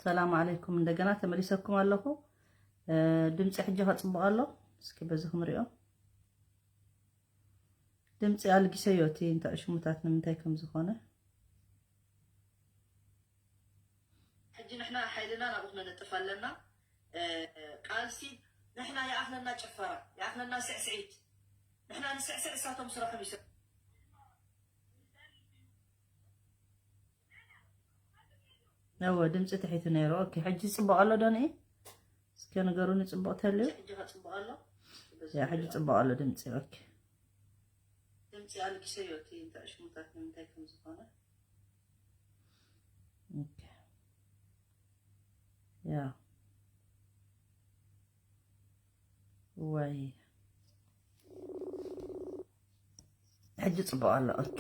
ሰላም ዓለይኩም፣ እንደገና ተመሊሰኩም ኣለኹ። እ፣ ድምፂ ሕጂ ከፅብቕ ኣሎ። እስኪ በዚ ክንሪኦ። ድምፂ ኣልጊሰዮ፣ እቲ እንታይ ሽሙታት ንምንታይ ከም ዝኾነ። ሕጂ ንሕና ሓይልና ናብኡ ክነነጥፍ ኣለና። እ፣ ቃልሲ ንሕና ይኣኽለና ጭፈራ፣ ይኣኽለና ስዕስዒት። ንሕና ንስዕስዕ፣ እሳቶም ስራሖም ይስርሑ። እወ፣ ድምፂ ትሒቱ ነይሩ። ኦኬ፣ ሕጂ ፅቡቕ ኣሎ ዶ ንኢ? እስከ ንገሩኒ፣ ፅቡቕ ተልዩ? ሕጂ ከ ፅቡቕ ኣሎ? ያ፣ ሕጂ ፅቡቕ ኣሎ ድምፂ። ኦኬ። ድምፂ ኣልጊሰዮ፣ እቲ እንታይ ሽሙታት ንምንታይ ከም ዝኾነ። ኦኬ። ያ። ወይ። ሕጂ ፅቡቕ ኣሎ። ኦኬ።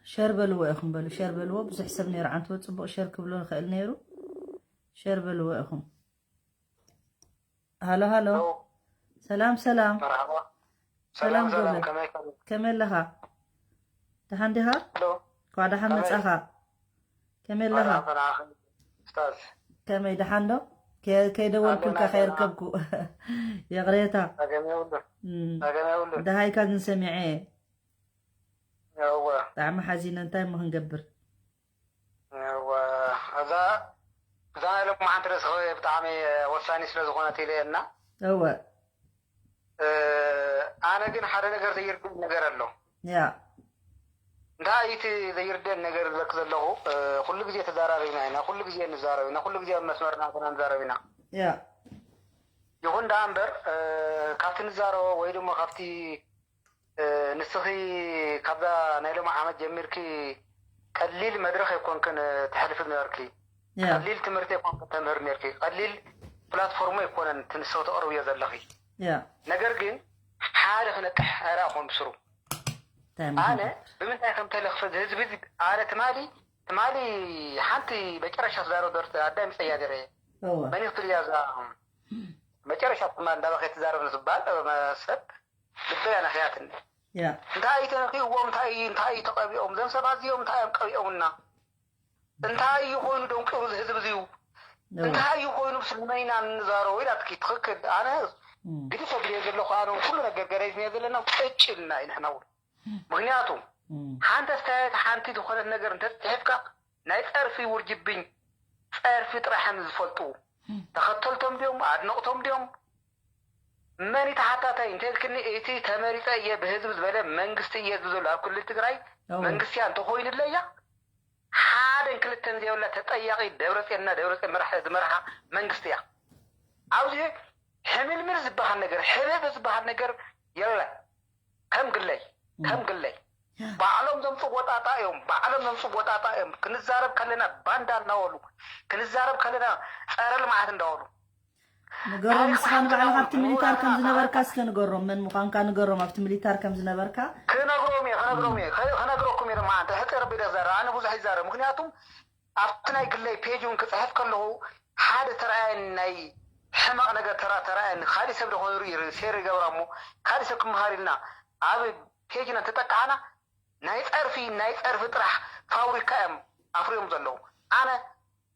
ሸር በልዎ ኢኹም በሉ፣ ሸር በልዎ። ብዙሕ ሰብ ነይሩ ዓንቶ፣ ጽቡቕ ሸር ክብሎ ይኽእል ነይሩ። ሸር በልዎ ኢኹም። ሃሎ፣ ሃሎ። ሄሎ። ሰላም፣ ሰላም። መርሓባ። ሰላም ሰላም፣ ሰላም፣ ጎበዝ። ከመይ ከመይ? ከመይ ኣለኻ? ደሓን ዲኻ? ሄሎ። እንኳዕ ደሓን ከመይ? መጻኻ። ከመይ ኣለኻ? መርሓባ፣ መርሓባ። ኡስታዝ። ከመይ ደሓን ዶ? ከ-፣ ከይደወልኩልካ ኣለና፣ ኣለና። ከየርከብኩ። ይቕሬታ። ጸገም የብሉን። እም። ጸገም የብሉን። ደሃይካ ግን ሰሚዐ። እወ። ብጣዕሚ ሓዚነ፣ እንታይ እሞ ክንገብር? እወ። እዛ፣ እዛ ናይ ሎማዓንቲ ርእሲ ብጣዕሚ ወሳኒ ስለ ዝኾነት ኢለ እና። እወ። እ፣ ኣነ ግን ሓደ ነገር ዘይርድእ ነገር ኣሎ። ያ። እንታይ እቲ ዘይርደን ነገር ዝብለክ ዘለኹ፣ እ፣ ኩሉ ግዜ ተዛራሪብና ኢና፣ ኩሉ ግዜ ንዛረብ ኢና፣ ኩሉ ግዜ ኣብ መስመርና ኢና ንዛረብ ኢና። ያ። ይኹን ደኣ እምበር፣ እ፣ ካብቲ ንዛረቦ ወይ ድማ ካብቲ፣ እ፣ ንስኺ ካብዛ ናይ ሎሚ ዓመት ጀሚርኪ ቀሊል መድረኽ ኣይኮንክን፣ እ፣ ተሕልፊ ዝነበርኪ። ያ። ቀሊል ትምህርቲ ኣይኮንክን ተምህር ነርኪ። ቀሊል ፕላትፎርም ኣይኮነን እቲ ንስኺ ተቕርብዮ ዘለኺ። ያ። ነገር ግን ሓደ ክነቅሕ ኣይረኣኹን ብስሩ። እንታይ ኣነ ምዃኑ? ብምንታይ ከም ተለኽፈ ህዝቢ ዝ-፣ ኣነ ትማሊ፣ ትማሊ ሓንቲ መጨረሻ ትዛረብ ደርፊ ኣዳይ ምጸያ ገረ። እወ። መን ይኽትልያ እዛ መጨረሻ ትማሊ እንዳበኸ ትዛረብ ንዝባል፣ እ፣ ሰብ ልበያ ነኽያትኒ። ያ። እንታይ እዩ ተነኺእዎም? እንታይ እዩ፣ እንታይ እዩ ተቐቢኦም? እዞም ሰባት እዚኦም እንታይ እዮም ቀቢኦምና? እንታይ እዩ ኮይኑ ደንቂሩ እዚ ህዝቢ እዚዩ? እወ። እንታይ እዩ ኮይኑ ብስልመና እንዛረቦ ኢላትኪ? ትኽክል። ኣነ እም። ግዲ ተብልዮ ዘለኹ ኣነ ኩሉ ነገር ገረዝንዮ ዘለና ቅጭልና እዩ ንሕና እውን። እም። ምኽንያቱ እም። ሓንቲ ኣስተያየት ሓንቲ ዝኾነት ነገር እንተፅሒፍካ ናይ ፀርፊ ውርጅብኝ፣ ፀርፊ ጥራሕ እዮም ዝፈልጡ። እም። ተኸተልቶም ድዮም? ኣድነቕቶም ድዮም? መን እዩ ተሓታታይ እንተልክኒ፣ እቲ ተመሪፀ እየ ብህዝቢ ዝበለ መንግስቲ እየ ዝብል ዘሎ ኣብ ክልል ትግራይ እወ። መንግስቲ እያ እንተኾይኑለያ፣ ሓደን ክልተን ዘይብላ ተጠያቒ ደብረፅዮንና ደብረፅዮን መራሕ-፣ ዝመርሓ መንግስቲ እያ። ኣብዚ ሕምልምል ዝበሃል ነገር፣ ሕብብ ዝበሃል ነገር የለን። ከም ግለይ፣ ከም እም። ግለይ። ያ። ባዕሎም ዘምፅዎ ጣጣ እዮም፣ ባዕሎም ዘምፅዎ ጣጣ እዮም። ክንዛረብ ከለና ባንዳ እናበሉ፣ ክንዛረብ ከለና ጸረ ልምዓት እንዳበሉ። ንገሮም፣ ታሪኽ ንስኻ ንባዕልኻ መሓመድ ኣብቲ ሚሊታር ከም ምሁራትና ዝነበርካ እስከ ንገሮም፣ መን ምዃንካ ንገሮም፣ ኣብቲ ሚሊታር ከም ዝነበርካ። ክነግሮም እየ፣ ክነግሮም እም። እየ፣ ከ-፣ ክነግረኩም እየ ድማ፣ ኣንተ ሕጽር ኣቢለ ክዛረብ፣ ኣነ ብዙሕ ይዛረብ። ምኽንያቱም ኣብቲ ናይ ግለይ ፔጅ እውን ክጽሕፍ ከለኹ ሓደ ተራእየኒ ናይ ሕማቕ ነገር ተራ-፣ ተራእየኒ። ካሊእ ሰብ ዶ ኮይኑ ርኢ፣ ሴር ይገብራ እሞ ካሊእ ሰብ ክመሃር ኢልና ኣብ ፔጅና እንተጠቃዕና ናይ ጸርፊ፣ ናይ ጸርፊ ጥራሕ ፋብሪካ እዮም ኣፍርዮም ዘለዉ። ኣነ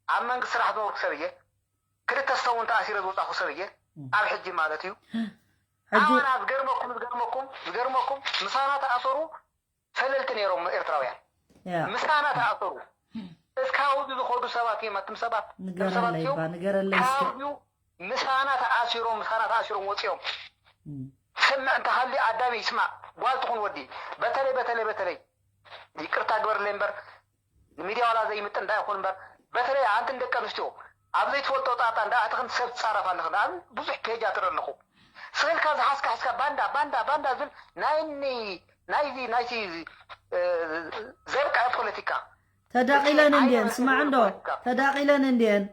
ኣብ መንግስቲ ስራሕ ዝነበርኩ ሰብ እየ። ክልተ ሰሙን ተኣሲረ ዝወጻኹ ሰብ እየ። እም። ኣብ ሕጂ ማለት እዩ። ሕጂ ኣዋና ዝገርመኩም፣ ዝገርመኩም፣ ዝገርመኩም ምሳና ተኣሰሩ ሰለልቲ ነይሮም ኤርትራውያን። ያ። ምሳና ተኣሰሩ። እስካብ ኣብዚ ዝኸዱ ሰባት እዮም፣ ኣቱም ሰባት፣ ኣቱም ሰባት ንገረለይ እዮም። እባ፣ ንገረለይ እስከ። ካብ ኣብዚ ምሳና ተኣሲሮም፣ ምሳና ተኣሲሮም ወፂኦም። እም። ስምዕ እንተሃልዩ ኣዳም ይስማዕ፣ ጓል ትኹን ወዲ። በተለይ፣ በተለይ፣ በተለይ፣ ይቅርታ ግበርለይ እምበር፣ ንሚድያ ዋላ ዘይምጥን እንዳይኹን እምበር፣ በተለይ ኣንትን ደቂ ኣንስትዮ፣ ኣብ ዘይትፈልጦ ጣጣ እንዳኣተኽን ሰብ ትጻረፍ ኣለኽን። ኣብ ብዙሕ ፔጃ ትርኢ ኣለኹ። ስልካ ዝሓዝካ ሓዝካ ባንዳ፣ ባንዳ፣ ባንዳ ዝብል ናይ እኒ፣ ናይዚ፣ ናይቲ፣ እ፣ ዘብቃ ፖለቲካ። ተዳቒለን እቲ እንድየን፣ ኣይነት ስማዕ እንዶ፣ ፖለቲካ። ተዳቒለን እንድየን፣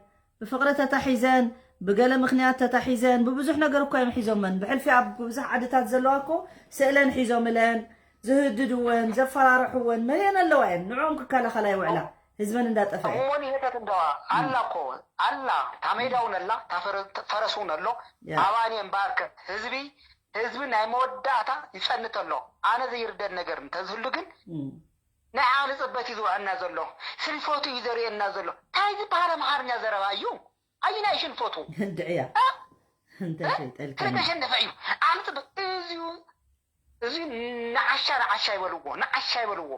ብፍቕሪ ተታሒዘን፣ ብገለ ምኽንያት ተታሒዘን፣ ብብዙሕ ነገር እኮ እዮም ሒዞመን። ብሕልፊ ኣብ ብዙሕ ዓድታት ዘለዋ እኮ ስእለን ሒዞምለን፣ ዝህድድወን፣ ዘፈራርሕወን፣ መን እየን ኣለዋ እየን? ንዕኦም ክከላኸላ ይውዕላ፣ ህዝበን እንዳጠፍአ። እሞን ይሄታት እንደዋ፣ ኣላ እኮ፣ ኣላ፣ ታሜዳ እውን ኣላ፣ ታፈረ-፣ ፈረስ እውን ኣሎ፣ ያ። ኣባን እየን በኣርከ ህዝቢ ህዝቢ ናይ መወዳእታ ይጸንት ኣሎ። ኣነ ዘይርደድ ነገር እንተዝህሉ ግን ናይ ዓቕሊ ጽበት እዩ ዝውዕልና ዘሎ፣ ስልፈቱ እዩ ዘርእየና ዘሎ። እንታይ ዝበሃል ኣምሓርኛ ዘረባ እዩ? ኣይናይ ሽንፈቱ እንድዕያ እንተሸይጠልካ ስለተሸነፈ እዩ። ዓቕሊ ጽበት እዚዩ እዚ ንዓሻ ንዓሻ ይበልዎ፣ ንዓሻ ይበልዎ።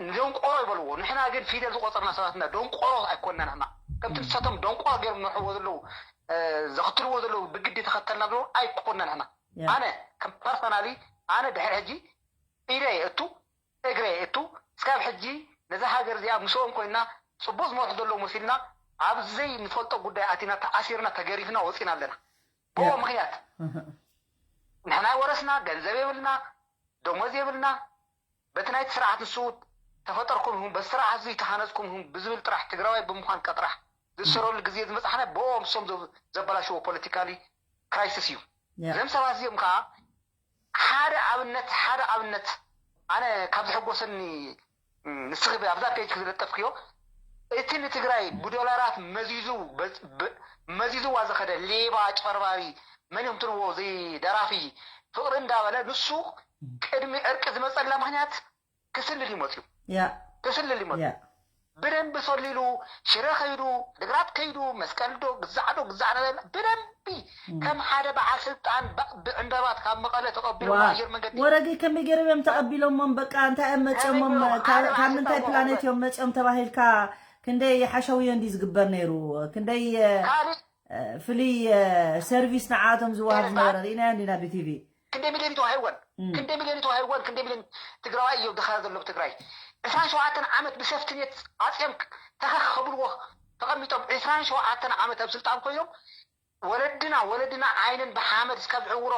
ንደንቆሮ ይበልዎ። ንሕና ግን ፊደል ዝቆፀርና ሰባት ኢና። ደንቆሮ ኣይኮንና ንሕና። ከምቲ ንሳቶም ደንቆሮ ገይሮም ዝመርሕዎ ዘለዉ፣ ዘኽትልዎ ዘለዉ፣ ብግዲ ተኸተልና ዘለዉ ኣይኮንና ንሕና። ኣነ ከም ፐርሰናሊ ኣነ ድሕሪ ሕጂ ኢደ የእቱ እግረ የእቱ እስካብ ሕጂ ነዛ ሃገር እዚኣ ምስኦም ኮይና ፅቡቅ ዝመርሑ ዘለዉ መሲልና ኣብ ዘይንፈልጦ ጉዳይ ኣቲና ተኣሲርና ተገሪፍና ወፂና ኣለና። ብኡ ምክንያት ንሕና ወረስና ገንዘብ የብልና ደሞዝ የብልና በቲ ናይቲ ስርዓት ንሱ ተፈጠርኩም ይኹን በቲ ስርዓት እዚ ተሃነፅኩም ይኹን ብዝብል ጥራሕ ትግራዋይ ብምዃን ቀጥራሕ ዝእሰረሉ ግዜ ዝመፅሓና ብኦም እሶም ዘበላሽዎ ፖለቲካሊ ክራይሲስ እዩ። እዞም ሰባት እዚኦም ከዓ ሓደ ኣብነት ሓደ ኣብነት ኣነ ካብ ዝሕጎሰኒ ንስኺ ኣብዛ ፔጅ ዝለጠፍክዮ እቲ ንትግራይ ብዶላራት መዚዙ መዚዝዋ ዝኸደ ሌባ ጨርባሪ መን እዮም ትልዎ እዚ ደራፊ ፍቕሪ እንዳበለ ንሱ ቅድሚ ዕርቂ ዝመፀላ ምክንያት ክስልል ይመፅዩ ክስልል ይመፅዩ ብደንቢ ሰሊሉ ሽረ ከይዱ ድግራት ከይዱ መስቀል ዶ ግዛዕ ዶ ግዛዕ ነበለ ብደንቢ ከም ሓደ በዓል ስልጣን ብዕንበባት ካብ መቐለ ተቐቢሎ ኣየር መንገዲ ወረገይ ከመይ ገይሮም እዮም ተቐቢሎሞም በቃ እንታይ እዮም መፅዮሞም ካብ ምንታይ ፕላኔት እዮም መፅዮም ተባሂልካ ክንደይ ሓሸውዮ እንዲ ዝግበር ነይሩ ክንደይ ፍሉይ ሰርቪስ ንዓቶም ዝወሃብ ዝነበረ ርኢናዮ እንዲና ብቲቪ ክንደይ ሚልዮን ተዋሂወን ክንደይ ሚልዮን ተዋሂወን ክንደይ ሚልዮን ትግራዋይ እዮም ድኻ ዘሎ ትግራይ ዕስራን ሸውዓተን ዓመት ብሰፍትኔት ኣፅዮም ተኸኸብልዎ ተቐሚጦም ዕስራን ሸውዓተን ዓመት ኣብ ስልጣን ኮይኖም ወለድና ወለድና ዓይነን ብሓመድ እስካብ ዝዕውሮ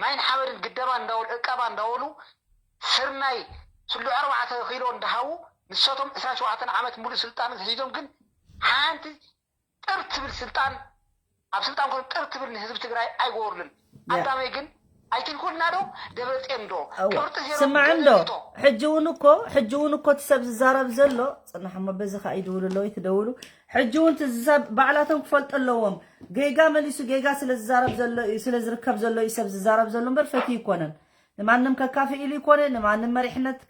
ማይን ሓመድን ግደባ እንዳበሉ ዕቀባ እንዳበሉ ስርናይ ስሉዕ ኣርባዕተ ኪሎ እንዳሃቡ ንሶቶም ዕስራን ሸውዓተን ዓመት ሙሉእ ስልጣን ሒዞም ግን ሓንቲ ጥር ትብል ስልጣን ኣብ ስልጣን ኮነ ጥር ትብል ንህዝቢ ትግራይ ኣይገበሩልን። ኣዳመይ ግን ኣይትንኩልና ዶ ደብረፅዮን ዶ ቅርጢ ዜሮ ስማዕ እንዶ ሕጂ እውን እኮ ሕጂ እውን እኮ እቲ ሰብ ዝዛረብ ዘሎ ፅናሕ እሞ በዚ ከዓ ይድውሉ ኣለዉ ይትደውሉ ሕጂ እውን እቲ ዝዛብ ባዕላቶም ክፈልጡ ኣለዎም ጌጋ መሊሱ ጌጋ ስለ ዝዛረብ ዘሎ እዩ ስለ ዝርከብ ዘሎ እዩ ሰብ ዝዛረብ ዘሎ እምበር ፈትዩ ይኮነን ንማንም ከካፍእ ኢሉ ይኮነ ንማንም መሪሕነት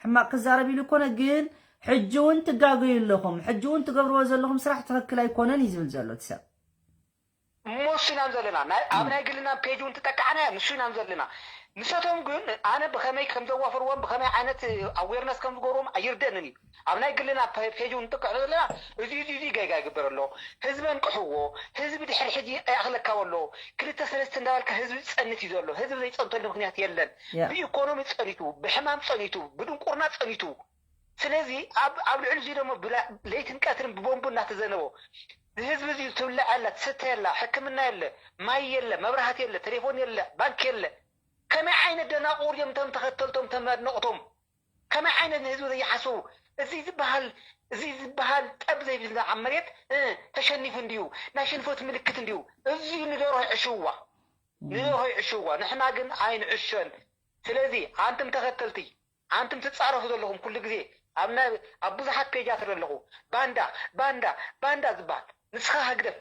ሕማቅ ክዛረብ ኢሉ ይኮነ ግን ሕጂ እውን ትጋገዩ ኣለኹም ሕጂ እውን ትገብርዎ ዘለኹም ስራሕ ትኽክል ኣይኮነን እዩ ዝብል ዘሎ እቲ ሰብ እሞ እሱ ኢና ዘለና ኣብ ናይ ግልና ፔጅ እውን ትጠቃዕና ንሱ ኢና ዘለና ንሰቶም ግን ኣነ ብኸመይ ከም ዘዋፍርዎም ብኸመይ ዓይነት ኣዌርነስ ከም ዝገብርዎም ኣይርደንን እዩ ኣብ ናይ ግልና ፔጅ እውን ንጥቀዕ ዘለና እዚ እዚ እዚ ጌጋ ይግበር ኣሎ ህዝቢ ኣንቅሕዎ ህዝቢ ድሕሪ ሕጂ ኣይኣኽለካ ኣሎ ክልተ ሰለስተ እንዳበልካ ህዝቢ ዝፀንት እዩ ዘሎ ህዝቢ ዘይፀንተሉ ምክንያት የለን ብኢኮኖሚ ፀኒቱ ብሕማም ፀኒቱ ብድንቁርና ፀኒቱ ስለዚ ኣብ ልዕሊ እዚ ደሞ ለይትን ቀትርን ብቦምቡ እናተዘነበ ንህዝቢ እዚ ትብላዕ ኣላ ትሰተ የላ ሕክምና የለ ማይ የለ መብራህት የለ ቴሌፎን የለ ባንክ የለ ከመይ ዓይነት ደናቁር እዮም ቶም ተኸተልቶም ተመድነቕቶም ከመይ ዓይነት ንህዝቢ ዘይሓስቡ እዚ ዝበሃል እዚ ዝበሃል ጠብ ዘይብልና ኣብ መሬት ተሸኒፉ እንድዩ ናይ ሽንፈት ምልክት እንድዩ እዚ ንደሮ ይዕሽዋ ንደሮ ይዕሽዋ ንሕና ግን ኣይንዕሸን ስለዚ ኣንትም ተኸተልቲ ኣንትም ትጻረፉ ዘለኹም ኩሉ ግዜ ኣብ ናይ ኣብ ብዙሓት ፔጃት ኣለኹ ባንዳ ባንዳ ባንዳ ዝበሃል ንስኻ ህግደፍ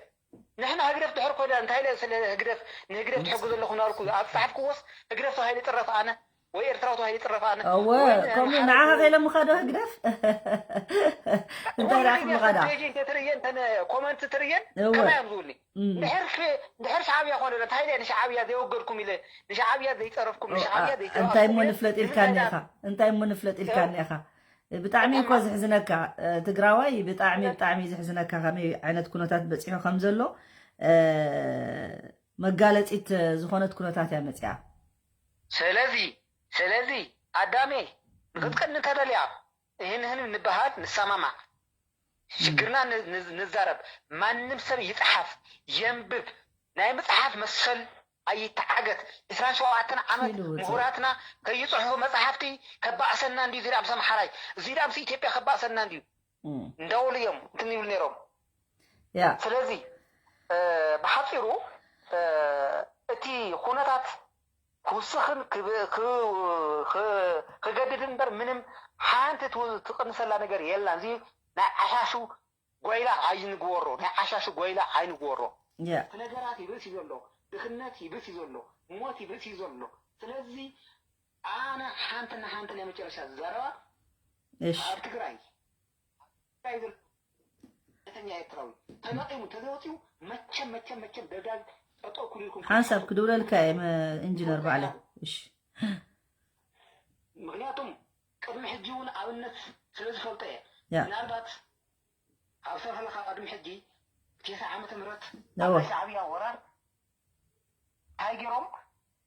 ንሕና ህግደፍ ድሕር ኮይና እንታይ ኢለ ስለ ህግደፍ ንህግደፍ ትሕጉ ዘለኹ ናልኩ ኣብ ጻሕፍክዎስ ህግደፍ ተባሂሉ ይጥረፍ ኣነ ወይ ኤርትራዊ ተባሂሉ ይጥረፍ ኣነ እወ ከምኡ ንዓኻ ከይሎምኻ ዶ ህግደፍ እንታይ ዳኣ ክምኻ ዳ ኮመንት ትርእየን ከማይ እዮም ዝብልኒ ድሕር ሻዕብያ ኮነ እንታይ ኢለ ንሻዕብያ ዘይወገድኩም ኢለ ንሻዕብያ ዘይፀረፍኩም ንሻዕብያ ዘይተባእኩም እንታይ እሞ ንፍለጥ ኢልካኒ ኢኻ እንታይ እሞ ንፍለጥ ኢልካኒ ኢኻ ብጣዕሚ እኮ ዝሕዝነካ ትግራዋይ ብጣዕሚ ብጣዕሚ ዝሕዝነካ ከመይ ዓይነት ኩነታት በፂሑ ከም ዘሎ መጋለፂት ዝኾነት ኩነታት እያ መፅያ ስለዚ ስለዚ ኣዳሜ ንክትቀኒ እንተደልያ ይህንህን ንበሃል ንሰማማዕ ሽግርና ንዛረብ ማንም ሰብ ይፅሓፍ የንብብ ናይ ምፅሓፍ መሰል ኣይተዓገት ዕስራን ሸውዓተን ዓመት ምሁራትና ከይፅሕፉ መፅሓፍቲ ከባእሰና እንድዩ ዝሪኣ ምስ ኣምሓራይ እዙይ ዳኣ ምስ ኢትዮጵያ ከባእሰና እንድዩ እንዳበሉ እዮም እንትን ይብሉ ነይሮም ስለዚ ብሓፂሩ እቲ ኩነታት ክውስኽን ክገድድ እምበር ምንም ሓንቲ ትቕንሰላ ነገር የላን። እዚ ናይ ዓሻሹ ጎይላ ኣይንግበሮ፣ ናይ ዓሻሹ ጎይላ ኣይንግበሮ። እቲ ነገራት ይብልሲ ዘሎ ድኽነት ይብስ እዩ ዘሎ፣ ሞት ይብስ እዩ ዘሎ። ስለዚ ኣነ ሓንቲ እና ሓንቲ ናይ መጨረሻ ዘረባ እሺ ኣብ ትግራይ ትግራይ ዘሎ ስደተኛ ኤርትራዊ ተለቒሙ ተዘወፂኡ መቸም መቸም መቸም ደብዳብ ጠጠው ክልልኩም ሓንሳብ ክድውለልካ እየ መ- ኢንጂነር ባዕለ እሺ ምክንያቱም ቅድሚ ሕጂ እውን ኣብነት ስለ ዝፈልጦ እየ ያ ምናልባት ኣብ ሰፈለካ ቅድሚ ሕጂ ቴሳ ዓመተ ምህረት እወ። ናይ ሻዕብያ ወራር እንታይ ገይሮም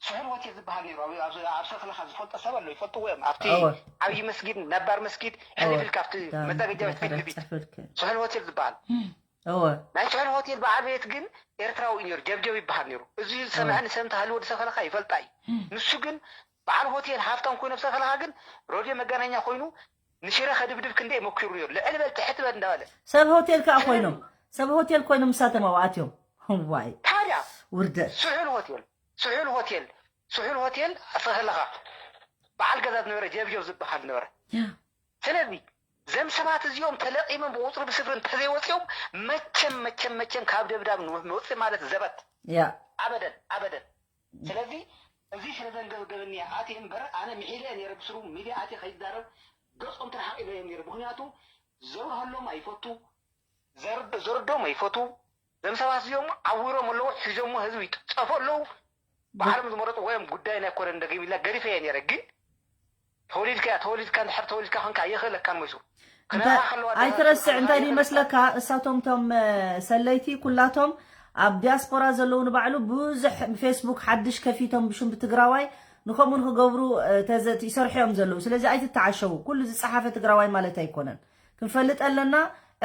ስሑል ሆቴል ዝበሃል ነይሩ ኣብ- ኣብ ኣብ ሰፈለካ ዝፈልጦ ሰብ ኣሎ ይፈልጥዎ እዮም ኣብቲ እወ። ዓብዪ መስጊድ ነባር መስጊድ ሕልፍ ኢልካ ኣብቲ መዛገጃ ቤት ፊት ንፊት ፅሕፈትከ ስሑል ሆቴል ዝበሃል እወ ናይ ስሑል ሆቴል በዓል ቤት ግን ኤርትራዊ እዩ ነይሩ ጀብጀብ ይበሃል ነይሩ እዚ ዝሰምዐኒ ሰብ እንተሃልዎ ዝሰፈለካ ይፈልጣ እዩ ንሱ ግን በዓል ሆቴል ሃፍታም ኮይኑ ኣብ ሰፈለካ ግን ሮድዮ መገናኛ ኮይኑ ንሽረ ከድብድብ ክንደይ መኪሩ ነይሩ ልዕል በል ትሕት በል እንዳበለ ሰብ ሆቴል ከዓ ኮይኖም ሰብ ሆቴል ኮይኖም ምሳቶም ኣብኣትዮም ዋይ ታዲያ ውርደት ስሑል ሆቴል ስሑል ሆቴል ስሑል ሆቴል ኣብ ሰፈለካ በዓል ገዛ ዝነበረ ጀብጀብ ዝበሃል ነበረ ያ ስለዚ ዘም ሰባት እዚኦም ተለቒሞም ብቁፅሪ ብስፍሪ እንተዘይወፂኦም መቸም መቸም መቸም ካብ ደብዳብ ንወፅእ ማለት ዘበት ያ ኣበደን ኣበደን ስለዚ እዚ ስለ ዘንገብገብኒ ኣትየ እምበር ኣነ ምሒለ ነይረ ብስሩ ሚድያ ኣትየ ከይዛረብ ገፆም ተረሓቂበ እዮም ነይረ ምክንያቱ ዘብርሃሎም ኣይፈቱ ዘርዶም ኣይፈቱ ዘም ሰባት እዚኦም ዓዊሮም ኣለዉ ሒዞሞ ህዝቢ ይጥፍጠፉ ኣለዉ ባዕሎም ዝመረፅዎ እዮም ጉዳይና ኣይኮነን ደጊም ኢልና ገዲፈ እየ ነይረ ግን ተወሊድካ እያ ተወሊድካ እንድሕር ተወሊድካ ኮንካ የኽእለካን መሱ እንታይ ኣይትረስዕ እንታይ ድዩ መስለካ እሳቶም ቶም እ፣ ሰለይቲ ኩላቶም ኣብ ዲያስፖራ ዘለዉ ንባዕሉ ብዙሕ ፌስቡክ ሓድሽ ከፊቶም ብሽም ብትግራዋይ ንከምኡ ንክገብሩ እ፣ ተዘ- ይሰርሑ እዮም ዘለዉ ስለዚ ኣይትተዓሸዉ ኩሉ ዝፀሓፈ ትግራዋይ ማለት ኣይኮነን ክንፈልጥ ኣለና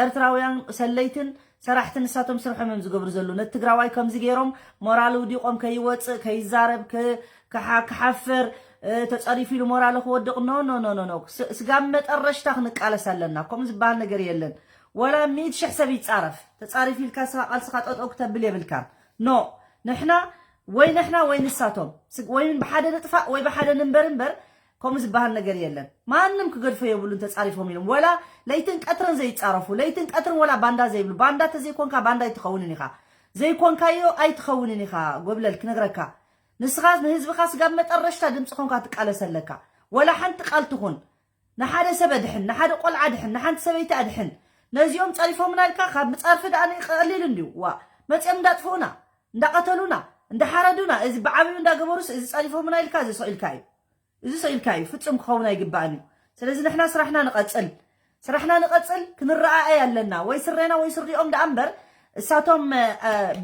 ኤርትራውያን ሰለይትን ሰራሕቲ ንሳቶም ስርሖም እዮም ዝገብሩ ዘለዉ ነቲ ትግራዋይ ከምዚ ገይሮም ሞራል ውዲቆም ከይወፅእ ከይዛረብ ክ- ክሓ- ክሓፍር እ፣ ተፀሪፉ ኢሉ ሞራሉ ክወድቕ ኖ ኖ ኖ ኖ ኖ ስ- ስጋብ መጠረሽታ ክንቃለስ ኣለና ከምኡ ዝበሃል ነገር የለን ወላ ሚእቲ ሽሕ ሰብ ይፃረፍ ተፃሪፉ ኢልካ ስኻ ቃልስኻ ጠጠው ክተብል የብልካን ኖ ንሕና ወይ ንሕና ወይ ንሳቶም ስግ- ወይ ብሓደ ንጥፋእ ወይ ብሓደ ንንበር እምበር ከምኡ ዝበሃል ነገር የለን ማንም ክገድፎ የብሉን ተፃሪፎም ኢሎም ወላ ለይትን ቀትርን ዘይፃረፉ ለይትን ቀትርን ወላ ባንዳ ዘይብሉ ባንዳ ተዘይኮንካ ባንዳ ኣይትኸውንን ኢኻ ዘይኮንካዮ ኣይትኸውንን ኢኻ ጎብለል ክነግረካ ንስኻ ንህዝብኻ ስጋብ መጠረሽታ ድምፂ ኾንካ ትቃለስ ኣለካ ወላ ሓንቲ ቃል ትኹን ንሓደ ሰብ ኣድሕን ንሓደ ቆልዓ ኣድሕን ንሓንቲ ሰበይቲ ኣድሕን ነዚኦም ፀሪፎምና ኢልካ ካብ ምፃርፊ ደኣ ቀሊል እንድዩ ዋ መፅኦም እንዳጥፍኡና እንዳቐተሉና እንዳሓረዱና እዚ ብዓብዩ እንዳገበሩስ እዚ ፀሪፎምና ኢልካ እዚ ስቕ ኢልካ እዩ እዚ ስቕ ኢልካ እዩ ፍፁም ክኸውን ኣይግባእን እዩ ስለዚ ንሕና ስራሕና ንቐፅል ስራሕና ንቐፅል ክንረኣኣይ ኣለና ወይ ስሬና ወይ ስሪኦም ደኣ እምበር እሳቶም እ፣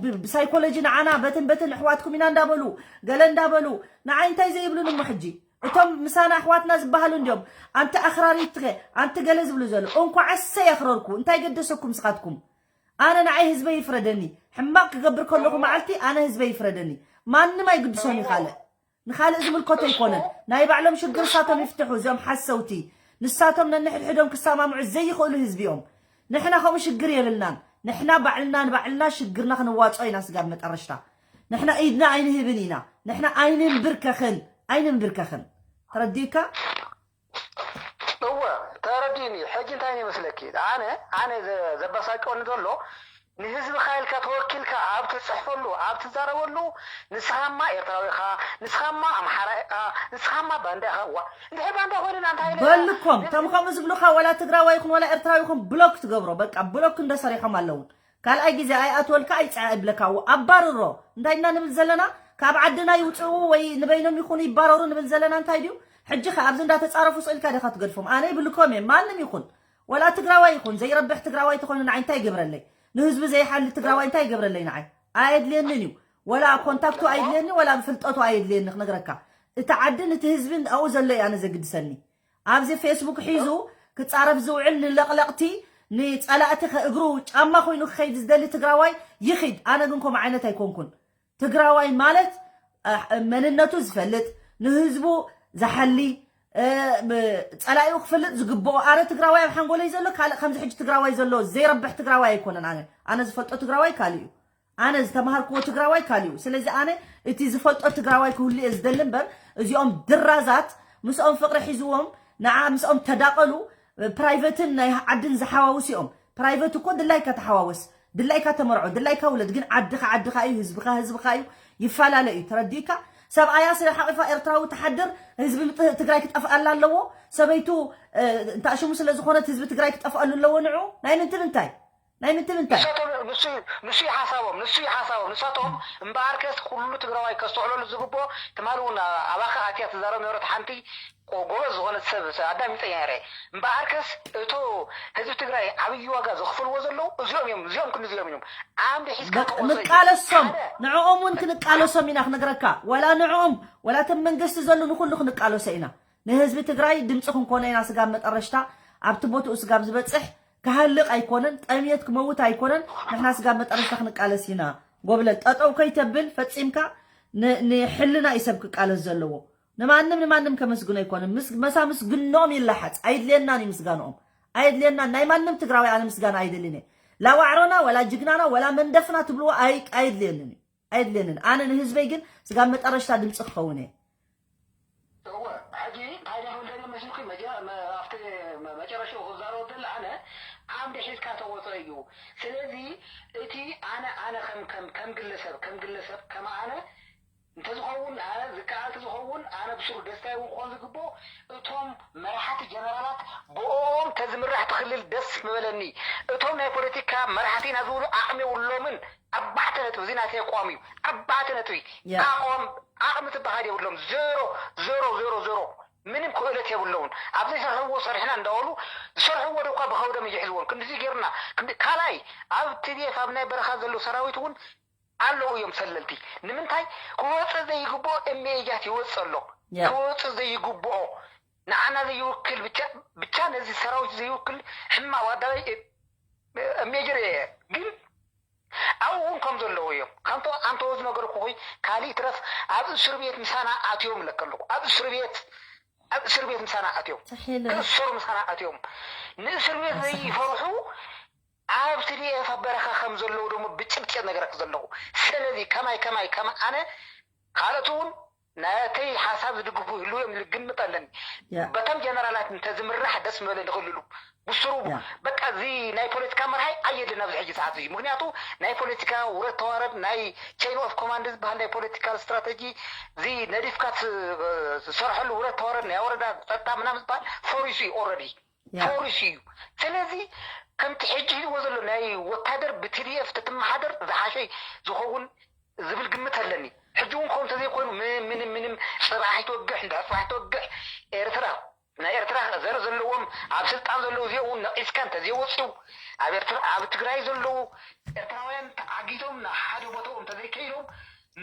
ብ- ብሳይኮሎጂ ንዓና በትን በትን ኣሕዋትኩም ኢና እንዳበሉ ገለ እንዳበሉ ንዓይ እንታይ ዘይብሉን እሞ ሕጂ እቶም ምሳና ኣሕዋትና ዝበሃሉ እንዲዮም ኣንቲ ኣኽራሪት ከ ኣንቲ ገለ ዝብሉ ዘሎ እንኳዕ እሰይ ኣኽረርኩ እንታይ ገደሰኩም ስኻትኩም ኣነ ንዓይ ህዝበይ ይፍረደኒ ሕማቕ ክገብር ከለኹ መዓልቲ ኣነ ህዝበይ ይፍረደኒ ማንም ኣይግድሶን እዩ ካልእ ንኻልእ ዝምልከቶ ኣይኮነን ናይ ባዕሎም ሽግር እሳቶም ይፍትሑ እዚኦም ሓሰውቲ ንሳቶም ነንሕድሕዶም ክሰማምዑ ዘይኽእሉ ህዝቢ እዮም ንሕና ከምኡ ሽግር የብልናን ንሕና ባዕልና ንባዕልና ሽግርና ክንዋፅኦ ኢና ስጋብ መጠረሽታ ንሕና ኢድና ኣይንህብን ኢና ንሕና ኣይንንብርከኽን ኣይንንብርከኽን ተረዲእካ እወ ተረዲኒ ሕጂ እንታይ ይመስለኪ ኣነ ኣነ ዘ- ዘበሳጭወኒ ዘሎ ንህዝብኻ ኢልካ ተወኪልካ ኣብ ትፅሕፈሉ ኣብ ትዛረበሉ ንስኻማ ኤርትራዊ ኢኻ ንስኻማ ኣምሓራ ኢኻ ንስኻማ ባንዳ ኢኻ ዋ እንድሕር ባንዳ ኮይንና እንታይ ኢለ በልኮም ከም ከምኡ ዝብሉኻ ወላ ትግራዋይ ይኹን ወላ ኤርትራዊ ይኹን ብሎክ ትገብሮ በቃ ብሎክ እንዶ ሰሪሖም ኣለውን ካልኣይ ግዜ ኣይኣትወልካ ኣይፅዓ ይብለካ ው ኣባርሮ እንታይ ኢና ንብል ዘለና ካብ ዓድና ይውፅኡ ወይ ንበይኖም ይኹኑ ይባረሩ ንብል ዘለና እንታይ ድዩ ሕጂ ከ ኣብዚ እንዳተፃረፉ ስእልካ ዲኻ ትገድፎም ኣነ ይብልኮም እየ ማንም ይኹን ወላ ትግራዋይ ይኹን ዘይረብሕ ትግራዋይ ተኾይኑ ንዓይ እንታይ ይገብረለይ ንህዝቢ ዘይሓሊ ትግራዋይ እንታይ ይገብረለይ ንዓይ ኣየድልየንን እዩ ወላ ኮንታክቱ ኣየድልየኒ ወላ ፍልጠቱ ኣየድልየኒ ክነግረካ እቲ ዓድን እቲ ህዝብን ኣብኡ ዘሎ እዩ ኣነ ዘግድሰኒ ኣብዚ ፌስቡክ ሒዙ ክፃረፍ ዝውዕል ንለቕለቕቲ ንፀላእቲ ከእግሩ ጫማ ኮይኑ ክኸይድ ዝደሊ ትግራዋይ ይኺድ ኣነ ግን ከምኡ ዓይነት ኣይኮንኩን ትግራዋይ ማለት መንነቱ ዝፈልጥ ንህዝቡ ዝሓሊ ፀላኢኡ ክፈልጥ ዝግብኦ ኣረ ትግራዋይ ኣብ ሓንጎለይ ዘሎ ካልእ ከምዚ ሕጂ ትግራዋይ ዘሎ ዘይረብሕ ትግራዋይ ኣይኮነን ኣነ ኣነ ዝፈልጦ ትግራዋይ ካልእ እዩ ኣነ ዝተማሃርክዎ ትግራዋይ ካልእ እዩ ስለዚ ኣነ እቲ ዝፈልጦ ትግራዋይ ክህሉ እየ ዝደሊ እምበር እዚኦም ድራዛት ምስኦም ፍቕሪ ሒዝዎም ንዓ ምስኦም ተዳቐሉ ፕራይቨትን ናይ ዓድን ዝሓዋውስ እዮም ፕራይቨት እኮ ድላይካ ተሓዋወስ ድላይካ ተመርዖ ድላይካ ውለድ ግን ዓድኻ ዓድኻ እዩ ህዝብኻ ህዝብኻ እዩ ይፈላለ እዩ። ተረዲእካ? ሰብኣያ ስለ ሓቂፋ ኤርትራዊ ትሓድር፣ ህዝቢ ምጥ-፣ ትግራይ ክጠፍኣላ ኣለዎ። ሰበይቱ፣ እ፣ እንታሽሙ ስለ ዝኾነት ህዝቢ ትግራይ ክጠፍኣሉ ኣለዎ። ንዑ ናይ ምንትን እንታይ? ናይ ምንትን እንታይ? ንሳቶም፣ ንሱ፣ ንሱ እዩ ሓሳቦም፣ ንሱ እዩ ሓሳቦም። ንሳቶም እምበኣርከስ ኩሉ ትግራዋይ ከስተውዕለሉ ዝግብኦ፣ ትማሊ እውን ኣባኻ ኣትያ ትዛረብ ነበረት ሓንቲ ጎበዝ ዝኾነት ሰብ፣ ሰብ ኣዳሚፀ ነይረ። እምበኣርከስ እቶ ህዝቢ ትግራይ ዓብዪ ዋጋ ዘኽፍልዎ ዘለዉ እዚኦም እዮም፣ እዚኦም ክንዲዚኦም እዮም። ዓምዲ ሒዝካ በቃ ተቆፅኦ እዩ። ንቃለሶም፣ ሓደ ንዕኦም እውን ክንቃለሶም ኢና ክነግረካ። ወላ ንዕኦም፣ ወላ እቶም መንግስቲ ዘሉ ንኩሉ ክንቃለሶ ኢና። ንህዝቢ ትግራይ ድምፂ ክንኮኖ ኢና። ስጋብ መጠረሽታ ኣብቲ ቦትኡ ስጋብ ዝበፅሕ ክሃልቕ ኣይኮነን፣ ጠምየት ክመውት ኣይኮነን። ንሕና ስጋብ መጠረሽታ ክንቃለስ ኢና። ጎብለል ጠጠው ከይተብል ፈፂምካ ን-፣ ንሕልና እዩ ሰብ ክቃለስ ዘለዎ። ንማንም ንማንም ከመስግኖ ኣይኮነን። ምስ-፣ መሳ ምስግኖም ይለሓፅ። ኣይድልየናን እዩ ምስጋንኦም። ኣይድልየናን። ናይ ማንም ትግራዊ ኣነ ምስጋና ኣይደልን እየ። ላ ዋዕሮና፣ ወላ ጅግናና፣ ወላ መንደፍና ትብልዎ ኣይ-፣ ኣይድልየንን እዩ። ኣይድልየንን። ኣነ ንህዝበይ ግን ስጋብ መጠረሽታ ድምፂ ክኸውን እየ። እወ፣ ሕጂ እንታይ ደኣ ክብል ደልየ መስልኩ፣ መጀ-፣ መ-፣ ኣብቲ መ-፣ መጨረሻኡ ክዛረቦ ደሊ ኣነ፣ ዓምዲ ሒዝካ ተወጾ እዩ። ስለዚ እቲ ኣነ፣ ኣነ ከም፣ ከም፣ ከም ግለሰብ፣ ከም ግለሰብ፣ ከም ኣነ እንተዝኸውን፣ ኣነ ዝከኣል ተዝኸውን፣ ኣነ ብስሩ ደስታይ እውን ክኾን ዝግብኦ፣ እቶም መራሕቲ ጀነራላት ብኦም ተዝምራሕ እቲ ክልል ደስ ምበለኒ። እቶም ናይ ፖለቲካ መራሕቲ ኢና ዝብሉ ዓቕሚ የብሎምን። ኣርባዕተ ነጥቢ፣ እዚ ናተይ ኣቋም እዩ። ኣርባዕተ ነጥቢ። ያ። ኣቋም፣ ዓቕሚ ትበሃል የብሎም። ዜሮ፣ ዜሮ፣ ዜሮ፣ ዜሮ። ምንም ክእለት የብለውን። ኣብ ዘይሰርሕዎ ሰርሕና እንዳበሉ ዝሰርሕዎ ደኳ ብኸብዶም እየሕዝዎም። ክንድዚ ጌርና፣ ክንዲ፣ ካልኣይ፣ ኣብ ቲ ዲ ኤፍ ኣብ ናይ በረኻ ዘለዉ ሰራዊት እውን ኣለዉ እዮም ሰለልቲ። ንምንታይ ክወፅእ ዘይግብኦ እሜጃት ይወፅእ ኣሎ። ያ። ክወፅእ ዘይግብኦ፣ ንዓና ዘይውክል፣ ብቻ፣ ብቻ ነዚ ሰራዊት ዘይውክል ሕማቕ ዋዳባይ እሜጀር እየ። ግን ኣብኡ እውን ከም ዘለዉ እዮም። ከምቶ ኣንተዎ ዝነገርኩ ኾይ፣ ካሊእ ትረፍ፣ ኣብ እስር ቤት ምሳና ኣትዮም እለካ ኣለኹ። ኣብ እስር ቤት፣ ኣብ እስር ቤት ምሳና ኣትዮም። ሳሒለ። ክእሰሩ ምሳና ኣትዮም። ንእስር ቤት ኣሳሒ። ዘይፈርሑ፣ ኣብ ቲ ዲ ኤፍ ኣብ በረኻ ከም ዘለዉ ደሞ ብጭብጭ ነገረክ ዘለኹ። ስለዚ ከማይ፣ ከማይ፣ ከም ኣነ፣ ካልኦት እውን ናተይ ሓሳብ ዝድግፉ ይህልዉ እዮም ኢሉ ግምት ኣለኒ። ያ። በቶም ጀነራላት እንተዝምራሕ ደስ ምበለኒ ክልሉ። ብስሩ፣ ያ። በቃ፣ እዚ ናይ ፖለቲካ መርሃይ ኣየድልን ኣብዚ ሕጂ ሰዓት እዚ። ምክንያቱ ናይ ፖለቲካ ውረድ ተዋረድ፣ ናይ ቼን ኦፍ ኮማንድ ዝበሃል ናይ ፖለቲካል ስትራተጂ፣ እዚ ነዲፍካ ት-፣ ዝሰርሐሉ ውረድ ተዋረድ፣ ናይ ወረዳ ጸጥታ ምናምን ዝበሃል ፈሪሱ እዩ ኦልረዲ። ያ። ፈሪሱ እዩ። ስለዚ ከምቲ ሕጂ ሂልዎ ዘሎ ናይ ወታደር ብ ቲ ዲ ኤፍ ተትመሓደር ዝሓሸ ዝኸውን ዝብል ግምት ኣለኒ። ሕጂ እውን ከምኡ እንተዘይኮይኑ ም-፣ ምንም፣ ምንም፣ ጽባሕ ይትወግሕ፣ እንዳ ጽባሕ ይትወግሕ፣ ኤርትራ፣ ናይ ኤርትራ ዘር ዘለዎም ኣብ ስልጣን ዘለዉ እዚኦም እውን ነቒስካ እንተዘይወፅዩ፣ ኣብ ኤርትራ፣ ኣብ ትግራይ ዘለዉ ኤርትራውያን ተዓጊቶም ናብ ሓደ ቦታኦም እንተዘይከይዶም፣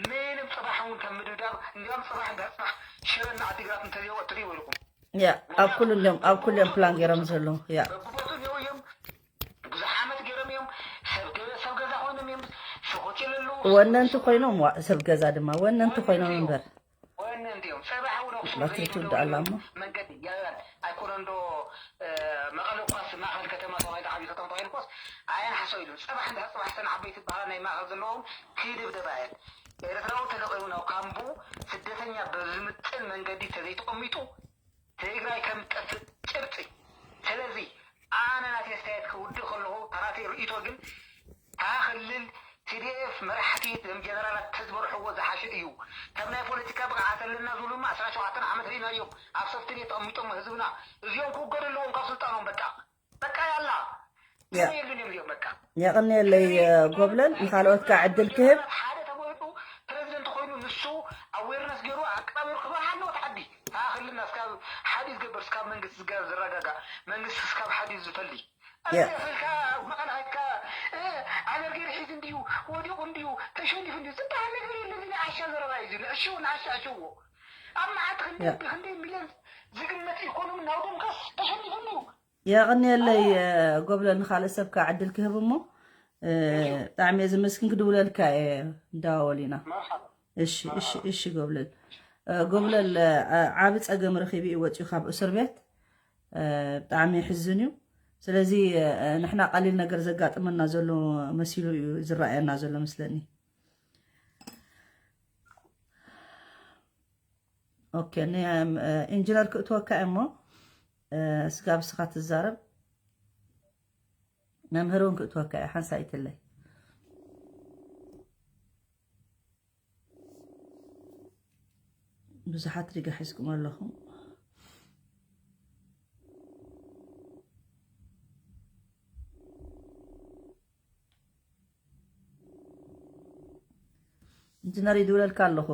ምንም ጽባሕ እውን ከም ምድብዳብ፣ እንዲያውም ጽባሕ እንዳ ጽባሕ ሽረና ዓዲግራት እንተዘይወጥሩ ይበልኩም። ያ፣ ኣብ ኩሉ እንዲዮም፣ ኣብ ኩሉ እዮም ፕላን ገይሮም ዘለዉ። ያ። በብቦትኡ እኒኦ እዮም። ብዙሕ ዓመት ገይሮም እዮም። ሰብ ገ-፣ ሰብ ገዛ ኮይኖም እዮም። ሸኾች የለሉ። ወነንቲ ኮይኖም፣ ዋ፣ ሰብ ገዛ ድማ ወነንቲ ኮይኖም እምበር። ወነንቲ እዮም። ጽባሕ እውን ኣኽሱም ባትሪ ዘይብሉ ትውዳእ ኣላ እሞ። መንገዲ ያያን ኣይኮነን ዶ፣ እ፣ መቐለ እኳስ ማእኸል ከተማ ተባሂሉ ዓብዪ ከተማ ተባሂሉ እኳስ ኣየን ሓሰው ኢሉ። ጽባሕ እንዳ ጽባሕ እተን ዓበይቲ ዝበሃላ ናይ ማእኸል ዘለዎም ክድብደባ እየን። ኤርትራዊ ተለቒሙ ናብ ካምቡ ስደተኛ በዝምጥን መንገዲ ተዘይተቐሚጡ ትግራይ ከም ትጠፍእ ጭብጢ። ስለዚ ኣነ ናተይ ኣስተያየት ክውድእ ከለኹ፣ እታ ናተይ ርእይቶ ግን፣ እታ ክልል ቲ ዲ ኤፍ መራሕቲ፣ እዞም ጀነራላት ተዝመርሕዎ ዝሓሸ እዩ። ከም ናይ ፖለቲካ ብቕዓት ኣለና ዝብሉ ድማ ዕስራን ሸውዓተን ዓመት ርኢናዮም። ኣብ ሰፍት ኔት ተቐሚጦም ህዝብና። እዚኦም ክውገዱ ኣለዎም ካብ ስልጣኖም በቃ። በቃ ያላ። ያ። የለን እዮም እዚኦም በቃ። የቐንየለይ፣ እ፣ ጎብለል፣ ንኻልኦት ከኣ ዕድል ክህብ። ሓደ ተመሪጡ ፕሬዚደንት ኮይኑ ንሱ ኣዌርነስ ገይሩ ኣቀባበሩ ክበሃል ኣለዎ። እቲ ዓዲ ተኣኽልና እስካብ ሓዲ ዝገበር እስካብ መንግስቲ ዝጋ-፣ ዝረጋጋእ መንግስቲ እስካብ ሓዲ ዝፈሊ። ያ። እዚ ፈልካ መቐለ ኸድካ፣ እ፣ ኣገር ገይሩ ሒዙ እንድዩ፣ ወዲቑ እንድዩ፣ ተሸኒፉ እንድዩ ዝበሃል ነገር የለን። እዚ ናይ ዓሻ ዘረባ እዩ። እዚ ንዕሽው ንዓሻ ዕሽዎ። ኣብ መዓት ክንደይ ያ። ብክንደይ ሚልዮን ዝግመት ኢኮኖሚ ናውዶምካስ ተሸኒፉ እንድዩ። የቐንየለይ፣ እ፣ ጎብለል፣ ንኻልእ ሰብ ከኣ ዕድል ክህብ እሞ፣ እ፣ ብጣዕሚ እየ ዝመስግን። ክድውለልካ እየ፣ ንደዋወል ኢና። መርሓባ። እሺ፣ እሺ፣ እሺ፣ ጎብለል። እ፣ ጎብለል፣ እ፣ ዓቢ ጸገም ረኺቡ እዩ ወጺኡ ካብ እስር ቤት። እ፣ ብጣዕሚ የሕዝን እዩ። ስለዚ፣ እ፣ ንሕና ቀሊል ነገር ዘጋጥመና ዘሎ መሲሉ እዩ ዝረኣየና ዘሎ መስለኒ። ኦኬ፣ ን-፣ እ፣ ኢንጂነር ክእትወካ እየ እሞ፣ እ፣ ስጋብ እስኻ ትዛረብ። መምህር እውን ክእትወካ እየ፣ ሓንሳእ ኣይትለይ። ብዙሓት ሪጋ ሒዝኩም ኣለኹም። ኢንጂነር ይድውለልካ ኣለኹ።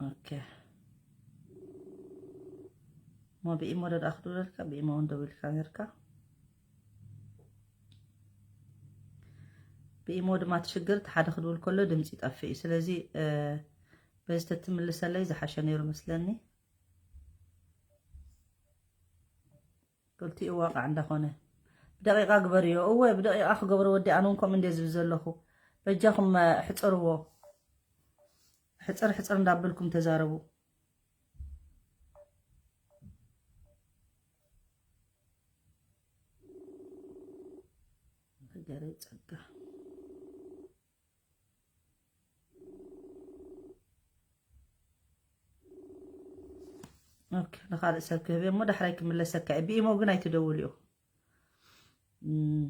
ኦኬ። እሞ ብኢሞ ዶ ደኣ ክድውለልካ? ብኢሞ እውን ደዊልካ ነርካ። ብኢሞ ድማ ትሽግር፣ እቲ ሓደ ክድውል ከሎ ድምፂ ይጠፍእ እዩ። ስለዚ፣ እ፣ በዚ ተትምልሰለይ ዝሓሸ ነይሩ መስለኒ። ክልቲኡ ዋቃዕ እንዳኾነ ብደቂቃ ግበርዮ። እወ፣ ብደቂቃ ክገብሮ ወዲ፣ ኣነ እውን ከምኡ እንደ ዝብል ዘለኹ። በጃኹም፣ እ፣ ሕፅርዎ። ሕፅር ሕፅር እንዳበልኩም ተዛረቡ። ሃገረይ ጸጋ። ኦኬ፣ ንኻልእ ሰብ ክህብ እሞ ዳሕራይ ክምለሰካ እየ። ብኢሞ ግን ኣይትደውልዩ። እም።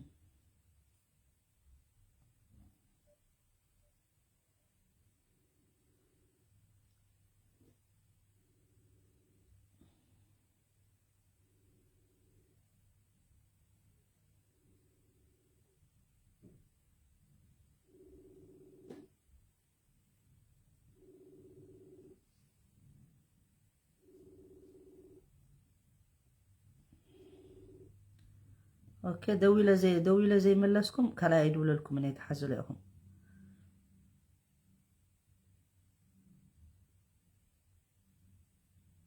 ኦኬ፣ ደዊለ ዘይ-፣ ደዊለ ዘይመለስኩም ካልኣይ ኣይድውለልኩምን እየ፣ ተሓዝሉ ኢኹም።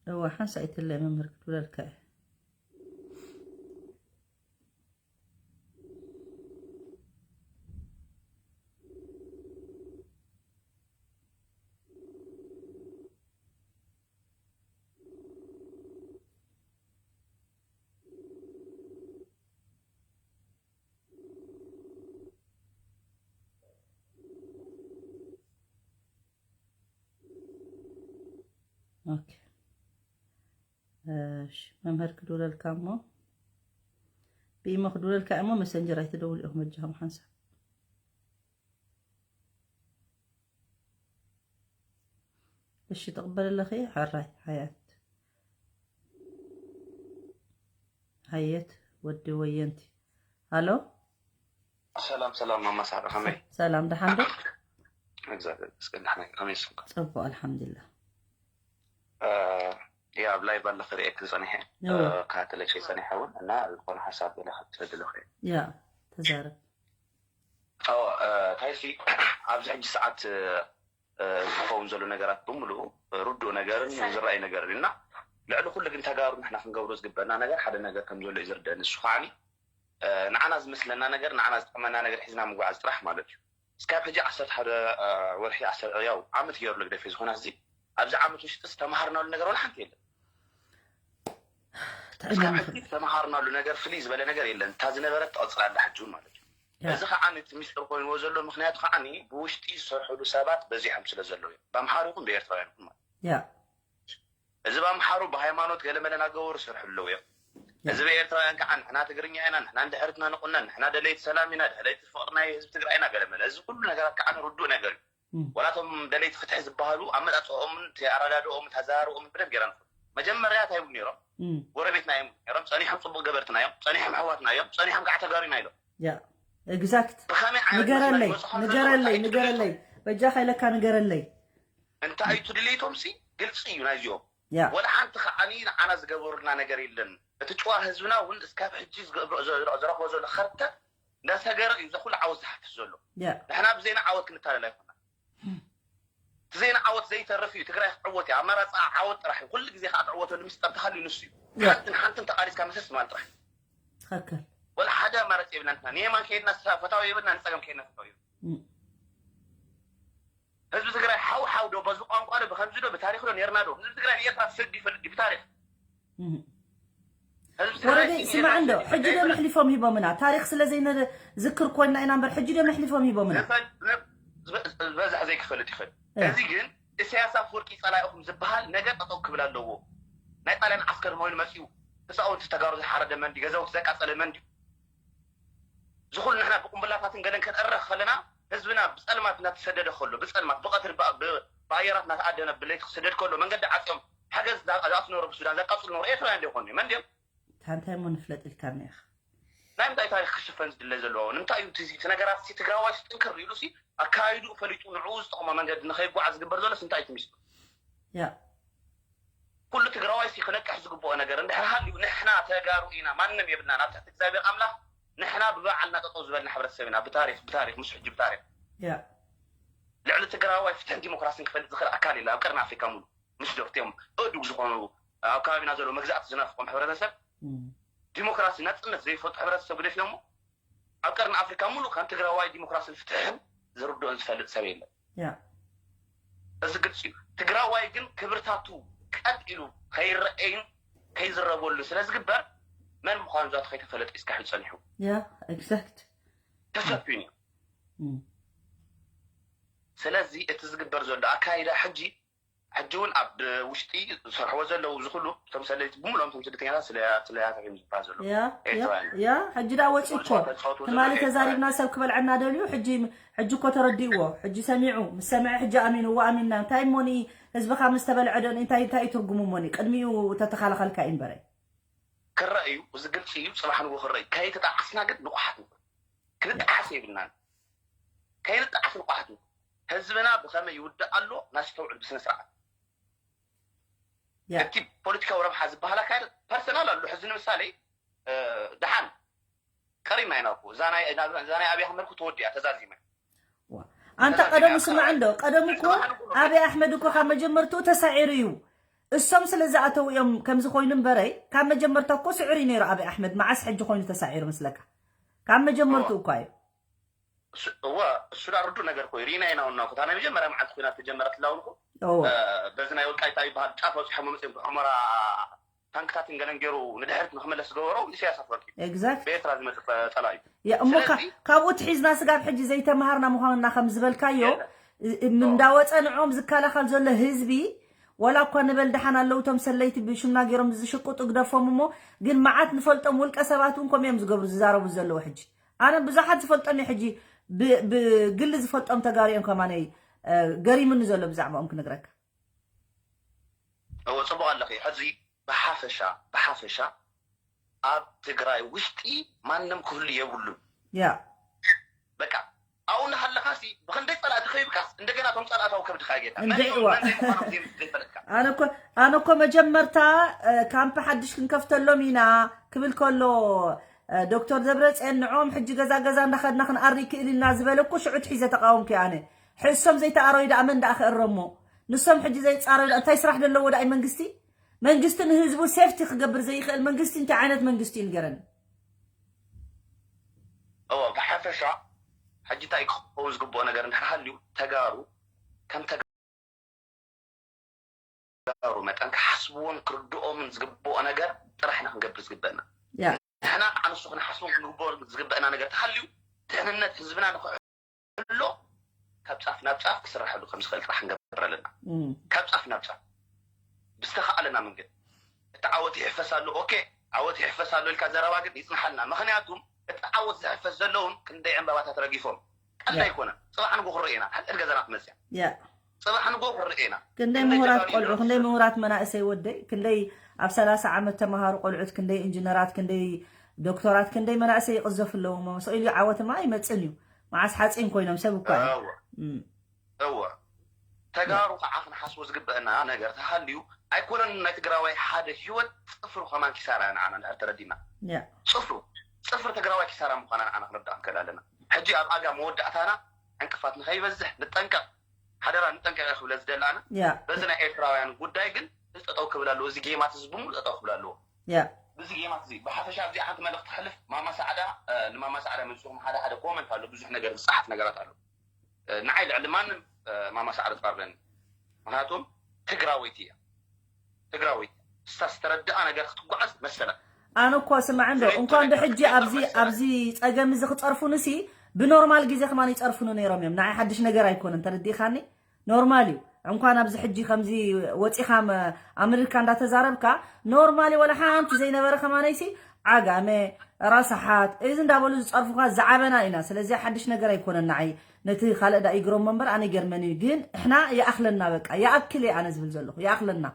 እወ፣ ሓንሳእ ኣይትለ መምህር ክትብለልካ እየ። ኦኬ። እሺ፣ መምህር ክድውለልካ እሞ፣ ብኢሞ ክድውለልካ እሞ፣ መሰንጀር ኣይትደውሉ ኢኹም፣ በጃኹም ሓንሳብ። እሺ፣ ትቕበል ኣለኺ? ሕራይ፣ ሓያት። ሓየት፣ ወዲ ወየንቲ። ሃሎ? ሰላም፣ ሰላም፣ ማማ ሳራ፣ ከመይ? ሰላም፣ ደሓን ዶ? እግዚኣብሔር ይመስገን፣ ደሓን እየ። ከመይ ንስኺ? ጽቡቕ፣ ኣልሓምዱሊላህ። እ፣ ያ፣ ኣብ ላይቭ ኣለኺ ርእየኪ ጸኒሐ፣ እወ። እ፣ ክከታተለኪ ጸኒሐ እውን፣ እና ዝኾነ ሓሳብ ገለ ክትረድለኺ እየ። ያ፣ ተዛረብ። ኣዎ፣ እ፣ ታይሲ፣ ኣብዚ ሕጂ ሰዓት፣ እ፣ እ፣ ዝኸውን ዘሎ ነገራት ብምሉኡ፣ እ፣ ርዱእ ነገርን ዝረኣይ ነገርን እዩ። እና ልዕሊ ኩሉ ግን ተጋሩ ንሕና ክንገብሮ ዝግበአና ነገር ሓደ ነገር ከም ዘሎ እዩ ዝርደአኒ። እሱ ከዓኒ፣ እ፣ ንዓና ዝመስለና ነገር፣ ንዓና ዝጠቕመና ነገር ሒዝና ምጉዓዝ ጥራሕ ማለት እዩ። እስካብ ሕጂ ዓሰርተ ሓደ፣ እ፣ ወርሒ፣ ዓሰርተ፣ ያው ዓመት ገይሩ ልግደፍ እዩ ዝኾነ፣ እዚ ኣብዚ ዓመት ውሽጥስ ተምሃርናሉ ነገር ዋላ ሓንቲ የለን። ጥዕና እስካብ ሕጂ ምኽሪ። ዝተምሃርናሉ ነገር ፍልይ ዝበለ ነገር የለን። እታ ዝነበረት ትቕጽል ኣላ ሕጂ እውን ማለት እዩ። ያ። እዚ ከዓ ነቲ ሚስጥር ኮይንዎ ዘሎ ምኽንያት ከዓኒ ብውሽጢ ዝሰርሕሉ ሰባት በዚሖም ስለ ዘለዉ እዮም። ብኣምሓሩ ይኹን ብኤርትራውያን ይኹን ማለት እዩ። ያ። እዚ ብኣምሓሩ ብሃይማኖት ገለመለ እናገበሩ ዝሰርሑ ኣለዉ እዮም። ያ። እዚ ብኤርትራውያን ከዓ ንሕና ትግርኛ ኢና፣ ንሕና ንድሕሪትና ንቑነን፣ ንሕና ደለይቲ ሰላም ኢና፣ ደለይቲ ፍቕሪ ናይ ህዝቢ ትግራይ ኢና ገለመለ። እዚ ኩሉ ነገራት ከዓ ንርዱእ ነገር እዩ። እም። ዋላ እቶም ደለይቲ ፍትሒ ዝበሃሉ ኣመጻጽኦምን እቲ ኣረዳድኦምን እቲ ኣዘራርብኦምን ብደንብ ጌርና ንፈልጦ። መጀመርያ እንታይ ይብሉ ነይሮም? እም። ጎረቤትና እዮም ነይሮም፣ ጸኒሖም ጽቡቕ ገበርትና እዮም፣ ጸኒሖም ኣሕዋትና እዮም፣ ጸኒሖም ከዓ ተጋሩና ኢሎም። ያ፣ ኤግዛክት። ብኸመይ ዓይነት ንገረለይ፣ መስመር ይበጽሖም ዘለዉ ንገረለይ፣ እንታይ እዩ ንገረለይ። ትድልይቶም? በጃኻ ኢለካ ንገረለይ። እንታይ እዩ ትድልይቶም ሲ ግልጺ እዩ ናይዚኦም። ያ። ወላ ሓንቲ ከዓኒ ንዓና ዝገበሩልና ነገር የለን። እቲ ጭዋ ህዝብና እውን እስካብ ሕጂ ዝገብሮ-፣ ዘ-፣ ዝረኽቦ ዘሎ ኸርተት እንዳሰገረ እዩ፣ እዚ ኩሉ ዓወት ዝሓፍስ ዘሎ። ያ። ንሕና ብዜና ዓወት ክንታለል ኣይኮናን። እም። እቲ ዜና ዓወት ዘይተርፍ እዩ። ትግራይ ክትዕወት እያ። ኣማራፂ ዓወት ጥራሕ እዩ። ኩሉ ግዜ ከዓ ትዕወተሉ ሚስጥር ተሃልዩ ንሱ እዩ። ያ። ሓንትን ሓንትን ተቓሊስካ መሰስ ምባል ጥራሕ እዩ። ትኽክል። ወላ ሓደ ኣማራፂ የብልና ንሕና። ንየማን ከይድና ፈታዊ የብልና፣ ንፀገም ከይድና ፈታዊ የብልና። እም። ህዝቢ ትግራይ ሓው ሓው ዶ፣ በዚ ቋንቋ ዶ፣ ብከምዚ ዶ፣ ብታሪኽ ዶ ነይርና ዶ? ህዝቢ ትግራይ ንኤርትራ ክሰግድ ይፈልጥ ድዩ ብታሪኽ? እህ። ህዝቢ ትግራይ ወረደይ፣ ንኤርትራ ስማዕ እንዶ፣ ክሰግድ ሕጂ ዶ ይፈልጥ? መሕሊፎም ሂቦምና? ታሪኽ ስለ ዘይንዝክር ኮይንና ኢና እምበር፣ ሕጂ ዶ መሕሊፎም ሂቦምና? ንፈል-፣ ንፈ-፣ ዝበ-፣ ዝበዝሕ ዘይክፈልጥ ይኽእል። እ። እዚ ግን ኢሳያስ ኣፈወርቂ ጸላኢኹም ዝበሃል ነገር ጠጠው ክብል ኣለዎ። ናይ ጣልያን ዓስከር ኮይኑ መጺኡ። ህፃውንቲ ተጋሩ ዝሓረደ መን ድዩ? ገዛውቲ ዘቃፀለ መን ድዩ? ዝኹሉ ንሕና ብቁምብላታትን ገለን ከነእርኽ ከለና ህዝብና ብፀልማት እናተሰደደ ከሎ ብፀልማት ብቐትሪ ብ- ብ- ብኣየራት እናተኣደነ ብለይቲ ክስደድ ከሎ መንገዲ ዓፅዮም ሓገዝ ዝኣትነሩ ብሱዳን ዘቃፅሉ ነሩ ኤርትራውያን ዶ ይኾኑ? መን ድዮም? ታንታይ ሞ ንፍለጥ ኢልካኒ ኢኻ። ናይ ምንታይ ታሪክ ክሽፈን ዝድለ ዘለዎ? ንምንታይ እዩ እቲ ነገራት ትግራዋይ ጥንክር ኢሉ ኣካይዱ ፈሊጡ ንዕኡ ዝጠቕሞ መንገዲ ንኸይጓዓዝ ዝግበር ዘሎስ እንታይ እዩ ትምስሉ? ያ ኩሉ ትግራዋይ ሲ ክነቅሕ ዝግብኦ ነገር እንድሕር ሃልዩ ንሕና ተጋሩ ኢና፣ ማንም የብልና ናብ ትሕቲ እግዚኣብሔር ኣምላኽ ንሕና ብባዕልና ጠጠው ዝበልና ሕብረተሰብ ኢና። ብታሪክ ብታሪክ ምስ ሕጂ ብታሪክ ያ ልዕሊ ትግራዋይ ፍትሕን ዲሞክራሲን ክፈልጥ ዝኽእል ኣካል የለ ኣብ ቀርኒ ኣፍሪካ ሙሉ ምስ ዶክትዮም እዱግ ዝኾኑ ኣብ ከባቢና ዘሎ መግዛእቲ ዝናፍቆም ሕብረተሰብ እም፣ ዲሞክራሲ ናፅነት ዘይፈልጡ ሕብረተሰብ ግደፍዮሞ ኣብ ቀርኒ ኣፍሪካ ሙሉ ከም ትግራዋይ ዲሞክራሲን ፍትሕን ዝርድኦን ዝፈልጥ ሰብ የለን። ያ እዚ ግልፂ እዩ። ትግራዋይ ግን ክብርታቱ ቀጥ ኢሉ ከይረአይን ከይዝረበሉን ስለ ዝግበር መን ምዃኑ ዛቱ ከይተፈለጠ እዩ እስካብ ሕጂ ፀኒሑ ያ ኤግዛክት ተሸፊኑ እዩ። እም፣ ስለዚ እቲ ዝግበር ዘሎ ኣካይዳ ሕጂ ሕጂ እውን ኣብ ውሽጢ ዝሰርሕዎ ዘለዉ እዚ ኩሉ እቶም ሰለይቲ ብምሎም እቶም ስደተኛታት ስለያታት እዮም ዝበሃል ዘሎ ያ ያ ኤርትራውያን ያ ሕጂ ዳ ወፂ እኮ ተፃወቱ ትማሊ ዘለዉ ተዛሪብና ሰብ ክበልዐና ደልዩ ሕጂ ሕጂ እኮ ተረዲእዎ ሕጂ ሰሚዑ ምስ ሰምዐ ሕጂ ኣሚኑ እዎ ኣሚንና እንታይ እሞኒ ህዝብኻ ምስ ተበልዐ ዶ እንታይ እንታይ እዩ ትርጉሙ እሞኒ ቅድሚኡ ተተኻላኸልካ እዩ እምበረ ክረአ እዩ። እዚ ግልፂ እዩ። ፅባሕ ንጎ ክረአ እዩ። ከይተጣዓስና ግን ንቑሓት ንኹን። ክንጠዓስ የብልናን። ከይንጠዓስ ንቑሓት ንኹን። ህዝብና ብኸመይ ይውዳእ ኣሎ ናስተውዕል ብስነ ስርዓት። ያ እቲ ፖለቲካዊ ረብሓ ዝበሃል ኣካል ፐርሰናል ኣሎ። ሕዚ ንምሳሌ እ፣ ደሓን ቀሪብና ኢና እኮ እዛ ናይ እዛ ናይ ኣብይ ኣሕመድ እኮ ተወዲኣ ተዛዚመ። ዋ። ኣንታ ቀደሙ ስማዕ እንዶ ቀደሙ እኮ ኣብይ ኣሕመድ እኮ ካብ መጀመርትኡ ተሳዒሩ እዩ እሶም ስለ ዝኣተው እዮም ከምዚ ኮይኑ እምበረይ ካብ መጀመርታ እኮ ስዑር እዩ ነይሩ ኣብይ ኣሕመድ መዓስ ሕጂ ኮይኑ ተሳዒሩ ምስለካ ካብ መጀመርትኡ እኳ እዩ እሱ- እዋ እሱ ዳ ርዱእ ነገር እኮ እዩ። ርኢና ኢና ውና እኮ እታ ናይ መጀመርያ መዓልቲ ኮይና ተጀመረት ላውን እኮ ኦ እ፣ በዚ ናይ ወልቃይታ ይበሃል ጫፍ ኣውፂሖሞ መፅኦም ብዕሞራ ታንክታትን ገለን ገይሩ ንድሕሪት ንክመለስ ዝገበሮ ኢሳያስ ኣፈወርቂ እዩ። ኤግዛክት ብኤርትራ ዝመፅእ ፀላኢ እዩ። ያ እሞ ካ- ስለዚ ካብኡ ትሒዝና ስጋብ ሕጂ ዘይተምሃርና ምዃንና ከም ዝበልካዮ የለ። እ- እ- እንዳወፀ ንዕኦም ዝከላኸል ዘሎ ህዝቢ ወላ እኳ ንበል ደሓን ኣለዉ እቶም ሰለይቲ ብሽምና ገይሮም ዝሽቅጡ ግደፎም እሞ ግን መዓት ንፈልጦም ውልቀ ሰባት እውን ከምኡ እዮም ዝገብሩ ዝዛረቡ ዘለዉ ሕጂ ኣነ ብዙሓት ዝፈልጦም እየ ሕጂ ብ- ብግሊ ዝፈልጦም ተጋሩ እዮም ከማነይ እ፣ ገሪሙኒ ዘሎ ብዛዕባኦም ክነግረካ እወ ፅቡቅ ኣለኺ። ሕዚ ብሓፈሻ ብሓፈሻ ኣብ ትግራይ ውሽጢ ማንም ክህሉ የብሉን። ያ በቃ ኣብኡ እናሃለኻሲ ብክንደይ ፀላእቲ ከይብካስ እንደገና እቶም ፀላእታዊ ከብድካ ጌታ እንደ መን እዮም እዋ። መን ዘይምዃኖም ዘይ- ዘይፈለጥካ ኣነ እኮ ኣነ እኮ መጀመርታ እ፣ ካምፕ ሓድሽ ክንከፍተሎም ኢና ክብል ከሎ እ፣ ዶክተር ደብረፅዮን ንዕኦም ሕጂ ገዛ ገዛ እንዳኸድና ክንኣሪ ይክእል ኢልና ዝበለ እኮ ሽዑ ትሒዘ ተቃወምኩ ኣነ ሕሶም ዘይተኣረዩ ደኣ መን ደኣ ክእረሞ ንሶም ሕጂ ዘይፃረዩ ደኣ እንታይ ስራሕ ዘለዎ ደኣ እዩ መንግስቲ መንግስቲ ንህዝቡ ሴፍቲ ክገብር ዘይኽእል መንግስቲ እንታይ ዓይነት መንግስቲ እዩ ንገረኒ እወ ብሓፈሻ ሕጂ እንታይ ክኸውን ዝግብኦ ነገር እንድሕር ሃልዩ ተጋሩ ከም ተጋሩ መጠን ክሓስብዎን ክርድኦምን ዝግብኦ ነገር ጥራሕ ኢና ክንገብር ዝግበአና ያ ንሕና ኣንሱ ክንሓስቦም ክንግብኦ ዝግበአና ነገር ተሃልዩ ድሕንነት ህዝብና ንክሕሎ ካብ ጫፍ ናብ ጫፍ ክስራሐሉ ከም ዝኽእል ጥራሕ ክንገብር ኣለና እም፣ ካብ ጫፍ ናብ ጫፍ ብዝተኻኣለና መንገዲ እቲ ዓወት ይሕፈስ ኣሎ ኦኬ ዓወት ይሕፈስ ኣሎ ኢልካ ዘረባ ግን ይፅንሓልና ምክንያቱም እቲ ዓወት ዝሕፈስ ዘለውን ክንደይ ዕምባባታት ረጊፎም ቀልዲ ያ። ኣይኮነን ፅባሕ ንጎ ክረእ ኢና ሕድሕድ ገዛና ትመፅያ ያ ፅባሕ ንጎ ክረእ ኢና ክንደይ ክንደይ ምሁራት ተጋሩ ቆልዑ እዮም ክንደይ ዝመስሉ። ምሁራት መናእሰይ ወደይ ክንደይ ኣብ ሰላሳ ዓመት ተምሃሩ ቆልዑት ክንደይ ኢንጂነራት ክንደይ ዶክተራት ክንደይ መናእሰይ ይቕዘፉ ኣለዉ እሞ ስቕ ኢሉ ዓወትማ ኣይመፅን እዩ መዓስ ሓፂን ኮይኖም ሰብ እኳ እዩ እወ እም፣ እወ ተጋሩ ከዓ ክንሓስቦ ዝግበአና ነገር ተሃልዩ ኣይኮነን ናይ ትግራዋይ ሓደ ህይወት ፅፍሩ ከማን ኪሳራ ንዓና እንድሕር ተረዲና ያ ፅፍሩ ፅፍሪ ትግራዋይ ኪሳራ ምዃና ንዓና ክንርዳእ ንክእል ኣለና ሕጂ ኣብ ኣጋ መወዳእታና ዕንቅፋት ንከይበዝሕ ንጠንቀቕ ሓደራ ንጠንቀቕ ክብለ ዝደሊ ኣነ ያ በዚ ናይ ኤርትራውያን ጉዳይ ግን እዚ ጠጠው ክብል ኣለዎ እዚ ጌማት እዚ ብምሉ ጠጠው ክብል ኣለዎ ያ ብዚ ጌማት እዚ ብሓፈሻ ኣብዚ ሓንቲ መልእክቲ ክሕልፍ ማማ ሳዕዳ እ፣ ንማማ ሳዕዳ መፅኹም ሓደ ሓደ ኮመንት ኣሎ ብዙሕ ነገር ዝፀሓፍ ነገራት ኣሎ እ፣ ንዓይ ልዕሊ ማንም እ፣ ማማ ሳዕዳ ትቐርበኒ ምክንያቱም ትግራወይቲ እያ ትግራወይቲ እሳ ዝተረድኣ ነገር ክትጓዓዝ መሰላ ኣነ እኮ ስማዕ እንዶ ዘይኮነ እንኳን ዶ ነገር ሕጂ ክትገብር ኣብዚ መሰላ ኣብዚ ፀገም እዚ ክፀርፉንሲ ብኖርማል ግዜ ከማን ይፀርፉኒ ነይሮም እዮም ንዓይ ሓድሽ ነገር ኣይኮነን ተረዲእካኒ ኖርማል እዩ እንኳን ኣብዚ ሕጂ ከምዚ ወፂኻ ኣመሪካ እንዳተዛረብካ ኖርማሊ ወላ ሓንቲ ዘይነበረ ከማነይሲ ዓጋመ ራሳሓት እዚ እንዳበሉ ዝፀርፉካ ዝዓበና ኢና። ስለዚ ሓድሽ ነገር ኣይኮነን ንዓይ። ነቲ ካልእ ዳ ይግረሞ እምበር ኣነ ይገርመኒ እዩ። ግን እሕና ይኣኽለና በቃ ይኣክል እየ ኣነ ዝብል ዘለኹ ይኣኽለና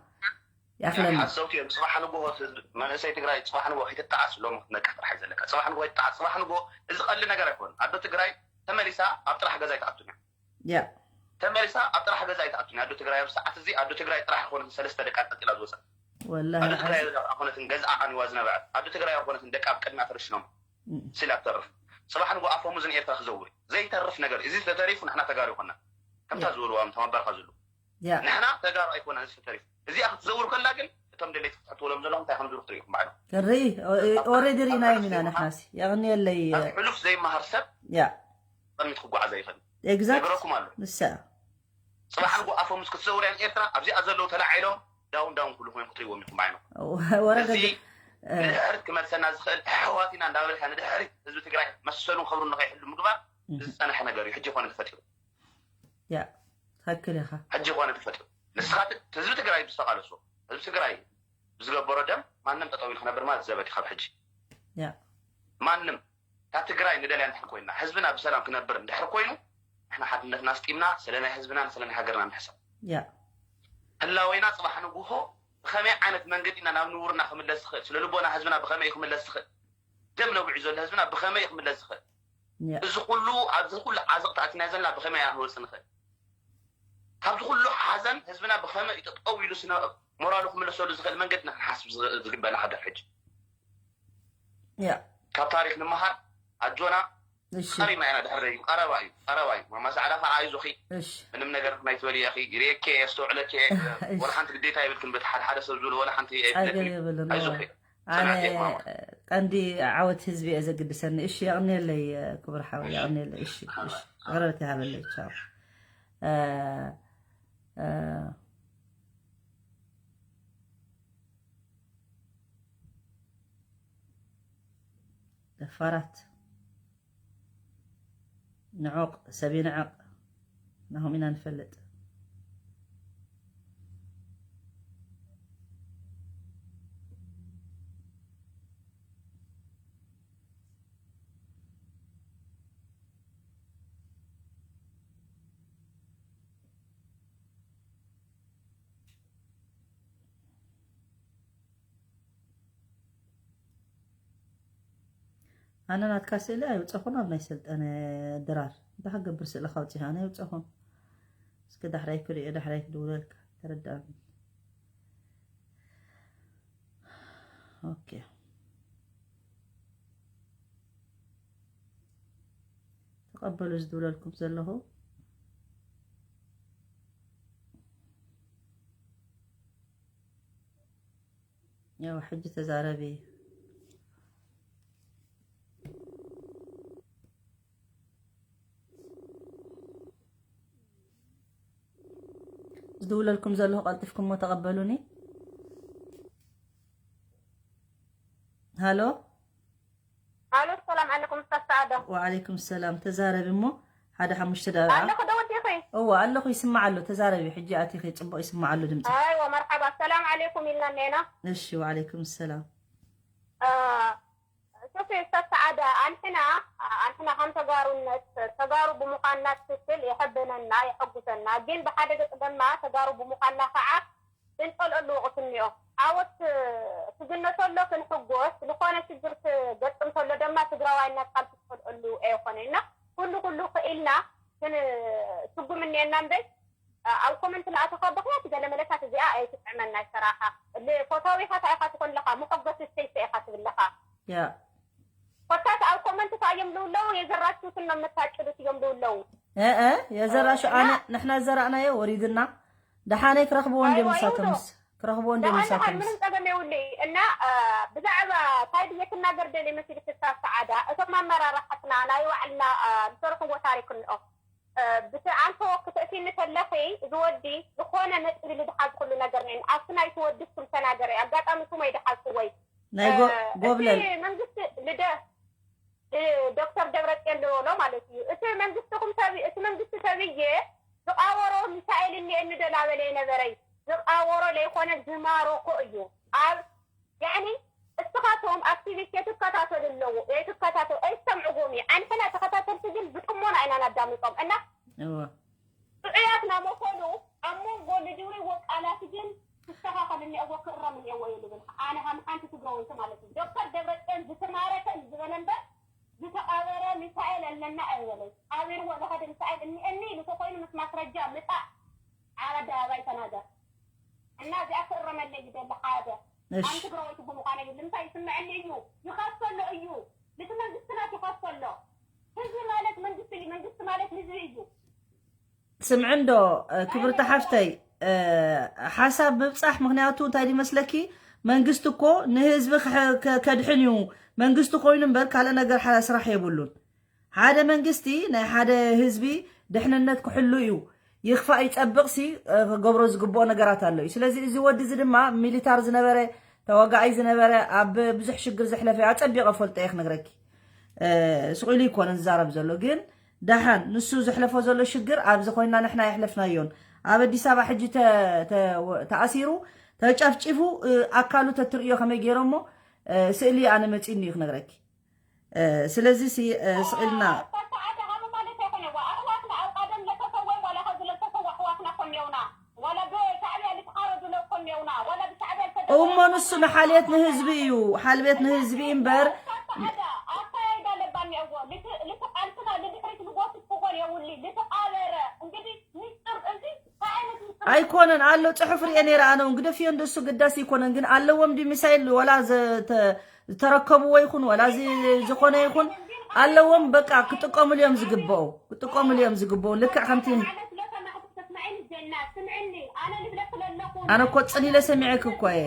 ይኣኽለና። ሓሰውቲ እዮም። ፅባሕ ንጎሆ መንእሰይ ትግራይ ፅባሕ ንጎሆ ከይትጣዓስ ሎም ክትነቅሕ ጥራሕ እዩ ዘለካ። ፅባሕ ንጎሆ ይጣዓስ። ፅባሕ ንጎሆ እዚ ቀሊ ነገር ኣይኮን። ኣዶ ትግራይ ተመሊሳ ኣብ ጥራሕ ገዛ ኣይትኣቱን እያ። ያ ተመሊሳ ኣብ ጥራሕ ገዛ ኣይትኣቱን እያ። ኣዶ ትግራይ ኣብ ሰዓት እዚ ኣዶ ትግራይ ጥራሕ ኣይኮነትን ሰለስተ ደቂ ቀጢላ ዝወፀት። ወላሂ ኣዶ ትግራይ ኣይኮነትን ገዝኣ ዓንዋ ዝነበዐት። ኣዶ ትግራይ ኣይኮነትን ደቂ ኣብ ቅድሚያ ተረሽኖም ስኢላ ትተርፍ። ፅባሕ ንጎ ኣፎሙዝ ንኤርትራ ክዘውር እዩ። ዘይተርፍ ነገር እዚ ተተሪፉ ንሕና ተጋሩ ይኮና ከምታ ዝበልዋ ተማባርካ ዝብሉ ንሕና ተጋሩ ኣይኮና እዚ ተሪፉ። እዚኣ ክትዘውር ከላ ግን እቶም ደለይቲ ክትሕትወሎም ዘለኹም እንታይ ከም ዝብሉ ክትሪኢኹም ባዕሉ። ክንርኢ ኦሬዲ ርኢናዮም ኢና ንሕናሲ። የቕንየለይ። ኣብ ሕሉፍ ዘይመሃር ሰብ ያ ቅድሚት ክጓዓዝ ኣይኽእል። ኤግዛክት ነገረኩም ኣሎ። ንሳ ፅባሕ ንጎ ኣፎሙዝ ክትዘውር እያ ኤርትራ። ኣብዚኣ ዘለዉ ተላዒሎም ዳውን ዳውን ክብሉ ኮይንኩም ክትሪእዎም ኢኹም ብዓይንኹም። ወረደ እዚ ንድሕሪት ክመልሰና ዝኽእል ኣሕዋት ኢና እንዳበልካ ንድሕሪት ህዝቢ ትግራይ መሰሉን ክብሩን ንኸይሕሉ ምግባር ዝፀነሐ ነገር እዩ። ሕጂ ኮነ ተፈጢሩ። ያ ትክክል ኢኻ። ሕጂ ኮነ ተፈጢሩ። ንስኻ ህዝቢ ትግራይ ብዝተቓለሶ ህዝቢ ትግራይ ብዝገበሮ ደም ማንም ጠጠው ኢሉ ክነብር ማለት ዘበት እዩ። ካብ ሕጂ ያ ማንም እታ ትግራይ ንደልያ እንድሕር ኮይንና ህዝብና ብሰላም ክነብር እንድሕር ኮይኑ ንሕና ሓድነትና ኣስጢምና ስለ ናይ ህዝብናን ስለ ናይ ሃገርና ንሕሰብ። ያ ህላወና ፅባሕ ንጉሆ ብኸመይ ዓይነት መንገዲ ኢና ናብ ንቡርና ክምለስ ዝኽእል፣ ስነ ልቦና ህዝብና ብኸመይ እዩ ክምለስ ዝኽእል፣ ደም ነቢዑ ዘሎ ህዝብና ብኸመይ እዩ ክምለስ ዝኽእል፣ ያ እዚ ኩሉ ኣብዚ ኩሉ ዓዘቕቲ ኣቲና ዘለና ብኸመይ ኢና ክንወፅእ ንኽእል፣ ካብዚ ኩሉ ሓዘን ህዝብና ብኸመይ እዩ ጠጠው ኢሉ ስነ ሞራሉ ክምለሰሉ ዝኽእል መንገዲ ኢና ክንሓስብ ዝግበና ሃገር ሕጂ። ያ ካብ ታሪክ ንምሃር ኣጆና እሺ ቀሪብና ኢና ድሕር እዩ ቀረባ እዩ ቀረባ እዩ ማማ ሰዓዳ ከዓ ኣይዞኺ እሺ ምንም ነገር ናይ ትበልያ ኢኺ ይርእየኪ እየ የስተውዕለኪ እየ እሺ ወላ ሓንቲ ግዴታ የብልክን በቲ ሓደ ሓደ ሰብ ዝብሎ ወላ ሓንቲ ኣይፍለጥን እዩ ኣይገበልን ኣይዞኺ ኣነ ጽናት እየ ማማ ቀንዲ ዓወት ህዝቢ እየ ዘግድሰኒ። እሺ የቕንየለይ ክቡር ሓወይ የቕንየለይ። እሺ እሺ ቅረበት ይሃበለይ ቻው። ደፋራት ንዑቕ ሰብ ይንዕቕ ናኹም ኢና ንፈልጥ። ኣነ ናትካ ስእሊ ኣይውፀኹን ኣብ ናይ ሰልጠነ ድራር እንታይ ክገብር ስእልኻ ኣውፂኻ ኣነ ኣይውፀኹን እስኪ ዳሕራይ ክሪኦ ዳሕራይ ክድውለልካ ተረዳእኒ ኦኬ ተቐበሉ ዝድውለልኩም ዘለኹ ያው ሕጂ ተዛረቢ ዝድውለልኩም ዘለኹ ቀልጢፍኩሞ ተቐበሉኒ ሃሎ ኣሎ ሰላም ዓለኩም ስታፍ ሰዓዳ ወዓለይኩም ሰላም ተዛረቢ እሞ ሓደ ሓሙሽተ ደቂቃ ኣለኹ ዶ ወዲኺ እወ ኣለኹ ይስማዕ ኣሎ ተዛረቢ ሕጂ ኣቲኺ ፅቡቕ ይስማዕ ኣሎ ድምፂ ኣይወ መርሓባ ሰላም ዓለይኩም ኢልና እኒአና እሺ ወዓለይኩም ሰላም ሶፊ ስታፍ ሰዓዳ ኣንሕና ኣንሕና ከም ተጋሩነት ተጋሩ ብምዃንና ትክክል የሐበነና የሐጉሰና ግን ብሓደ ገፅ ድማ ተጋሩ ብምዃንና ከዓ ክንፀልአሉ ወቕቲ እኒኦ። ዓወት ክግነ ተሎ ክንሕጎስ፣ ዝኾነ ሽግር ክገጥም ተሎ ደማ ትግራዋይነት ቃል ክትፀልአሉ ኣይኾነ እና ኩሉ ኩሉ ክኢልና ክንስጉም እኒአና እምበይ ኣብ ኮመንት ንኣተኻ ብኽያት ገለ መለታት እዚኣ ኣይትጥዕመና ይሰራኻ። ፎታዊ ኢኻ እንታይ ኢኻ ትኾን ኣለኻ መሐጎሲ ስተይተ ኢኻ ትብለኻ። ያ ኮታስ ኣብ ኮመንት ከ እዮም ልውለው የዘራችሁትን ነው የምታጭዱት እዮም ልውለው። እእ የዘራሹ ኣነ ንሕና ዘራእናዮ ወሪድና ደሓነይ ክረኽብዎ እንድዮም ንሳቶምስ ክረኽብዎ እንድዮም ንሳቶምስ። ምንም ጸገም የውልይ እና ብዛዕባ ታይ ድየ ክናገር ደልየ መሲልኪ ስታፍ ሰዓዳ እቶም ኣመራርሓትና ናይ ባዕልና ዝሰርሕዎ ታሪክ እንኦ ብቲ ኣንተ ክትእቲኒ ከለኺ እዚ ወዲ ዝኾነ ነጥቢ ልድሓዝኩሉ ነገር ነይን ኣብቲ ናይቲ ወዲ ስም ተናገረ ኣጋጣሚ ስሞይ ድሓዝኩወይ ናይ ጎ- ጎብለል እቲ መንግስቲ ልደ ዶክተር ደብረፅዮን ዝበሎ ማለት እዩ። እቲ መንግስትኹም ተብ እቲ መንግስቲ ተብዬ ዝቃወሮ ሚሳኤል እኒኤኒ ዶ ላበለ የነበረይ። ዝቃወሮ ለይኮነ ዝማረኮ እዩ። ኣብ ያኒ እስኻቶም ኣክቲቪስት የትከታተሉ ኣለዎ የትከታተሉ ኣይሰምዕዎም እዩ። ኣንሕና ተኸታተልቲ ግን ብጥሞና ኢና ናዳምጦም እና እወ ጥዑያት ናመሰሉ ኣብ መንጎ ንድውሪ ወቃላት ግን ክስተኻኸል እኒአዎ ክእረም እኒአዎ እዩ ልብል ኣነ ከም ሓንቲ ትግራወይቲ ማለት እዩ። ዶክተር ደብረፅዮን ዝተማረከ እዩ ዝበለ እምበር ዝተቓበረ ሚሳኤል ኣለና ኣይበለን። ኣበርዎ ዝኸደ ሚሳኤል እኒአኒ ኢሉ ተኮይኑ ምስ ማስረጃ ምፃእ ኣብ ኣደባባይ ተናገር እና እዚኣ ክእረመለይ ይደሊ ሓደ ኣነ እሺ ትግራወይቲ ብምዃነ እዩ ንምንታይ ይስምዐኒ እዩ ይኸሰሎ እዩ ልቲ መንግስቲ ናት ይኸሰሎ ህዝቢ ማለት መንግስቲ እዩ መንግስቲ ማለት ህዝቢ እዩ ስምዕንዶ ክብርቲ ሓፍተይ ሓሳብ ምብፃሕ ምክንያቱ እንታይ ድመስለኪ መንግስቲ እኮ ንህዝቢ ከድሕን እዩ መንግስቲ ኮይኑ እምበር ካልእ ነገር ስራሕ የብሉን ሓደ መንግስቲ ናይ ሓደ ህዝቢ ድሕንነት ክሕሉ እዩ ይኽፋእ ይፀብቕሲ ክገብሮ ዝግብኦ ነገራት ኣሎ እዩ ስለዚ እዚ ወዲ እዚ ድማ ሚሊታር ዝነበረ ተዋጋኣይ ዝነበረ ኣብ ብዙሕ ሽግር ዘሕለፈ ኣፀቢቐ ፈልጦ እየ ክነግረኪ ስቕ ኢሉ ይኮነ ዝዛረብ ዘሎ ግን ደሓን ንሱ ዘሕለፎ ዘሎ ሽግር ኣብዚ ኮይና ንሕና የሕለፍናዮን ኣብ ኣዲስ ኣበባ ሕጂ ተኣሲሩ ተጨፍጪፉ ኣካሉ ተትርእዮ ከመይ ገይሮሞ ስእሊ ኣነ መፂኒ እዩ ክነግረኪ ስለዚ ስቕ ኢልና እሞ ንሱ ንሓልየት ንህዝቢ እዩ ሓልቤት ንህዝቢ እምበር ኣይኮነን ኣሎ ፅሑፍ ርኤ ነይረ ኣነ እውን ግደፍዮ እንደሱ ግዳስ ኣይኮነን ግን ኣለዎም ዲ ሚሳይል ወላ ዝተረከብዎ ይኹን ወላ ዝኾነ ይኹን ኣለዎም በቃ ክጥቀምሉ እዮም ዝግበኡ ክጥቀምሉ እዮም ዝግበኡ ልክዕ ከምቲ ኣነ እኮ ፅን ኢለ ሰሚዐክ እኮ እየ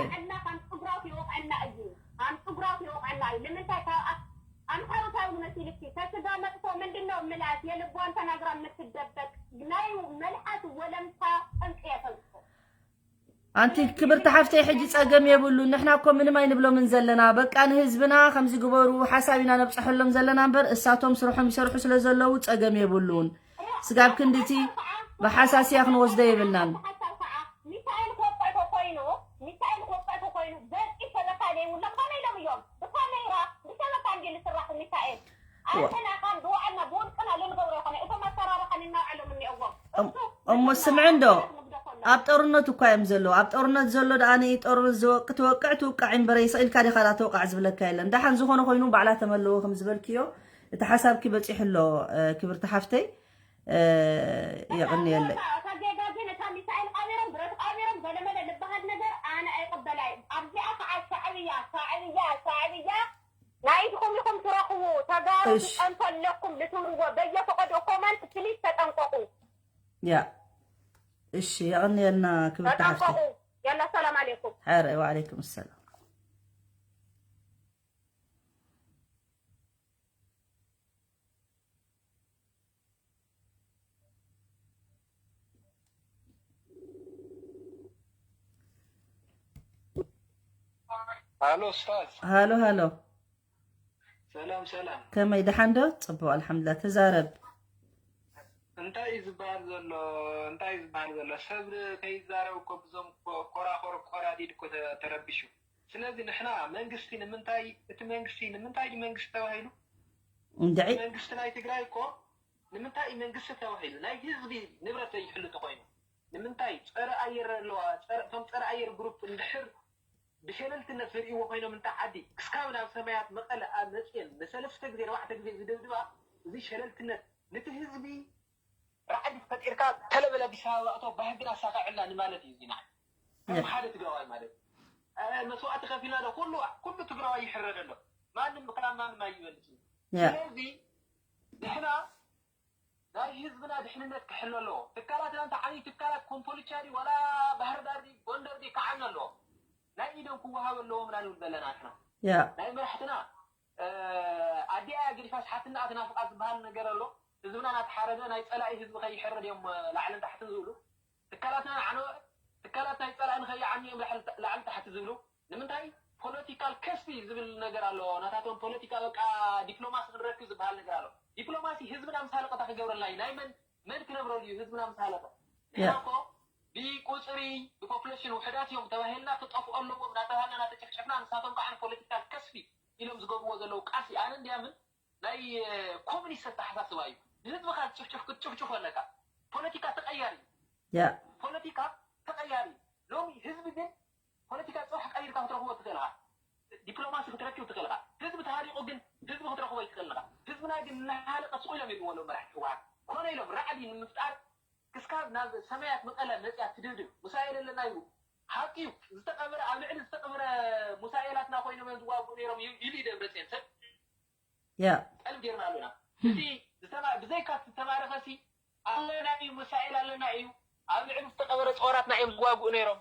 ኣምሓሩታዊ ንመሲልኪ ከስጋ መጥፎ ምንድነው ምላስ የልቧን ተናግራ የምትደበቅ ናይ መልሓስ ወለምታ ጠንቂ የፈልጦ ኣንቲ ክብርቲ ሓፍተይ ሕጂ ፀገም የብሉን ንሕና እኮ ምንም ኣይንብሎምን ዘለና በቃ ንህዝብና ከምዚ ግበሩ ሓሳብ ኢና ነብፀሐሎም ዘለና እምበር እሳቶም ስርሖም ይሰርሑ ስለ ዘለዉ ፀገም የብሉን ስጋብ ክንድቲ ብሓሳስያ ክንወስዶ የብልናን ሚሳኤል ክወቅዕ ተኮይኑ ሚሳኤል ክወቅዕ ተኮይኑ በቂ ሸበካ ዘይብሎም ከመይ ኢሎም እዮም ብካሜራ ብሸበካ እንዲ ዝስራሕ ሚሳኤል ኣንተና ካብ ዝወዓልና ብውልቅና ልንገብሮ ይኮነ እቶም ኣሰራርሓ ንናውዕሎም እኒኦዎም እሞ ስምዒ እንዶ ኣብ ጦርነት እኳ እዮም ዘለዉ ኣብ ጦርነት ዘሎ ደኣ ጦርነት ዝወቅ ትወቅዕ ትውቃዕ እምበረ ይስኢልካ ዲኻ ዳ ተወቃዕ ዝብለካ የለን ደሓን ዝኾነ ኮይኑ ባዕላ ተመለዎ ከም ዝበልክዮ እቲ ሓሳብኪ በፂሑ ኣሎ ክብርቲ ሓፍተይ የቕንየለይ ጌጋ ግን እታ ሚሳኤል ቃቢሮም ብረት ቃቢሮም ገለመለ ዝበሃል ነገር ኣነ ኣይቅበላይ ኣብዚኣ ከዓ ሻዕብያ ሻዕብያ ሻዕብያ ናይድኹም ኢኹም ትረኽቡ ተጋሩ ትፀንቶ ኣለኩም ልትብልዎ በየፈቀዶ ኮመንት ፕሊስ ተጠንቀቁ ያ እሺ የቕንየልና ክብርቲ ሓፍቲ ተጠንቀቁ ያላ ሰላም ኣሌኩም ሕረ ወዓለይኩም ሰላም ሃሎ ስታዝ ሃሎ ሃሎ ሰላም ሰላም ከመይ ደሓን ዶ ፅቡቅ ኣልሓምዱላ ተዛረብ እንታይ እዩ ዝበሃል ዘሎ እንታይ እዩ ዝበሃል ዘሎ ሰብ ከይዛረብ እኮ ብዞም ኮራኮር ቆራዲድ እኮ ተረቢሹ ስለዚ ንሕና መንግስቲ ንምንታይ እቲ መንግስቲ ንምንታይ እዩ መንግስቲ ተባሂሉ እንድዒ መንግስቲ ናይ ትግራይ እኮ ንምንታይ እዩ መንግስቲ ተባሂሉ ናይ ህዝቢ ንብረት ዘይሕሉ ተኮይኑ ንምንታይ ፀረ ኣየር ኣለዋ እቶም ፀረ ኣየር ግሩፕ እንድሕር ብሸለልትነት ዝርእይዎ ኮይኖም እንተ ዓዲ ክስካብ ናብ ሰማያት መቐለ ኣብ መፅኤን ንሰለስተ ግዜ ኣርባዕተ ግዜ ዝድብድባ እዚ ሸለልትነት ንቲ ህዝቢ ራዕዲ ፈጢርካ ተለበለ ኣዲስ ኣበባ እቶ ባህግን ኣሳኸዐላ ንማለት እዩ ዚና ከም ሓደ ትግራዋይ ማለት መስዋዕቲ ከፊልና ዶ ኩሉ ኩሉ ትግራዋይ ይሕረድ ኣሎ ማንም ብክላም ማንም ኣይበልፅ ስለዚ ንሕና ናይ ህዝብና ድሕንነት ክሕሎ ኣለዎ ትካላትና እንተ ዓብይ ትካላት ኮምፖልቻ ዲ ዋላ ባህርዳር ዲ ጎንደር ዲ ክዓብዩ ኣለዎ ናይ ኢዶም ክወሃብ ኣለዎም ኢና ንብል ዘለና ንሕና ናይ መራሕትና ኣዲኣ ግዲፋስ ሓትንኣ ትናፍቃ ዝበሃል ነገር ኣሎ ህዝብና ናተሓረደ ናይ ፀላኢ ህዝቢ ከይሕረድ እዮም ላዕልን ታሕትን ዝብሉ ትካላትና ንዓነወ ትካላት ናይ ፀላኢ ንከይዓኑ እዮም ላዕሊ ታሕቲ ዝብሉ ንምንታይ ፖለቲካል ከስቲ ዝብል ነገር ኣሎ ናታቶም ፖለቲካ በቃ ዲፕሎማሲ ክንረክብ ዝበሃል ነገር ኣሎ ዲፕሎማሲ ህዝብና ምስ ሃለቀታ ክገብረልና እዩ ናይ መን መን ክነብረሉ እዩ? ህዝብና ምስ ሃለቀ ንሕና እኮ ብቁፅሪ ብፖፕሌሽን ውሕዳት እዮም ተባሂልና ክጠፍኡ ኣለዎም እናተባሃልና እናተጨፍጨፍና ንሳቶም ከዓ ንፖለቲካል ከስቢ ኢሎም ዝገብርዎ ዘለዉ ቃልሲ ኣነ እንዲያምን ናይ ኮሚኒስት ኣተሓሳስባ እዩ። ንህዝብካ ዝጭፍጭፍ ክትጭፍጭፎ ኣለካ። ፖለቲካ ተቀያሪ እዩ። ያ ፖለቲካ ተቀያሪ እዩ። ሎሚ ህዝቢ ግን ፖለቲካ ፅባሕ ቀይርካ ክትረክቦ ትኽእል ኢኻ። ዲፕሎማሲ ክትረክብ ትኽእል ኢኻ። ህዝቢ ተሃሊቑ ግን ህዝቢ ክትረክቦ ኣይትኽእልን ኢኻ። ህዝብና ግን እናሃለቀ ስቕ ኢሎም ይሪእዎ ኣለዉ መራሕቲ ህወሓት። ኮነ ኢሎም ራዕዲ ንምፍጣር ክስካብ ናብ ሰማያት መቐለ መፅያ ትድብድብ። ሙሳኤል ኣለና ይብሉ። ሓቂ እዩ። ዝተቐበረ ኣብ ልዕሊ ዝተቐበረ ሙሳኤላትና ኮይኖም እዮም ዝዋግኡ ነይሮም እዩ ኢሉ እዩ ደብረፅዮን ሰብ ያ ጠልብ ጌርና ኣለና። እቲ ዝተማ- ብዘይካ እቲ ዝተማረኸ ሲ ኣለና እዩ፣ ሙሳኤል ኣለና እዩ። ኣብ ልዕሊ ዝተቐበረ ፀወራትና እዮም ዝዋግኡ ነይሮም።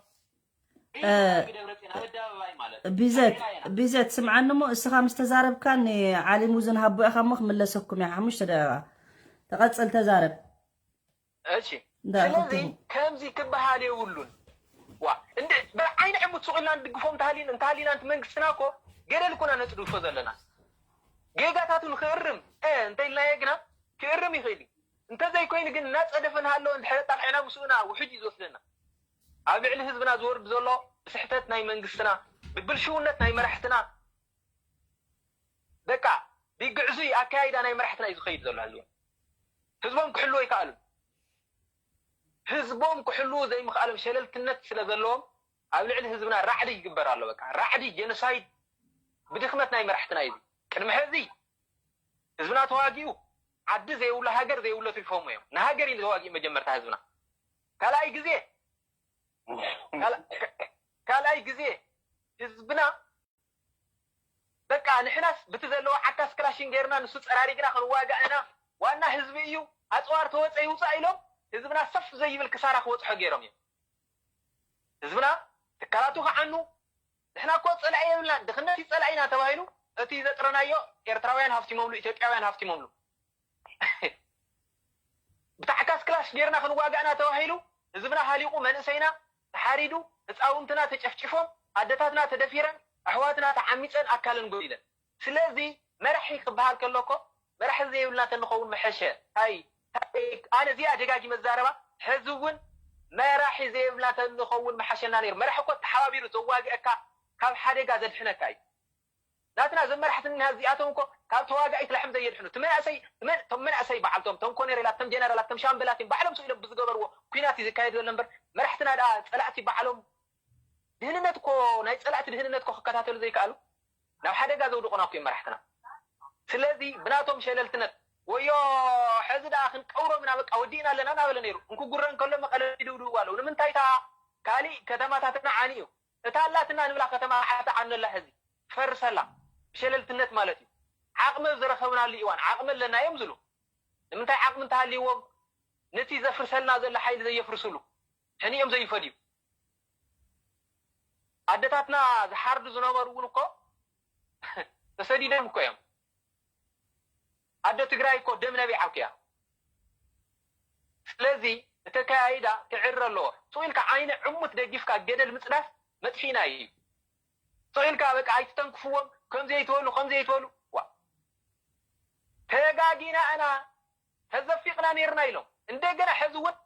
እ፣ ደብረፅዮን ኣብ ኣደባባይ ማለት እዩ። ቢዘት ቢዘት ስምዓኒ እሞ እስኻ ምስ ተዛረብካ ንዓሊሙ ዝንሃቦ ኢኻ እሞ ክምለሰኩም እያ። ሓሙሽተ ደቂቃ ተቐጽል ተዛረብ። እሺ እንዳ ስለዚ ኣኸትሙ። ከምዚ ክበሃል የብሉን። ዋ እንደ ብዓይኒ ዕሙት ሱቕ ኢልና ንድግፎም እንተሃሊን እንተሃሊናንቲ መንግስትና እኮ ገደል እኮና ነጽድፎ ዘለና። ጌጋታቱ ንክእርም እ እንተ ኢልናዮ ግና ክእርም ይኽእል እዩ። እንተዘይኮይኑ ግን እናጸደፈ ንሃለወ እንድሕረ ጣቕዕና ምስኡና ውሕጅ እዩ ዝወስደና። ኣብ ልዕሊ ህዝብና ዝወርድ ዘሎ ብስሕተት ናይ መንግስትና ብብልሽውነት ናይ መራሕትና በቃ ብግዕዙይ ኣካያይዳ ናይ መራሕትና እዩ ዝኸይድ ዘሎ ህዝቦም። ህዝቦም ክሕልዎ ኣይከኣሉን። ህዝቦም ክሕልዉ ዘይምኽኣሎም ሸለልትነት ስለ ዘለዎም ኣብ ልዕሊ ህዝብና ራዕዲ ይግበር ኣሎ። በቃ ራዕዲ ጀኖሳይድ ብድኽመት ናይ መራሕትና እዩ። ቅድሚ ሕዚ ህዝብና ተዋጊኡ ዓዲ ዘይብሉ ሃገር ዘይብሉ ኣትሪፎም እዮም። ንሃገር ኢሉ ተዋጊኡ መጀመርታ ህዝብና። ካልኣይ ግዜ ካልኣይ ግዜ ህዝብና በቃ ንሕናስ ብቲ ዘለዎ ዓካስ ክላሽን ጌርና ንሱ ጸራሪግና ክንዋጋእ ኢና። ዋና ህዝቢ እዩ። ኣጽዋር ተወጸ ይውጻእ ኢሎም ህዝብና ሰፍ ዘይብል ክሳራ ክበጽሖ ጌሮም እዮም። ህዝብና ትካላቱ ክዓኑ ንሕና እኮ ጸላኢ የብልና ድኽነት እዩ ጸላኢና ተባሂሉ እቲ ዘጥረናዮ ኤርትራውያን ሃፍቲሞምሉ ኢትዮጵያውያን ሃፍቲሞምሉ ብታዕካስ ክላሽ ጌርና ክንዋጋእና ተባሂሉ ህዝብና ሃሊቑ መንእሰይና ተሓሪዱ ህፃውንትና ተጨፍጭፎም ኣደታትና ተደፊረን ኣሕዋትና ተዓሚፀን ኣካለን ጎዲለን ስለዚ መራሒ ክበሃል ከሎ እኮ መራሒ ዘይብልና ተንኸውን መሐሸ ታይ ኣነ እዚኣ ደጋጊመ ዛረባ ሕዚ እውን መራሒ ዘይብልና ተንኸውን መሓሸና ነይሩ መራሕ እኮ ተሓባቢሩ ዘዋግአካ ካብ ሓደጋ ዘድሕነካ እዩ ናትና ዘመራሕትና እዚኣቶም እኮ ካብ ተዋጋኢት ላሕም ዘየድሕኑ እቲ መናእሰይ እመን እቶም መናእሰይ በዓልቶም እቶም ኮነሬላት እቶም ጀነራላት እቶም ሻምበላት እዮም ባዕሎም ስኢሎም ብዝገበርዎ ኩናት እዩ ዝካየድ ዘሎ እምበር መራሕትና ደኣ ፀላእቲ ባዕሎም ድህንነት እኮ ናይ ፀላእቲ ድህንነት እኮ ክከታተሉ ዘይከኣሉ ናብ ሓደጋ ዘውድቑና እኮ እዮም መራሕትና ስለዚ ብናቶም ሸለልትነት ወዮ ሕዚ ደኣ ክንቀብሮም ኢና በቃ ወዲእና ኣለና እናበለ ነይሩ እንክጉረ እንከሎ መቐለ ይድብድብዋ ኣለዉ ንምንታይ እታ ካሊእ ከተማታትና ዓኒ እዩ እታ ኣላትና ንብላ ከተማ ዓቲ ዓነላ ሕዚ ፈርሰላ ብሸለልትነት ማለት እዩ ዓቕሚ ዝረኸብናሉ እዋን ዓቕሚ ኣለና እዮም ዝሉ ንምንታይ ዓቕሚ እንተሃልይዎም ነቲ ዘፍርሰልና ዘሎ ሓይሊ ዘየፍርስሉ ሕኒ እዮም ዘይፈልዩ ኣደታትና ዝሓርዱ ዝነበሩ እውን እኮ ተሰዲዶም እኮ እዮም ኣዶ ትግራይ እኮ ደም ነቢዓ እኮ እያ ስለዚ እተካያይዳ ክዕረ ኣለዎ ስቕ ኢልካ ዓይኒ ዕሙት ደጊፍካ ገደል ምፅዳፍ መጥፊእና እዩ ስቕ ኢልካ በቃ ኣይትተንክፍዎም ከምዚ ኣይትበሉ ከምዚ ኣይትበሉ ዋ ተጋጊና እና ተዘፊቕና ነይርና ኢሎም እንደገና ሕዚ እውን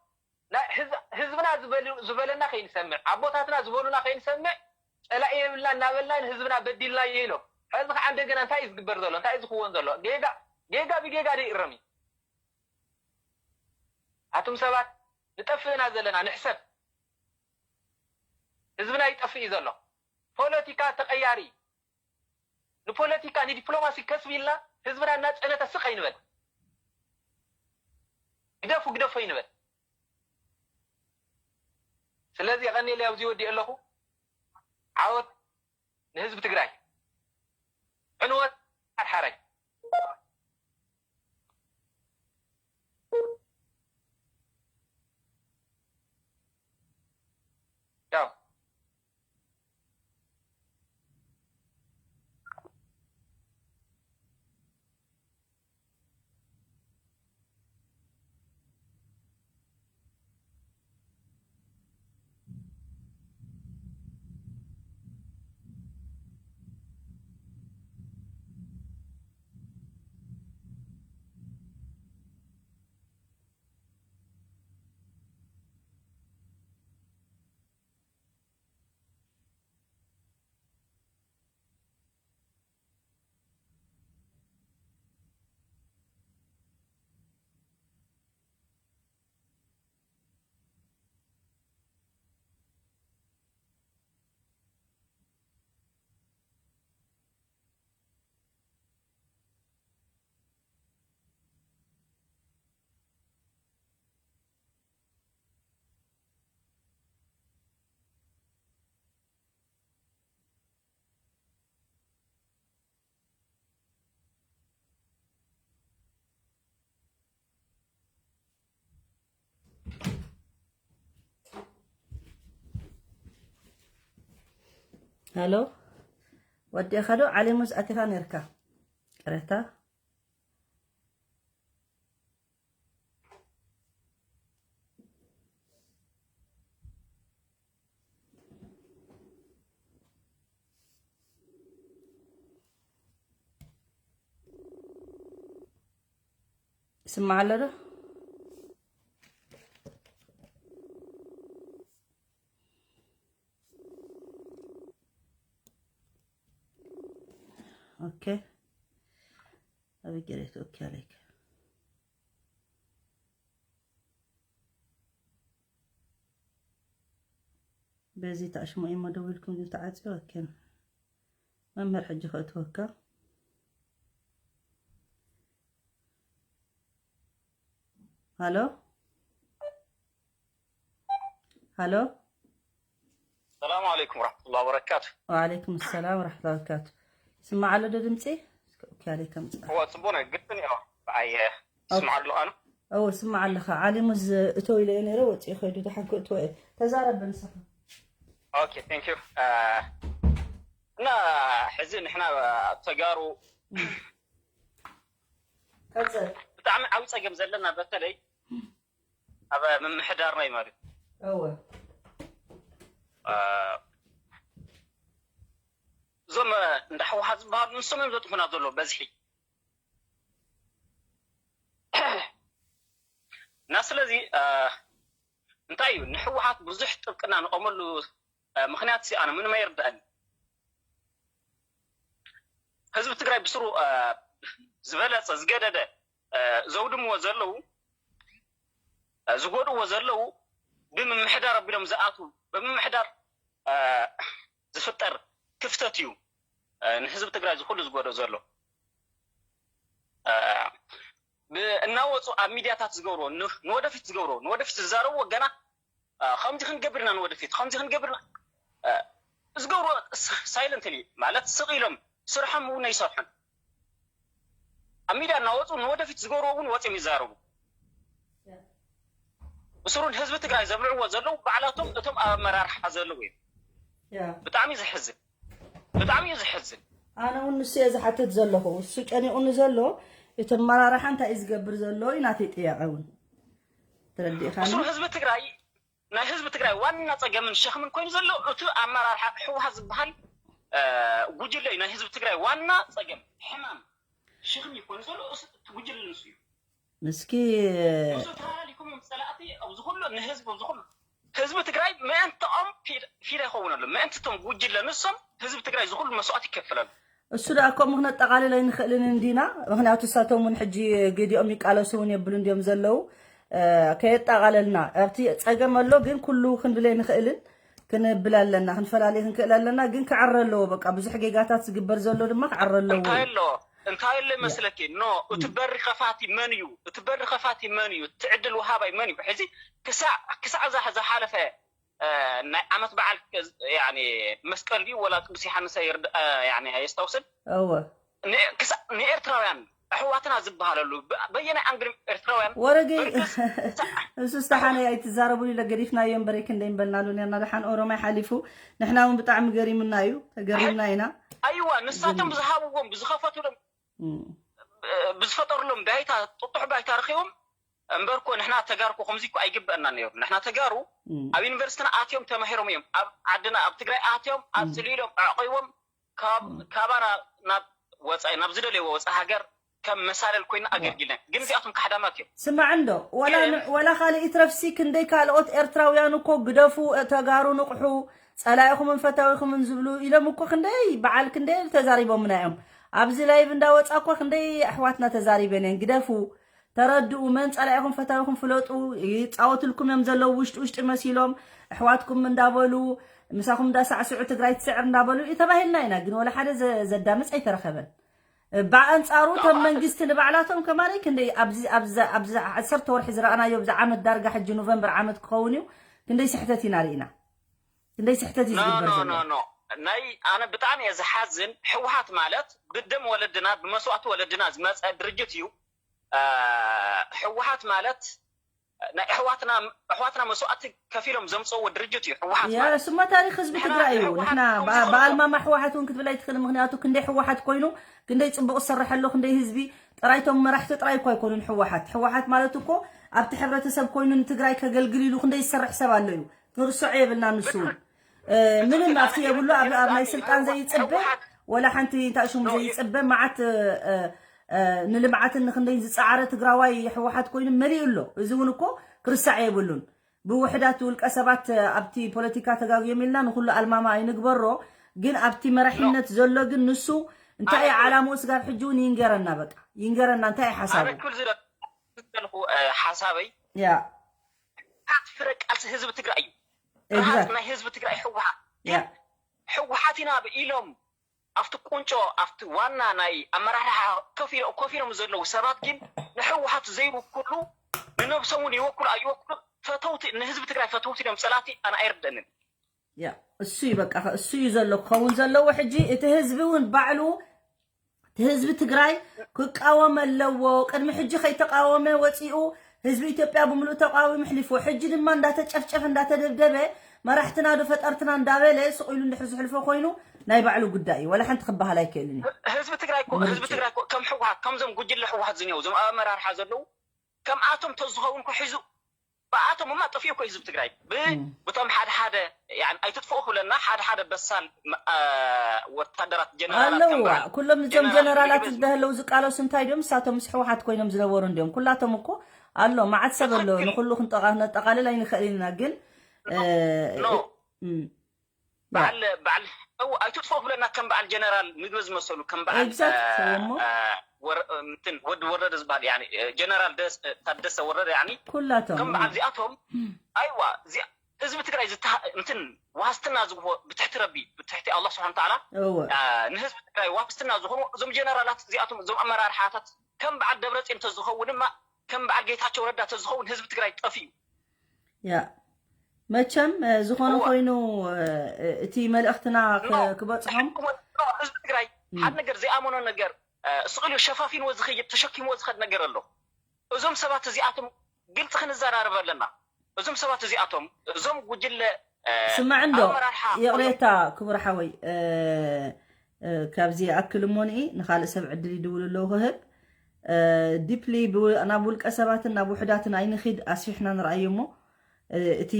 ህዝብና ዝበለና ከይንሰምዕ ኣቦታትና ዝበሉና ከይንሰምዕ ፀላኢ የብልና እናበልና ንህዝብና በዲልና ኢሎም ሕዚ ከዓ እንደገና እንታይ እዩ ዝግበር ዘሎ እንታይ እዩ ዝክወን ዘሎ ጌጋ ጌጋ ብጌጋ ዶ ይእረም እዩ ኣቱም ሰባት ንጠፍእና ዘለና ንሕሰብ ህዝብና ይጠፍእ እዩ ዘሎ ፖለቲካ ተቀያሪ ንፖለቲካ ንዲፕሎማሲ ከስብ ኢልና ህዝብና እናፀነተ ስቅ ኣይንበል ግደፉ ግደፉ ኣይንበል ስለዚ የቀኒለይ ኣብዚ ወዲእ ኣለኹ ዓወት ንህዝቢ ትግራይ ዕንወት ሓርሓራይ ያው ሄሎ፣ ወዲእኻ ዶ ዓሊሙዝ ኣቲኻ ነርካ? ቅሬታ። ይስማዕ ኣሎ ዶ? ኦኬ። ኣበይ ገለ ኦኬ ኣለካ? በዚ ተኣሽሞ እሞ ደዊልኩም ግን ተዓጽዮ። ኦኬ። መምህር ሕጂ ከእትወካ። ሃሎ? ሃሎ? ሰላም ዓለይኩም ወራህመቱላሂ ወበረካቱ። ወዓለይኩም ሰላም ወራህመቱላሂ ወበረካቱ። ይስማዕ ኣሎ ዶ ድምፂ? ኦኬ፣ ኣለካ ምፅኣ። እወ፣ ፅቡቅ ነው። ግልጽ ነው። ኣየ፣ ኦኬ። ስማዕ ኣሎ ኣነ? እወ፣ ስማዕ ኣለኻ። ዓሊሙዝ እተው ኢለዮ ነይረ፣ ወፂኡ ከይዱ፣ ደሓን ክእትዎ እየ። ተዛረብ ንስኻ። ኦኬ፣ thank you። እ፣ እና ሕዚ ንሕና ተጋሩ እም። ቀጽል። ብጣዕሚ ዓብዪ ጸገም ዘለና፣ በተለይ ኣብ ምምሕዳርና እዩ ማለት እዩ። እወ። እ፣ እዞም እንዳ ህወሓት ዝበሃሉ ንሶም እዮም ዘጥፉና ዘሎ በዝሒ። እና ስለዚ፣ እ፣ እንታይ እዩ ንህወሓት ብዙሕ ጥብቅና ንቆመሉ፣ እ፣ ምኽንያት ሲ ኣነ ምንም ኣይርድኣኒ። ህዝቢ ትግራይ ብስሩ፣ እ፣ ዝበለጸ፣ ዝገደደ፣ እ፣ ዘውድምዎ ዘለዉ፣ እ፣ ዝጎድእዎ ዘለዉ ብምምሕዳር ኣቢሎም ዝኣትዉ፣ ብምምሕዳር፣ እ፣ ዝፍጠር ክፍተት እዩ፣ እ፣ ንህዝቢ ትግራይ ዝኹሉ ዝጎድኦ ዘሎ። እ፣ ብ-፣ እናወፁ ኣብ ሚድያታት ዝገብርዎ፣ ን-፣ ንወደፊት ዝገብርዎ፣ ንወደፊት ዝዛረብዎ ገና፣ እ፣ ከምዚ ክንገብር ኢና ንወደፊት፣ ከምዚ ክንገብር ኢና፣ እ፣ ዝገብርዎ ስ-፣ ሳይለንትሊ ማለት ስቕ ኢሎም ስርሖም እውን ኣይሰርሑን። ኣብ ሚድያ እናወፁ ንወደፊት ዝገብርዎ እውን ወፂኦም ይዛረቡ። ብስሩ ንህዝቢ ትግራይ ዘብልዕዎ ዘለዉ ባዕላቶም እቶም ኣብ ኣመራርሓ ዘለዉ እዮም። ያ። ብጣዕሚ ዘሕዝን፣ ብጣዕሚ እዩ ዘሕዝን። ኣነ እውን ንሱ እየ ዝሓትት ዘለኹ። እሱ ጨኒቑኒ ዘሎ፣ እቲ ኣመራርሓ እንታይ እዩ ዝገብር ዘሎ እዩ ናተይ ጥያቐ እውን። ተረዲእኻኒ? ብስሩ ህዝቢ ትግራይ፣ ናይ ህዝቢ ትግራይ ዋና ጸገምን ሸኽምን ኮይኑ ዘሎ እቲ ኣመራርሓ ህወሓት ዝበሃል፣ እ፣ ጉጅለ እዩ። ናይ ህዝቢ ትግራይ ዋና ጸገም፣ ሕማም፣ ሸኽሚ ኮይኑ ዘሎ እሱ፣ እቲ ጉጅለ ንሱ እዩ። ምስኪ ንሱ ተሃላሊኩም እዮም ጸላእቲ ኣብዚ ኩሉ ንህዝቢ፣ ኣብዚ ኩሉ ህዝቢ ትግራይ ምእንትኦም ፊድ-፣ ፊዳ ይኸውን ኣሎ። ምእንቲ እቶም ጉጅለ ንሶም ህዝቢ ትግራይ ዝኹሉ መስዋእቲ ይከፍል ኣሎ። እሱ ደኣ ከምኡ ክነጠቓልል ኣይንኽእልን እንዲና። ምኽንያቱ እሳቶም እውን ሕጂ ገዲኦም ይቃለሱ እውን የብሉን ድዮም ዘለዉ። እ፣ ከየጠቓለልና ኣብቲ ጸገም ኣሎ፣ ግን ኩሉ ክንብል ኣይንኽእልን። ክንብል ኣለና፣ ክንፈላለይ ክንክእል ኣለና። ግን ክዕረ ኣለዎ። በቃ ብዙሕ ጌጋታት ዝግበር ዘሎ ድማ ክዕረ ኣለዎ። እንታይ ኣሎ? እንታይ ኣሎ ይመስለኪ? ኖ፣ እቲ እም። በሪ ከፋቲ መን እዩ? እቲ በሪ ከፋቲ መን እዩ? እቲ ዕድል ወሃባይ መን እዩ? ሕዚ ክሳዕ፣ ክሳዕ እዛ ዝሓለፈ፣ እ፣ ናይ ዓመት በዓል፣ ያኒ፣ መስቀል ድዩ ወላ ቅዱስ ዮሃንስ ኣይርድ-፣ እ፣ ያኒ፣ ኣየስታውስን? እወ። ን-፣ ክሳ-፣ ንኤርትራውያን ኣሕዋትና ዝበሃለሉ፣ በ-፣ በየናይ ኣንግል ኤርትራውያን ወረገይ፣ በርከስ-፣ እሱ ዝተሓነ ኣይትዛረቡሉ ኢለ ገዲፍናዮ እምበር፣ ክንደይ ምበልናሉ ነርና። ደሓን ኦሮማይ ሓሊፉ፣ ንሕና እውን ብጣዕሚ ገሪሙና እዩ፣ ተገሪምና ኢና። ኣይዋ፣ ንሳቶም ግን ብዝሃብዎም፣ ብዝኸፈቱሎም፣ እም። ብ-፣ ብዝፈጠሩሎም ባይታ፣ ጥጡሕ ባይታ ረኺቦም፣ እምበር እኮ ንሕና ተጋሩ እኮ ከምዚ እኮ ኣይግበአና ነይሩ። ንሕና ተጋሩ እም። ኣብ ዩኒቨርሲቲና ኣትዮም ተማሂሮም እዮም። ኣብ ዓድና፣ ኣብ ትግራይ ኣትዮም፣ እም። ኣጽሊሎም፣ ኣዕቂቦም፣ ካብ-፣ እም። ካባና ናብ ወጻኢ፣ ናብ ዝደለይዎ ወጻኢ ሃገር ከም መሳለል ኮይና እዋ። ኣገልጊለን። ግን እዚኣቶም ካሕዳማት እዮም። ስማዕ እንዶ፣ ወላ ግን ን-፣ ወላ ካልእ ይትረፍሲ ክንደይ ካልኦት ኤርትራውያን እኮ ግደፉ፣ እ፣ ተጋሩ ንቕሑ፣ ጸላኢኹምን ፈታዊኹምን ዝብሉ ኢሎም እኮ ክንደይ በዓል ክንደይ ተዛሪቦምና እዮም። ኣብዚ ላይቭ እንዳወጻ እኮ ክንደይ ኣሕዋትና ተዛሪበን እየን። ግደፉ፣ ተረድኡ፣ መን ጸላኢኹም ፈታዊኹም ፍለጡ፣ ይጻወትልኩም እዮም ዘለዉ ውሽጢ ውሽጢ መሲሎም፣ ኣሕዋትኩም እንዳበሉ፣ ምሳኹም እንዳሳዕስዑ፣ ትግራይ ትስዕር እንዳበሉ እዩ ተባሂልና ኢና። ግን ወላ ሓደ ዘ-፣ ዘዳምፅ ኣይተረኸበን። ብኣንጻሩ፣ እቶም ኣባላት መንግስቲ ንባዕላቶም ከማለይ ክንደይ ኣብዚ፣ ኣብዚ፣ ኣብዚ ዓሰርተ ወርሒ ዝረኣናዮ፣ ኣብዚ ዓመት ዳርጋ ሕጂ ኖቨምበር ዓመት ክኸውን እዩ፣ ክንደይ ስሕተት ኢና ርኢና። ክንደይ ስሕተት እዩ ኖ፣ ዝግበር ኖ፣ ዘሎ። ኖ፣ ኖ። ናይ ኣነ ብጣዕሚ እየ ዝሓዝን። ህወሓት ማለት ብደም ወለድና፣ ብመስዋእቲ ወለድና ዝመፀ ድርጅት እዩ። እ፣ ህወሓት ማለት ናይ ኣሕዋትና ኣሕዋትና መስዋእቲ ከፊሎም ዘምፀዎ ድርጅት እዩ ህወሓት ያ ማለት እሱማ ታሪክ ህዝቢ ንሕና ትግራይ እዩ ህወሓት ንሕና ከምዚ በ- ዝበሎ በኣልማማ ኣሕዋሓት እውን ክትብል ኣይትኽእል ምክንያቱ ክንደይ ሕዋሓት ኮይኑ ክንደይ ፅቡቅ ዝሰርሐ ኣሎ ክንደይ ህዝቢ ጥራይቶም መራሕቲ ጥራይ እኮ ኣይኮኑን ሕዋሓት ሕዋሓት ማለት እኮ ኣብቲ ሕብረተሰብ ኮይኑ ንትግራይ ከገልግል ኢሉ ክንደይ ዝሰርሕ ሰብ ኣሎ እዩ ክንርሶዖ የብልና ንሱ እውን እ፣ ምንም ኣብቲ የብሉ ኣብ ኣብ ናይ ስልጣን ዘይፅበ ህወሓት ወላ ሓንቲ እንታይ ሽሙ ዘይፅበ መዓት እ፣ እ፣ እ፣ ንልምዓትን ንክንደይ ዝፀዓረ ትግራዋይ ሕወሓት ኮይኑ መሊኡ ኣሎ እዚ እውን እኮ ክርሳዕ የብሉን ብውሕዳት ውልቀ ሰባት እ፣ ኣብቲ ፖለቲካ ተጋግዮም ኢልና ንኩሉ ኣልማማ ኣይንግበሮ ግን ኣብቲ መራሒነት ዘሎ ግን ንሱ እንታይ እዩ ዓላምኡ ስጋብ ሕጂ እውን ይንገረና በቃ ይንገረና እንታይ እዩ ሓሳቡ ኣነ ክብል ዝደልኩ እ፣ ሓሳበይ ያ ህወሓት ፍረ ቃልሲ ህዝቢ ትግራይ እዩ ፍርሃት exact ናይ ህዝቢ ትግራይ ህወሓት ያ ግን ህወሓት ኢና ኢሎም ኣብቲ ቁንጮ ኣብቲ ዋና ናይ ኣመራርሓ ኮፍ ኢሎ- ኮፍ ኢሎም ዘለዉ ሰባት ግን ንህወሓት ዘይውክሉ ንነብሶም እውን ይወክሉ ኣይወክሉ ፈተውቲ ንህዝቢ ትግራይ ፈተውቲ እዮም ፀላእቲ ኣነ ኣይርደንን ያ እሱ እዩ በቃ እሱ እዩ ዘሎ ክኸውን ዘለዎ ሕጂ እቲ ህዝቢ እውን ባዕሉ እቲ ህዝቢ ትግራይ ክቃወም ኣለዎ ቅድሚ ሕጂ ከይተቃወመ ወፂኡ ህዝቢ ኢትዮጵያ ብምሉእ ተቃዊሙ ኣሕሊፍዎ ሕጂ ድማ እንዳተጨፍጨፈ እንዳተደብደበ መራሕትና ዶ ፈጠርትና እንዳበለ ስቕ ኢሉ እንድሕር ዝሕልፎ ኮይኑ ናይ ባዕሉ ጉዳይ እዩ ወላ ሓንቲ ክበሃል ኣይክእልን እዩ ህዝቢ ትግራይ እኮ ህዝቢ ምርጭ ትግራይ እኮ ከም ህወሓት ከምዞም ጉጅለ ህወሓት ዝኒው እዞም ኣብ ኣመራርሓ ዘለዉ ከምኣቶም ተዝኸውን እኮ ሒዙ ብኣቶም እማ ጠፊኡ እኮ ህዝቢ ትግራይ ብ- እም። ብቶም ሓደ ሓደ ያኒ ኣይትጥፍኡ ክብለና ሓደ ሓደ በሳል ም- አ፣ ወታደራት ጀነራላት ኣለዉ ከም በዓል ኩሎም እዞም ጀነራል ጀነራላት ምግበዝ ዝበሃለዉ ዝቃለሱ እንታይ ድዮም ንሳቶም ምስ ሕወሓት ኮይኖም ዝነበሩ እንድዮም ኩላቶም እኮ ኣሎ መዓት ሰብ ኣሎ ትኽክል ንኩሉ ክንጠቃ- ነጠቃልል ኣይንኽእልን ኢና ግን እ፣ ኖ እም፣ ያ በዓል በዓል እው ኣይትጥፍኡ ክብለና ከም በዓል ጀነራል ምግበዝ ዝመሰሉ ከም በዓል exact አ፣ እሞ አ፣ ወረ- እንትን ወዲ ወረደ ዝበሃል ያኒ ጀነራል ደስ- ታደሰ ወረደ ያኒ ኩላቶም ከም እም፣ በዓል እዚኣቶም ኣይዋ እዚ ህዝቢ ትግራይ ዝታ- እንትን ዋስትና ዝግቦ ብትሕቲ ረቢ ብትሕቲ ኣላ ስብሓን ተዓላ እወ አ፣ ንህዝቢ ትግራይ ዋስትና ዝኾኑ እዞም ጀነራላት እዚኣቶም እዞም ኣመራርሓታት ከም በዓል ደብረፅዮን ተዝኸውን ድማ ከም በዓል ጌታቸው ረዳ ተዝኸውን ህዝቢ ትግራይ ጠፊኡ ያ መቸም እ፣ ዝኾነ እወ ኮይኑ እ፣ እቲ መልእኽትና ኖ ክ- ክበፅሖም ተሸኪሞ ኖ፣ ህዝቢ ትግራይ እም፣ ሓደ ነገር ዘይኣመኖ ነገር እ፣ ስቕ ኢሉ ሸፋፊንዎ ዝኸይድ ተሸኪምዎ ዝኸድ ነገር ኣሎ እዞም ሰባት እዚኣቶም ግልፂ ክንዘራረብ ኣለና እዞም ሰባት እዚኣቶም እዞም ጉጅለ እ፣ ስማዕ እንዶ ኣመራርሓ ኮይኖም ይቕሬታ ክቡር ሓወይ እ፣ እ፣ ካብዚ ይኣክል እሞ ንኢ ንኻልእ ሰብ ዕድል ይድውሉ ኣለዉ ክህብ እ፣ ዲፕሊ ብው- ናብ ውልቀ ሰባትን ናብ ውሕዳትን ኣይንኺድ ኣስፊሕና ንርኣዮ እሞ እ፣ እቲ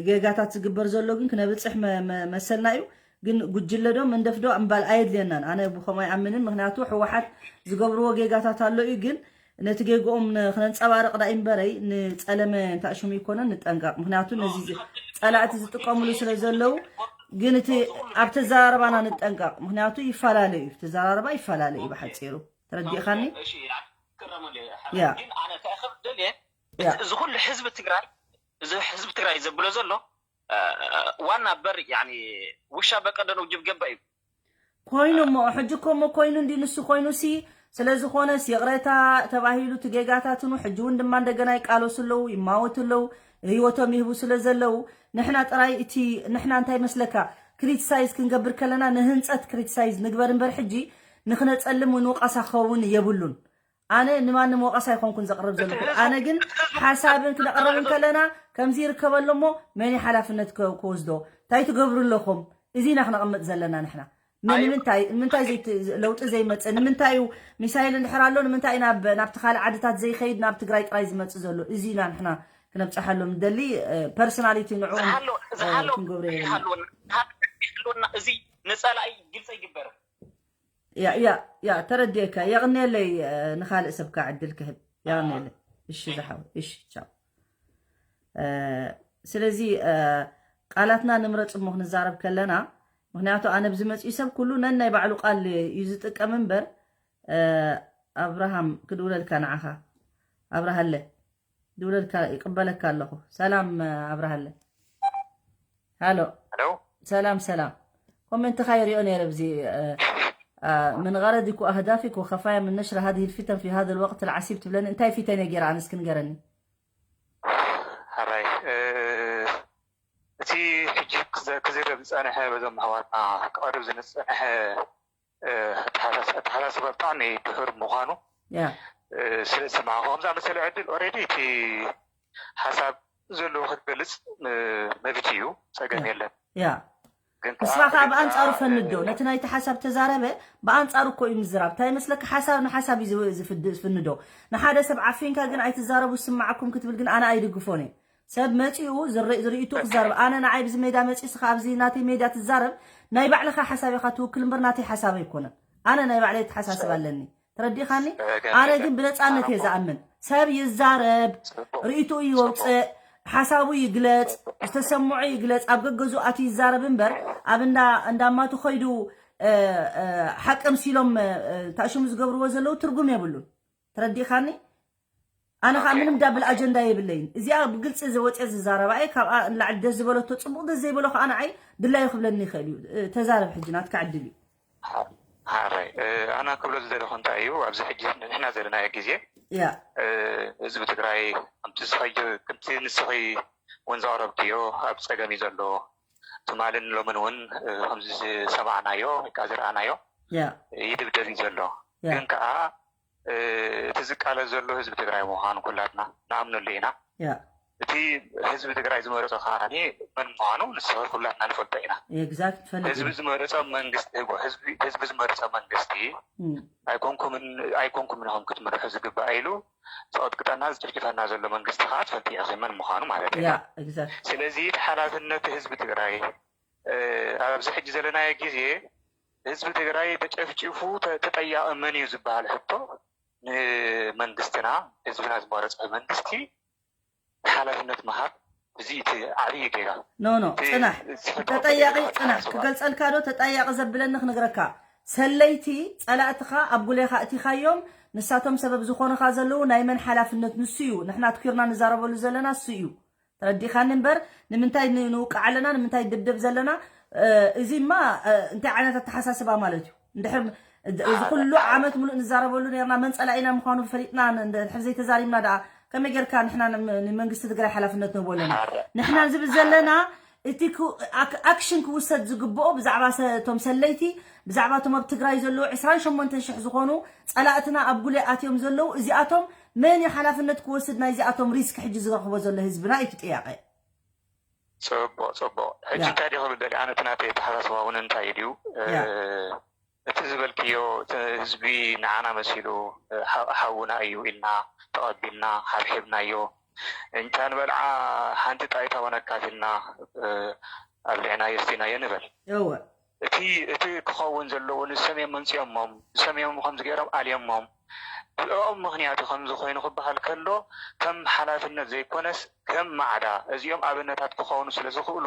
ጌጋታት ዝግበር ዘሎ ግን ክነብፅሕ መ- መ- መሰልና እዩ ግን ጉጅለ ዶ መንደፍ ዶ እምባል ኣየድልየናን ኣነ ብከምኡ ኣይኣምንን ምክንያቱ ህወሓት ዝገብርዎ ጌጋታት ኣሎ እዩ ግን ነቲ ጌግኦም ን- ክነንፀባርቕ ዳ እምበረይ ንፀለመ እንታይ ሽሙ ይኮነን ንጠንቀቕ ምክንያቱ ነዚ ዝ- ፀላእቲ ዝጥቀምሉ ስለ ዘለዉ ግን እቲ ኣብ ተዘራረባና ንጠንቀቕ ምክንያቱ ይፈላለ እዩ ተዘራረባ ይፈላለ እዩ ብሓፂሩ ተረዲእኻኒ እሺ፣ ያኒ፣ ክረመሉ እየ፣ ሓራይ። ያ ግን ኣነ እንታይ ክብል ደልየ፣ ያ እዚ ኩሉ ህዝቢ ትግራይ፣ እዚ ህዝቢ ትግራይ ዘብሎ ዘሎ፣ እ፣ ዋና በር፣ ያኒ፣ ውሻ በቀደኑ ጅብ ገባ እዩ። ኮይኑ እሞ ሕጂ እኮ እሞ ኮይኑ እንዲ ንሱ ኮይኑ ሲ ስለ ዝኾነስ ይቕሬታ ተባሂሉ እቲ ጌጋታትኑ ሕጂ እውን ድማ እንደገና ይቃለሱ ኣለዉ ይማወቱ ኣለዉ ህይወቶም ይህቡ ስለ ዘለዉ ንሕና ጥራይ እቲ ንሕና እንታይ መስለካ ክሪቲሳይዝ ክንገብር ከለና ንህንፀት ክሪቲሳይዝ ንግበር እምበር ሕጂ ንክነፀልም ንውቀሳ ክኸውን የብሉን ኣነ ንማንም ወቀሳ ኣይኮንኩን ዘቕርብ ዘለኹ ኣነ ግን ሓሳብን ክነቕርብ እንከለና ከምዚ ይርከብ ኣሎ እሞ መን ሓላፍነት ክወስዶ እንታይ ትገብሩ ኣለኹም እዚ ኢና ክነቕምጥ ዘለና ንሕና ንምንታይ ንምንታይ ለውጢ ዘይመፅእ ንምንታይ እዩ ሚሳይል እንድሕር ኣሎ ንምንታይ ናብ ናብቲ ካልእ ዓድታት ዘይኸይድ ናብ ትግራይ ጥራይ ዝመፅእ ዘሎ እዚ ኢና ንሕና ክነብፀሓሎም ንደሊ ፐርሶናሊቲ ንዕኡ ዝሃሎ ዝሃሎ ክንገብሮ የብልና ይሃልወና ይሃልወና እዚ ንፀላኢ ግልፂ ይግበር ያ ያ ያ ተረዲእካ የቕንየለይ ንኻልእ ሰብካ ዕድል ክህብ የቕንየለይ እሺ ዝሓወይ እሺ ቻው ስለዚ ቃላትና ንምረፅ እሞ ክንዛረብ ከለና ምክንያቱ ኣነ ብዝመፅኡ ሰብ ኩሉ ነናይ ባዕሉ ቃል እዩ ዝጥቀም እምበር ኣብርሃም ክድውለልካ ንዓኻ ኣብርሃለ ድውለልካ ይቅበለካ ኣለኹ ሰላም ኣብርሃለ ሃሎ ሄሎ ሰላም ሰላም ኮሜንትኻ ይሪኦ ነይረ ብዚ من غرضك وأهدافك وخفايا من نشر هذه الفتن في هذا الوقت العصيب ትብለኒ እንታይ ፊተን እየ ገይረ ኣነስ ክንገረኒ ሕራይ እቲ ሕጂ ክዝረብ ዝፀንሐ በዞም ኣሕዋትና ክቐርብ ዝፀንሐ ኣተሓሳስባ ብጣዕሚ ድሑር ምዃኑ ያ ስለ ዝሰማዕኹ ከምዛ መሰለ ዕድል ኦሬዲ እቲ ሓሳብ ዘለዎ ክትገልጽ መብት እዩ፣ ጸገም የለን። ያ ንስኻ ከዓ ብኣንጻሩ ፈንዶ ነቲ ናይቲ ሓሳብ ተዛረበ ብኣንጻሩ እኮ እዩ ምዝራብ። እንታይ ይመስለካ? ሓሳብ ንሓሳብ እዩ ዝፍንዶ። ንሓደ ሰብ ዓፊንካ ግን ኣይትዛረቡ ዝስማዓኩም ክትብል ግን ኣነ ኣይድግፎን እየ። ሰብ መፂኡ ዝርእይቱ ክዛረብ ኣነ ንዓይ ብዚ ሜዳ መፂ ስኻ ኣብዚ ናተይ ሜዳ ትዛረብ ናይ ባዕልኻ ሓሳብ ኢኻ ትውክል እምበር ናተይ ሓሳብ ኣይኮነን። ኣነ ናይ ባዕለይ ተሓሳስብ ኣለኒ። ተረዲኻኒ? ኣነ ግን ብነፃነት እየ ዝኣምን። ሰብ ይዛረብ፣ ርእይትኡ ይወፅእ፣ ሓሳቡ ይግለፅ፣ ዝተሰምዖ ይግለፅ። ኣብ ገገዙ ኣትዩ ይዛረብ እምበር ኣብ እንዳ እንዳማቱ ከይዱ ሓቂ ምሲሎም ታሽሙ ዝገብርዎ ዘለዉ ትርጉም የብሉን። ተረዲኻኒ? ኣነ ከዓ ምንም ዳብል ኣጀንዳ የብለይን። እዚኣ ብግልፂ ዝወፅአ ዝዛረባ እየ። ካብኣ ንላዕሊ ደስ ዝበለቶ ፅቡቅ፣ ደስ ዘይበሎ ከዓ ንዓይ ድላዩ ክብለኒ ይኽእል እዩ። ተዛረብ ሕጂ ናትካ ዕድል እዩ። ሓራይ ኣነ ክብሎ ዝደለኹ እንታይ እዩ፣ ኣብዚ ሕጂ ንሕና ዘለናዮ ግዜ ያ ህዝቢ ትግራይ ከምቲ ዝኸዩ ከምቲ ንስኺ እውን ዘቕረብክዮ ኣብ ፀገም እዩ ዘሎ። ትማልን ሎምን እውን ከምዚ ዝሰማዕናዮ ወይ ከዓ ዝረኣናዮ ያ ይድብደብ እዩ ዘሎ። ያ ግን ከዓ እቲ ዝቃለስ ዘሎ ህዝቢ ትግራይ ምዃኑ ኩላትና ንኣምነሉ ኢና። ያ እቲ ህዝቢ ትግራይ ዝመረፆ ከዓ መን ምዃኑ ንስኺ ኩላትና ንፈልጦ ኢና። ኤግዛክት ትፈልጥ ህዝቢ ኢና። ዝመረፆ መንግስቲ ህዝቢ ዝመረፆ መንግስቲ እም፣ ኣይኮንኩምን ኣይኮንኩምን ኢኹም ክትምርሑ ዝግባእ ኢሉ ዝቐጥቅጠና ዝጭፍጭፈና ዘሎ መንግስቲ ከዓ ትፈልጥዮ ኢኺ መን ምዃኑ ማለት እዩ። ያ ኤግዛክት ስለዚ እቲ ሓላፍነት ህዝቢ ትግራይ ኣብዚ ሕጂ ዘለናዮ ግዜ ህዝቢ ትግራይ ተጨፍጭፉ ተ- ተጠያቂ መን እዩ ዝበሃል ሕቶ ንመንግስትና ህዝብና ዝመረፀ መንግስቲ ሓላፍነት ምሃብ እዚ እቲ ዓብዪ ጌጋ ኖ ኖ እቲ ፅናሕ ዝፈጥሮ ተጠያቂ ጌጋ ፅናሕ ተሓስባ። ክገልፀልካ ዶ ተጠያቂ ዘብለኒ ክነግረካ ሰለይቲ ፀላእትኻ ኣብ ጉሌኻ እቲኻዮም ንሳቶም ሰበብ ዝኾኑኻ ዘለዉ ናይ መን ሓላፍነት ንሱ እዩ ንሕና ትኪርና ንዛረበሉ ዘለና እሱ እዩ ተረዲኻኒ እምበር ንምንታይ ን- ንውቃዕ ኣለና ንምንታይ ድብደብ ዘለና እ፣ እዚማ እ፣ እንታይ ዓይነት ኣተሓሳስባ ማለት እዩ እንድሕር እዚ ኩሉ ዓመት ሙሉእ ንዛረበሉ ነርና መን ፀላኢና ምዃኑ ፈሊጥና እንድሕር ዘይተዛሪብና ደኣ ከመይ ጌርካ ንሕና ንም- ንመንግስቲ ትግራይ ሓላፍነት ንህቦ ኣለና ንሕና ዝብል ዘለና እቲ ኣክሽን ክውሰድ ዝግብኦ ብዛዕባ እቶም ሰለይቲ ብዛዕባ እቶም ኣብ ትግራይ ዘለዉ ዕስራን ሸሞንተን ሽሕ ዝኾኑ ፀላእትና ኣብ ጉሌ ኣትዮም ዘለዉ እዚኣቶም መን እዩ ሓላፍነት ክወስድ ናይዚኣቶም ሪስክ ሕጂ ዝረኽቦ ዘሎ ህዝብና እዩ እቲ ጥያቄ ፅቡቅ ፅቡቅ ሕጂ እንታይ ዲ ክብል ደሊ ኣነ እቲ ናተይ ኣተሓሳስባ እውን እንታይ ድዩ እቲ ዝበልክዮ ህዝቢ ንዓና መሲሉ ሓውና እዩ ኢልና ተቐቢልና ሓብሒብናዮ እንታ ንበልዓ ሓንቲ ጣይታ እውን ኣካፊልና ኣብሊዕናዮ ስቲናዮ ንበል እወ እቲ እቲ ክኸውን ዘለዎ ንሶም እዮም መንፅኦሞም ንሶም እዮም ከምዚ ገይሮም ኣልዮሞም ብኦም ምክንያቱ ከምዚ ኮይኑ ክበሃል ከሎ ከም ሓላፍነት ዘይኮነስ ከም ማዕዳ እዚኦም ኣብነታት ክኾኑ ስለ ዝኽእሉ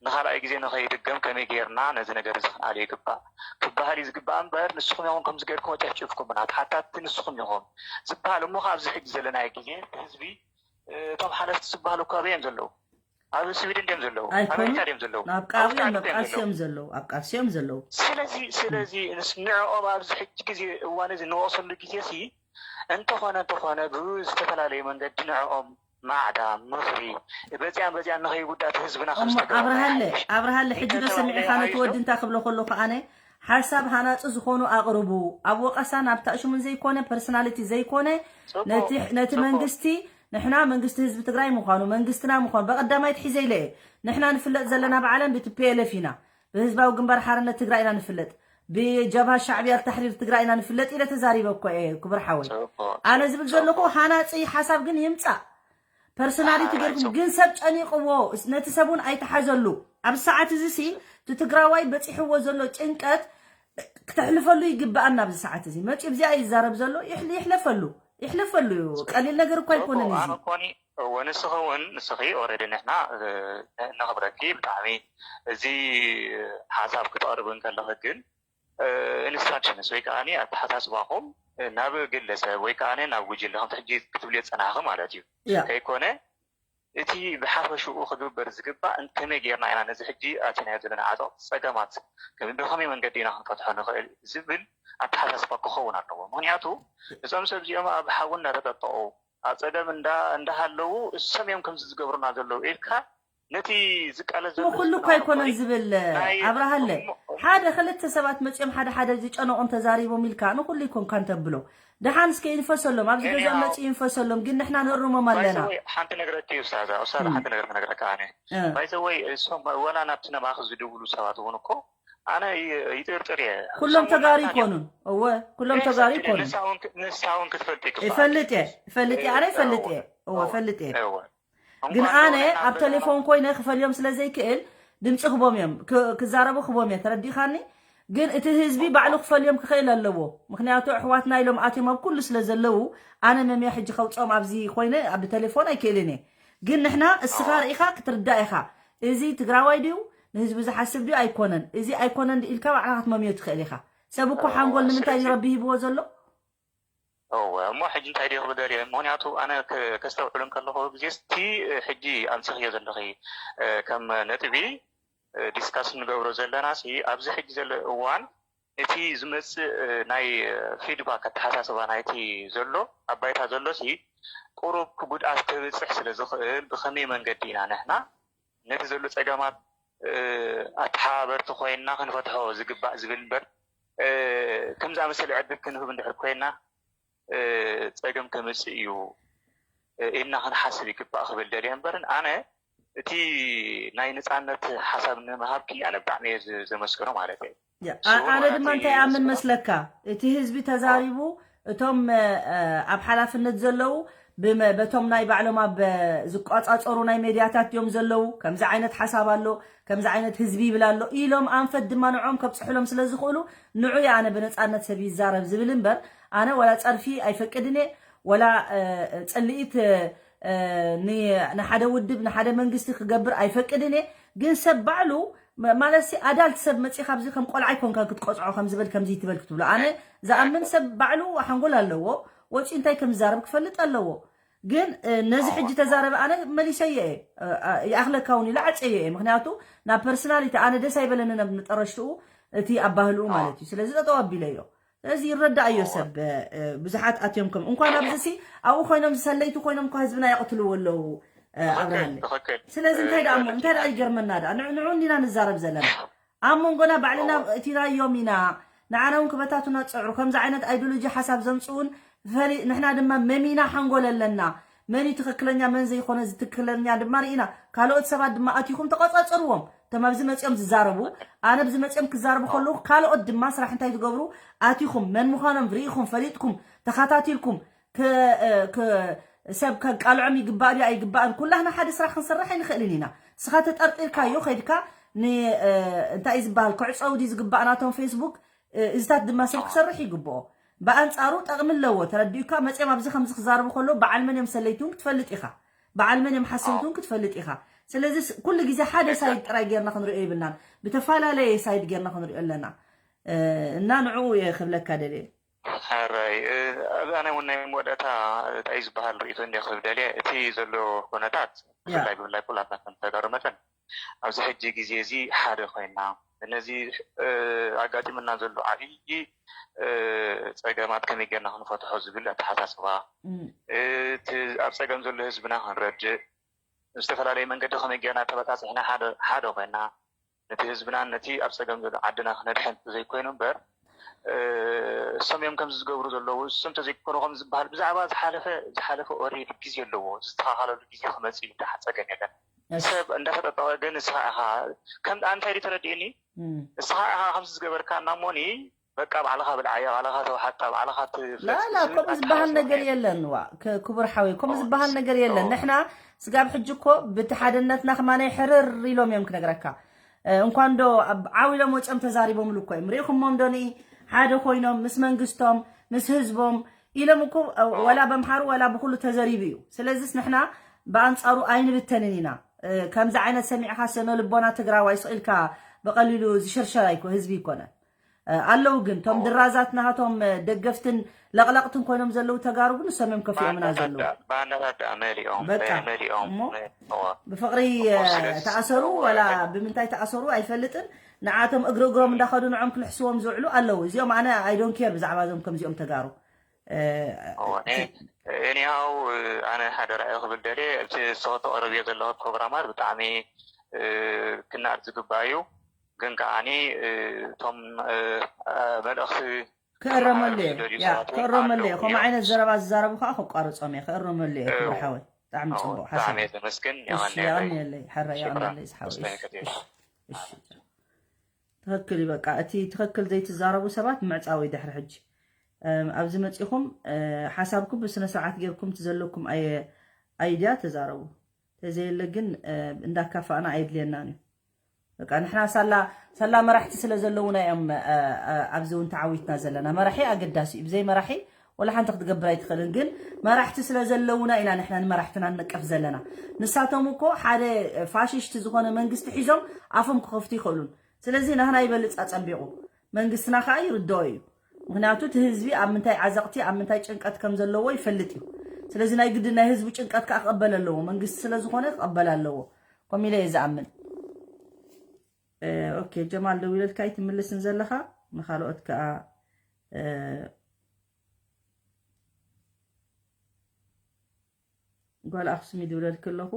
ንኻልኣይ ግዜ ንኸይድገም ከመይ ገይርና ነዚ ነገር እዚ ክንኣልዮ ይግባእ ክበሃል እዩ ዝግባእ እምበር ንስኹም ኢኹም ከምዚ ገይርኩም ኣጨፍጭፍኩምና ተሓታትቲ ንስኹም ኢኹም ዝበሃል እሞ ኣብዚ ሕጂ ዘለናዮ ግዜ ህዝቢ እቶም ሓለፍቲ ዝበሃሉ እኮ ኣበይ እዮም ዘለዉ ኣብ ስዊድን ድዮም ዘለዉ ኣሜሪካ ድዮም ዘለዉ ኣብ ቃብዮም ኣብ ቃልሲ እዮም ዘለዉ ኣብ ቃልሲ እዮም ዘለዉ ስለዚ ስለዚ ንዕኦም ኣብዚ ሕጂ ግዜ እዋን እዚ ንወቕሰሉ ግዜ ሲ እንተኾነ እንተኾነ ብዝተፈላለዩ መንገዲ ንዕኦም ማዕዳ ምኽሪ በዚኣን በዚኣን ንኸይጉዳእ ህዝብና ከም ዝተገበረ ኣብርሃለ ይሓይሽ። ኣብርሃለ ሕጂ ዶ ይከተል ሰሚዕኻ ይሓይሽ ነቲ ወዲ ዶ? እንታይ ክብሎ ከሎ ከኣነ ሓሳብ ሃናፂ ዝኾኑ ኣቕርቡ ኣብ ወቐሳ ናብ ታእሽሙን ዘይኮነ ፐርሶናሊቲ ዘይኮነ ፅቡቕ፣ ነቲ ነቲ ፅቡቕ። መንግስቲ ንሕና መንግስቲ ህዝቢ ትግራይ ምዃኑ መንግስትና ምዃኑ በቐዳማይ ትሒዘ ኢለ እየ ንሕና ንፍለጥ ዘለና ብዓለም ብቲ ፒኤልኤፍ ኢና ብህዝባዊ ግንባር ሓርነት ትግራይ ኢና ንፍለጥ ብጀብሃ ሻዕብያ ተሕሪር ትግራይ ኢና ንፍለጥ ኢለ ተዛሪበ እኮ እየ ክቡር ሓወይ ፅቡቕ፣ ኣነ ፅቡቕ፣ ዝብል ዘለኹ ፅቡቕ። ሃናፂ ሓሳብ ግን ይምፃእ ፐርሶናሊቲ ኣይ፣ ጌርኩም ጽቡቕ። ግን ሰብ ጨኒቕዎ ነቲ ሰብ እውን ኣይተሓዘሉ ኣብዚ ሰዓት እዚ ሲ እቲ ትግራዋይ በፂሕዎ ዘሎ ጭንቀት ክተሕልፈሉ ይግበኣና ኣብዚ ሰዓት እዚ መፂኡ ብዚኣ ይዛረብ ዘሎ ይሕል- ይሕለፈሉ ይሕለፈሉ እዩ ቀሊል ነገር እኮ ኣይኮነን ጽቡቕ፣ እዚ ኣነ ኮኒ እወ ንስኺ እውን ንስኺ ኦረዲ ንሕና እ፣ ነኽብረኪ ብጣዕሚ እዚ ሓሳብ ክተቕርብ እንከለኺ ግን ኢንስትራክሽንስ ወይ ከዓ ኣተሓሳስባኹም ናብ ግለሰብ ወይ ከዓ ናብ ጉጅለ ከምቲ ሕጂ ክትብልዮ ዝፀናሕኺ ማለት እዩ ያ ከይኮነ እቲ ብሓፈሽኡ ክግበር ዝግባእ ከመይ ጌርና ኢና ነዚ ሕጂ ኣቲናዮ ዘለና ዓፀቕቲ ፀገማት ከመይ- ብኸመይ መንገዲ ኢና ክንፈትሖ ንኽእል ዝብል ኣተሓሳስባ ክኸውን ኣለዎ ምክንያቱ እዞም ሰብ እዚኦም ኣብ ሓዊ እንዳተጠጠቑ ኣብ ፀገም እንዳ እንዳሃለዉ እሶም እዮም ከምዚ ዝገብሩና ዘለዉ ኢልካ ነቲ ዝቃለስ እሞ ኩሉ እኮ ኣይኮነን ዝብል ኣብርሃለ ሓደ ክልተ ሰባት መፅኦም ሓደ ሓደ ዝጨነቆም ተዛሪቦም ኢልካ ንኩሉ ይኮንካን ተብሎ። ደሓን እስከ ይንፈሰሎም ኣብዚ ገዛ መፂ ይንፈሰሎም ግን ንሕና ንእርሞም ኣለና። ሓንቲ ነገር እቲ ኡስታዛ ኡስታዛ ሓንቲ ነገር ክነግረካ ኣነ ባይዘወይ እሶም ወላ ናብቲ ነባኺ ዝድውሉ ሰባት እውን እኮ ኣነ ይጥርጥር እየ። ኩሎም ተጋሩ ይኮኑን። እወ ኩሎም ተጋሩ ይኮኑን። ንሳ እውን ክትፈልጥ ይግባእ። ይፈልጥ እየ ይፈልጥ እየ ኣነ ይፈልጥ እየ እወ ፈልጥ እየ። ግን ኣነ ኣብ ቴሌፎን ኮይነ ክፈልዮም ስለ ዘይክእል ድምፂ ክቦም እዮም ክዛረቡ ክቦም እየ ተረዲኻኒ። ግን እቲ ህዝቢ ባዕሉ ክፈልዮም ክኽእል ኣለዎ። ምክንያቱ ኣሕዋትና ኢሎም ኣትዮም ኣብ ኩሉ ስለ ዘለዉ ኣነ መምያ ሕጂ ከውፅኦም ኣብዚ ኮይነ ብቴሌፎን ኣይክእልን እየ። ግን ንሕና እስኻ ርኢኻ ክትርዳእ ኢኻ። እዚ ትግራዋይ ድዩ ንህዝቢ ዝሓስብ ድዩ ኣይኮነን እዚ ኣይኮነን ኢልካ ባዕልኻ ክትመምዮ ትኽእል ኢኻ። ሰብ እኮ ሓንጎል ንምንታይ እዩ ረቢ ሂብዎ ዘሎ? እወ እሞ ሕጂ እንታይ ድዩ ክብል ደልየ ምክንያቱ ኣነ ከስተውዕል እንከለኹ ግዜ እቲ ሕጂ ኣምሲኽዮ ዘለኺ ከም ነጥቢ ዲስካስ ንገብሮ ዘለና ሲ ኣብዚ ሕጂ ዘሎ እዋን እቲ ዝመፅእ ናይ ፊድባክ ኣተሓሳስባ ናይቲ ዘሎ ኣብ ባይታ ዘሎ ሲ ቁሩብ ጉድኣት ከብፅሕ ስለ ዝኽእል ብኸመይ መንገዲ ኢና ንሕና ነቲ ዘሎ ፀገማት ኣተሓባበርቲ ኮይንና ክንፈትሖ ዝግባእ ዝብል እምበር ከምዚ ኣመሰለ ዕድል ክንህብ እንድሕር ኮይንና ፀገም ከምፅእ እዩ ኢልና ክንሓስብ ይግባእ ክብል ደልየ እምበርን ኣነ እቲ ናይ ነፃነት ሓሳብ ንምሃብኪ ኣነ ብጣዕሚ እየ ዘመስግኖ ማለት እዩ። ኣነ ድማ እንታይ ኣምን መስለካ እቲ ህዝቢ ተዛሪቡ እቶም ኣብ ሓላፍነት ዘለዉ በቶም ናይ ባዕሎም ኣብ ዝቋፃፀሩ ናይ ሜድያታት እዮም ዘለዉ ከምዚ ዓይነት ሓሳብ ኣሎ ከምዚ ዓይነት ህዝቢ ይብል ኣሎ ኢሎም ኣንፈት ድማ ንዖም ከብፅሕሎም ስለ ዝኽእሉ ንዑ ኣነ ብነፃነት ሰብ ይዛረብ ዝብል እምበር ኣነ ወላ ፀርፊ ኣይፈቅድን እየ ወላ ፅልኢት ንሓደ ውድብ ንሓደ መንግስቲ ክገብር ኣይፈቅድን እየ ግን ሰብ ባዕሉ ማለት ኣዳልት ሰብ መፂ ካብዚ ከም ቆልዓ ይኮንካ ክትቆፅዖ ከምዝበል ከምዚ ትበል ክትብሎ ኣነ ዝኣምን ሰብ ባዕሉ ሓንጎል ኣለዎ ወፂ እንታይ ከም ዝዛረብ ክፈልጥ ኣለዎ ግን ነዚ ሕጂ ተዛረበ ኣነ መሊሰየ እየ ይኣክለካ እውን ኢለ ዓፀየ እየ ምክንያቱ ናብ ፐርሶናሊቲ ኣነ ደስ ኣይበለንን ኣብ መጠረሽትኡ እቲ ኣባህልኡ ማለት እዩ ስለዚ ጠጠው ኣቢለዮ ስለዚ ይረዳእዮ ሰብ ብዙሓት ኣትዮም ከም እንኳን ኣብዚ ሲ ኣብኡ ኮይኖም ዝሰለይቲ ኮይኖም እኳ ህዝብና ይቕትልዎ ኣለዉ ኣብርሃለ ስለዚ እንታይ ደኣ እንታይ ደኣ ይገርመና ደኣ ንዑ እንዲና ንዛረብ ዘለና ኣብ መንጎና ባዕልና እቲናዮም ኢና ንዓና እውን ክበታቱና ዝፅዕሩ ከምዚ ዓይነት ኣይዲዮሎጂ ሓሳብ ዘምፅኡን ንሕና ድማ መሚና ሓንጎል ኣለና መን እዩ ትኽክለኛ መን ዘይኮነ ዝትክክለኛ ድማ ርኢና ካልኦት ሰባት ድማ ኣቲኹም ተቆፃፀርዎም እቶም ኣብዚ መፂኦም ዝዛረቡ ኣነ ኣብዚ መፂኦም ክዛረቡ ከለዉ ካልኦት ድማ ስራሕ እንታይ ትገብሩ ኣቲኹም መን ምዃኖም ርኢኹም ፈሊጥኩም ተኸታቲልኩም ሰብ ከቃልዖም ይግባእ ድዩ ኣይግባእን ኩላህና ሓደ ስራሕ ክንሰርሕ ኣይንኽእልን ኢና እስኻ ተጠርጢርካዮ ከይድካ እንታይ ዝበሃል ክዕፀው ድዩ ዝግባእ ናቶም ፌስቡክ እዚታት ድማ ሰብ ክሰርሕ ይግብኦ ብኣንፃሩ ጠቕሚ ኣለዎ ተረዲኡካ መፅኦም ኣብዚ ከምዚ ክዛረቡ ከለዉ በዓል መን እዮም ሰለይቲ እውን ክትፈልጥ ኢኻ በዓል መን እዮም ሓሰውቲ እውን ክትፈልጥ ኢኻ ስለዚ ኩሉ ግዜ ሓደ ሳይድ ጥራይ ጌርና ክንሪኦ ይብልናን ብተፈላለየ ሳይድ ጌርና ክንሪኦ ኣለና እና ንዕኡ እየ ክብለካ ደልየ ሕራይ እዛ ናይ እውን ናይ መወዳእታ እንታይ ዝበሃል ርእቶ እንዲ ክህብ ደልየ እቲ ዘሎ ኩነታት ብፍላይ ብፍላይ ኩላትና ከም ተጋሩ መጠን ኣብዚ ሕጂ ግዜ እዚ ሓደ ኮይና ነዚ ኣጋጢምና ዘሎ ዓብዪ ፀገማት ከመይ ጌርና ክንፈትሖ ዝብል ኣተሓሳስባ እቲ ኣብ ፀገም ዘሎ ህዝብና ክንረድእ ዝተፈላለየ መንገዲ ከመይ ጌርና ተበፃፂሕና ሓደ ኮይና ነቲ ህዝብናን ነቲ ኣብ ፀገም ዘሎ ዓድና ክነድሕን ዘይኮይኑ እምበር እሶም እዮም ከምዚ ዝገብሩ ዘለዉ እሶም ተዘይኮኑ ከም ዝበሃል ብዛዕባ ዝሓለፈ ዝሓለፈ ኦሬዲ ግዜ ኣለዎ ዝስተኻኸለሉ ግዜ ክመፅ እዩ እንዳ ፀገም የለን ሰብ እንዳተጠጠቐ ግን ንስኻ ኢኻ ከም እንታይ ተረዲእኒ ንስኻ ኢኻ ከምዚ ዝገበርካ እና ሞኒ በቃ ባዕልኻ ብልዓዮ ባዕልኻ ተውሓጣ ባዕልኻ ላላ ከምኡ ዝበሃል ነገር የለን ዋ ክቡር ሓወይ ከምኡ ዝበሃል ነገር የለን ንሕና ስጋብ ሕጂ እኮ ብቲ ሓደነትና ከማናይ ሕርር ኢሎም እዮም ክነግረካ እንኳን ዶ ዓው ኢሎም ወፂኦም ተዛሪቦምሉ እኮ እዮም ርኢኹሞም ዶ ንኢ ሓደ ኮይኖም ምስ መንግስቶም ምስ ህዝቦም ኢሎም እኮ ወላ በምሓሩ ወላ ብኩሉ ተዘሪቡ እዩ ስለዚስ ንሕና ብኣንፃሩ ኣይንብተንን ኢና ከምዚ ዓይነት ሰሚዕካ ስነ ልቦና ትግራዋይ ስቕ ኢልካ ብቐሊሉ ዝሽርሸር ኣይኮ ህዝቢ ይኮነን ኣለዉ ግን ቶም ድራዛት ናሃቶም ደገፍትን ለቕለቕትን ኮይኖም ዘለዉ ተጋሩ ግን ንሶም እዮም ከፊኦምና ዘለዉ ባንዳታት ደኣ መሊኦም በቃ መሊኦም እሞ ብፍቕሪ ተኣሰሩ ወላ ብምንታይ ተኣሰሩ ኣይፈልጥን ንዓቶም እግሪ እግሮም እንዳኸዱ ንዖም ክልሕስዎም ዝውዕሉ ኣለዉ እዚኦም ኣነ ኣይዶን ኬር ብዛዕባ ዞም ከምዚኦም ተጋሩ እወ፣ እ፣ ቲ- ኒ-፣ ኒሃው፣ እ፣ ኣነ ሓደራ እየ ክብል ደልየ፣ እቲ ንስኺ ተቕርብዮ ዘለኺ ፕሮግራማት ብጣዕሚ፣ እ፣ ክነኣድ ዝግባእ እዩ። ግን ከዓኒ፣ እ፣ እቶም፣ እ፣ እ፣ መልእኽቲ ክእረመሉ ክመሓላለፉ እየ። ዝደልዩ ያ፣ ሰባት እውን ክእረመሉ ኣለዉ እየ። ከምኡ እዮም። ዓይነት ዘረባ ዝዛረቡ ከዓ ከቋርጾም እየ። ክእረመሉ እየ፣ ክቡር እው። ሓወይ። ብጣዕሚ እው፣ ጽቡቕ ሓሳብ ብጣዕሚ እዩ። እየ ዘመስግን። እሺ፣ የቐንየለይ። የቐንየለይ። ሓራይ ሽክራን። የቐንየለይ፣ ዝሓወይ። መስገን እሺ፣ ከፊለ። እሺ፣ እሺ። ትኽክል እዩ። በቃ፣ እቲ ትኽክል ዘይትዛረቡ ሰባት ምዕጻው እዩ ድሕሪ ሕጂ። እም፣ ኣብዚ መጺኹም፣ እ፣ ሓሳብኩም ብስነ ስርዓት ጌርኩም፣ እቲ ዘለኩም ኣየ-፣ ኣይድያ ተዛረቡ። ተዘየለ ግን፣ እ፣ እንዳካፋእና ኣየድልየናን እዩ። በቃ፣ ንሕና ሳላ፣ ሳላ መራሕቲ ስለ ዘለዉና እዮም፣ እ፣ እ፣ ኣብዚ እውን ተዓዊትና ዘለና። መራሒ ኣገዳሲ እዩ። ብዘይ መራሒ ወላ ሓንቲ ክትገብር ኣይትኽእልን። ግን መራሕቲ ስለ ዘለዉና ኢና ንሕና ንመራሕትና ንነቀፍ ዘለና። ንሳቶም እኮ ሓደ ፋሽስት ዝኾነ መንግስቲ ሒዞም ኣፎም ክኸፍቱ ይኽእሉን። ስለዚ ናህና ይበልጽ ኣጸቢቑ። መንግስትና ከኣ ይርድኦ እዩ። ምኽንያቱ እቲ ህዝቢ ኣብ ምንታይ ዓዘቕቲ፣ ኣብ ምንታይ ጭንቀት ከም ዘለዎ ይፈልጥ እዩ። ስለዚ ናይ ግድን ናይ ህዝቡ ጭንቀት ከኣ ክቕበል ኣለዎ። መንግስቲ ስለ ዝኾነ ክቕበል ኣለዎ። ከምኡ ኢለ እየ ዝኣምን። እ፣ ኦኬ፣ ጀማል ደዊለልካ ኣይትምልስን ዘለኻ፣ ንኻልኦት ከኣ፣ እ፣ ጓል ኣኽሱም ይድውለልኪ ኣለኹ።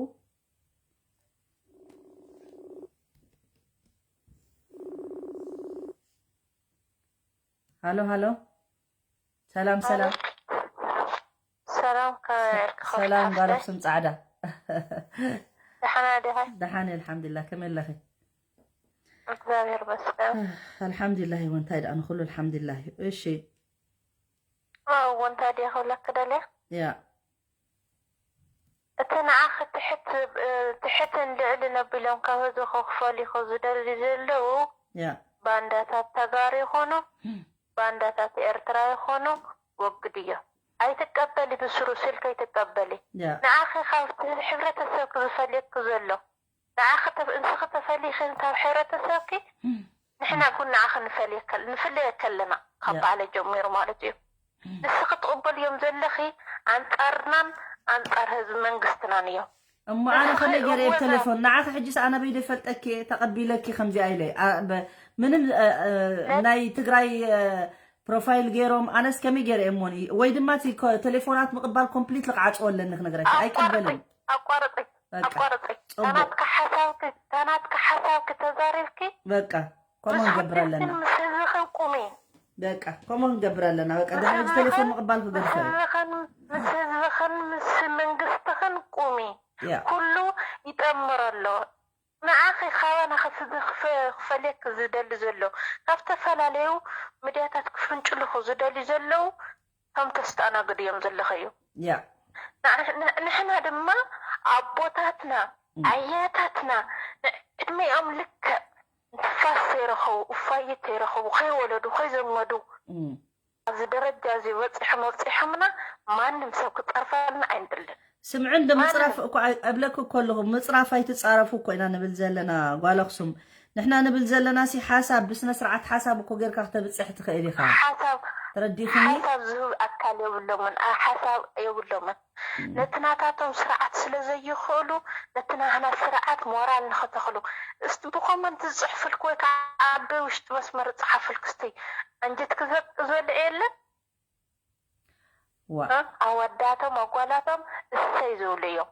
ሃሎ፣ ሃሎ። ሰላም፣ ሰላም። ሰላም፣ ከመይ ኢልኪ ሰላም፣ ክብርቲ ጓል ሓፍተይ? ኣኽሱም ጻዕዳ። ደሓና ዲኺ? ደሓን እየ፣ ኣልሓምዱሊላህ። ከመይ ኣለኺ? እግዚኣብሔር ይመስገን። ኣልሓምዱሊላህ እዩ፣ እንታይ ደኣ ንኹሉ ኣልሓምዱሊላህ እዩ። እሺ። እዎ፣ እንታይ ድየ ክብለኪ ደልየ? ያ። እቲ ንዓኺ ትሕት፣ እ፣ ትሕትን ልዕልን ኣቢሎም ካብ ህዝቢ ክፈሊኹ ዝደልዩ ዘለዉ ያ። ባንዳታት ተጋሩ ይኾኑ፣ እም። ባንዳታት ኤርትራ ይኾኑ፣ ወግድዮ። ኣይትቀበሊ፣ ብስሩ ስልኪ ኣይትቀበሊ። ያ። ንዓኺ ካብቲ ሕብረተሰብኪ ዝፈልየኪ ዘሎ፣ ንዓኺ ተፍ-፣ ንስኺ ተፈሊኺ ካብ ሕብረተሰብኪ፣ እም። ንሕና እውን ንዓኺ ንፈልየከ-፣ ንፍለየኪ ኣለና፣ ካብ ያ። በዓለ ጀሚሩ ማለት እዩ። እም። ንስኺ ትቕበልዮም ዘለኺ ኣንጻርናን ኣንጻር ህዝቢ መንግስትናን እዮም። እሞ ኣነ ንስኺ ከመይ ገይረ እየ እወ፣ ብ-፣ ቴሌፎን ንዓኺ ሕጂስ ኣነ በይደ ፈልጠኪ እየ፣ ተቐቢለኪ ከምዚኣ ኢለ። ኣ፣ በ-፣ ምንም፣ እ፣ እ፣ ነ-፣ ናይ ትግራይ፣ እ፣ ፕሮፋይል ገይሮም፣ ኣነስ ከመይ ገይረ እየ እሞኒ? ወይ ድማ እቲ ኮ-፣ ቴሌፎናት ምቕባል ኮምፕሊትሊ ክዓጽዎ ኣለኒ ክነግረኪ። ኣቋርጺ፣ ኣይቅበልን። ኣቋርጺ፣ በቃ፣ ኣቋርጺ። ጽቡቕ። ታናትካ ሓሳብኪ፣ ታናትካ ሓሳብኪ ተዛሪብኪ፣ በቃ፣ ከምኡ ምስ ክንገብር ኣለና። ዓድኽን ምስ ህዝብኽን ቁሚ። በቃ፣ ከምኡ ክንገብር ኣለና። በቃ፣ ምስ ድሕሪ ሕጂ ቴሌፎን ህዝብኽን፣ ምቕባል ምስ ክገድፎ እየ። ህዝብኽን፣ ምስ ህዝብኽን፣ ምስ መንግስትኽን ቁሚ። ያ። ኩሉ ይጠምር ኣሎ። ንዓኺ ካባና ክፍ-፣ ክፍ-፣ ክፈልየኪ ዝደሊ ዘሎ፣ ካብ ዝተፈላለዩ ሚድያታት ክፍንጭሉኹ ዝደልዩ ዘለዉ፣ ከም ተስተኣናግድዮም ዘለኺ እዩ። ያ። ንዕ-፣ ንዕ-፣ ንሕና ድማ ኣቦታትና፣ እም። ኣያታትና፣ ንዕድሚኦም ልክዕ ንትፋስ ዘይረኸቡ፣ እፋይት ዘይረኸቡ፣ ከይወለዱ፣ ከይዘመዱ፣ እም። ኣብዚ ደረጃ እዚ በፂሖም ኣብፂሖምና፣ ማንም ሰብ ክፀርፈልና ኣይንደልን። ስምዒ እንዶ ማንም ምፅራፍ እኮ ኣይ-፣ እብለኪ እኮ ኣለኹ፣ ምፅራፍ ኣይትፃረፉ እኮ ኢና ንብል ዘለና፣ ጓል ኣኽሱም። ንሕና ንብል ዘለና ሲ ሓሳብ፣ ብስነ ስርዓት ሓሳብ እኮ ጌርካ ክተብፅሕ ትኽእል ኢኻ። ሓሳብ፣ ተረዲእክኒ? ሓሳብ ዝህብ ኣካል የብሎምን፣ ኣ-፣ ሓሳብ የብሎምን። እም። ነቲ ናታቶም ስርዓት ስለ ዘይኽእሉ፣ ነቲ ናህና ስርዓት ሞራል ንኽተኽሉ፣ እስቲ ብኮመንት ዝፅሕፍልክ ወይ ከዓ ኣብ ውሽጢ መስመር ዝፅሓፍልክ እስቲ፣ ኣንጀትኪ ዘጥ ዝበልዕ የለን? ዋ። እ? ኣወዳቶም ኣጓላቶም እሰይ ዝብሉ እዮም።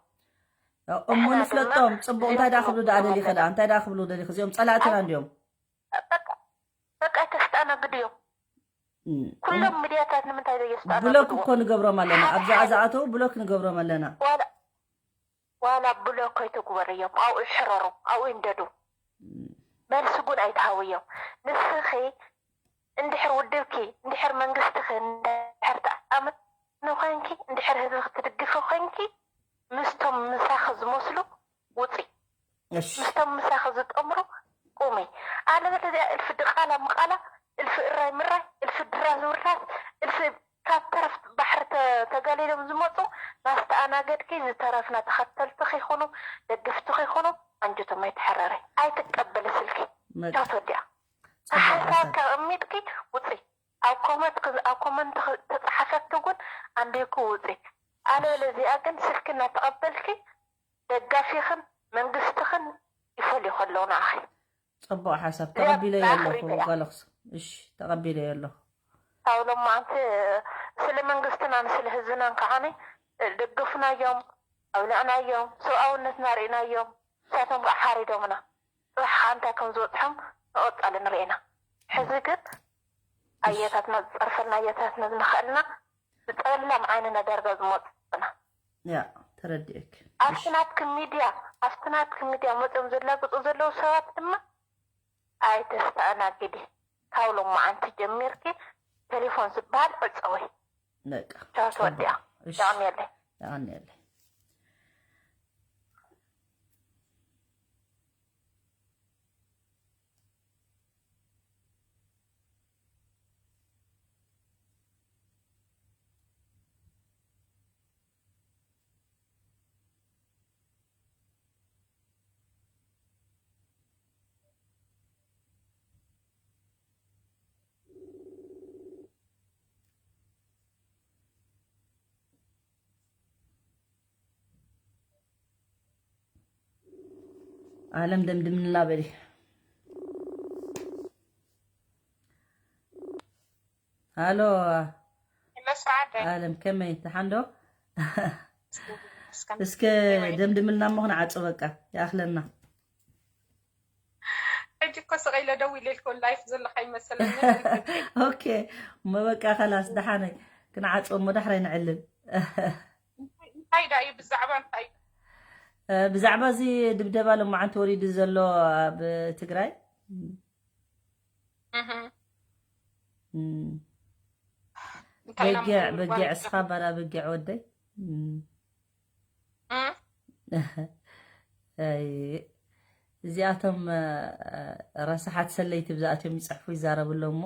እሞ ንሕና ንፍለጦም፣ ድማ ጽቡቕ፣ እንታይ ደኣ ክብሉ ደኣ ደሊኸ ደኣ? ዘይንፈልጦም እንታይ ደኣ ክብሉ ደሊኸ? እዚኦም ጸላእትና ኣይ-፣ እንድዮም። በቃ፣ በቃ ኣይተስተኣናግድዮም። እም፣ ኩሎም እም። ሚድያታት ንምንታይ ዘየስተኣናግድዎ? ብሎክ እኮ ንገብሮም ኣለና። ሓደ ኣብዛ ሓደ ዝኣተው ብሎክ ንገብሮም ኣለና። ዋላ፣ ዋላ ብሎክ ኣይትግበርዮም። ኣብኡ ይሕረሩ፣ ኣብኡ ይንደዱ። እም። መልሲ እውን ኣይትሃብዮም። ንስኺ እንድሕር ውድብኪ፣ እንድሕር መንግስትኺ፣ እንድሕር ትኣምኒ ኮንኪ፣ እንድሕር ህዝብኺ ትድግፊ ኮንኪ፣ ምስቶም ምሳኺ ዝመስሉ ውፂ። እሺ። ምስቶም ምሳኺ ዝጠምሩ ቁሚ። ኣለበለዚኣ እልፊ ድቓላ ምቓላ፣ እልፊ እራይ ምራይ፣ እልፊ ድራዝ ምራዝ፣ እልፊ ካብ ተረፍ ባሕሪ ተ-፣ ተጋሊሎም ዝመፁ ናስተኣናገድኪ፣ ዝተረፍና ተኸተልትኺ ይኹኑ፣ ደገፍትኺ ይኹኑ፣ ኣንጀቶም ኣይትሕረሪ። ኣይትቀበሊ ስልኪ። መ-፣ ቻው ተወዲኣ። ጽቡቕ ሓሳብ። ሓሳብኪ ኣቐሚጥኪ ውፂ። ኣብ ኮመንት ክ-፣ ኣብ ኮመንት ክ-፣ ተጻሓፈኪ እውን ኣንቢብኪ ውፂ። ኣለበለዚኣ ግን ስልኪ እናተቐበልኪ ደጋፊኽን መንግስትኽን ይፈልዩ ከለዉ ንዓኺ። ጽቡቕ ሓሳብ። እዚኣ ተቐቢለዮ ኣለኹ፣ ብኣኽሪተያ። ጓል ኣኽሱም። እሺ፣ ተቐቢለዮ ኣለኹ። ካብ ሎማዓንቲ ስለ መንግስትናን ስለ ህዝብናን ከዓኒ ደገፉና እዮም፣ ኣብላዕና እዮም፣ ሰብኣውነትና ርኢና እዮም። ንሳቶም ከዓ ሓሪዶምና። ፅባሕ ከዓ እንታይ ከም ዝበፅሖም ንቐፃሊ ንርኢና። ሕዚ ግን ኣየታትና ዝፀርፈልና ኣየታትና ዝመኸልና ብፀላም ዓይኒ ነደርጋ ዝመፁና። ያ ተረዲእክ። ኣብቲ ናትክም ሚድያ ኣብቲ ናትክም ሚድያ መፅኦም ዘላግፁ ዘለዉ ሰባት ድማ ኣይተስተኣናግዲ። ካብ ሎማዓንቲ ጀሚርኪ ቴሌፎን ዝበሃል ዕፀዊ። በቃ ቻው ተወዲኣ። እሺ። የቐንየለይ። የቐንየለይ። ዓለም ደምድምንላ በሊ። ሃሎ መሳዓደ ዓለም ከመይ ደሓን ዶ? እስከ እስከ ደምድምልና እሞ ክንዓጾ በቃ ይኣኽለና። ሕጂ እኮ ስቕ ኢለ ደው ኢለ ኢልክዎ ላይፍ ዘለካ ይመሰለኒ። ኦኬ እሞ በቃ ከላስ ደሓነይ ክንዓጾ እሞ ዳሕራይ ንዕልል። እንታይ ዳ እዩ ብዛዕባ እንታይ እዩ? እ፣ ብዛዕባ እዚ ድብደባ ሎማዓንቲ ወሪዱ ዘሎ ኣብ ትግራይ እህ፣ እም፣ እንታይ ኢና በጊዕ ምንብል በጊዕ ማለት እስኻ ባላ በጊዕ ወደይ እም፣ እህ፣ ኣይ፣ እዚኣቶም እ፣ ረሳሓት ሰለይቲ ብዛኣቶም ይፅሕፉ ይዛረቡ ኣለዉ እሞ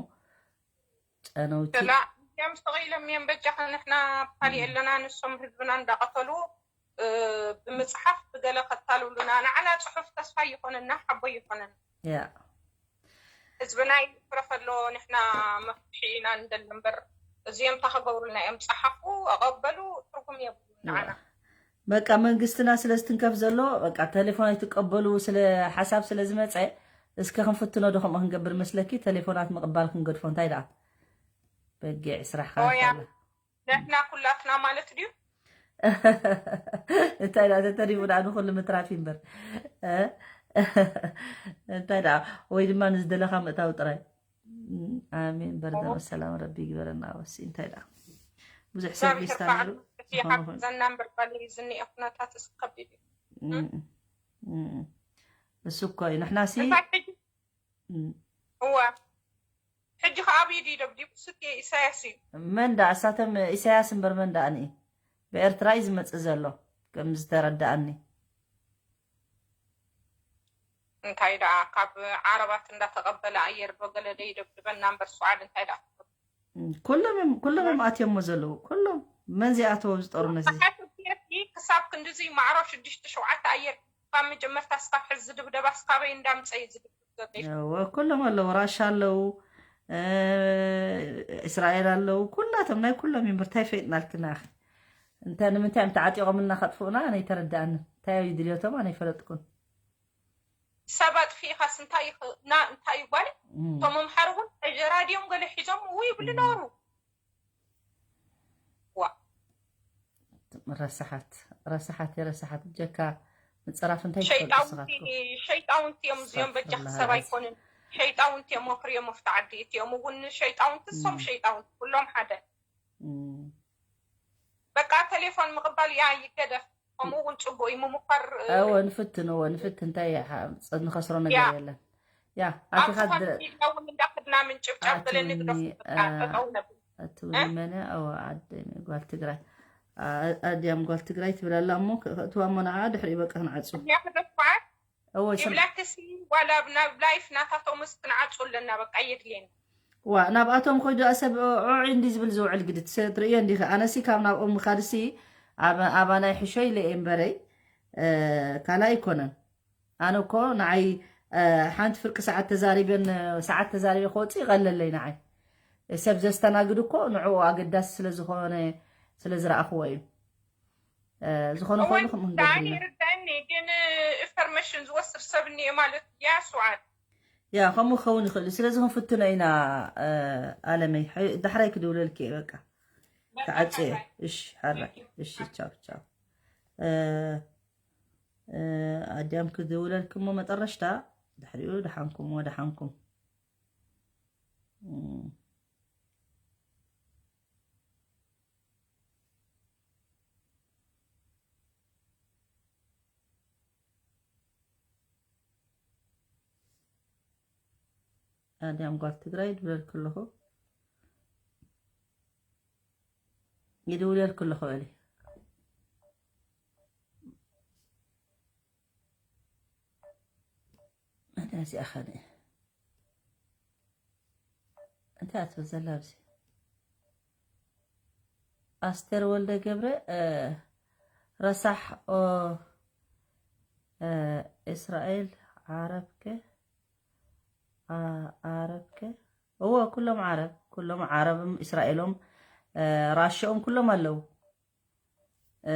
ጨነውቲ ስላ እዮም ስቕ ኢሎም እዮም በጃኻ ንሕና ኣብ ካሊእ ኣለና ንሶም ህዝብና እንዳቐተሉ እ፣ ብምፅሓፍ ብገለ ከታልሉና ንዓና ፅሑፍ ተስፋ ይኾነና ሓቦ ይኾነና። ያ ህዝብና ይትረፈ ኣሎ ንሕና መፍትሒ ኢና ንደሊ እምበር እዚኦም እንታይ ክገብሩልና እዮም? ፀሓፉ ኣቐበሉ ትርጉም የብሉ ንዓና። በቃ መንግስትና ስለ ዝትንከፍ ዘሎ በቃ ቴሌፎን ኣይትቀበሉ ስለ ሓሳብ ስለ ዝመፀ እስከ ክንፍትኖ ዶ ከምኡ ክንገብር መስለኪ? ቴሌፎናት ምቕባል ክንገድፎ እንታይ ደኣ በጊዕ ስራሕካ ኦያ ይኽፈላ። ንሕና ኩላትና ማለት ድዩ? እንታይ ደኣ ተተሪፉ ደኣ ንኹሉ ምትራፍ እዩ እምበር እ? እንታይ ደኣ ወይ ድማ ንዝደለኻ ምእታው ጥራይ። ኣሜን። በርደን ሰላም ረቢ ይግበረና። ኣወሲ እንታይ ደኣ ብዙሕ ሰብ እግዚኣብሔር ሊስታ በዓሉ ነይሩ እቲ ይሓግዘና እምበር ባሊ ዝኒኤ ኩነታት እዚ ከቢድ እዩ። እም፣ እም። እሱ እኮ እዩ ንሕና ሲ እንታይ ሕጂ እም። እወ ሕጂ ከዓ ኣብዩ ድዩ ደብዲቡ ስቲ ኢሳያስ እዩ። መን ደኣ እሳቶም ኢሳያስ እምበር መን ደኣ ንኢ ብኤርትራ እዩ ዝመፅእ ዘሎ ከም ዝተረዳእኒ። እንታይ ደኣ ካብ ዓረባት እንዳተቐበለ ኣየር ዶ ገለ ደይደብድበና እምበር ሱዓድ እንታይ ደኣ እም፣ ኩሎም እዮም ኩሎም እዮም ኣትዮሞ ዘለዉ ኩሎም መን ዚኣተዎ ዝጠሩ ነዚ ሓንቲ ክሳብ ክንድዚ ማዕሮ ሽዱሽተ ሸውዓተ ኣየር ካብ መጀመርታ ስካብ ሕዚ ዝድብደባ ስካበይ እንዳምፀ እዩ ዝድብደብ ዘሎ። እወ ኩሎም ኣለዉ ራሻ ኣለዉ እ፣ እስራኤል ኣለዉ ኩላቶም ናይ ኩሎም እዮም እንታይ ፈይጥናልክና ኢኺ እንተ ንምንታይ እዮም ተዓጢቖምልና ከጥፍኡና ኣነ ኣይተረዳእንን እንታይ እዩ ድልዮቶም ኣነ ኣይፈለጥኩን ሰብ ኣጥፊእኻስ እንታይ ይኽ- ና እንታይ ይጓል እም። እቶም መምሓሪ እውን ጀራድዮም ገለ ሒዞም እው ይብሉ ነበሩ። ዋ ረሳሓት ረሳሓት የረሳሓት ብጀካ ምፅራፍ እንታይ ትፈልጡ ሸይጣውንቲ ስኻትኩም ሸይጣውንቲ እዮም እዚኦም በጃ ኣስተግፍሩላህ ሰብ ኣልዓዚም። ኣይኮንን። ሸይጣውንቲ እዮም መፍሪ እዮም መፍቲ ዓዲ እቲኦም እውን ሸይጣውንቲ እሶም እም። ሸይጣውንቲ ኩሎም ሓደ እም። በቃ ቴሌፎን ምቕባል ያ ይገደፍ። ከምኡ እውን ፅቡቅ እዩ ምሙኳር እ፣ እወ ንፍትን እወ ንፍትን እንታይ ይሓ- ንኸስሮ ነገር ያ የለን ያ ኣብዚ ኣቲኻ ኸም ድረ- ኢልካ እውን እንዳክድና ምንጭብጫብ ገለ ኣትውኒ ንግደፍ እ፣ ጠጠው ነብል ኣትውኒ መነ እወ ዓደይ ጓል ትግራይ ኣ- ኣድያም ጓል ትግራይ ትብል ኣላ እሞ ክእትዋ እሞ ንዓ ድሕሪኡ በቃ ክንዓፁ እዚኣ ክደፍዓት እወ ስም ይብላክሲ ዋላ ናብ ላይፍ ናታቶምስ ክንዓፁ ኣለና በቃ የድልየና። ዋ ናብኣቶም ኮይዱ ደኣ ሰብ ዑዒ እንዲ ዝብል ዝውዕል ግዲ ትሰ- ትርእዮ እንዲኺ ኣነሲ ካብ ናብኦም ምኻድሲ ኣብ- ኣባናይ ሕሾ ኢለ እየ እምበረይ እ፣ ካልእ ኣይኮነን ኣነ እኮ ንዓይ እ፣ ሓንቲ ፍርቂ ሰዓት ተዛሪበን እ፣ ሰዓት ተዛሪበ ክወፅእ ይቐለለይ ንዓይ ሰብ ዘስተናግድ እኮ ንዕኡ ኣገዳሲ ስለ ዝኾነ ስለ ዝረኣኽዎ እዩ እ፣ ዝኾነ ኮይኑ ከምኡ ክንገብር ዳኒ ኢና ይርዳኒ ግን ኢንፎርሜሽን ዝወስድ ሰብ እኒኦ ማለት ያ ሱዓድ ያ ከምኡ ክኸውን ይኽእል እዩ ስለዚ ክንፍትኖ ኢና እ፣ ኣለመይ ዳሕራይ ክድውለልክ እየ በቃ ተዓጽየ። እሺ፣ ሓራይ። እሺ፣ ቻው፣ ቻው። እ፣ እ፣ ኣድያም ክድውለልክሞ መጠረሽታ፣ ድሕሪኡ ደሓንኩም፣ ወደሓንኩም። እም። ኣድያም ጓል ትግራይ ድብለልክ ኣለኹ። ይድውለልክ ኣለኹ በሊ። ኣታ እዚኣ ኸ እንታይ እያ ትብል ዘላ ኣብዚ? ኣስቴር ወልደ ገብረ፣ እ፣ ረሳሕ ኦ፣ እ፣ እስራኤል ዓረብከ? ኣ-፣ ዓረብከ? እዎ፣ ኩሎም ዓረብ፣ ኩሎም ዓረብም እስራኤሎም፣ እ፣ ራሽኦም ኩሎም ኣለዉ። እ፣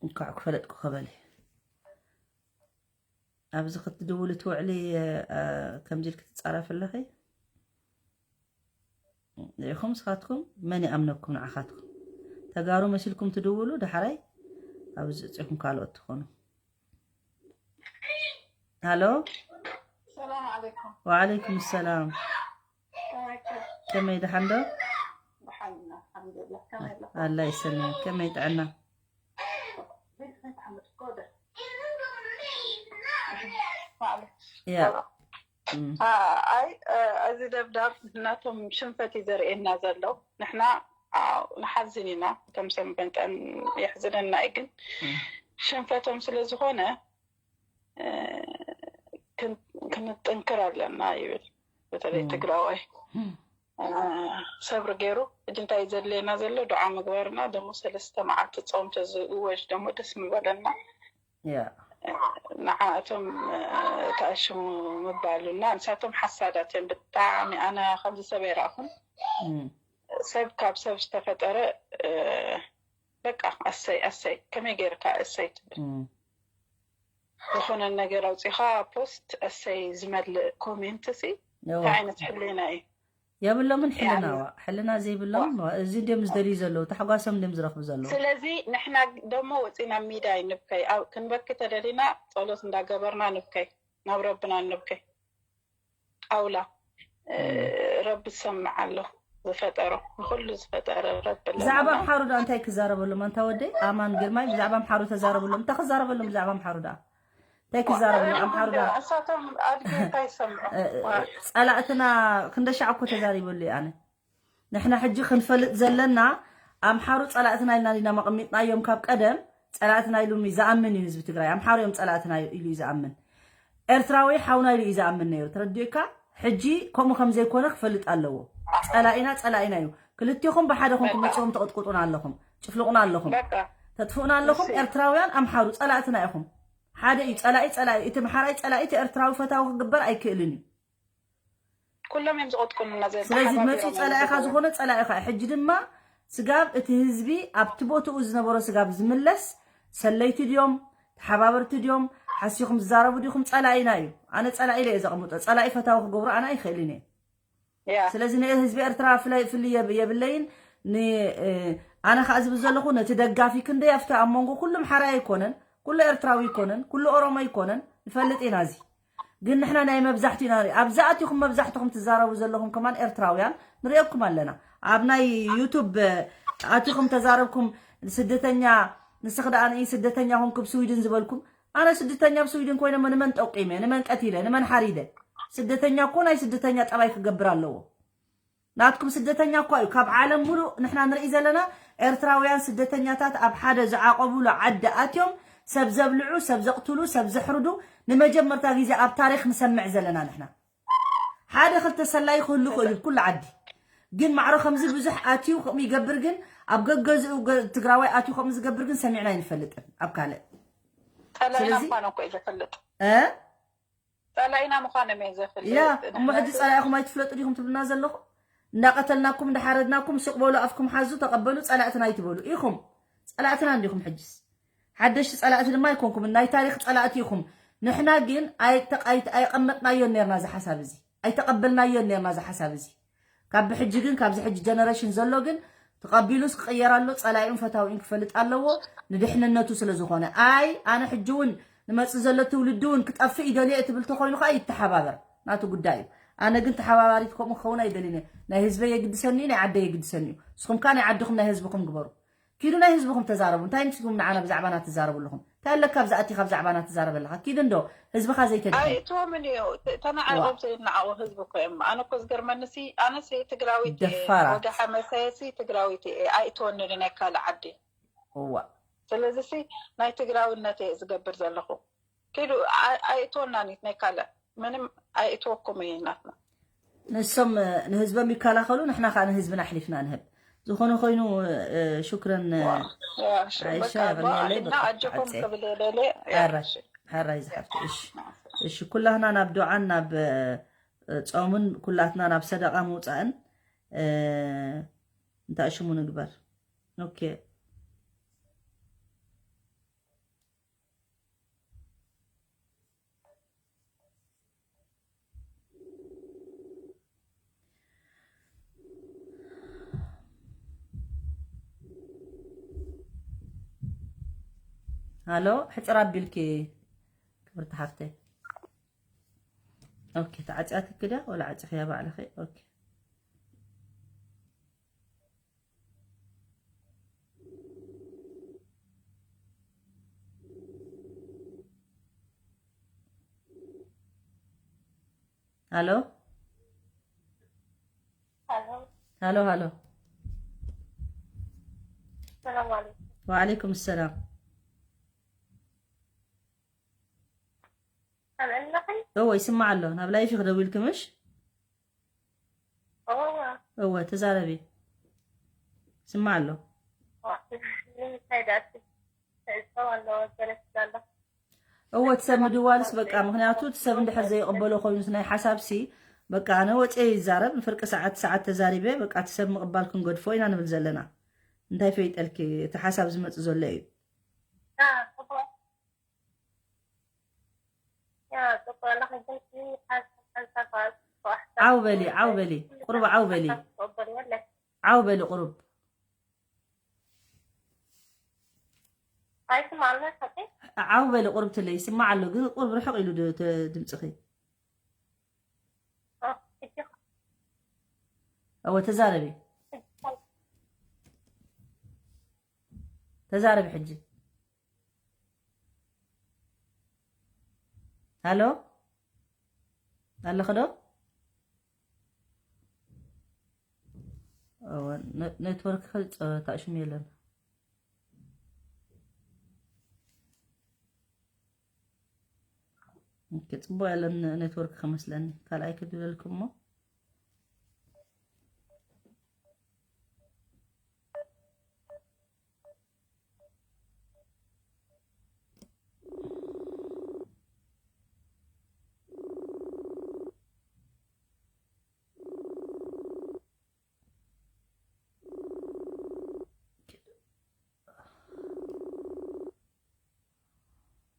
እንኳዕ ክፈለጥኩ ከበሊ። ኣብዚ ክትድውሉ ትውዕሊ፣ እ፣ ከምዚ ኢልኪ ትጻረፊ ኣለኺ። ኢኹም ስኻትኩም መን ይኣምነኩም ንዓኻትኩም? ተጋሩ መሲልኩም ትድውሉ፣ ዳሕራይ ኣብዚ እጽኹም ካልኦት ትኾኑ። ሃሎ። ሰላም ዓለይኩም። ወዓለይኩም ሰላም። ከመይ ደሓን ዶ? ደሓን ኢና፣ ኣልሓምዱሊላህ። ከመይ ኣለኹም? ኣላ ይሰልም። ከመይ ጥዕና? ቤት ቤት ዓመት እኮ ደ-፣ ማለት። ያ። እም። አ-፣ ኣይ፣ እ፣ እዚ ደብዳብ ናቶም ሽንፈት እዩ ዘርእየና ዘሎ። ንሕና፣ አ፣ ንሓዝን ኢና፣ ከም ሰንበንጠን የሕዝነና እዩ፣ ግን እም። ሽንፈቶም ስለ ዝኾነ፣ እ፣ ክን-፣ ክንጥንክር ኣለና ይብል። በተለይ እም። ትግራዋይ፣ እም። እ፣ ሰብሪ ገይሩ፣ ሕጂ እንታይ እዩ ዘድልየና ዘሎ? ዱዓ ምግባርና፣ ደሞ ሰለስተ መዓልቲ ጾም ተዝእወጅ ደሞ ደስ ምበለና። ያ። ንዓኣቶም፣ እ፣ ተኣሽሙ ምባሉ እና ንሳቶም ሓሳዳት እዮም ብጣዕሚ። ኣነ ከምዚ ሰብ ኣይረኣኹን። እም። ሰብ ካብ ሰብ ዝተፈጠረ፣ እ፣ በቃ ኣሰይ፣ ኣሰይ፣ ከመይ ገይርካ ኣሰይ ትብል? እም። ዝኾነ ነገር ኣውፂኻ ፖስት፣ ኣሰይ ዝመልእ ኮሜንት ሲ፣ እዋ። እንታይ ዓይነት ሕሊና እዩ? የብሎምን ሕልና፣ ያ። ዋ፣ ሕልና ዘይብሎም፣ ዋ። እዚ እንድዮም ዝደልዩ ዘለዉ፣ ታሕጓሶም እንድዮም ዝረኽቡ ዘለዉ። ስለዚ ንሕና ደሞ ወፂና ሚዳ ይንብከይ፣ ኣብ ክንበኪ ተደሊና ጸሎት እንዳገበርና ንብከይ፣ ናብ ረብና ንብከይ። ኣውላ፣ እ፣ እም። ረቢ ዝሰምዕ ኣሎ፣ ዝፈጠሮ፣ ንኹሉ ዝፈጠረ ረቢ ኣለና። ብዛዕባ ኣምሓሩ ደኣ እንታይ ክዛረበሎም? ኣንታ ወደይ፣ ኣማን ግርማይ፣ ብዛዕባ ኣምሓሩ ተዛረበሎም። እንታይ ክዛረበሎም ብዛዕባ ኣምሓሩ ደኣ? እንታይ ክዛረበሎም? ኣምሓሩ ደኣ? እሳቶም ኣድጊ እንታይ ይሰምዑ? እ፣ እ፣ ዋ። ጸላእትና ክንደሻዕ እኮ ተዛሪበሉ እየ ኣነ። ንሕና ሕጂ ክንፈልጥ ዘለና፣ ኣምሓሩ ጸላእትና ኢልና ዲና መቐሚጥናዮም ካብ ቀደም? ጸላእትና ኢሉ ዝኣምን እዩ ህዝቢ ትግራይ። ኣምሓሩ እዮም ጸላእትና ኢሉ እዩ ዝኣምን። ኤርትራዊ ሓውና ኢሉ እዩ ዝኣምን ነይሩ። ተረዲኡካ? ሕጂ ከምኡ ከም ዘይኮነ ክፈልጥ ኣለዎ። ጸላኢና ጸላኢና እዩ። ክልቴኹም ብሓደ ኮንኩም መጺኦም ተቐጥቁጡና ኣለኹም። ጭፍልቑና ኣለኹም። በቃ። ተጥፍኡና ኣለኹም። እሺ። ኤርትራውያን ኣምሓሩ ጸላእትና ኢኹም። ሓደ እዩ ጸላኢ፣ ጸላኢ። እቲ ኣምሓራይ ጸላኢ፣ እቲ ኤርትራዊ ፈታዊ ክግበር ኣይክእልን እዩ። ኩሎም እዮም ዝቐጥቁኑና ዘ-፣ ስለዚ ተሓባቢሮም መፂኡ እዮም ጸላኢኻ ዝገብሩ። ዝኾነ ጸላኢኻ እዩ። ሕጂ ድማ ስጋብ እቲ ህዝቢ ኣብቲ ቦትኡ ዝነበሮ ስጋብ ዝምለስ፣ ሰለይቲ ድዮም፣ ተሓባበርቲ ድዮም፣ ሓሲኹም ዝዛረቡ ዲኹም፣ ጸላኢና እዩ። ኣነ ጸላኢ ኢለ እየ ዘቐምጦ። ጸላኢ ፈታዊ ክገብሮ ኣነ ኣይኽእልን እየ። ያ። ስለዚ ንህዝቢ ኤርትራ ፍለ-፣ ፍልይ የብ-፣ የብለይን። ን-፣ እ፣ ኣነ ኸኣ ዝብል ዘለኹ ነቲ ደጋፊ ክንደይ ኣብቲ ኣብ መንጎ ኩሉ ኣምሓራይ ኣይኮነን፣ ኩሉ ኤርትራዊ ኣይኮነን፣ ኩሉ ኦሮሞ ኣይኮነን፣ ንፈልጥ ኢና እዚ። ግን ንሕና ናይ መብዛሕቱ ኢና ንርኢ። ኣብዛ ኣቲኹም መብዛሕትኹም ትዛረቡ ዘለኹም ከማን ኤርትራውያን ንሪኦኩም ኣለና። ኣብ ናይ ዩቱብ፣ እ፣ ኣቲኹም ተዛረብኩም ስደተኛ፣ ንስኺ ደኣ ንኢ ስደተኛ ኹንኩም ስዊድን ዝበልኩም፣ ኣነ ስደተኛ ኣብ ስዊድን ኮይነ ንመን ጠቂመ፣ ንመን ቀቲለ፣ ንመን ሓሪደ? ስደተኛ እኮ ናይ ስደተኛ ጠባይ ክገብር ኣለዎ። ናትኩም ስደተኛ እኳ እዩ። ካብ ዓለም ሙሉእ ንሕና ንርኢ ዘለና ኤርትራውያን ስደተኛታት ኣብ ሓደ ዝዓቆቡሉ ዓዲ ኣትዮም ሰብ ዘብልዑ፣ ሰብ ዘቕትሉ፣ ሰብ ዘሕርዱ ንመጀመርታ ግዜ ኣብ ታሪኽ ንሰምዕ ዘለና ንሕና። ሓደ ክልተ ሰላዪ ክህሉ ይኽእል እዩ ኣብ ኩሉ ዓዲ። ግን ማዕረ ከምዚ ብዙሕ ኣትዩ ከምኡ ይገብር ግን ኣብ ገገዝኡ ገ-፣ ትግራዋይ ኣትዩ ከምኡ ዝገብር ግን ሰሚዕና ኣይንፈልጥን ኣብ ካልእ። ጸላኢና ስለዚ ምዃኑ እኮ እዩ ዘፈልጥ። እ? ጸላኢና ምዃኖም እየ ዘፍልጥ። ያ፣ እሞ ሕጂ ንሕና ጸላኢኹም ኣይትፍለጡ ዲኹም ትብሉና ዘለኹም? እንዳቐተልናኩም፣ እንዳሓረድናኩም፣ ስቕ በሉ፣ ኣፍኩም ሓዙ፣ ተቐበሉ፣ ጸላእትና ኣይትበሉ ኢኹም። ጸላእትና እንዲኹም ሕጅስ። ሓደሽቲ ጸላእቲ ድማ ኣይኮንኩምን፣ ናይ ታሪኽ ጸላእቲ ኢኹም። ንሕና ግን ኣይተ-፣ ኣይተ-፣ ኣይቐመጥናዮን ኔርና እዚ ሓሳብ እዚ። ኣይተቐበልናዮን ነርና እዚ ሓሳብ እዚ። ካብ ብሕጂ ግን ካብዚ ሕጂ ጀነሬሽን ዘሎ ግን ተቐቢሉስ ክቕየር ኣሎ፣ ጸላኢኡን ፈታዊኡን ክፈልጥ ኣለዎ፣ ንድሕንነቱ ስለ ዝኾነ። ኣይ ኣነ ሕጂ እውን ንመጽእ ዘሎ ትውልዲ እውን ክጠፍእ ይደልዮ እየ ትብል ተኾይኑ ከኣ ይተሓባበር፣ ናቱ ጉዳይ እዩ። ኣነ ግን ተሓባባሪት ከምኡ ክኸውን ኣይደልን እየ። ናይ ህዝበይ የግድሰኒ እዩ፣ ናይ ዓደይ የግድሰኒ እዩ። ንስኹም ከኣ ናይ ዓድኹም ናይ ህዝብኹም ግበሩ። ኪዱ ናይ ህዝብኹም ተዛረቡ። እንታይ ምስኩም ንዓና ብዛዕባና ትዛረቡ ኣለኹም? እንታይ ኣለካ ኣብዚ ኣቲኻ ብዛዕባና ትዛረብ ኣለኻ? ኪዱ እንዶ ህዝብኻ ዘይተድሕን። ኣይእትዎምን እዩ። ተ- ተናዓቖም ዋ። ዘይናዓቑ ህዝቢ እኮ እዮም። ኣነ እኮ ዝገርመኒ ሲ ኣነ ሲ ትግራዊት እየ። ደፋራት። ወጋ ሓመሰየ ሲ ትግራዊት እየ። ኣይእትወንን ናይ ካልእ ዓዲ። እዋ። ስለዚ ሲ ናይ ትግራዊነት እየ ዝገብር ዘለኹ። ኪዱ ኣ- ኣይእትወናን እዩ ናይ ካልእ። ምንም ኣይእትወኩም እዩ ናትና። ንሶም ንህዝቦም ይከላኸሉ፣ ንሕና ከዓ ንህዝብና ኣሕሊፍና ንህብ። ዝኾነ ኮይኑ፣ እ፣ ሽክረን፣ እ፣ ዋ፣ ያ፣ ሽ- ዓይሻ፣ በቃ፣ የቐንየለይ፣ ዋ፣ በቃ፣ ኣጆኹም ዓጼ። ክብል ደልየ፣ ያ፣ ሕራይ፣ እሺ። ሕራይ ዝሓፍቲ፣ እሺ። እሺ፣ ኩላህና ናብ ዱዓን ናብ፣ እ፣ ጾምን ኩላትና ናብ ሰደቓ ምውጻእን፣ እ፣ እንታይ ሽሙ ንግበር? ኦኬ። ሃሎ፣ ሕጽር ኣቢልኪ ክብርቲ ሓፍተይ። ኦኬ፣ ተዓጽያትኪ ድያ ወላ ዓጺኽያ ባዕልኺ? ኦኬ። ሃሎ? ሃሎ። ሃሎ፣ ሃሎ። ሰላም ዓለይኩም። ወዓለይኩም ሰላም። ሰምዕኒ ኣለኺ? እወ፣ ይስማዕ ኣሎ። ናብ ላይፍ ኢኺ ደዊልኪ ምሽ? እወ። እወ፣ ተዛረቢ። ይስማዕ ኣሎ። ዋ፣ ንምንታይ ደኣ ትዕጸው ኣለዎ? ገለ ትብላ ኣለኻ? እወ፣ እቲ ሰብ ምድዋልስ በቃ፣ ምኽንያቱ እቲ ሰብ እንድሕር ዘይቕበሎ ኮይኑስ ናይ ሓሳብሲ፣ በቃ፣ ኣነ ወፅየ ይዛረብ፣ ንፍርቂ ሰዓት፣ ሰዓት ተዛሪበ፣ በቃ፣ እቲ ሰብ ምቕባል ክንገድፎ ኢና ንብል ዘለና። እንታይ ፈይጠልኪ? እቲ ሓሳብ ዝመጽእ ዘሎ እዩ። ያ፣ ጽቡቕ። ያ፣ ጽቡቕ ኣለኺ፣ ግን እቲ ሓሳብ፣ ሓሳብ ጽቡቕ ሓሳብ ዓው በሊ፣ ዓው በሊ፣ ቁሩብ ዓው በሊ። ሓሳብ ትቕበልዎ ኣለኪ። ዓው በሊ ቁሩብ። ኣይስማዕን ሓቂ? ዓው በሊ ቁሩብ ትለይ፣ ይስማዕ ኣሎ፣ ግን ቁሩብ ርሕቕ ኢሉ ድ-፣ ተ-፣ ድምፅኺ። ኦ፣ ሕጂ ኸ? እወ፣ ተዛረቢ። ሕጂ ኸ? ተዛረቢ ሕጂ። ሃሎ? ኣለኺ ዶ? እወ፣ ነ-፣ ኔትወርክ ኸ-፣ ጸ-፣ ታእሽሙ የለን። ኦኬ፣ ጽቡቕ የለን ኔትወርክ ከመስለኒ። ካልኣይ ክድለልኩም እሞ።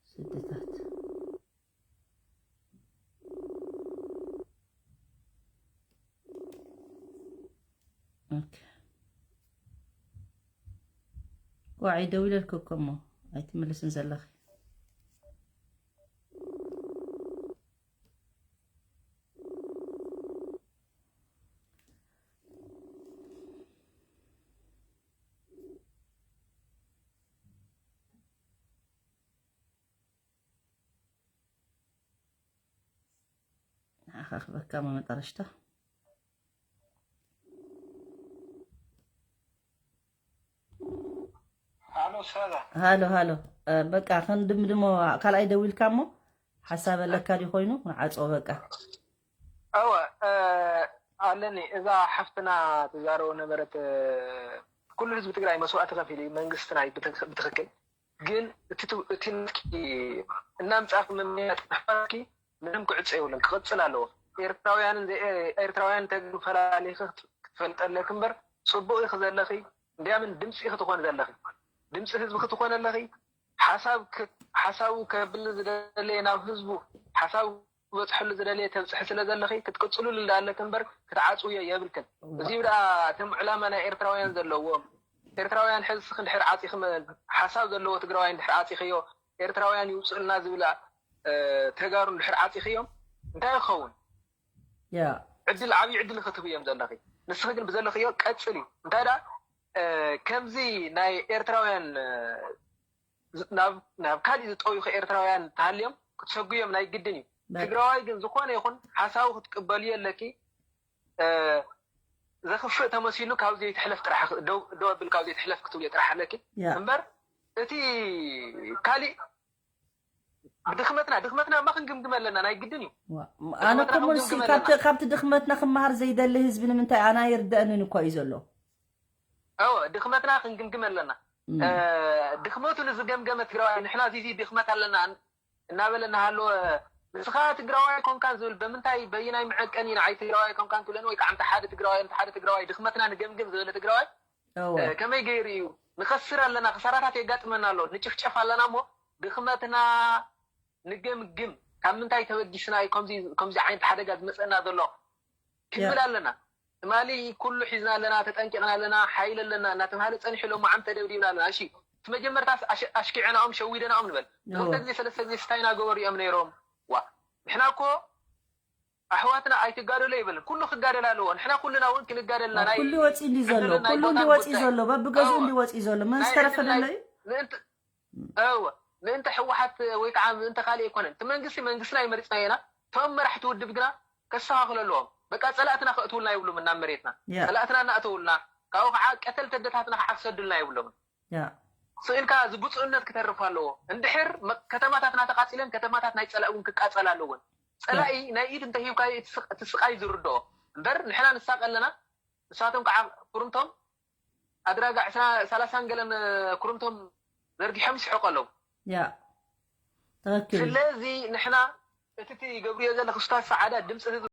ስድታት። ኦኬ። ዋዒ ደው ኢለልኪ እኮ እሞ ኣይትምልስን ዘለኺ። ንዓኻ ክበካ መመጠረሽታ። ሃሎ፣ ሰላም። ሃሎ፣ ሃሎ። እ፣ በቃ ክንድምድሞ፣ ካልኣይ ደዊልካ እሞ ሓሳብ ኣለካ ድዩ ኮይኑ? ንዓጾ በቃ። እወ፣ እ፣ ኣለኒ። እዛ ሓፍትና ትዛረቦ ነበረት፣ እ፣ ኩሉ ህዝቢ ትግራይ መስዋእቲ ከፊሉ እዩ፣ መንግስትና እዩ ብትክ-፣ ብትክክል። ግን እቲ ት-፣ እቲ ናትኪ እናምጻእኪ መመያየጢ ምሕባርኪ ምንም ክዕጾ የብሉን፣ ክቕጽል ኣለዎ። ኤርትራውያንን ዘይ-፣ ኤርትራውያን ተግባር ፈላሊኺ ክት-፣ ክትፈልጢ ኣለኪ እምበር፣ ጽቡቕ ኢኺ ዘለኺ። እንድያምን ድምጺ ኢኺ ትኾኒ ዘለኺ። ድምጺ ህዝቢ ክትኾኒ ኣለኺ። ሓሳብ ክ-፣ ሓሳቡ ከብል ዝደለየ ናብ ህዝቡ ሓሳብ ክትበፅሕሉ ዝደለየ ተብፅሒ ስለ ዘለኺ ክትቅፅሉሉ እንዳለክ እምበር ክትዓፅውዮ የብልክን። እዚ ደኣ እቶም ዕላማ ናይ ኤርትራውያን ዘለዎም ኤርትራውያን ሕዚ እስኺ እንድሕር ዓፂኺ ሓሳብ ዘለዎ ትግራዋይ እንድሕር ዓፂኽዮ ኤርትራውያን ይውፅእልና ዝብል ተጋሩ እንድሕር ዓፂኽዮም እንታይ ይኸውን? ዕድል ዓብዪ ዕድል ክትህብዮም ዘለኺ። ንስኺ ግን ብዘለኽዮ ቀፅሊ። እንታይ ደኣ ከምዚ ናይ ኤርትራውያን ናብ ካሊእ ዝጠውዩ ኤርትራውያን ተሃልዮም ክትሰጉዮም ናይ ግድን እዩ። ትግራዋይ ግን ዝኾነ ይኹን ሓሳቡ ክትቅበልዮ ኣለኪ። ዘኽፍእ ተመሲሉ ካብ ዘይትሕለፍ ጥራሕ ደው ኣብል ካብ ዘይትሕለፍ ክትብልዮ ጥራሕ ኣለኪ እምበር እቲ ካሊእ ድኽመትና ድኽመትና ማ ክንግምግም ኣለና ናይ ግድን እዩ። ኣነ ኮሞ ንሲ ካብቲ ድኽመትና ክመሃር ዘይደሊ ህዝቢ ንምንታይ ኣና ይርደእንን እኳ እዩ ዘሎ። እወ ድኽመትና ክንግምግም ኣለና። ድኽመቱ ንዝገምገመ ትግራዋይ ንሕና እዚ ድኽመት ኣለና እናበለ እናሃለወ ንስኻ ትግራዋይ ኣይኮንካን ዝብል በምንታይ በይናይ መዐቀኒ ንዓይ ትግራዋይ ኣይኮንካን ክብለኒ ወይ ከዓ ምቲ ሓደ ትግራዋይ ምቲ ሓደ ትግራዋይ ድኽመትና ንገምግም ዝበለ ትግራዋይ ከመይ ገይሩ እዩ ንኸስር ኣለና ክሳራታት የጋጥመና ኣሎ ንጭፍጨፍ ኣለና እሞ ድኽመትና ንገምግም ካብ ምንታይ ተበጊስና እዩ ከምዚ ዓይነት ሓደጋ ዝመፀና ዘሎ ክንብል ኣለና። ትማሊ ኩሉ ሒዝና ኣለና፣ ተጠንቂቕና ኣለና፣ ሓይሊ ኣለና እናተባህለ ፀኒሑ ሎማዓንቲ ተደብዲብና ኣለና። እሺ እቲ መጀመርታስ ኣሽኪዕናኦም ሸዊደናኦም ንበል። ክልተ ግዜ ሰለስተ ግዜ ስታይ እናገበሩ እዮም ነይሮም። ዋ ንሕና እኮ ኣሕዋትና ኣይትጋደሉ ኣይበልን። ኩሉ ክጋደል ኣለዎ። ንሕና ኩልና እውን ክንጋደል ኢና። ናይ ኩሉ ወፂኡ እንዲ ዘሎ፣ ክልል ናይ ኩሉ ቦታን እንዲ ወፂኡ ጉዳይ። ዘሎ፣ በብገዝኡ እወ። እንዲ ወፂኡ ዘሎ፣ መን ናይ ዝተረፈ ዕድል ዘሎ ናይ እዩ? ምእንቲ እወ ምእንቲ ህወሓት ወይ ከዓ ምእንቲ ካልእ ኣይኮነን። እቲ መንግስቲ መንግስትና ኣይመሪፅናዮ ኢና። እቶም መራሕቲ ውድብ ግና ከስተኻኽሉ ኣለዎም። በቃ ፀላእትና ከእትውልና የብሎም ናብ መሬትና። ያ። ፀላእትና እናእተውልና ካብኡ ከዓ ቀተልቲ ኣደታትና ከዓ ክሰዱልና የብሎምን። ያ። ስኢልካ እዚ ብፁዕነት ክተርፍ ኣለዎ። እንድሕር መ- ከተማታትና ተቃፂለን ከተማታት ናይ ፀላእ እውን ክቃፀላ ኣለወን። ፀላኢ ናይ ኢድ እንተሂብካዮ እቲ ስቕ- እቲ ስቃይ ዝርድኦ እምበር ንሕና ንሳቀ ኣለና። ንሳቶም ከዓ ኩርምቶም ኣድራጋ ዕስራ ሰላሳን ገለን ኩርምቶም ዘርጊሖም ይስሕቁ ኣለዉ። ያ ትክክል እዩ። ስለዚ ንሕና እቲ ትገብርዮ ዘለኺ ኡስታዝ ሰዓዳ ድምፂ ህዝቢ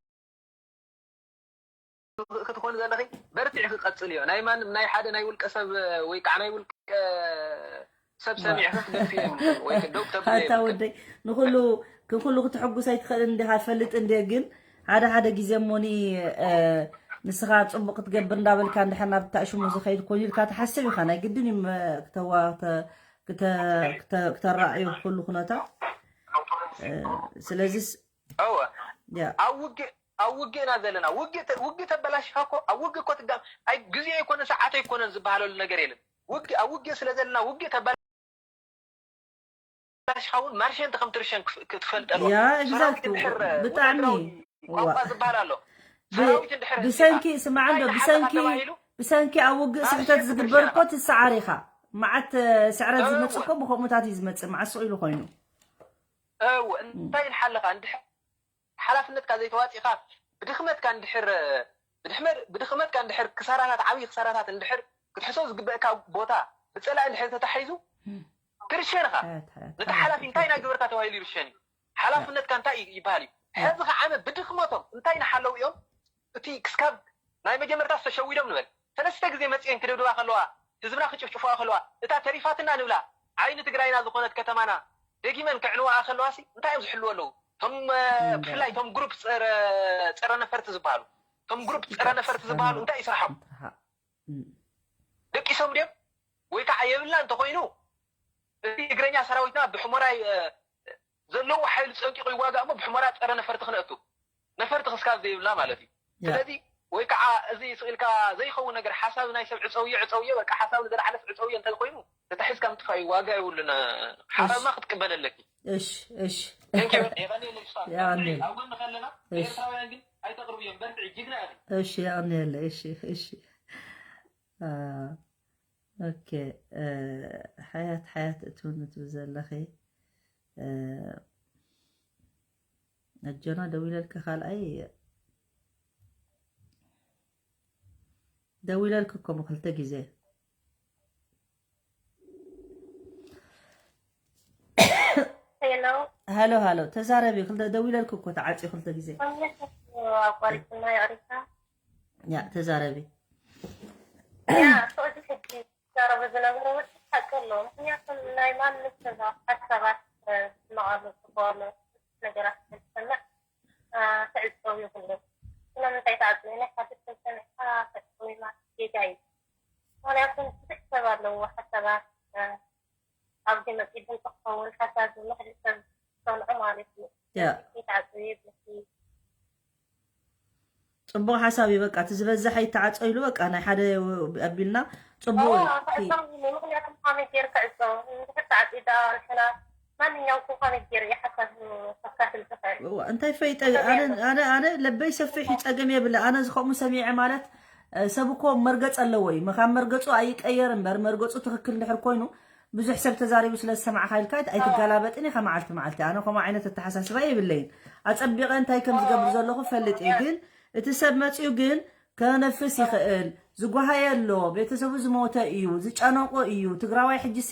ክትኾኒ ዘለኺ በርቲዕኺ ቀፅልዮ። ናይ ማንም ናይ ሓደ ናይ ውልቀ ሰብ ወይ ከዓ ናይ ውልቀ ሰብ ሰሚዕኺ ክትገድፍዮ የብልክን ወይ ደው ክተብልዮ ኣታ የብልክን። ወደይ ንኩሉ ክንኩሉ ክትሕጉስ ኣይትኽእልን እንዲኻ ትፈልጥ እንድየ ግን ሓደ ሓደ ግዜ እሞኒ ንስኻ ፅቡቅ ክትገብር እንዳበልካ እንድሕር ናብ ታእሽሙ ዝኸይድ ኮይኑ ኢልካ ትሓስብ ኢኻ ናይ ግድን እዩ ክተራእዮ ኩሉ ኩነታት ስለዚስ እወ ኣብ ውግእ ኣብ ውግእ ኢና ዘለና ውግእ ተበላሽኻ እኮ ኣብ ውግእ እኮ ትጋ ኣይ ግዜ ኣይኮነ ሰዓት ኣይኮነን ዝበሃለሉ ነገር የለን ውግእ ኣብ ውግእ ስለ ዘለና ውግእ ተበላሽኻ እውን ማርሸንት ከም ትርሸን ክትፈልጥ ኣለዋ ያ ሰራዊት exactly እንድሕር ብጣዕሚ ወታደራዊ ቋንቋ ዝበሃል ኣሎ ሰራዊት እንድሕር ብሰንኪ ስማዕ እንዶ እንታይ ብሰንኪ ተሓለኻ ተባሂሉ ብሰንኪ ኣብ ውግእ ስሕተት ማርሸንት ዝግበር እኮ ትርሸን ትሰዓር ኢኻ መዓት ስዕረት ዝመፅእ እኮ ብከምኡታት እዩ ዝመፅእ መዓስ ኢሉ ኮይኑ እወ እንታይ ንሓለኻ እንድሕር ሓላፍነትካ ዘይተዋፂእኻ ብድኽመትካ እንድሕር ብድሕመ- ብድኽመትካ እንድሕር ክሳራታት ዓብዪ ክሳራታት እንድሕር ክትሕሰብ ዝግበእካ ቦታ ብፀላኢ እንድሕር ተታሒዙ ትርሸን ኢኻ ሓያት ሓያት ነቲ ሓያት ሓላፊ እንታይ ናይ ገበርካ ተባሂሉ ይርሸን እዩ ሓላፍነትካ እንታይ እዩ ይበሃል እዩ ሕዚ ከዓ ዓመት ብድኽመቶም እንታይ ንሓለው እዮም እቲ ክስካብ ናይ መጀመርታ ዝተሸዊዶም ንበል ሰለስተ ግዜ መፅኤን ክድብድባ ከለዋ ህዝብና ክጭፍጭፍዋ ከለዋ እታ ተሪፋትና ንብላ ዓይኒ ትግራይና ዝኾነት ከተማና ደጊመን ከዕንዋኣ ከለዋሲ እንታይ እዮም ዝሕልዎ ኣለዉ ቶም ብፍላይ ቶም ግሩፕ ፀረ ነፈርቲ ዝበሃሉ ቶም ግሩፕ ፀረ ነፈርቲ ዝበሃሉ እንታይ እዩ ስርሖም ደቂሶም ድዮም ወይ ከዓ የብልና እንተኮይኑ እቲ እግረኛ ሰራዊትና ብሕሞራ ዘለዎ ሓይሊ ፀንቂቑ ይዋጋእ እሞ ብሕሞራ ፀረ ነፈርቲ ክነእቱ ነፈርቲ ክስካብ ዘይብልና ማለት እዩ ስለዚ ወይ ከዓ እዚ ስኢልካ ዘይኸውን ነገር ሓሳብ ናይ ሰብ ዕፀውዮ ዕፀውዮ በቃ ሓሳብ ንዘለዓለስ ዕፀውዮ እንተኮይኑ ተታሒዝካ ምጥፋእ እዩ ዋጋ የብሉን ሓሳብማ ክትቅበል ኣለኪ እሽ እሽ የቀኔ የቀኔ ኣብ ጎንኻ ኣለና ኤርትራውያን ግን ኣይተቅርብዮም በርትዒ ጅግና ኢኺ እሺ የቀኔ የለ እሺ እሺ ኦኬ ሓያት ሓያት እትውን እትብል ዘለኺ ኣጆና ደዊለልኪ ካልኣይ ደዊለልኪ እኮ ክልተ ግዜ ሄሎ ሃሎ ሃሎ ተዛረቢ ክልተ ደዊለልኪ እኮ ተዓፂ ክልተ ግዜ ኣቋሪፅና ይቅርታ ያ ተዛረቢ ያ ሰዑዲ ሕጂ ዝዛረቡ ዝነበሩ እውን ሓቂ ኣለዎ ምክንያቱ ናይ ማንም ሰብ ሓሳባት ዝስማዓሉ ዝኾኑ ነገራት ስለ ዝሰምዕ ጽቡቕ ሓሳብ እዩ። በቃ እቲ ዝበዝሕ ኣይተዓጸ ኢሉ በቃ ናይ ሓደ ኣቢልና ጽቡቕ እዩ። ምክንያቱም ከመይ ገይር ክዕጾ እንድሕር ተዓጺዳ ንሕና ማንኛውም ከመይ ገይር እዩ ሓሳብ ከካፍል ዝኽእል እንታይ ፈይጠ ኣነ ኣነ ኣነ ለበይ ሰፊሕ እዩ ጸገም የብለ ኣነ ዝኸሙ ሰሚዐ ማለት ሰብ እኮ መርገጽ ኣለዎ እዩ ካብ መርገጹ ኣይቀየር እምበር መርገጹ ትክክል እንድሕር ኮይኑ ብዙሕ ሰብ ተዛሪቡ ስለ ዝሰማዕካ ኢልካ ኣይትጋላበጥን ኢኻ መዓልቲ መዓልቲ ኣነ ከምኡ ዓይነት ኣተሓሳስባ የብለይን ኣጸቢቐ እንታይ ከም ዝገብር ዘለኹ ፈልጥ እየ ግን እቲ ሰብ መጺኡ ግን ከነፍስ ይኽእል ዝጓሃየ ኣሎ ቤተሰቡ ዝሞተ እዩ ዝጨነቆ እዩ ትግራዋይ ሕጂሲ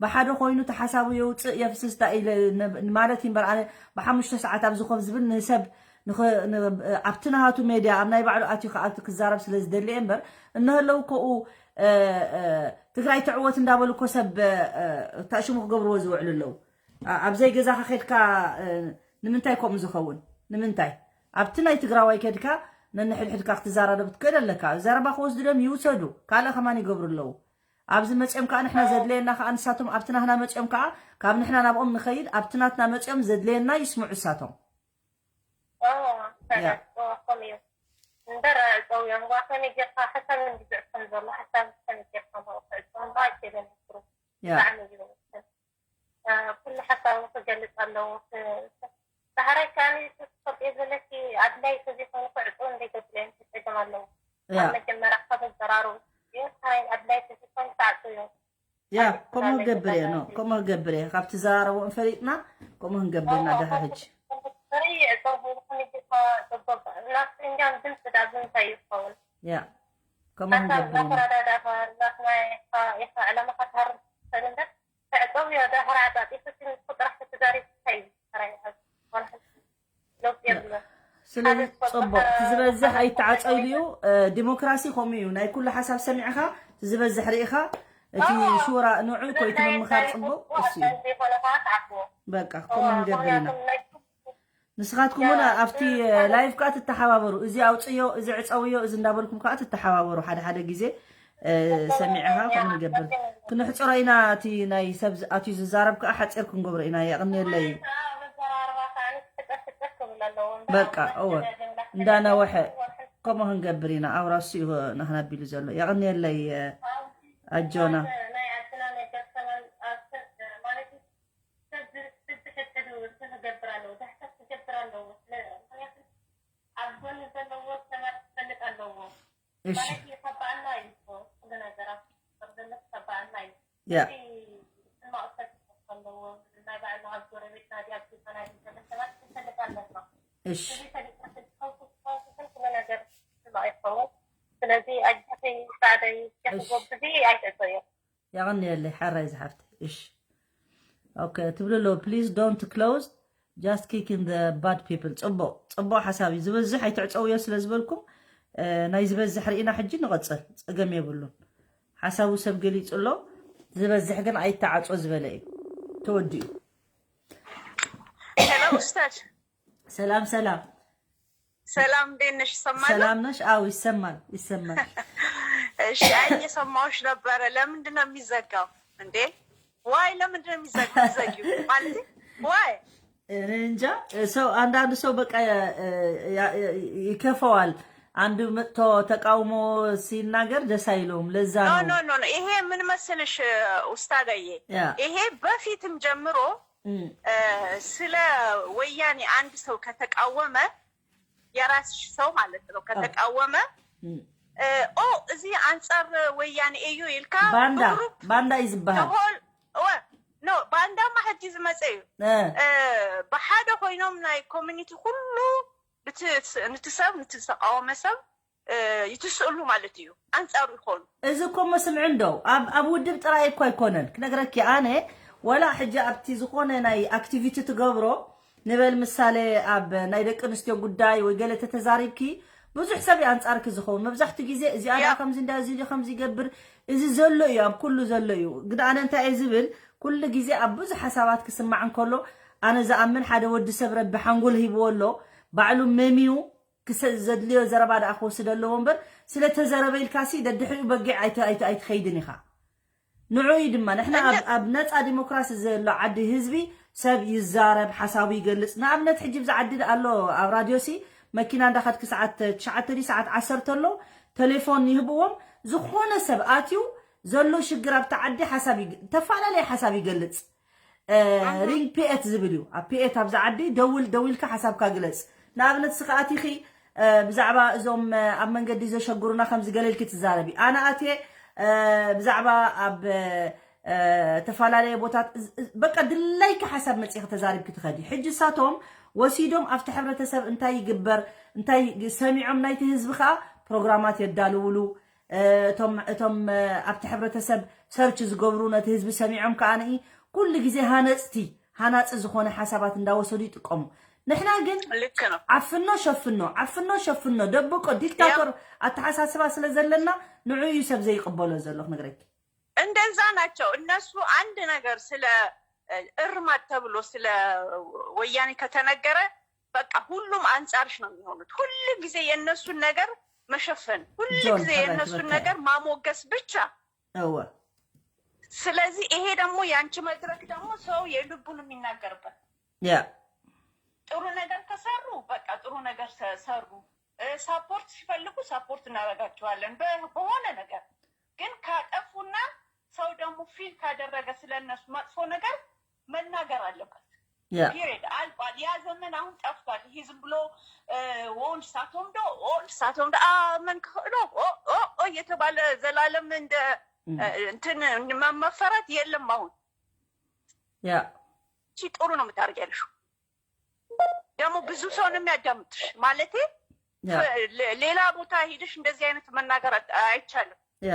ብሓደ ኮይኑ ተሓሳቡ የውፅእ የፍስስ ዳ ኢለ ማለት እዩ እምበር ኣነ ብሓሙሽተ ሰዓት ኣብዚ ኮፍ ዝብል ንሰብ ኣብቲ ናሃቱ ሜድያ ኣብ ናይ ባዕሉ ኣትዩ ከኣ ክዛረብ ስለ ዝደሊ እየ እምበር እነህለው ከኡ ትግራይ ትዕወት እንዳበሉ እኮ ሰብ ታሽሙ ክገብርዎ ዝውዕሉ ኣለው ኣብ ዘይገዛኻ ከድካ ንምንታይ ከምኡ ዝኸውን ንምንታይ ኣብቲ ናይ ትግራዋይ ከድካ ነንሕድሕድካ ክትዘራረብ ትክእል ኣለካ ዘረባ ክወስዱ ደም ይውሰዱ ካልእ ከማን ይገብሩ ኣለዉ ኣብዚ መፅኦም ከዓ ንሕና ዘድለየና ከዓ ንሳቶም ኣብቲ ናህና መፅኦም ከዓ ካብ ንሕና ናብኦም ንኸይድ ኣብቲ ናትና መፅኦም ዘድለየና ይስምዑ እሳቶም እምበር ዕፀው እዮም ዋ ከመይ ጌርካ ሓሳብ እንዲ ዝዕፈን ዘሎ ሓሳብ ከመይ ጌርካ ክዕፀው ኣይክእልን ብጣዕሚ እዩ ኩሉ ሓሳቡ ክገልፅ ኣለዎ። ዳሕራይ ከኣ ትፈልጥዮ ዘለኪ ኣድላይ ተዘይኮይኑ ክዕጾ እንደይገብር እዮም ጸገም ኣለዎ። ኣብ መጀመርያ ካብ ኣዘራርቡ እዩ። ዳሕራይ ኣድላይ ተዘይኮይኑ ክዓጹ እዮም። ያ ከምኡ ክገብር እየ ኖ ከምኡ ክገብር እየ ካብ ትዘራረቦ ፈሊጥና ከምኡ ክንገብር ኢና ዳሕር ሕጂ ይዕጸው ኮይኑ ከመይ ጌርካ ጸበብ ናት እንዲያም ድምፂ ዳዚ እንታይ ይኸውን? ያ ከምኡ ክንገብር ኢና። ናተረዳዳእካ ናትና ኢኻ ዕላማኻ ትሃርም ትኽእል እምበር ተዕፀውዮ ዳሕር ዓጣጢፉ እቲ ንሱ ጥራሕ ተዛሪቡ እንታይ እዩ ተራይ ለውጢ የብሎ ስለዚ ፅቡቅ እቲ ዝበዝሕ ኣይተዓፀይሉ እዩ ዲሞክራሲ ከምኡ እዩ ናይ ኩሉ ሓሳብ ሰሚዕካ እቲ ዝበዝሕ ርኢኻ እቲ ሽራ ንዑ ኮይቲ ምምኻር ፅቡቅ እሱ እዩ ዘይኮነ ከዓ ተዓፍዎ በቃ ከምኡ ንገብር ኢና ንስኻትኩም እውን ኣብቲ ላይቭ ከዓ ትተሓባበሩ እዚ ኣውፅዮ እዚ ዕፀውዮ እዚ እንዳበልኩም ከዓ ትተሓባበሩ ሓደ ሓደ ግዜ ሰሚዕኻ ከምኡ ንገብር ክነሕፅሮ ኢና እቲ ናይ ሰብ ኣትዩ ዝዛረብ ከዓ ሓፂር ክንገብሮ ኢና የቕንየለይ በቃ እወ እንዳነወሐ ከምኡ ክንገብር ኢና ኣውራሱ እዩ ናህና ቢሉ ዘሎ የቕንየለይ ኣጆና ክገብር ኣለዎ ዳሕተት ክገብር ኣለዎ ምክንያቱ ኣብ ጎኒ ዘለዎ ሰባት ክፈልጥ ኣለዎ ማለት ይከባኣና እዩ እኮ ኩሉ ነገራት ዘሎ ክከባኣና እዩ ያ ሕማቕ ሰብ ክፈት ኣለዎ ናይ ባዕሉ ኣብ ጎረቤትና ድያ ኣብ ገዛና ድዩ ዘሎ ሰባት ክፈልጥ ኣለና እሺ እዚ ፈሊጥና ስልትኸውኩ ክኸውኩ ግን ኩሉ ነገር ሕማቕ ይኸውን ስለዚ ኣጃኺ ሳዕደይ ጀኽጎብዚ ኣይትእቶ እዮም የቐንየለይ ሓራይ ዝሓፍተይ እሽ okay ትብሉ ኣለዉ please don't close just kicking the bad people ፅቡቕ ፅቡቕ ሓሳብ እዩ ዝበዝሕ ኣይትዕፀውዮ ስለ ዝበልኩም ናይ ዝበዝሕ ርኢና ሕጂ ንቐፅል ፀገም የብሉን ሓሳቡ ሰብ ገሊፁ ኣሎ ዝበዝሕ ግን ኣይተዓፆ ዝበለ እዩ ተወዲኡ ሄሎ ኡስታዝ ሰላም ሰላም ሰላም እንዴት ነሽ? ይሰማል? ሰላም ነሽ? አዎ ይሰማል፣ ይሰማል። እሺ፣ አይ እየሰማሁሽ ነበረ። ለምንድን ነው የሚዘጋው እንዴ? ዋይ ለምንድን ነው የሚዘጋው? ዘጊው ማለት ዋይ እንጃ ሰው አንዳንድ ሰው በቃ ይከፈዋል። አንድ መጥቶ ተቃውሞ ሲናገር ደስ አይለውም። ለዛ ነው ኖ ኖ ይሄ ምን መስልሽ ኡስታዘዬ፣ ይሄ በፊትም ጀምሮ ስለ ወያኔ አንድ ሰው ከተቃወመ የራስሽ ሰው ማለት ነው ከተቃወመ ኦ እዚ አንጻር ወያኔ እዩ ኢልካ ባንዳ ባንዳ ይዝባሃል ኖ ባንዳማ ሕጂ ዝመፀ እዩ ብሓደ ኮይኖም ናይ ኮሚኒቲ ኩሉ ንቲ ሰብ ንቲ ዝተቃወመ ሰብ ይትስእሉ ማለት እዩ ኣንፃሩ ይኾኑ እዚ እኮ መስምዕ እንዶ ኣብ ውድብ ጥራይ እኮ ኣይኮነን ክነግረኪ ኣነ ወላ ሕጂ ኣብቲ ዝኾነ ናይ ኣክቲቪቲ ትገብሮ ንበል ምሳሌ ኣብ ናይ ደቂ ኣንስትዮ ጉዳይ ወይ ገለ ተተዛሪብኪ ብዙሕ ሰብ እዩ ኣንፃርኪ ዝኸውን መብዛሕትኡ ግዜ እዚኣ ዳ ከምዚ እንዳ እዚ ከምዚ ይገብር እዚ ዘሎ እዩ ኣብ ኩሉ ዘሎ እዩ ግን ኣነ እንታይ እየ ዝብል ኩሉ ግዜ ኣብ ብዙሕ ሓሳባት ክስማዕ እንከሎ ኣነ ዝኣምን ሓደ ወዲ ሰብ ረቢ ሓንጎል ሂብዎ ኣሎ ባዕሉ መሚዩ ክሰ ዘድልዮ ዘረባ ደኣ ክወስድ ኣለዎ እምበር ስለ ተዘረበ ኢልካሲ ደድሕሪኡ በጊዕ ኣይትኸይድን ኢኻ ንዑ እዩ ድማ ንሕና ኣብ ነፃ ዲሞክራሲ ዘሎ ዓዲ ህዝቢ ሰብ ይዛረብ ሓሳቡ ይገልፅ ንኣብነት ሕጂ ብዚ ዓዲ ኣሎ ኣብ ራድዮ ሲ መኪና እንዳኸድክ ሰዓት ትሽዓተ ድዩ ሰዓት ዓሰርተ ኣሎ፣ ቴሌፎን ይህብዎም። ዝኾነ ሰብ ኣትዩ ዘሎ ሽግር ኣብቲ ዓዲ ሓሳብ ይግ-፣ ተፈላለየ ሓሳብ ይገልጽ። እ፣ ሪንግ ፒኤት ዝብል እዩ። ኣብ ፒኤት ኣብዚ ዓዲ ደውል፣ ደዊልካ ሓሳብካ ግለጽ። ንኣብነት እስኺ ኣቲኺ፣ እ፣ ብዛዕባ እዞም፣ እ፣ ኣብ መንገዲ ዘሸግሩና ከምዚ ገለ ኢልኪ ትዛረቢ። ኣነ ኣትየ፣ እ፣ ብዛዕባ ኣብ፣ እ፣ ተፈላለየ ቦታት፣ እ፣ እ፣ በቃ ድላይኪ ሓሳብ መጺኺ ተዛሪብኪ ትኸዲ። ሕጂ እሳቶም ወሲዶም ኣብቲ ሕብረተሰብ እንታይ ይግበር፣ እንታይ ሰሚዖም ናይቲ ህዝቢ ከኣ ፕሮግራማት የዳልውሉ። እ፣ እቶም፣ እቶም፣ እ፣ ኣብቲ ሕብረተሰብ ሰርች ዝገብሩ ነቲ ህዝቢ ሰሚዖም ከኣ ንኢ ኩሉ ግዜ ሃነጽቲ፣ ሃናጺ ዝኾነ ሓሳባት እንዳወሰዱ ይጥቀሙ። ንሕና ግን ልክ ነው። ዓፍኖ ሸፍኖ፣ ዓፍኖ ሸፍኖ፣ ደብቆ ዲክታቶር ኣተሓሳስባ ስለ ዘለና ንዑ እዩ ሰብ ዘይቅበሎ ዘሎ ክነግረኪ። እንደዛ ናቸው እነሱ። አንድ ነገር ስለ፣ እ፣ እርማት ተብሎ ስለ ወያኔ ከተነገረ በቃ ሁሉም አንጻርሽ ነው የሚሆኑት። ሁል ጊዜ የእነሱን ነገር መሸፈን፣ ሁል ጆን ጊዜ ተረጋጊ፣ የእነሱን በቃ። ነገር ማሞገስ ብቻ። እወ። ስለዚህ ይሄ ደግሞ ያንቺ መድረክ ደግሞ ሰው የልቡን የሚናገርበት። ያ። ጥሩ ነገር ከሰሩ በቃ ጥሩ ነገር ሰ-፣ ሰሩ። እ፣ ሳፖርት ሲፈልጉ ሳፖርት እናደርጋቸዋለን በ-፣ በሆነ ነገር። ግን ካጠፉና ሰው ደግሞ ፊል ካደረገ ስለነሱ መጥፎ ነገር መናገር አለበት። ያ። ፒሪድ። አልቋል። ያ ዘመን አሁን ጠፍቷል። ይሄ ዝም ብሎ፣ እ፣ ወንድ ሳቶም ዶ፣ ወንድ ሳቶም ዶ፣ አ፣ መን ክኽእሎ፣ ኦ፣ ኦ፣ ኦ እየተባለ ዘላለም እንደ፣ ም። እ፣ እንትን መ-፣ መፈራት የለም አሁን። ያ። እቺ ጥሩ ነው የምታደርጊያለሽ። ደግሞ ብዙ ሰው ነው የሚያዳምጥሽ። ማለቴ ያ። ሌ-፣ ሌላ ቦታ ሄደሽ እንደዚህ አይነት መናገር አት-፣ አይቻልም። ያ።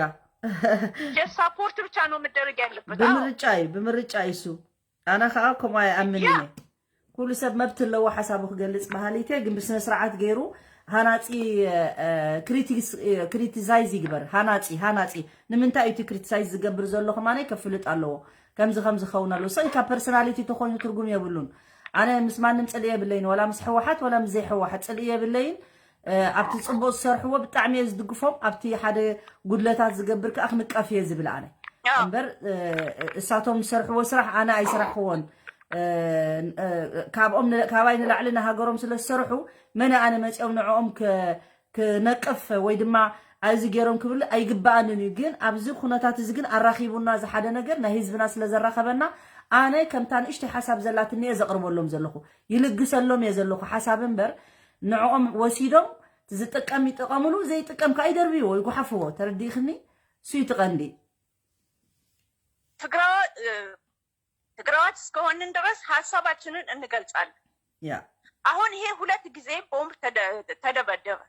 ጀስት ሳፖርት ብቻ ነው መደረግ ያለበት። አዎ። ብምርጫ እዩ፣ ብምርጫ እዩ እሱ። ኣነ ኸኣ ከምኡ ኣይኣምን ያ። እየ። ኩሉ ሰብ መብት ኣለዎ ሓሳቡ ክገልጽ በሃሊት እየ፣ ግን ብስነ ስርዓት ገይሩ ሃናጺ፣ እ፣ ክሪቲስ-፣ እ፣ ክሪቲሳይዝ ይግበር። ሃናጺ፣ ሃናጺ። ንምንታይ እዩ እቲ ክሪቲሳይዝ ዝገብር ዘሎ ከማነይ ከፍልጥ ኣለዎ። ከምዚ ከምዚ ክኸውን ኣለዎ። ሰው ካብ ፐርሰናሊቲ ተኾይኑ ትርጉም የብሉን። ኣነ ምስ ማንም ጽልኢ የብለይን፣ ወላ ምስ ህወሓት ወላ ምስ ዘይህወሓት ጽልኢ የብለይን። እ፣ ኣብቲ ጽቡቕ ዝሰርሕዎ ብጣዕሚ እየ ዝድግፎም፣ ኣብቲ ሓደ ጉድለታት ዝገብር ከኣ ክንቀፍ እየ ዝብል ኣነ። ኣዎ። እምበር፣ እ፣ እሳቶም ዝሰርሕዎ ስራሕ ኣነ ኣይሰራሕክዎን። እ፣ እ፣ ካብኦም ን-፣ ካባይ ንላዕሊ ንሃገሮም ስለ ዝሰርሑ መን ኣነ መጺኦም ንዕኦም ክ-፣ ክነቅፍ ወይ ድማ እዚ ገይሮም ክብል ኣይግባኣንን እዩ። ግን ኣብዚ ኩነታት እዚ ግን ኣራኺቡና እዚ ሓደ ነገር ናይ ህዝብና ስለ ዘራኸበና ኣነ ከምታ ንእሽተይ ሓሳብ ዘላትኒ እየ ዘቕርበሎም ዘለኹ። ይልግሰሎም እየ ዘለኹ ሓሳብ እምበር ንዕኦም ወሲዶም ዝጥቀም ይጠቐምሉ፣ ዘይጥቀም ከኣ ይደርብይዎ፣ ይጓሓፍዎ። ተረዲእኽኒ? እሱ እዩ እቲ ቀንዲ። ትግራዋ-፣ እ፣ ትግራዋት እስከሆንን ድረስ ሀሳባችንን እንገልጻለን። ያ። አሁን ይሄ ሁለት ጊዜ ቦምብ ተደ-፣ ተደበደበ።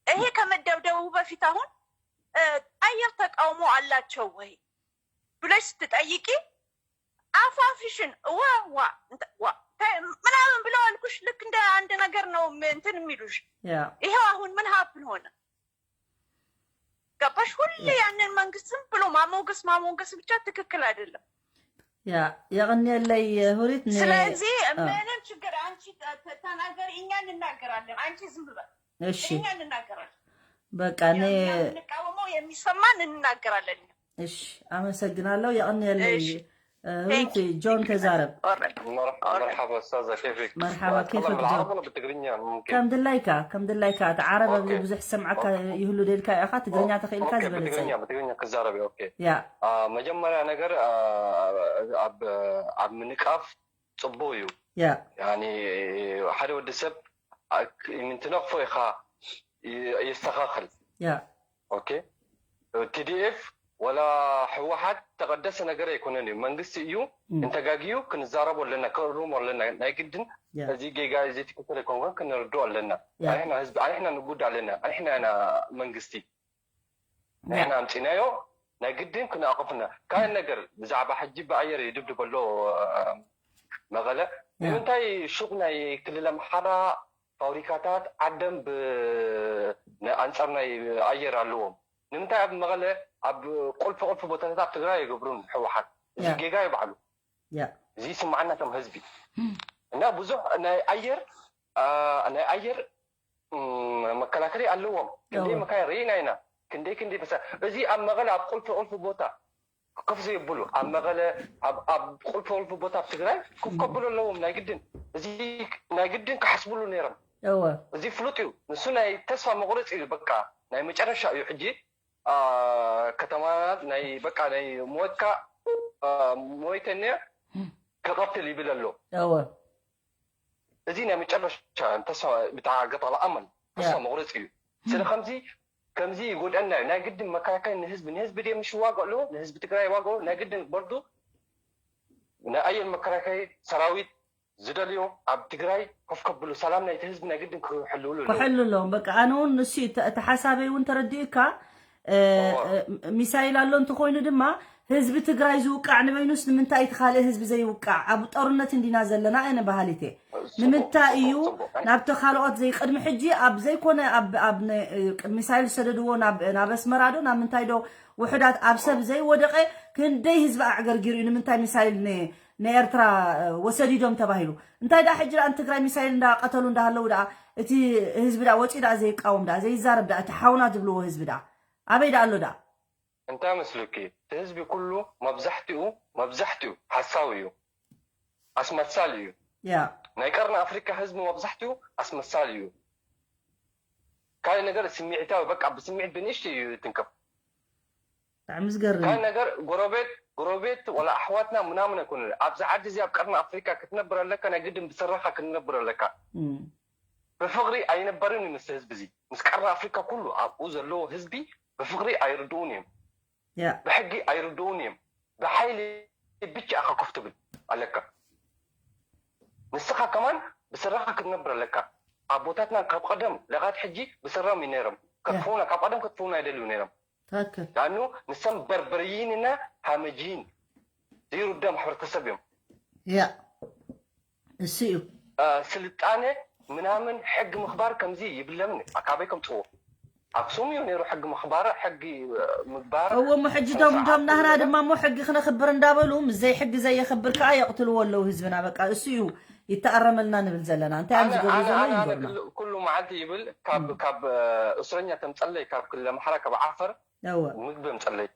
ይሄ ከመደብደቡ በፊት አሁን፣ እ፣ አየር ተቃውሞ አላቸው ወይ ብለሽ ስትጠይቂ አፋፍሽን ዋ ዋ እንተ-፣ ዋ ተ-፣ ምናምን ብለው አልኩሽ። ልክ እንደ አንድ ነገር ነው ም-፣ እንትን የሚሉሽ። ያ። ይኸው አሁን ምን ሀፕን ሆነ? ገባሽ? ሁሌ ያ። ያንን መንግስት ዝም ብሎ ማሞገስ ማሞገስ ብቻ ትክክል አይደለም። ያ፣ የቕንየለይ ሁሪት ን-፣ ስለዚህ አ። ምንም ችግር አንቺ ተ-፣ ተ-፣ ተናገሪ፣ እኛ እንናገራለን። አንቺ ዝም በይ። እሺ። እኛ እንናገራለን። በቃ ነ-፣ የምንቃወመው የሚሰማን እንናገራለን። እሺ፣ አመሰግናለሁ። የቕንየለይ፣ እሺ። እ፣ ሁሪት ቴንክ ዩ። ጆን ተዛረብ። ኦልራይት። መርሐ-፣ ኦልራይት። መርሐባ ኡስታዛ፣ ኬፍክ? መርሐባ፣ ኬፍክ ጀን። بالعربي ولا بالتقرينيا ممكن؟ ከም ድላይካ፣ ከም ድላይካ። እቲ ዓረብ ኣብዚ ኦኬ። ብዙሕ ዝሰምዓካ ኦኬ። ይህሉ ደልካ ኢኻ፣ ትግርኛ ኦ-፣ ተኽኢልካ ኦኬ፣ ዝበለጸ እዩ። ብትግርኛ፣ ብትግርኛ ክዛረብ እየ፣ ኦኬ። ያ። አ፣ መጀመርያ ነገር፣ አ፣ ኣብ፣ ኣብ ምንቃፍ ጽቡቕ እዩ። ያ። ያኒ፣ ሓደ ወዲ ሰብ፣ አ፣ ክ-፣ ምንትነቕፎ ኢኻ፣ ይ-፣ የስተኻኽል። ያ። ኦኬ። ቲ ዲ ኤፍ ወላ ህወሓት ተቐደሰ ነገር ኣይኮነን እዩ። መንግስቲ እዩ፣ እም። እንተጋግዩ ክንዛረቦ ኣለና፣ ክንእርሞ ኣለና። ናይ ግድን ያ። እዚ ጌጋ፣ እዚ ትክክል ኣይኮንኩን ክንርድኦ ኣለና። ያ። ኣንሕና ህዝቢ፣ ኣንሕና ንጉድ ኣለና። ኣንሕና ኢና መንግስቲ። ያ። ንሕና ኣምጺናዮ፣ ናይ ግድን ክንኣቕፍና። ካልእ ነገር፣ ብዛዕባ ሕጂ ብኣየር ይድብድብ ኣሎ፣ አ፣ መቐለ። ያ። ንምንታይ ሹቕ ናይ ክልል ኣምሓራ ፋብሪካታት ዓደን ብ-፣ ን-፣ ኣንጻር ናይ ኣየር ኣለዎም። ንምንታይ ኣብ መቐለ ኣብ ቁልፊ ቁልፊ ቦታታት ኣብ ትግራይ ኣይገብሩን ህወሓት? እዚ ያ። ጌጋ እዩ ባዕሉ። ያ። እዚ ይስምዓና ከም ህዝቢ። እም። እና ብዙሕ ናይ ኣየር፣ አ፣ ናይ ኣየር፣ እም፣ መከላከሊ ኣለዎም። ክንደይ እዎ። መካይን ርኢና ኢና። ክንደይ ክንደይ በሳ-፣ እዚ ኣብ መቐለ ኣብ ቁልፊ ቁልፊ ቦታ ኮፍ ዘየብሉ፣ ኣብ መቐለ፣ ኣብ፣ ኣብ ቁልፊ ቁልፊ ቦታ ኣብ ትግራይ ኮፍ ከብሉ ኣለዎም። ናይ ግድን፣ እዚ ናይ ግድን ክሓስብሉ ነይሮም። እወ እዚ ፍሉጥ እዩ። ንሱ ናይ ተስፋ መቁረፂ እዩ። በቃ ናይ መጨረሻ እዩ። ሕጂ አ፣ ከተማና ናይ በቃ ናይ ሞትካ አ፣ ሞይተኒ ክቐትል ይብል ኣሎ። እወ እዚ ናይ መጨረሻ ተስፋ ብታ ገጣላ ኣመል ተስፋ ያ። መቁረፂ እዩ። ስለ ከምዚ ከምዚ ይጎድአና እዩ። ናይ ግድን መከላከያ ንህዝቢ ንህዝቢ ድም ሽዋገ ኣለዎ ንህዝቢ ትግራይ ይዋገ ናይ ግድን በርዱ ናይ ኣየር መከላከያ ሰራዊት ዝደልዮ ኣብ ትግራይ ኮፍ ከብሉ ሰላም ናይቲ ህዝቢ ናይ ግድን ክሕልውሉ ኣለዎ። ክሕሉ ኣለዎም። በቃ ኣነ እውን ንሱ እዩ እቲ- እቲ ሓሳበይ እውን ተረዲኡካ። እ፣ እዋ። እ፣ ሚሳይል ኣሎ እንተኮይኑ ድማ ህዝቢ ትግራይ ዝውቃዕ ንበይኑስ ንምንታይ እቲ ካልእ ህዝቢ ዘይውቃዕ? ኣብ ጦርነት እንዲና ዘለና እነ ባህሊት እየ። ጽቡቕ፣ ንምንታይ ጽቡቕ፣ እዩ ጽቡቕ። ኣይ- ናብቲ ካልኦት ዘይቅድሚ ሕጂ ኣብ ዘይኮነ ኣብ ኣብ ነ- ቅ- ሚሳይል ዝሰደድዎ ናብ ናብ ኣስመራ ዶ ናብ ምንታይ ዶ ውሑዳት ኣብ ሰብ ዘይወደቀ ክንደይ ህዝቢ ኣዕገርጊሩ እዩ? ንምንታይ ሚሳይል ን- ንኤርትራ እ፣ ወሰዲዶም ተባሂሉ እንታይ ደኣ ሕጂ ደኣ ንትግራይ ሚሳይል እንዳቀተሉ እንዳሃለዉ ደኣ እቲ ህዝቢ ደኣ ወፂኡ ደኣ ዘይቃወም ደኣ ዘይዛረብ ደኣ እቲ ሓውና ዝብልዎ ህዝቢ ደኣ ኣበይ ደኣ ኣሎ ደኣ? እንታይ መስልኪ እቲ ህዝቢ ኩሉ መብዛሕትኡ መብዛሕትኡ ሓሳዊ እዩ፣ ኣስመሳሊ እዩ። ያ ናይ ቀርኒ ኣፍሪካ ህዝቢ መብዛሕትኡ ኣስመሳሊ እዩ። ካልእ ነገር ስምዒታዊ በቃ ብስምዒት ብንእሽተይ እዩ ትንከፍ። ብጣዕሚ ዝገርም ካልእ እዩ። ነገር ጎረቤት ጎረቤት ወላ ኣሕዋትና ምናምን ኣይኮነ ኣብዚ ዓዲ እዚ ኣብ ቀርኒ ኣፍሪካ ክትነብር ኣለካ ናይ ግድን ብስራኻ ክትነብር ኣለካ። እም። ብፍቅሪ ኣይነበርን እዩ ምስ ህዝቢ እዚ ምስ ቀርኒ ኣፍሪካ ኩሉ ኣብኡ ዘለዎ ህዝቢ ብፍቅሪ ኣይርድኡን እዮም። ያ ብሕጊ ኣይርድኡን እዮም። ብሓይሊ ብቻ ኢኻ ኮፍ ትብል ኣለካ። ንስኻ ከማን ብስራኻ ክትነብር ኣለካ። ኣቦታትና ካብ ቀደም ለጋት ሕጂ ብስራም እዩ ነይሮም። ከጥፍኡና ካብ ቀደም ከጥፍኡና ይደልዩ ነይሮም። ትክክል ዳኑ ንሰም በርበርይንና ሃመጂን ዘይሩዳ ማሕበረተሰብ እዮም። ያ እሱ እዩ አ፣ ስልጣነ ምናምን ሕጊ ምኽባር ከምዚ ይብለም ካበይ ከምፅዎ ኣክሱም እዩ ነይሩ ሕጊ ምኽባር ሕጊ አ፣ ምግባር እዎ እሞ ሕጂ ቶም ቶም ናህና ድማ እሞ ሕጊ ክነኽብር እንዳበሉ ምስ ዘይ ሕጊ ዘየኽብር ከዓ የቕትልዎ ኣለዉ ህዝብና በቃ እሱ እዩ ይተኣረመልና ንብል ዘለና እንታይ እዮም ዝገብሩ ዘለዉ ይገብሩና ኩሉ መዓልቲ ይብል ካብ ካብ እስረኛ ተምፀለይ ካብ ክልል ኣምሓራ ካብ ዓፈር እወ ምግቢ ኣምፀለይ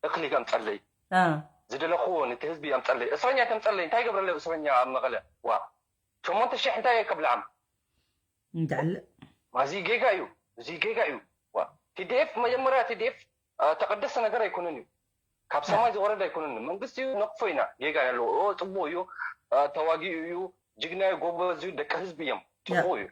እኽሊ ኣምፀለይ አ፣ ዝደለኽዎ ነቲ ህዝቢ ኣምፀለይ እስረኛ ተምፀለይ እንታይ ገብረለይ እስረኛ ኣብ መቐለ ዋ ሸሞንተ ሽሕ እንታይ ከብልዓም እንዳለ እዚ ጌጋ እዩ እዚ ጌጋ እዩ ዋ ቲዲኤፍ መጀመርያ ቲዲኤፍ ተቀደሰ ነገር ኣይኮነን እዩ ካብ ሰማይ ዝወረደ ኣይኮነን መንግስቲ እዩ ነቅፎ ኢና ጌጋ ኣለዎ ኦ ፅቡቅ እዩ አ፣ ተዋጊኡ እዩ ጅግና እዩ ጎበዝ እዩ ደቂ ህዝቢ እዮም ፅቡቅ እዩ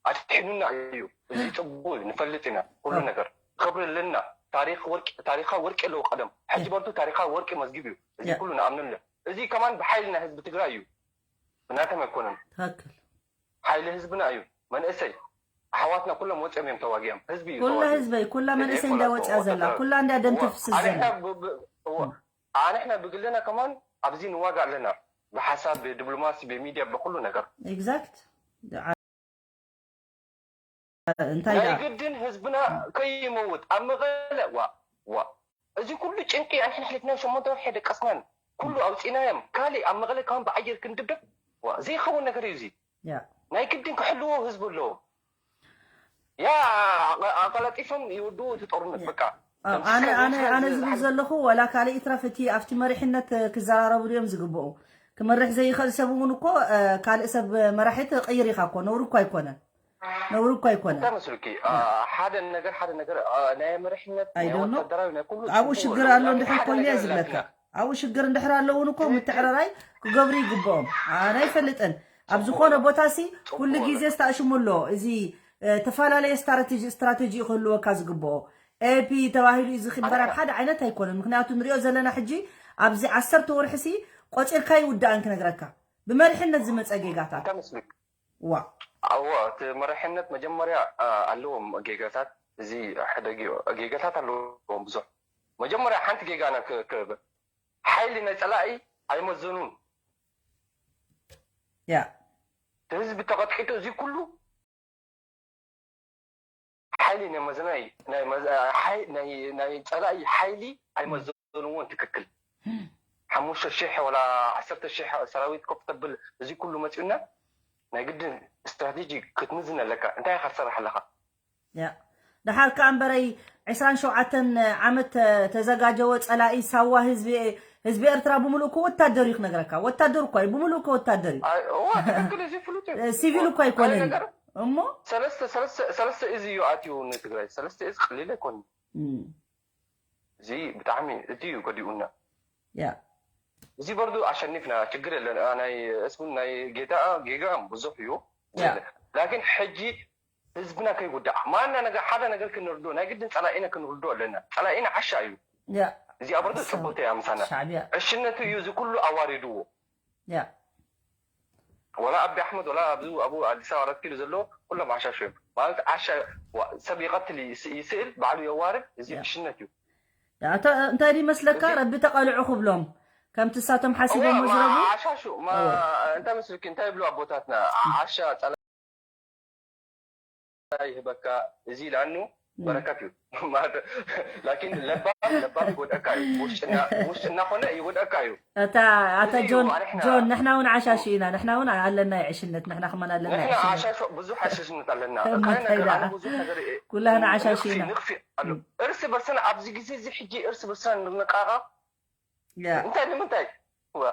ኣድሒኑና እዩ እዚ ፅቡቅ እዩ ንፈልጥ ኢና ኩሉ ነገር ክብሪ ኣለና ታሪክ ወርቂ ታሪካ ወርቂ ኣለዎ ቀደም ሕጂ በርቱ ታሪካ ወርቂ መዝጊብ እዩ እዚ ኩሉ ንኣምነሉ እዚ ከማን ብሓይሊ ናይ ህዝቢ ትግራይ እዩ ብናቶም ኣይኮነን ትክክል ሓይሊ ህዝብና እዩ መንእሰይ ኣሕዋትና ኩሎም ወፂኦም እዮም ተዋጊኦም ህዝቢ እዩ ኩላ ተዋጊኡ። ህዝበይ ኩላ መንእሰይ ኮላ እንዳ ወፅያ ተዋጊኡ። ዘላ ኩላ እንዳ ደም እዋ፣ ተፍስስ ኣንሕና ዘላ ብ- ብ- እዋ፣ ኣንሕና ብግልና ከማን ኣብዚ ንዋጋ ኣለና ብሓሳብ ብዲፕሎማሲ ብሚድያ ብኩሉ ነገር ኤግዛክት እንታይ ናይ ደኣ ግድን ህዝብና ከይመውት ኣብ መቐለ ዋ ዋ እዚ ኩሉ ጭንቂ ኣንሕና ሕሊፍና ሸሞንተ ወርሒ ደቀስናን ኩሉ ኣውፂናዮም ካሊእ ኣብ መቐለ ከማን ብኣየር ክንድብደብ ዋ ዘይኸውን ነገር እዩ እዚ ያ ናይ ግድን ክሕልዎ ህዝቢ ኣለዎ ያ ኣቀላጢፎም ይውድኡ እቲ ጦርነት በቃ ኣነ ኣነ ኣነ ዝብል ዘለኹ ዋላ ካልእ ይትረፍ እቲ ኣብቲ መሪሕነት ክዘራረቡ ድዮም ዝግብኡ ክመርሕ ዘይኽእል ሰብ እውን እኮ ካልእ ሰብ መራሒ ትቕይር ኢኻ እኮ ነውሪ እኮ ኣይኮነን ነውሪ እኮ ኣይኮነን እንታይ መስልኪ ሓደ ነገር ሓደ ነገር ናይ መሪሕነት ናይ ኣይደኖ ወታደራዊ ናይ ኩሉ ኣብኡ ሽግር ኣሎ እንድሕር ኮይኑ እየ ዝብለካ ኣብኡ ሽግር እንድሕር ኣለውን እኮ ምትዕረራይ ክገብሩ ይግብኦም ኣነ ኣይፈልጥን ኣብ ዝኾነ ቦታ ሲ ኩሉ ግዜ ስታእሽሙ ኣሎ እዚ ተፈላለየ ስትራቴጂ ስትራቴጂ ክህልወካ ዝግብኦ ኤፒ ተባሂሉ እዩ ዝኽበር ኣብ ሓደ ዓይነት ኣይኮነን ምክንያቱ ንሪኦ ዘለና ሕጂ ኣብዚ ዓሰርተ ወርሒ ሲ ቆፂርካ ይውዳእን ክነግረካ ብመሪሕነት ዝመፀ ጌጋታት እንታይ መስልክ ዋ ኣዎ እቲ መራሕነት መጀመርያ ኣለዎም ጌጋታት እዚ ሕደግ ጌጋታት ኣለዎም ብዙሕ መጀመርያ ሓንቲ ጌጋ ና ክብል ሓይሊ ናይ ፀላኢ ኣይመዘኑን ያ ህዝቢ ተቐጥቂጡ እዚ ኩሉ ሓይሊ ናይ መዘናይ ናይ መዘ- ሓይ- ናይ- ናይ ፀላኢ ሓይሊ ኣይመዘንዎን ትክክል ሓሙሽተ ሽሕ ወላ ዓሰርተ ሽሕ ሰራዊት ኮፍ ተብል እዚ ኩሉ መፂኡና ናይ ግድን ስትራቴጂ ክትምዝን ኣለካ እንታይ ኢካ ትሰርሕ ኣለካ ያ ደሓር ከኣ እምበረይ ዕስራን ሸውዓተን ዓመት ተ- ተዘጋጀወ ጸላኢ ሳዋ ህዝቢ ህዝቢ ኤርትራ ብምሉእ እኮ ወታደር እዩ ክነግረካ። ወታደር እኮ እዩ፣ ብምሉእ እኮ ወታደር እዩ። እዋ ትክክል፣ እዚ ፍሉጥ እዩ። ሲቪል እኮ ኣይኮነን ነገር እሞ ሰለስተ ሰለስተ ሰለስተ እዚ እዩ ኣትዩ ንትግራይ። ሰለስተ እዚ ቀሊል ኣይኮን። እም፣ እዚ ብጣዕሚ እቲ እዩ ጎዲኡና። ያ እዚ በርዱ ኣሸኒፍና ችግር የለን። አ፣ ናይ እስሙን ናይ ጌታ ጌጋ ብዙሕ እዩ። ያ ላኪን ሕጂ ህዝብና ከይጉዳዕ ማና ነገር ሓደ ነገር ክንርዶ ናይ ግድን ጸላኢና ክንርዶ ኣለና። ጸላኢና ዓሻ እዩ። ያ እዚኣ በርዶ ጽቡቅ እያ ምሳና ሻዕብያ ዕሽነቱ እዩ እዚ ኩሉ ኣዋሪድዎ። ያ ወላ ኣቢ ኣሕመድ ወላ ኣብዚ ኣብኡ ኣዲስ ኣበባ ኣራት ኪሎ ዘሎ ኩሎም ዓሻሽ እዮም። ማለት ዓሻ ዋ- ሰብ ይቐትል ይስ- ይስእል ባዕሉ የዋርድ። እዚ ያ። ዕሽነት እዩ። ያ፣ እተ- እንታይ ድዩ መስለካ እዚ- ረቢ ተቐልዑ ክብሎም ከምቲ እሳቶም ሓሲቦም እዋ፣ ማ- ዝረቡ ዓሻሹ ማ- እንታይ መስልኪ እንታይ ይብሉ ኣቦታትና? ዓሻ ጸላ ይህበካ። እዚ ለኣኑ በረከት እዩ። ማለት ላኪን ለባም ለባም ይጎድአካ እዩ። ውሽጥና ውሽጥና ኮነ ይጎድአካ እዩ። እታ ኣታ እዚ እዩ ጆን ኣንሕና- ጆን ንሕና እውን ዓሻሽ ኢና፣ ንሕና እውን ኣለና ዕሽነት፣ ንሕና ከማን ኣለና ንሕና ዕሽነት። ዓሻሽ ብዙሕ ዓሻሽነት ኣለና። እሞ ካልእ እንታይ ነገር ደኣ? ኣነ ብዙሕ ነገር እየ- ኩላህና ዓሻሽ ንኽፊ- ኢና። ንኽፊ ኣሎ። እርስ በርስና ኣብዚ ግዜ እዚ ሕጂ እርስ በርስና ንነቃቃ ያ እንታይ ንምንታይ? ዋ፣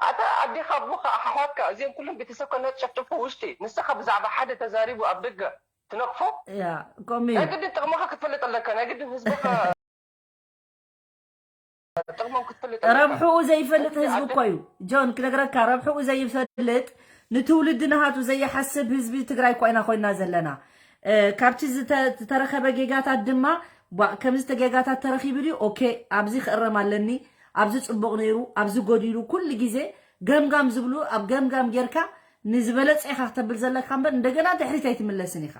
ኣታ ኣዴኻ ኣቦኻ ኣሕዋትካ እዚኦም ኩሎም ቤተሰብካ እናጨፍጨፉ ውሽጢ ንስኻ ብዛዕባ ሓደ ተዛሪቡ ኣብ ደገ ትነቕፎ? ያ ከምኡ እዩ። ናይ ግድን ጥቕምኻ ክትፈልጥ ኣለካ። ናይ ግድን ህዝብኻ ጥቕሞም ክትፈልጥ ኣለካ። ረብሕኡ ዘይፈልጥ እቲ ህዝቢ ኣደ- እኮ እዩ ጆን፣ ክነግረካ ረብሕኡ ዘይፈልጥ ንትውልዲ ናሃቱ ዘይሓስብ ህዝቢ ትግራይ እኮ ኢና ኮይና ዘለና። እ፣ ካብቲ ዝተ- ዝተረኸበ ጌጋታት ድማ ቧእ፣ ከምዚ ተጌጋታት ተረኺቡ ድዩ? ኦኬ፣ ኣብዚ ክእረም ኣለኒ፣ ኣብዚ ጽቡቕ ነይሩ፣ ኣብዚ ጎዲሉ፣ ኩሉ ግዜ ገምጋም ዝብሉ ኣብ ገምጋም ጌርካ ንዝበለጸ ኢኻ ክተብል ዘለካ እምበር እንደገና ድሕሪት ኣይትምለስን ኢኻ።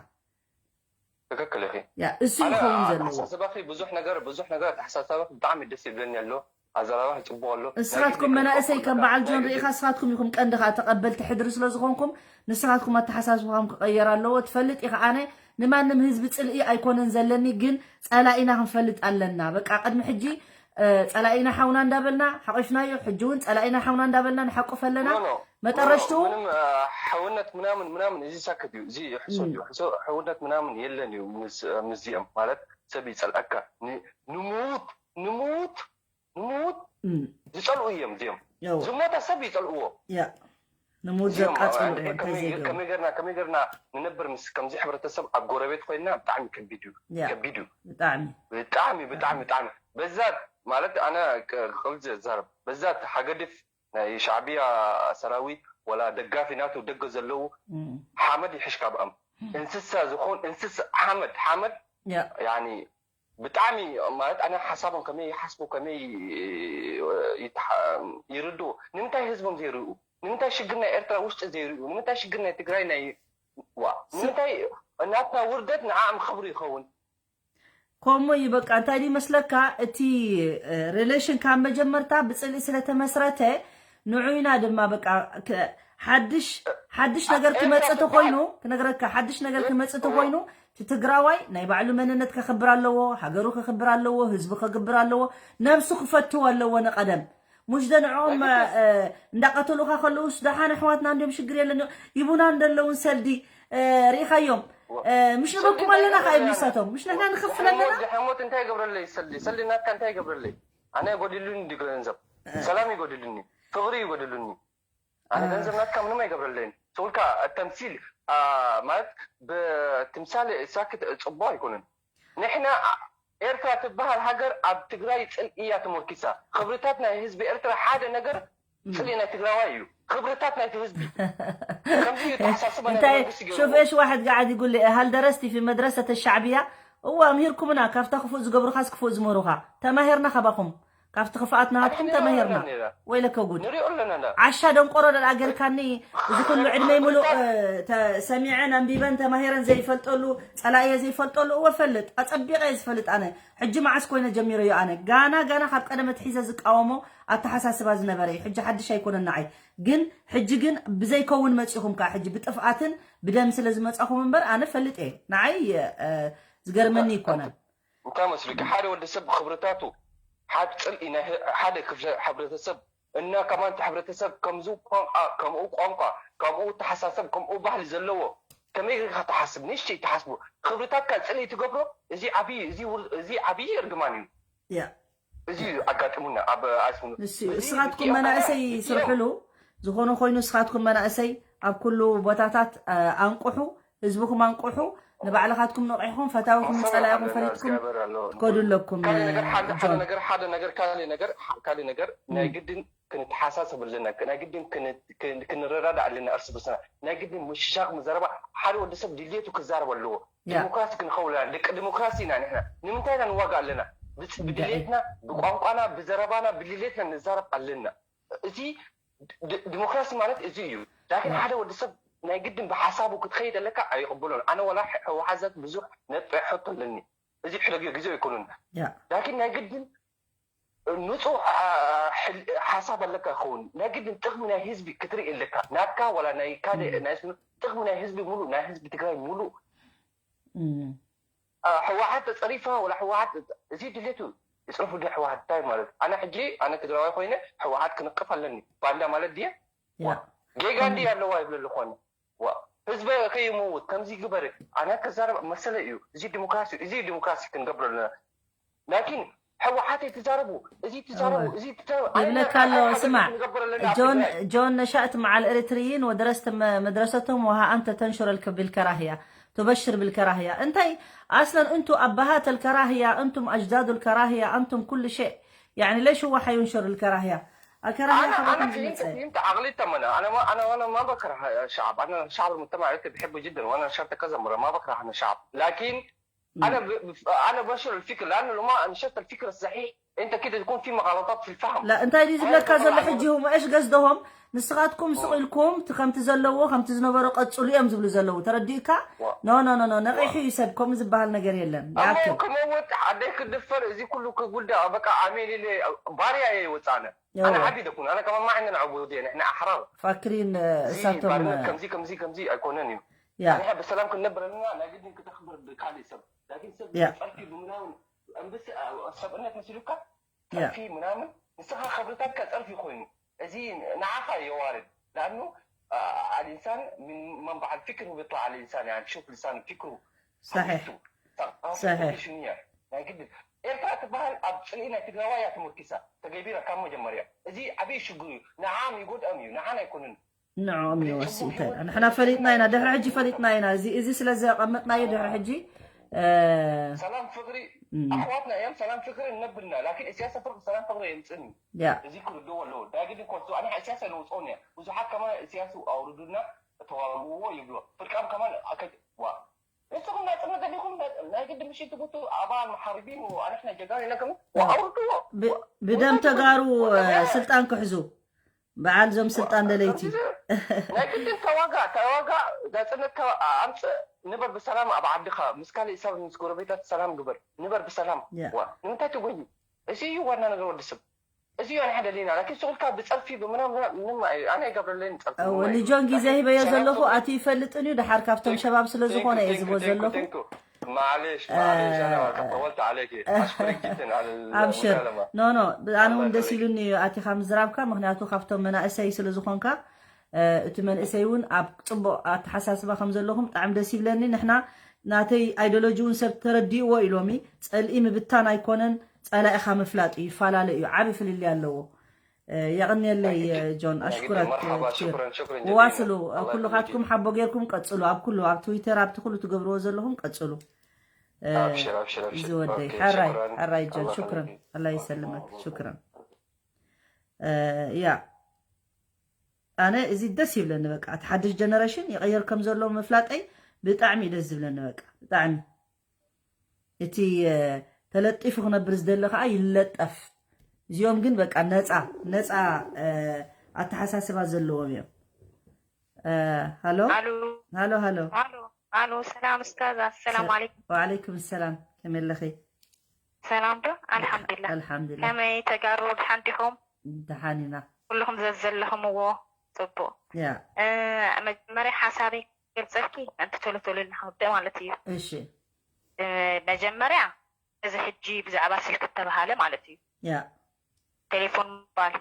ትክክል ኢኺ። ያ እሱ ኣነ ይኸውን ዘለዎ። ኣተሓሳስባኺ ብዙሕ ነገር ብዙሕ ነገር ኣተሓሳስባኺ ብጣዕሚ ደስ ይብለኒ ኣሎ። ኣዘራርባኺ ጽቡቕ ኣሎ። ናይ ንስኻትኩም ግድን መናእሰይ ክንከውን ከም ኢና። በዓል ናይ ጆን ግድን ርኢኻ ንስኻትኩም ኢኹም ቀንዲ ከዓ ተቐበልቲ ሕድሪ ስለ ዝኾንኩም ንስኻትኩም ኣተሓሳስባኹም ክቐየር ኣለዎ። ትፈልጥ ኢኻ ኣነ ንማንም ህዝቢ ጽልኢ ኣይኮነን ዘለኒ፣ ግን ጸላኢና ክንፈልጥ ኣለና። በቃ ቅድሚ ሕጂ እ፣ ጸላኢና ሓውና እንዳበልና ሓቂፍናዮ፣ ሕጂ እውን ጸላኢና ሓውና እንዳበልና ንሓቁፍ ኣለና። ኖ፣ ኖ፣ መጠረሽትኡ ኖ፣ ምንም እ፣ ሓውነት ምናምን ምናምን እዚ ሳክት እዩ። እዚ ሕሶት እዩ። ሕሶ- ሕውነት ምናምን የለን እዩ ምስ ምስዚኦም ማለት ሰብ ይጸልኣካ ን- ንምውት ንምውት ንምውት እም፣ ዝጸልኡ እዮም እዚኦም። ያው ዝሞተ ሰብ ይጸልእዎ። ያ ንምውት እዚኦም ዘቃጽሉ ኣንተ እንታይ ከመይ ዘይገብሩ ከመይ ጌርና ከመይ ጌርና ንነብር ምስ ከምዚ ሕብረተሰብ ኣብ ጎረቤት ኮይና ብጣዕሚ ከቢድ እዩ። ያ ከቢድ እዩ። ብጣዕሚ ብጣዕሚ ብጣዕሚ ብጣዕሚ በዛት ማለት ኣነ ቅ- ክብል ዘዛረብ በዛት ሃገድፍ ናይ ሻዕብያ ሰራዊት ወላ ደጋፊ ናቱ ደገ ዘለዉ እም፣ ሓመድ ይሕሽ ካብኣም እንስሳ ዝኾን እንስሳ ሓመድ ሓመድ ያ ያኒ ብጣዕሚ ማለት ኣነ ሓሳቦም ከመይ ይሓስቡ ከመይ ይትሓ- ይርድኡ ንምንታይ ህዝቦም ዘይርኡ ንምንታይ ሽግር ናይ ኤርትራ ውሽጢ ዘይርኡ ንምንታይ ሽግር ናይ ትግራይ ናይ ዋ ንምንታይ ናትና ውርደት ንዓም ክብሪ ይኸውን ከምኡ እዩ በቃ እንታይ ድዩ መስለካ እቲ ሪሌሽን ካብ መጀመርታ ብፅልኢ ስለተመስረተ ንዑይና ድማ በቃ ክ- ሓድሽ ሓድሽ ነገር ክመፅእ ተኮይኑ ክነግረካ ሓድሽ ነገር ክመፅእ ተኮይኑ እቲ ትግራዋይ ናይ ባዕሉ መንነት ከኽብር ኣለዎ ሃገሩ ከኽብር ኣለዎ ህዝቡ ከኽብር ኣለዎ ነብሱ ክፈትው ኣለዎ ንቐደም ሙሽ ደንዖም እንዳቀተሉካ ከለውስ ደሓን ኣሕዋትና እንዲም ሽግር የለን ይቡና እንደለውን ሰልዲ ርኢኻዮም ምሽ ንበኩም ኣለና ከኣ ይብሉ ንሳቶም ምሽ ንሕና ንኸፍል ኣለና ሞት እንታይ ይገብረለይ ሰልዲ ሰልዲ ናትካ እንታይ ይገብረለይ ኣነ ይጎድልኒ እንዲ ገንዘብ ሰላም ይጎድልኒ ፍቅሪ ይጎድልኒ ኣነ ገንዘብ ናትካ ምንም ኣይገብረለይን ስውልካ ተምሲል ማለት ብትምሳሌ ሳክት ፅቡቅ ኣይኮነን ንሕና ኤርትራ ትበሃል ሃገር ኣብ ትግራይ ፅልኢ እያ ተሞርኪሳ ክብርታት ናይ ህዝቢ ኤርትራ ሓደ ነገር ፅልኢ ናይ ትግራዋይ እዩ ክብርታት ናይቲ ህዝቢ ከምዚ እዩ ተሓሳስባ ናይ እንታይ መንግስቲ ገይሩ شوف ايش واحد قاعد يقول لي هل درستي في مدرسة الشعبية እዋ ኣምሂርኩምና ካብታ ክፉእ ዝገብሩኻስ ክፉእ ዝመሩኻ ተማሂርና ካባኹም ካብቲ ክፍኣት ናሃትኩም ተማሂርና ወይለከ ጉድ ንሪኦ ኣለና ዓሻ ደንቆሮ ደኣ ጌርካኒ እዚ ኩሉ ዕድመይ ሙሉእ እ፣ ተ- ሰሚዐን ኣንቢበን ተማሂረን ዘይፈልጠሉ ጸላእየ ዘይፈልጠሉ እወ ፈልጥ ኣጸቢቐ እየ ዝፈልጥ ኣነ ሕጂ መዓስ ኮይነ ጀሚረዮ ኣነ ጋና ጋና ካብ ቀደም ኣትሒዘ ዝቃወሞ ኣተሓሳስባ ዝነበረ እዩ ሕጂ ሓድሽ ኣይኮነን ንዓይ ግን ሕጂ ግን ብዘይከውን መጺኹም ከዓ ሕጂ ብጥፍኣትን ብደም ስለ ዝመጻኹም እምበር ኣነ ፈልጥ እየ ንዓይ እ፣ ዝገርመኒ ይኮነን እንታይ መስልኪ ሓደ ወዲ ሰብ ክብርታቱ ሓድ ፅልኢ ናይ ህ- ሓደ ክፍለ ሕብረተሰብ እና ከማንቲ ሕብረተሰብ ከምዚ ቋንቋ ከምኡ ቋንቋ ከምኡ ተሓሳሰብ ከምኡ ባህሊ ዘለዎ ከመይ ጌርካ ትሓስብ ንእሽተይ ትሓስቡ ክብርታትካ ፅልኢ ትገብሮ እዚ ዓብዪ እዚ ውር- እዚ ዓብዪ እርግማን እዩ ያ እዚ እዩ ኣጋጢሙና ኣብ ኣስሙ ንሱ እዩ። እስኻትኩም መናእሰይ ስርሕሉ ዝኾነ ኮይኑ እስኻትኩም መናእሰይ ኣብ ኩሉ ቦታታት ኣንቁሑ፣ ህዝብኹም ኣንቁሑ። ንባዕልኻትኩም ነቂሕኹም ፈታዊኹም ጸላኢኹም ፈሊጥኩም ትከዱ ኣለኩም። ነገር ሓደ ነገር ካልእ ነገር ካልእ ነገር ናይ ግድን ክንተሓሳሰብ ኣለና። ናይ ግድን ክንረዳዳ ኣለና እርስ ብርስና። ናይ ግድን ምሽሻቕ ምዘረባ ሓደ ወዲ ሰብ ድልየቱ ክዛረብ ኣለዎ። ዲሞክራሲ ክንኸውን ኣለና። ደቂ ዲሞክራሲ ኢና ንሕና። ንምንታይ ኢና ንዋጋ ኣለና? ብድልየትና ብቋንቋና ብዘረባና ብድልየትና ንዛረብ ኣለና። እዚ ዲሞክራሲ ማለት እዚ እዩ። ላኪን ሓደ ወዲ ሰብ ናይ ግድን ብሓሳቡ ክትኸይድ ኣለካ ኣይቕበሎን። ኣነ ወላ ህወሓት ብዙሕ ነጥበ ሕቶ ኣለኒ። እዚ ሕደ ግዜ ኣይኮኑን። ላኪን ናይ ግድን ንፁህ ሓሳብ ኣለካ ይኸውን። ናይ ግድን ጥቕሚ ናይ ህዝቢ ክትርኢ ኣለካ። ናትካ ወላ ናይ ካልእ ናይ ጥቕሚ ናይ ህዝቢ ሙሉእ ናይ ህዝቢ ትግራይ ሙሉእ ህወሓት ተፀሪፋ ወላ ህወሓት እዚ ድሌቱ ይፅርፉ ዶ ህወሓት እንታይ ማለት ኣነ ሕጂ ኣነ ትግራዋይ ኮይነ ህወሓት ክንቅፍ ኣለኒ ባንዳ ማለት ድየ ጌጋ እንዲ ኣለዋ ይብለሉ ኮነ ህዝበ ከይመውት ከምዚ ግበር ኣነ ክዛረብ መሰለ እዩ። እዚ ዲሞክራሲ እዚ ዲሞክራሲ ክንገብር ኣለና። ላኪን ህወሓት ኣይትዛረቡ እዚ ትዛረቡ እዚ ይብለካ ኣሎ። ስማዕ ጆን ጆን ነሻእት መዓል ኤሪትርይን ወደረስት መድረሰቶም ወሃ ኣንተ ተንሽር ልከራህያ ትበሽር ብልከራህያ እንታይ ኣስለን እንቱ ኣባሃት ልከራህያ እንቱም ኣጅዳዱ ልከራህያ ኣንቱም ኩሉ ሸእ يعني ليش هو حينشر الكراهية الكراهية أنا أنا فهمت فهمت عقلية أنا ما أنا أنا ما بكره الشعب أنا شعب المجتمع بحبه جدا وأنا نشرت كذا مرة ما بكره أنا الشعب لكن انا ب... انا بنشر الفكره لانه لو ما نشرت الفكره الصحيح انت كده تكون في مغالطات في الفهم لا እንታይ ድዩ ዝብለካ ዘሎ ሕጂ هم ايش قصدهم ንስኻትኩም ስቕ ኢልኩም እቲ ከምቲ ዘለዎ ከምቲ ዝነበሮ ቀጽሉ እዮም ዝብሉ ዘለዉ ተረዲእካ no no no no ነቒሑ እዩ ሰብ ከምኡ ዝበሃል ነገር የለን ክመውት ዓደይ ክድፈር እዚ ኩሉ ክጉዳ በቃ ኣሜን ኢለ ባርያ እየ ወፃነ ኣነ ዓቢ ደኩን ኣነ ከማን ማዕነ ንዕቡድ እየ ንሕና ኣሕራር ፋክሪን እሳቶም ከምዚ ከምዚ ከምዚ ኣይኮነን እዩ ንሕና ብሰላም ክንነብር ኣለና ናይ ግድን ክተኽብር ብካሊእ ሰብ ላኪን ሰብ ጸርፊ ብምናምን እምብስ ሰብእነት መሲሉካ ጸርፊ ምናምን ንስኻ ክብርታትካ ጸርፊ ኮይኑ እዚ ንዓኻ የዋርድ لأنه الإنسان من منبع الفكر هو بيطلع على الإنسان يعني تشوف لسان فكره صحيح صحيح ናይ ግድን ኤርትራ ትበሃል ኣብ ፅልኢ ናይ ትግራዋይ እያ ተመርኪሳ ተገቢራ ካብ መጀመርያ እዚ ዓብዪ ሽግር እዩ ንዓም ይጎድኦም እዩ ንዓን ኣይኮንን ንዕኦም ይወስድ እንታይ ንሕና ፈሊጥና ኢና ድሕሪ ሕጂ ፈሊጥና ኢና እዚ እዚ ስለ ዘቐመጥናዮ ድሕሪ ሕጂ ሰላም ፍቅሪ ኣሕዋትና እዮም ሰላም ፍቅሪ ነብልና ላኪን እስያስ ኣፈወርቂ ሰላም ፍቅሪ የምፅእኒ ያ እዚ ክርድዎ ኣለዎ ዳግድ እኮ ኣነ እስያስ ኣይለውፅኦን እያ ብዙሓት ከማን እስያስ ኣውርዱና ተዋግእዎ ይብሎ ፍርቃም ከማን ዋ ንስኹም ናፅነት ደሊኹም ናይ ግድ ምሽት ትጉቱ ኣባል መሓርቢን ኣነሕና ጀጋኑ ኢለኩም ኣውርድዎ ብደም ተጋሩ ስልጣን ክሕዙ በዓል ዞም ስልጣን ደለይቲ ናይ ግድን ተዋጋ ተዋጋ ናፅነትካ ኣምፅእ ንበር ብሰላም ኣብ ዓድኻ ምስ ካልእ ሰብ ምስ ጎረቤታት ሰላም ግበር ንበር ብሰላም ንምንታይ ትጎዩ እዚ እዩ ዋና ነገር ወዲ ሰብ እዚ እዩ ኣነ ደሊና ላኪን ስቁልካ ብፀርፊ ብምናምን ምንም ኣነ ኣይገብረለይን ፀርፊ ንጆን ግዜ ሂበዮ ዘለኹ ኣቲ ይፈልጥን እዩ ድሓር ካብቶም ሸባብ ስለ ዝኾነ እየ ዝቦ ዘለኹ معليش معليش انا طولت عليك اشكرك جدا على ኣብሽር ኖ ኖ ኣነ እውን ደስ ኢሉኒ እዩ ኣቲኻ ምዝራብካ ምክንያቱ ካብቶም መናእሰይ ስለ ዝኾንካ እቲ መንእሰይ እውን ኣብ ፅቡቅ ኣተሓሳስባ ከም ዘለኹም ብጣዕሚ ደስ ይብለኒ ንሕና ናተይ ኣይዶሎጂ እውን ሰብ ተረዲእዎ ኢሎሚ ፀልኢ ምብታን ኣይኮነን ፀላኢኻ ምፍላጥ እዩ ይፈላለ እዩ ዓቢ ፍልልይ ኣለዎ የቕንየለይ ጆን ኣሽኩረት ዋስሉ ኩልኻትኩም ሓቦ ጌርኩም ቀፅሉ ኣብ ኩሉ ኣብ ትዊተር ኣብቲ ኩሉ ትገብርዎ ዘለኹም ቀፅሉ ዝወደይ ሓራይ ሓራይ ጆን ሽክረን ኣላ ይሰልመክ ሽክረን ያ ኣነ እዚ ደስ ይብለኒ በቃ እቲ ሓድሽ ጀነሬሽን ይቀየር ከም ዘሎ ምፍላጠይ ብጣዕሚ ደስ ዝብለኒ በቃ ብጣዕሚ እቲ ተለጢፉ ክነብር ዝደለ ከዓ ይለጠፍ እዚኦም ግን በቃ ነፃ ነፃ ኣተሓሳስባ ዘለዎም እዮም ሃሎ ሃሎ ሃሎ ኣሎ ሰላም እስታዝ ኣሰላሙ ኣለይኩም ወዓለይኩም ሰላም ከመይ ኣለኺ ሰላም ዶ ኣልሓምዱላ ኣልሓምዱላ ከመይ ተጋሩ ድሓን ዲኹም ደሓን ኢና ኩልኹም ዘዘለኹምዎ ፅቡቅ ያ መጀመርያ ሓሳበይ ገልፀልኪ ኣንቲ ቶሎ ቶሎ ኢልና ክንውድእ ማለት እዩ እሺ መጀመርያ እዚ ሕጂ ብዛዕባ ስልኪ እተባሃለ ማለት እዩ ያ ቴሌፎን ምባል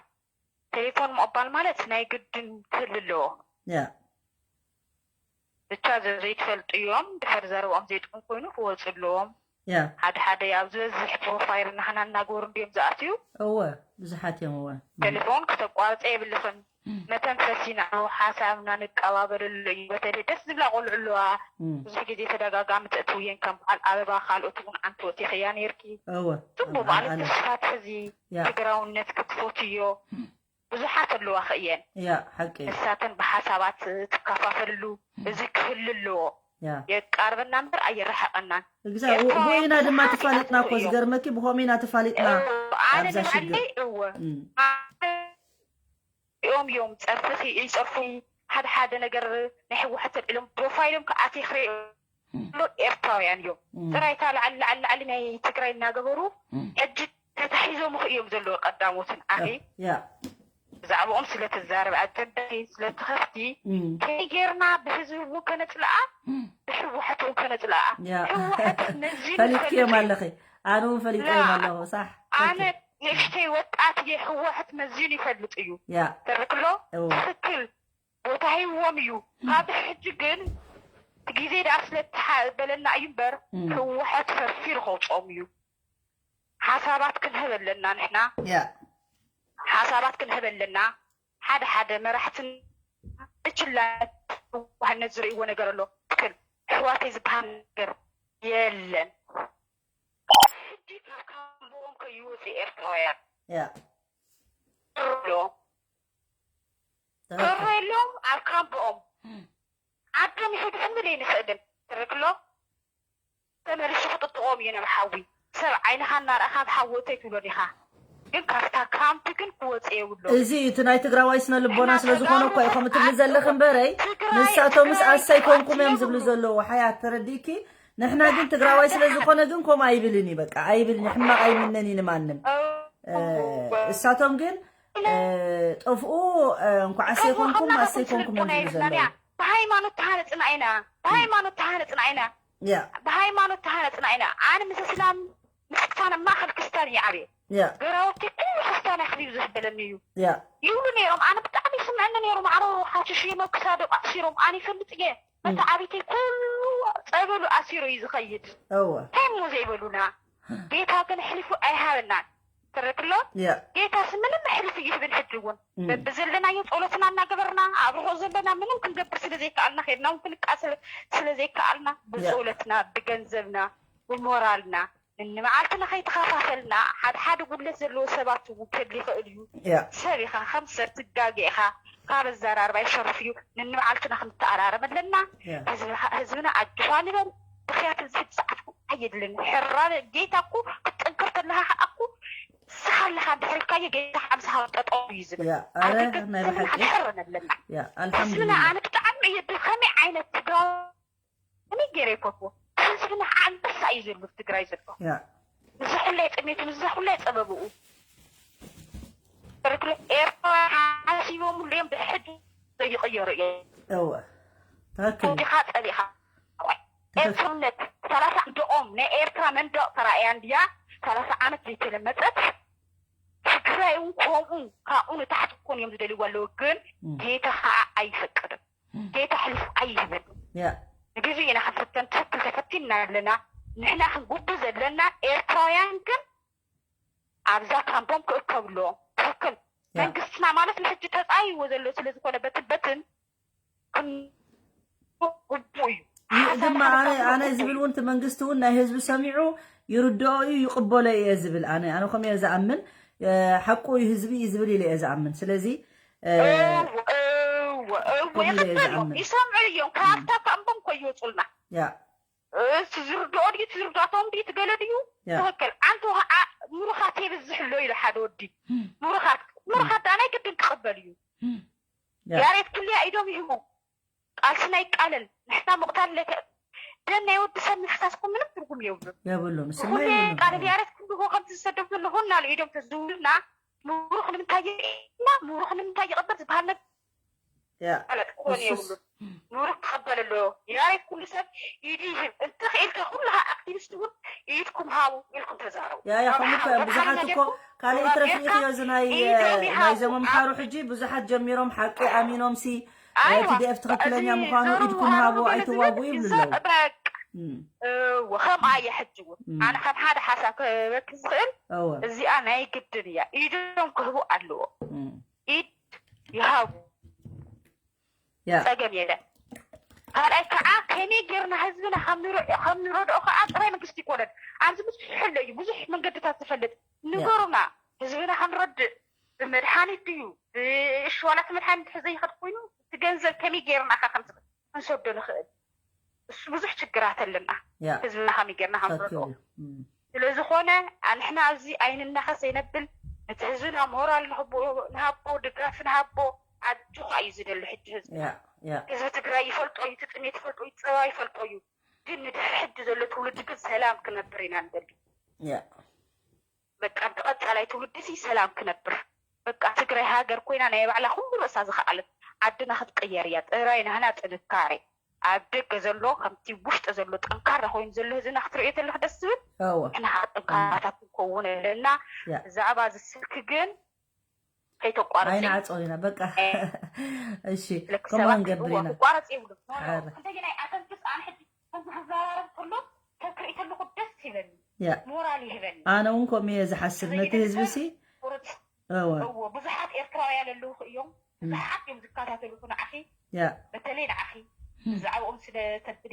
ቴሌፎን ምቕባል ማለት ናይ ግድን ክህሉ ኣለዎ ያ ብቻ ዘይትፈልጥዮም ድሕር ዘረብኦም ዘይጥቅም ኮይኑ ክወፁ ኣለዎም ያ ሓደ ሓደ ኣብ ዝበዝሕ ፕሮፋይል ናህና እናገበሩ እንዲዮም ዝኣትዩ። እወ ብዙሓት እዮም እወ ቴሌፎን ክተቋርፀ የብልኽን። መተንፈሲና ሓሳብና ንቀባበለሉ እዩ። በተለይ ደስ ዝብላ ቆልዑ ኣለዋ። እም፣ ብዙሕ ግዜ ተደጋጋሚ ተእትውየን ከም በዓል ኣበባ ካልኦት እውን ኣንቲ ወፂኽያ ነይርኪ። እወ ጽቡቅ ኣብ ማለት ኣነ ተስፋ ትሕዚ ያ ትግራውነት ክትፈትዮ ብዙሓት ኣለዋ ክእየን ያ ሓቂ እዩ። ንሳተን ብሓሳባት ትከፋፈልሉ እዚ ክህሉ ኣለዎ። ያ የቃርበና እምበር ኣይረሓቀናን። እግዛ ኤርትራውያን ብኮይና ድማ ብዙሓት ተፋሊጥና እኮ እዮም። ዝገርመኪ ብኮሚና ተፋሊጥና ኣነ ኣብዛ ሽግር ንባዕለይ እወ እም፣ እዮም እዮም ጸርፍኺ ይጸርፉ ሓደ ሓደ ነገር ናይ ህወሓት ተልዕሎም ፕሮፋይሎም ከኣቲ ክሪኦ ኤርትራውያን እዮም። እም፣ ጥራይ እታ ላዕሊ ላዕሊ ላዕሊ ናይ ትግራይ እናገበሩ እም። ሕጂ ተታሒዞም እዮም ዘለዉ ቀዳሞትን ኣኺ ያ ብዛዕባኦም ስለ ትዛረብ ኣጀንዳ ስለ ትኸፍቲ እም፣ ከይ ጌርና ብህዝቢ እውን ከነፅልኣ እም። ብህወሓት እውን ከነፅልኣ ያ ህወሓት መዚኑ ፈሊጥክዮም ይፈልጥ እዩ። ኣለኺ ኣነ እውን ፈሊጠዮም ያ። ኣለኹ ሳሕ ኣነ ንእሽተይ ወጣት እየ ህወሓት መዚኑ ይፈልጥ እዩ ያ ተረክሎ እው ትክክል ቦታ ሂዎም እዩ ካብ ሕጂ ግን ግዜ ደኣ ስለተሓበለና እዩ እምበር እም። ህወሓት ፈርፊሩ ከውፅኦም እዩ ሓሳባት ክንህብ ኣለና ንሕና ያ ሓሳባት ክንህብ ኣለና ሓደ ሓደ መራሕትን እችላ ህወሓነት ዝርእይዎ ነገር ኣሎ ትክክል ኣሕዋተይ ዝበሃል ነገር የለን ሕጂ ካብ ካምቦም ከይወፁ ኤርትራውያን ያ ሎ ቅሮ የለዎም ኣብ ካምቦኦም ዓዶም ይሕድሕኑ ዘይንኽእልን ትርክሎ ተመሊሱ ክጥጥቆም እዩ ናብ ሓዊ ሰብ ዓይንኻ እናረእኻ ኣብ ሓዊ እተይ ትብሎ ዲኻ ግን ካብታ ካምፕ ግን ክወፅ የብሎ እዚ እቲ ናይ ትግራዋይ ስነ ልቦና ስለ ዝኾነ እኮ ኢኹም እትብሊ ዘለኺ እምበረይ ንሳቶምስ ኣሰይ ኮንኩም እዮም ዝብሉ ዘለዉ ሓያት ተረዲእኪ ንሕና ግን ትግራዋይ ስለ ዝኾነ ግን ከምኡ ኣይብልን እዩ በቃ ኣይብልን እዩ ሕማቕ ኣይምነን እዩ ንማንም እሳቶም ግን ጠፍኡ እንኳዕ ኣሰይ ኮንኩም ኣሰይ ኮንኩም እዮም ዝብሉ ዘለዉ ብሃይማኖት ተሃነፅና ኢና ብሃይማኖት ተሃነፅና ኢና ያ ብሃይማኖት ተሃነፅና ኢና ኣነ ምስ እስላም ምስ ክስታን ኣብ ማእኸል ክስታን እየ ዓብየ ያ ገራውቲ ኩሉ ክስታን ክሊብ ዝሕበለኒ እዩ ያ ይብሉ ነይሮም ኣነ ብጣዕሚ ይስምዐኒ ነይሩ ማዕሮ ሓሽሽ ሂቦም ክሳዶም ኣእሲሮም ኣነ ይፈልጥ እየ ነቲ ዓብይተይ ኩሉ ፀበሉ ኣሲሩ እዩ ዝኸይድ እወ እንታይ እሞ ዘይበሉና ጌታ ግን ሕሊፉ ኣይሃበናን ትረክሎ ያ ጌታስ ምንም ሕልፊ ይህብን ሕጂ እውን በብዘለናዮ ፀሎትና እናገበርና ኣብ ርሑቕ ዘለና ምንም ክንገብር ስለ ዘይከኣልና ከድና እውን ክንቃሰል ስለ ዘይከኣልና ብፀሎትና ብገንዘብና ብሞራልና ንንመዓልትና ከይተኸፋፈልና ሓደ ሓደ ጉድለት ዘለዎ ሰባት እውን ክህል ይኽእል እዩ ያ ሰብ ኢኻ ከም ሰብ ትጋገ ኢኻ ካብ ኣዘራርባ ይሸርፍ እዩ ንንመዓልትና ክንተኣራረም ኣለና ያ ህዝብና ኣጆኻ ንበል ብኽያት ዝህብ ሰዓት ኣየድልን ሕራ ጌታ እኮ ክትጥንክር ተለኻ ከዓ እኮ ንስኻ ኣለኻ እንድሕር ኢልካዮ ጌታ ሓምሳኻ ጠጠው እዩ ዝብል ያ ኣብ ኣረ ደገ ናይ ዘለና ብሓቂ ክንሕረን ኣለና ያ ህዝብና ኣልሓምዱሊላህ ኣነ ብጣዕሚ እየ ብኸመይ ዓይነት ትግራዊ ከመይ ገይረ ይፈትዎ ህዝብና ከዓ ኣንበሳ እዩ ዘሎ ትግራይ ዘሎ ያ እዚ ኩላይ ጥሜቱ እዚ ኩላይ ፀበብኡ ርክሎ ኤርትራ ሓሲቦምሉ እዮም ብሕጂ ዘይቕየሩ እዮም እወ ትክክል እንዲኻ ፀሊኻ ኤርትርነት ሰላሳ ዓንድኦም ናይ ኤርትራ መንደቕ ተራእያ እንድያ ሰላሳ ዓመት ዘይተለመፀት ትግራይ እውን ከምኡ ካብኡ ንታሕቲ ክኾኑ እዮም ዝደልይዎ ኣለዉ ግን እም። ጌታ ከዓ ኣይፈቅድም ጌታ ሕልፍ ኣይህብን ያ ንግዜ ኢና ክንፍተን ትክክል ተፈቲንና ኣለና ንሕና ክንጉቡ ዘለና ኤርትራውያን ግን ኣብዛ ካምቦም ክእከብሎ ትክክል ያ። መንግስትና ማለት ንሕጂ ተፃይዎ ዘሎ ስለ ዝኾነ በትን በትን ክን- ግቡእ እዩ ይህ ሓሳብ ድማ ኣነ ሓሳብ ኣነ ግቡእ ዝብል እዩ። እውን እቲ መንግስቲ እውን ናይ ህዝቢ ሰሚዑ ይርድኦ እዩ ይቕበሎ እየ ዝብል ኣነ ኣነ ከምኡ እየ ዝኣምን እ፣ ሓቁ እዩ ህዝቢ እዩ ዝብል ኢለ እየ ዝኣምን ስለዚ እ፣ እወ እወ እወ ከምኡ ኢለ እየ ይቕበል እዮም ዝኣምን ይሰምዑ እዮም ካብታ ካምቦም እኮ ይወፁልና ያ እሱ ዝርድኦ ድዩ ትዝርዳቶም ድዩ ትገለ ድዩ ያ ትክክል ኣንተ ከዓ ምሩኻት የብዝሕ ኣሎ ኢሉ ሓደ ወዲ ምሩኻት ምሩኻት ዳኣ ናይ ግድን ክቕበል እዩ ያ ያሬድ ክልያ ኢዶም ይህቡ ቃልስና ይቃለል ንሕና ምቕታል ለተ ደም ናይ ወዲ ሰብ ምፍሳስኩም ምንም ትርጉም የብሉ የብሉን ስማ ኩሉ የብሉን ቃለል ያሬድ ኩሉ ከም ዝሰደብ ዘሎ ሆን ናሉ ኢዶም ተዝውልና ምሩኽ ንምንታይ ይና ምሩኽ ንምንታይ ይቕበል ዝበሃል ነገር ያ ማለት ክኾን እሱስ የብሉ ምሩኽ ክቐበል ኣለዎ ያሬድ ኩሉ ሰብ ኢዱ ይህብ እንተኽኢልካ ኩልኻ ኣክቲቪስት እውን ኢድኩም ሃቡ ኢልኩም ተዛረቡ ያ ያ ከምኡ እኮ እዮም ብዙሓት እኮ ካልእ ይትረፍ ኢኽዮ እዚ ናይ ናይ ዘመምሓሩ ሕጂ ብዙሓት ጀሚሮም ሓቂ ኣሚኖም ሲ ቲዲኤፍ ትኽክለኛ ምዃኑ ኢድኩም ሃቡ ኣይትዋጉ ይብሉ ኣለዉ በቃ እወ፣ ከምኣ እየ ሕጂ እውን ኣነ ከም ሓደ ሓሳብ ክህበኪ ዝኽእል፣ እዚኣ ናይ ግድን እያ፣ ኢዶም ክህቡ ኣለዎ። ኢድ ይሃቡ። ጸገም የለን። ካልኣይ ከዓ ከመይ ጌርና ህዝብና ከም ንረድኦ ከዓ ጥራይ መንግስቲ ይኮነን። ኣብዚ ብዙሕ ኣሎ እዩ፣ ብዙሕ መንገድታት ዝፈልጥ ንገሩና። ህዝብና ክንረድእ ብመድሓኒት ድዩ ብእሽ ዋላ እቲ መድሓኒት ዘይኸድ ኮይኑ እቲ ገንዘብ ከመይ ጌርና ከ ከም ክንሰዶ ንኽእል? እሱ ብዙሕ ችግራት ኣለና። ህዝብና ከመይ ጌርና ከም ንረድኦ ስለ ዝኾነ፣ ኣንሕና ኣብዚ ኣይንናኸስ ኣይነብል። ነቲ ህዝብና ሞራል ንሃቦ፣ ድጋፍ ንሃቦ። ኣጆኻ እዩ ዝደሊ ሕጂ ህዝብና። ህዝቢ ትግራይ ይፈልጦ እዩ፣ እቲ ጥሜት ይፈልጦ እዩ፣ እቲ ፀባ ይፈልጦ እዩ። ግን ንድሕሪ ሕጂ ዘሎ ትውልዲ ግን ሰላም ክነብር ኢና ንደሊ። በቃ ብቐፃላይ ትውልዲ ሲ ሰላም ክነብር። በቃ ትግራይ ሃገር ኮይና ናይ ባዕላ ኩሉ ርእሳ ዝኸኣለት ዓድና ክትቅየር እያ። ጥራይ ናህና ጥንካሬ። ኣብ ደገ ዘሎ ከምቲ ውሽጢ ዘሎ ጠንካራ ኮይኑ ዘሎ ህዝብና ክትርእዮ ተለክ ደስ ዝብል። ንሕና ከዓ ጠንካራታት ክንከውን ኣለና። ብዛዕባ እዚ ስልኪ ግን ከይተቋርፂ። ኣይንዓጾ ኢና በቃ። እሺ፣ ከምኡ ክንገብር ኢና። ክቋረፅ ይብሉ። እንደገና ኣተንፍስ ኣነ ሕጂ ከምዚ ክዘራረብ ከሎ ተክርኢ ከለኹ ደስ ይበኒ። ሞራል ይህበኒ። ኣነ እውን ከምኡ እየ ዝሓስብ ነቲ ህዝቢ ሲ። እወ። እዎ፣ ብዙሓት ኤርትራውያን ኣለዉ እዮም። ብዙሓት እዮም ዝከታተሉኺ ንዓኺ። በተለይ ንዓኺ ብዛዕባኦም ስለ ተብሊ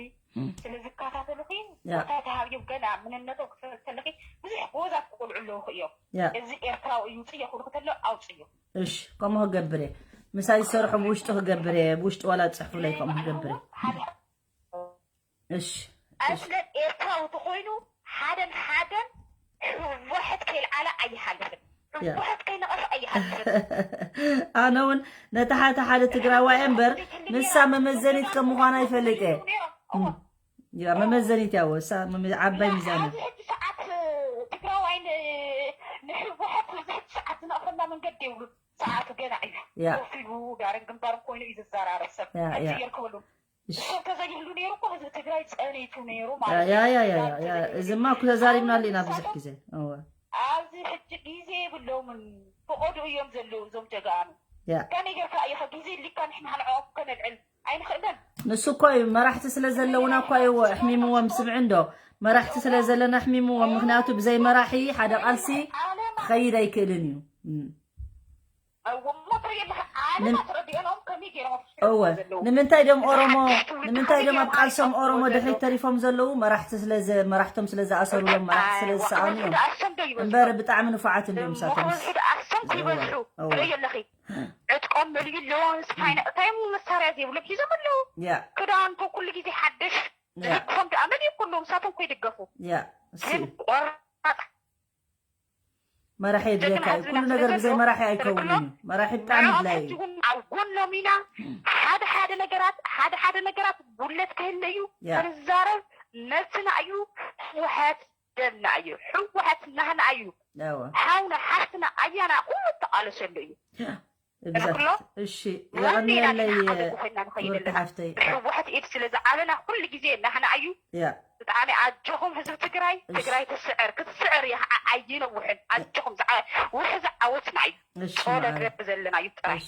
ስለ ዝከታተሉኺ ቦታ ተሃብዮም ገና ምንነቶም ክፈልጥ ከለኺ ብዙሕ ጎበዛት ቆልዑ ኣለዉኺ እዮም። እዚ ኤርትራዊ እዩ ውፅዮ ክብሉኺ ተሎ ኣውፅዮ። እሺ፣ ከምኡ ክገብር እየ። ምሳይ ዝሰርሑ ብውሽጡ ክገብር እየ። ብውሽጡ ዋላ ዝፅሕፉለይ ከምኡ ክገብር እየ። እሺ። ኣስለን ኤርትራዊ ተኾይኑ ሓደን ሓደን ሕወሕት ከይልዓላ ኣይሓልፍን። ሕወሕት ከይነቐፈ ኣይሓልፍን። ኣነ እውን ነቲ ሓተ ሓደ ትግራዋይ እምበር ንሳ መመዘኒት ከም ምዃና ይፈልጥ እየ። ያ መመዘኒት ያወ እሳ ዓባይ ሚዛን። ኣብዚ ሕጂ ሰዓት ትግራዋይ ንሕወሕት ኣብዚ ሕጂ ሰዓት ዝነቕፈላ መንገዲ የብሉን። ሰዓቱ ገና እዩ። ኮፍ ኢሉ ዳርን ግንባርን ኮይኑ እዩ ዝዘራረብ ሰብ። ሕጂ የርክበሉ። እሱ ተዘይህሉ ነይሩ እኮ ህዝቢ ትግራይ ጸኒቱ ነይሩ ማለት እዩ። እዚማ እኮ ተዛሪብናሉ ኢና ብዙሕ ግዜ። ኣብዚ ሕጂ ግዜ የብሎምን። ፈቐዱ እዮም ዘለዉ እዞም ጀጋኑ። ከመይ ጌርካ ኢኻ ግዜ ሊካ ንሕና ንዕኦም ከነልዕል ኣይንኽእልን። ንሱ እኮ እዩ መራሕቲ ስለ ዘለውና እኮ እዩ ኣሕሚምዎም። ስምዒ እንዶ መራሕቲ ስለ ዘለና ኣሕሚምዎም። ምክንያቱ ብዘይ መራሒ ሓደ ቃልሲ ክኸይድ ኣይክእልን እዩ። እወ ንምንታይ ዶም ኦሮሞ ንምንታይ ዶም ኣብ ቃልሶም ኦሮሞ ድሕሪት ተሪፎም ዘለዉ? መራሕቲ ስለ መራሕቶም ስለ ዝኣሰሩሎም መራሕቲ ስለ ዝሰኣኑ እዮም እምበር ብጣዕሚ ንፉዓት እንዲዮም ንሳቶም። ዕጥቆም መሊኡ ኣለዎ። እንታይ መሳርያ ዘይብሎም ሒዞም ኣለዉ። ክዳውንቶም ኩሉ ግዜ ሓድሽ ዝልክፎም ደኣ መሊኡ ኩሎም ንሳቶም ኮይድገፉ ግን ቆራፅ መራሒ የድልየካ እዩ። ኩሉ ነገር ብዘይ መራሒ ኣይከውንን እዩ። መራሒ ብጣዕሚ ኣድላይ እዩ። ኣብ ጎኖም ኢና። ሓደ ሓደ ነገራት ሓደ ሓደ ነገራት ጉድለት ክህለ እዩ። ክንዛረብ መብትና እዩ። ህወሓት ደምና እዩ። ህወሓት ናህና እዩ። ሓውና ሓፍትና ኣያና ኩሉ ተቃለሰሉ እዩ። እሺ የቐንየለይ ክብርቲ ሓፍተይ። ብሕወሓት ኢድ ስለ ዝዓበና ኩሉ ግዜ ናህና እዩ። ብጣዕሚ ኣጆኹም ህዝቢ ትግራይ። ትግራይ ትስዕር ክትስዕር እያ ከዓ ኣይነውሕን። ኣጆኹም ውሕዚ ዓወትና እዩ። ጸሎት ረቢ ዘለና እዩ ጥራይ።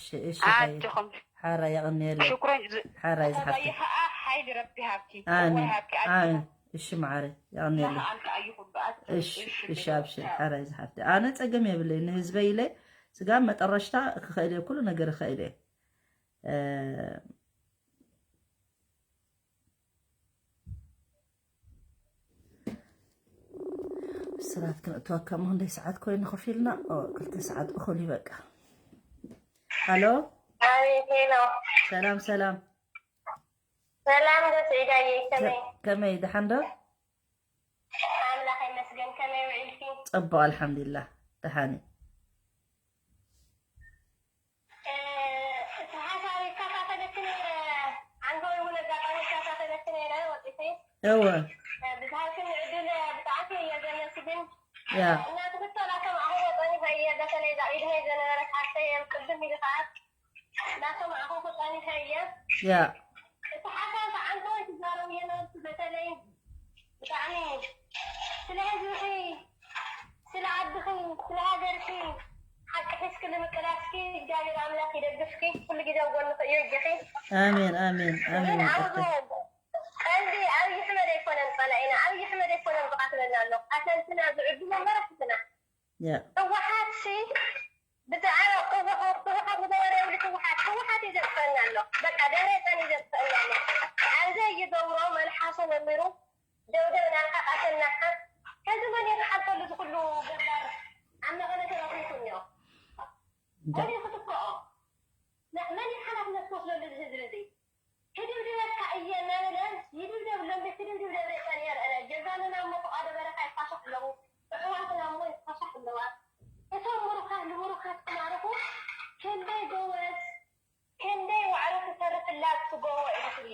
ኣጆኹም ሓራ የቐንየለይ። ሽኩረን ሓራ ይዝሓፍቲ። ከዓ ሓይሊ ረቢ ሃብኪ። ኣሜን። እሺ መዓረ የቐንየለይ። እሺ እሺ ኣብሽር ሓራ ይዝሓፍቲ። ኣነ ጸገም የብለይ ንህዝበይ ኢለ ስጋ መጠረሽታ ክኸእል እየ፣ ኩሉ ነገር ክኸእል እየ። ስራት ክነእትወካ እሞ ክንደይ ሰዓት ኮይኑ ኮፍ ኢልና? ኦ፣ ክልተ ሰዓት እኹል እዩ በቃ። ሃሎ። ኣቤት፣ ሄሎ። ሰላም፣ ሰላም። ሰላም ዶ ስዒዳየይ፣ ከመይ? ከመይ፣ ደሓን ዶ? ኣምላኽ ይመስገን፣ ከመይ ውዒልኪ? ጽቡቕ፣ ኣልሓምዱሊላህ፣ ደሓን እየ። እ፣ እቲ ሓሳብ ይከታተለኪ ነይረ፣ ዓንተወይ እውን ኣጋጣሚ ይከታተለኪ ነይረ፣ ወፂኺ። እወ። እ፣ ብዝሃብክኒ ዕድል ብጣዕሚ እየ ዘመስግን። ያ። እናትኽቶ እናሰማዕኹ ጸኒሐ እየ፣ በተለይ እዛ ኢድመይ ዘነበረት ሓፍተይ እየ፣ ቅድም ኢሉ ከዓ እናሰማዕኹ ጸኒሐ እየ። ያ። እቲ ሓሳብ ከዓ እንታይ ትዛረብዮ ነበርኪ? በተለይ ብጣዕሚ ስለ ህዝብኺ፣ ስለ ዓድኺ፣ ስለ ሃገርኪ ሓቂ ሒዝኪ ንምቅላስኪ እግዚኣብሔር ኣምላኽ ይደግፍኪ። ኩሉ ግዜ ኣብ ጎንኺ እዩ። እጆኺ። ኣሜን፣ ኣሜን፣ ኣሜን። ግን ኣብ ቀንዲ ኣብዪ ኣሕመድ ኣይኮነን። ባላ ኢና ኣብይ ኣሕመድ ኣይኮነን ዝቃትለና ኣሎ ኣሰልትና ዝዕድሞ መራሕትና ያ ህወሓት ሲ ብዛዕባ ህወሓት ህወሓት ንገበረ የብሉ ህወሓት ህወሓት እዩ ዘጥፈአና ኣሎ በቃ ደብረፅዮን እዩ ዘጥፈአና ኣሎ ኣብዘይ ይገብሮ መልሓሶ መምህሩ ደብደብ ናልካ ቃተል ናልካ ከዚ መን እዩ ክሓልፈሉ ዝክሉ ገባር ኣብ መቐለ ተረኺቡ እኒኦ መን እዩ ክትክኦ መን እዩ ሓላፍነት ክወስደሉ እዚ ህዝቢ እዚ ክድብድበካ እየ እናበለ ይድብደብ ሎም ቤት ክድብድብ ደብረፅዮን የርእነ ጀጋኑና እሞ ፍቓዶ በረኻ ይፋሳሕ ኣለዉ እሕዋትና እሞ ይፋሳሕ ኣለዋ እቶም ምሩኻት ንምሩኻት ክማርኹ ክንደይ ጎበዝ ክንደይ ዋዕሮ ክሰርሕላ ትጎቦ ኢሉ ክብል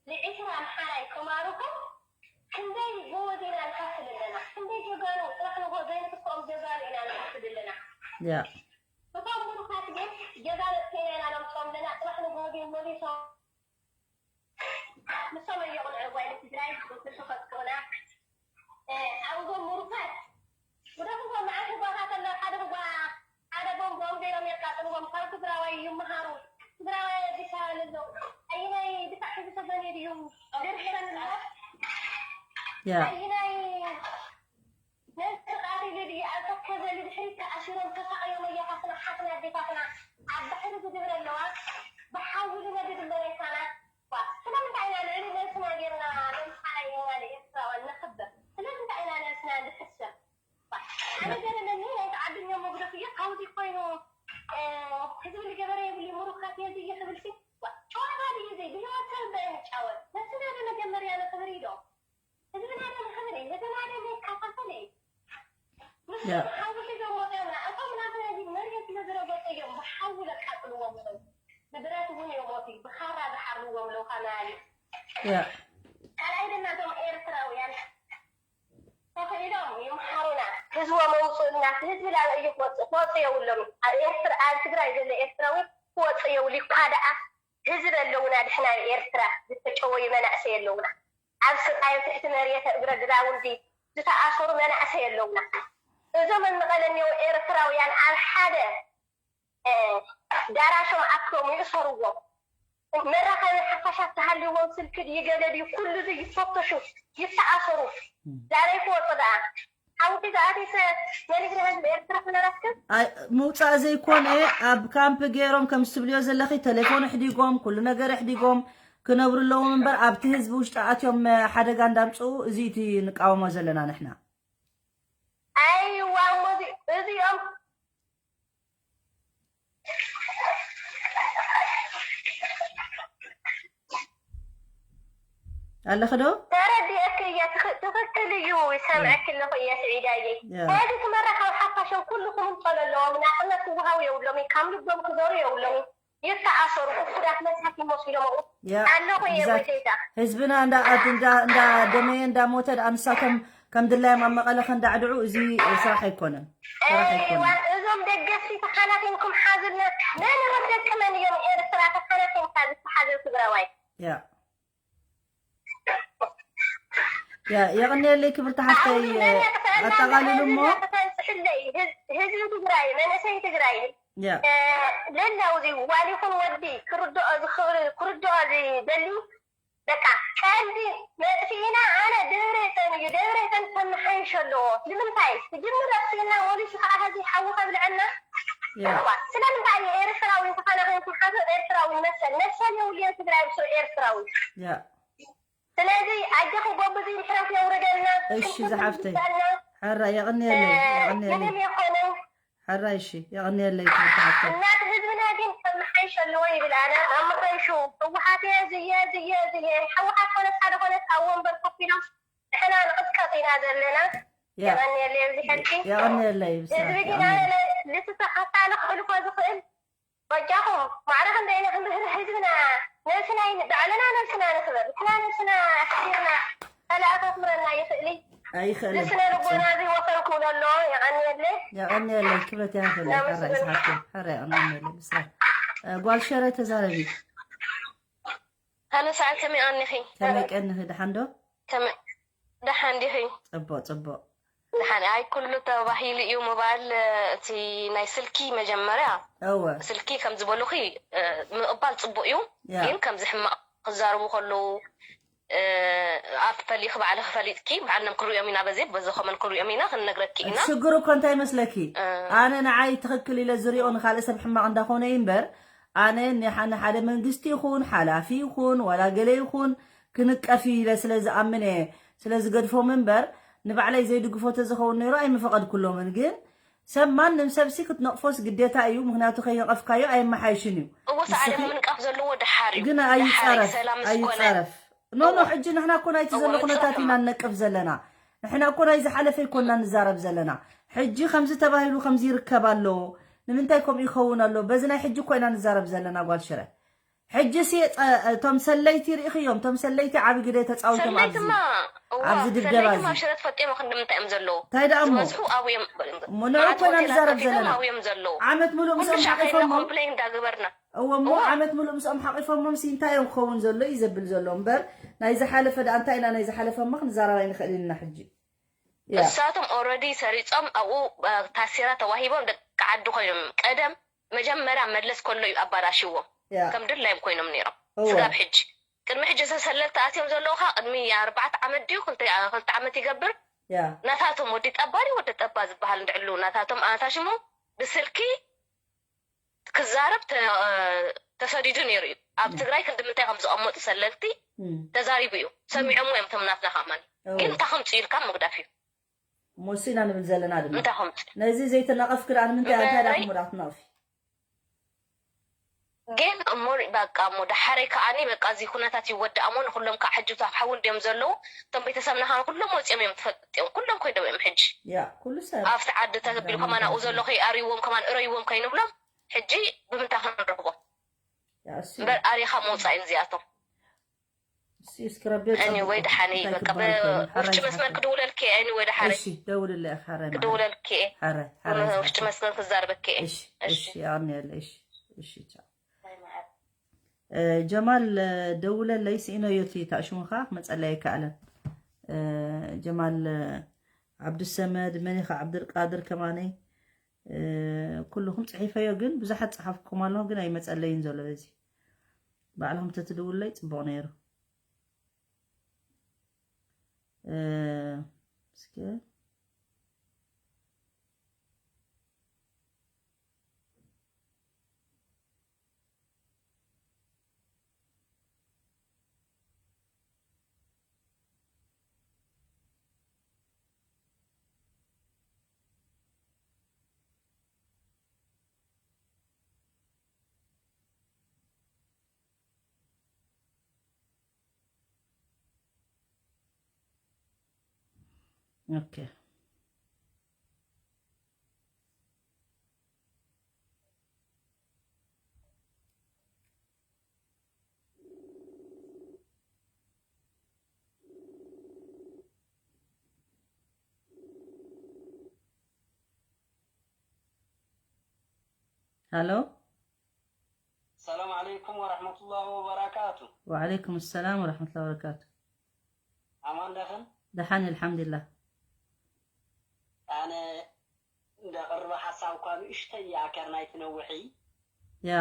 ንዒስራ ኣምሓራይ ክማርኹ ክንደይ ጎበዝ ኢና ንሓስብ ኣለና ክንደይ ጀጋኑ ፅባሕ ንጎ ዘይንትክኦም ጀጋኑ ኢና ንሓስብ ኣለና ያ እቶም ምሩኻት ግን ጀጋኑ ኬንያ ኢና ነምፅኦም ኣለና ፅባሕ ንጎ ግን መሊሶም ንሶም እዮም የቕንዕዋ ኢለ ትግራይ ብትፈጥሮና ኣብዞም ምሩኻት ውደትዎም መዓት ህጓታት ኣሎ ሓደ ህጓ ሓደ ቦምቦም ገይሮም የቃጥልዎም ካብ ትግራዋይ ይመሃሩ ትግራዋይ ኣዲስ ኣበባ ኣለዉ ኣይናይ ድፋዕ ሕዚ ተገንዩ ድዩ ድርሕረን ኣሎ ያ ኣይናይ ነዚ ቃቲሉ ድዩ ኣብ ተከዘ ንድሕሪት ተኣሲሮም ተሳቕዮም ኣያታትና ሓትና ኣዴታትና ኣብ ባሕሪ ዝድብረ ኣለዋ ብሓዊ ዝነድድ መሬታና ዋ ስለምንታይ ኢና ልዕሊ ነብስና ጌርና ነብስና ኢና ንኤርትራውያን ነኽብር ስለምንታይ ኢና ነብስና ንሕሰብ ኣነ ገረመኒ ናይ ተዓድኛ መጉደፍ እየ ካብዚ ኮይኑ ህዝቢ ዝገበረ የብሉ ምሩኻት ነዚ እየ ክብል ሲ ጨዋታ ድዩ እዚ ብህይወት ሰብ እንታይ ንጫወት ነብስና ዶ መጀመርያ ነኽብር ኢዶ ህዝብና ዶ ንኽብር እዩ ህዝብና ዶ ዘይከፋፈል እዩ ንሱ ብሓዊ ሒዞም ወፂኦም እቶም ናትና እዚ መሬት ስለዝረገፁ እዮም ብሓዊ ዘቃጥልዎም እዮም ብብረት እውን እዮም ወፂ ብኻራ ዝሓርድዎም ኣለዉ ካናሊ ያ ካልኣይ ድማ እቶም ኤርትራውያን ተኽኢሎም ይምሃሩና ህዝቦም ኣውፅኡልና ህዝቢ ላበ እዩ ክወፅእ ክወፅእ የብሎም ኣብ ኤርትራ ኣብ ትግራይ ዘሎ ኤርትራዊ ክወፅእ የብሉ ይኳ ደኣ ህዝብ ኣለውና ድሕና ኣብ ኤርትራ ዝተጨወዩ መናእሰይ ኣለውና ኣብ ስቃይ ትሕቲ መሬት እግረ ግራውንዲ ዝተኣሰሩ መናእሰይ ኣለውና እዞም እንቐለኒው ኤርትራውያን ኣብ ሓደ ዳራሾም ኣክሎም ይእሰርዎም መራኸቢ ሓፋሻት ተሃልዎም ስልኪ ድዩ ገለ ድዩ ኩሉ ዚ ይፈተሹ ይተኣሰሩ ዛረይ ክወጡ ደኣ ሓውቲ ዝኣተይሰ መሊግና ህዝቢ ኤርትራ ክነረክብ ምውፃእ ዘይኮነ ኣብ ካምፕ ገይሮም ከም ዝትብልዮ ዘለኺ ቴሌፎን ኣሕዲጎም ኩሉ ነገር ኣሕዲጎም ክነብሩ ኣለዎም እምበር ኣብቲ ህዝቢ ውሽጢ ኣትዮም ሓደጋ እንዳምፅኡ እዚ እቲ ንቃወሞ ዘለና ንሕና ኣይዋ እሞ እዚኦም ኣለኺ ዶ ተረዲእኪ እየ ትኽክል እዩ ይሰምዐኪ ኣለኹ እየ ስዒዳየ ነዚ ትመራኸቢ ሓፋሽን ኩልኹም እንጠሎ ኣለዎም ናፅነት ክወሃቡ የብሎም ካብ ልቦም ክዘሩ የብሎም ይተኣሰሩ እኩዳት መሳኪን መሲሎም ኣለኹ እየ ወይዘይታ ህዝብና እንዳደመየ እንዳሞተ ደኣ ንሳቶም ከም ድላዮም ኣብ መቐለ ከንዳዕድዑ እዚ ስራሕ ኣይኮነን ስራሕ ኣይኮነን እዞም ደገፍቲ ተሓናኺንኩም ሓዙልና መን እዮም ደቂ መን እዮም ኤርትራ ተሓናኺንካ ዝተሓዘ ትግራዋይ ያ ያ የቐንየለይ ክብርቲ ሓፍተይ ኣጠቓልሉ እሞ ህዝቢ ትግራይ መንእሰይ ትግራይ ለላው እዚ ዋል ይኹን ወዲ ክርድኦ ዝኽእል ክርድኦ ዝደሊ በቃ ቀንዲ መጥፊእና ኣነ ደብረፅዮን እዩ ደብረፅዮን ከመሓይሽ ኣለዎ ንምንታይ ክጅምር ኣጥፊእና ወሊሱ ከዓ ሀዚ ሓዊ ከብልዐና ስለምንታይ እዩ ኤርትራዊ እንተኾነ ክንሓቶ ኤርትራዊ መሰል መሰል የብልዮን ትግራይ ብስሩ ኤርትራዊ ስለዚ ኣጆኺ ጎብዚ ምሕረት የውርደልና እሺ ዝሓፍተይ ሕራ የቕንየለይ የቕንየለይ ምንም የኾነን ሕራይ እሺ የቐንየለይ ክብርቲ ሓፍተይ እናት ህዝብና ግን ከመሓይሽ ኣለዎ ይብል ኣነ ኣመሓይሹ ህወሓት እየ ዝየ ዝየ ዝየ ህወሓት ኮነት ሓደ ኮነት ኣብ ወንበር ኮፍ ኢሎም ንሕና ንቕጥቀጥ ኢና ዘለና የቐንየለይ ብዝሕልኪ የቐንየለይ ብስራሕ ህዝቢ ግን ኣነ ልትተኸታሊ ክሕልፎ ዝኽእል በጃኹም ማዕረ ክንደይ ኢና ክንድህርሕ ህዝብና ነብስና ባዕልና ነብስና ንኽበር ንሕና ነብስና ኣሕዲርና ካልእ ኣተኩረና ይኽእል እዩ ኣይኽእልን ስነ ልቦና እዚ ወሰን ክብሎ ኣለዎ የቐንየለይ የቐንየለይ ክብረት ይሃበለይ ሕራይ ዝሓፍተይ ሕራይ የቐንየለይ ብስራሕ ጓል ሸረ ተዛረቢ ሃሎ ሰዓል ከመይ ቀኒኺ ከመይ ቀኒኺ ደሓን ዶ ደሓን ዲኺ ፅቡቕ ፅቡቕ ደሓን ኣይ ኩሉ ተባሂሉ እዩ ምባል እቲ ናይ ስልኪ መጀመርያ እወ ስልኪ ከም ዝበሉኺ ምቕባል ፅቡቕ እዩ ግን ከምዚ ሕማቕ ክዛረቡ ከለዉ ኣብ ፈሊኺ ባዕልኺ ፈሊጥኪ፣ ባዕልናም ክንሪኦም ኢና፣ በዚ በዚ ኮመን ክንሪኦም ኢና፣ ክንነግረኪ ኢና። ሽግሩ እኮ እንታይ መስለኪ? ኣነ ንዓይ ትኽክል ኢለ ዝሪኦ ንኻልእ ሰብ ሕማቕ እንዳኾነ እዩ እምበር፣ ኣነ ንሓ- ንሓደ መንግስቲ ይኹን ሓላፊ ይኹን ዋላ ገለ ይኹን ክንቀፍ ኢለ ስለ ዝኣምን እየ፣ ስለ ዝገድፎም እምበር፣ ንባዕለይ ዘይድግፎ ተዝኸውን ነይሩ ኣይምፈቐድኩሎምን። ግን ሰብ ማንም ሰብሲ ክትነቕፎስ ግዴታ እዩ፣ ምክንያቱ ከይነቐፍካዮ ኣየመሓይሽን እዩ። እወ ሰዓለ ንስኺ ምንቃፍ ዘለዎ ደሓር እዩ። ግን ደሓር እዩ። ኣይጻረፍ ሰላም ምስ ኮነ ኣይጻረፍ ኖ ኖ እወ ሕጂ ንሕና እኮ ናይቲ እወ ዘሎ ኩነታት ምንጻፍ ኢና እማ። ንነቅፍ ዘለና። ንሕና እኮ ናይ ዝሓለፈ ይኮና ንዛረብ ዘለና። ሕጂ ከምዚ ተባሂሉ ከምዚ ይርከብ ኣሎ፣ ንምንታይ ከምኡ ይኸውን ኣሎ? በዚ ናይ ሕጂ እኮ ኢና ንዛረብ ዘለና ጓል ሽረ። ሕጂ ሲ ጸ- እቶም ሰለይቲ ርኢኽዮም፣ እቶም ሰለይቲ ዓቢ ግደ ተጻዊቶም ኣብዚ ሰለይትማ እወ ኣብዚ ድብደባ ሰለይትማ እዚ። ኣብ ሽረ ተፈጢሮም ክንዲ ምንታይ እዮም ዘለዉ እንታይ ደኣ እሞ? ዝበዝሑ ኣብኡ እዮም እሞ ንዑ ናቲ ኮይና ሆቴላት ንዛረብ ከፊቶም ዘለና። ኣብኡ እዮም ዘለዉ ዓመት ሙሉእ ኩሉ ምስኦም ሻዕ ከይድና ሓቂፎሞ ኮምፕሌን እንዳገበርና እዎ እሞ እወ። ዓመት ሙሉእ ምስኦም ሓቂፎሞም ሲ እንታይ እዮም ክኸውን ዘሎ እዩ ዘብል ዘሎ እምበር ናይ ዝሓለፈ ደኣ እንታይ ኢና ናይ ዝሓለፈ እሞ ክንዛረብ ኣይንኽእል ኢና ሕጂ። ያ እሳቶም ኦረዲ ሰሪጾም ኣብኡ እ፣ ታሴራ ተዋሂቦም ደቂ ዓዲ ኮይኖም ቀደም መጀመርያ መለስ ከሎ እዩ ኣባላሽዎም ያ ከም ድላዮም ኮይኖም ነይሮም እወ ስጋብ ሕጂ ቅድሚ ሕጂ ዝተሰለልቲ ኣትዮም ዘለዉ ካ ቅድሚ ኣርባዕተ ዓመት ድዩ ክልተ ክልተ ዓመት ይገብር ያ ናታቶም ወዲ ጠባ ድዩ ወዲ ጠባ ዝበሃል እንድዕሉ ናታቶም ኣታሽሞም ብስልኪ ክዛረብ ተ- ተሰዲዱ ነይሩ እዩ ኣብ ትግራይ ክንዲ ምንታይ ከም ዝቐመጡ ሰለልቲ እም፣ ተዛሪቡ እዩ ሰሚዖሞ እዮም እቶም ናትና ከማን እወ። ግን እንታይ ከምፅኡ ኢልካ ምግዳፍ እዩ እሞ እሱ ኢና ንብል ዘለና ድማ እንታይ ከምፅኡ ነዚ ዘይተነቐፍኪ ደኣ ንምንታይ እንታይ ደኣ እምበረይ ክሞ ደኣ ትነቕፊ ግን እሞ በቃ እሞ ዳሓረይ ከዓኒ በቃ እዚ ኩነታት ይወዳእ እሞ ንኩሎም ከዓ ሕጂ እታ ሓዊ እንድዮም ዘለዉ እቶም ቤተሰብና ከዓ ኩሎም ወፂኦም እዮም ትፈልጥ እዮም ኩሎም ኮይዶም እዮም ሕጂ ያ ኩሉ ሰብ ኣብቲ ዓዲ ተቢሉ ከማን ኣብኡ ዘሎ ከይኣርይዎም ከማን እረይዎም ከይንብሎም ሕጂ ብምንታይ ክንረኽቦም ያ እሱ እምበር ኣሪኻ ምውፃእ እዮም እዚኣቶም እሱ እስኪ ረቢ ኣኒ ወይ ደሓኒ እንታይ በቃ ክበሃል ኮይኑ? ውሽጢ ሓራይ መስመር ሓራይ። ክድውለልኪ ኣኒ ወይ ደሓኒ እሺ ደውልለ ሓራይ ማለት። ክድውለልኪ ሓራይ ሓራይ ውሽጢ መስመር ክዛርበኪ እሺ እሺ። እሺ ኣኒ ያለ እሺ እሺ ቻው። እ፣ ጀማል እ፣ ደውለለይ ስኢነዮ እቲ ታሽሙኻ ክመፀለይ ኣይከኣለን። እ፣ ጀማል እ፣ ዓብዱሰመድ መኒኻ ዓብዱልቃድር ከማነይ እ፣ ኩልኹም ፅሒፈዮ ግን ብዙሓት ፀሓፍኩም ኣለኹ ግን ኣይመፀለይን ዘሎ በዚ ባዕልኹም ተትድውለይ ፅቡቕ ነይሩ። እ፣ እስከ ኦኬ። ሃሎ። ሰላም ዓለይኩም ወረሕመቱላሂ ወበረካቱ። ወዓለይኩም ሰላም ወረሕመቱላሂ ወበረካቱ። ኣማን ደኽን? ደሓን ኣልሓምዱሊላህ። ኣነ እንደ ቅርብ ሓሳብ እኳ ንእሽተይ ይኣከር ናይ ትነውሒ። ያ።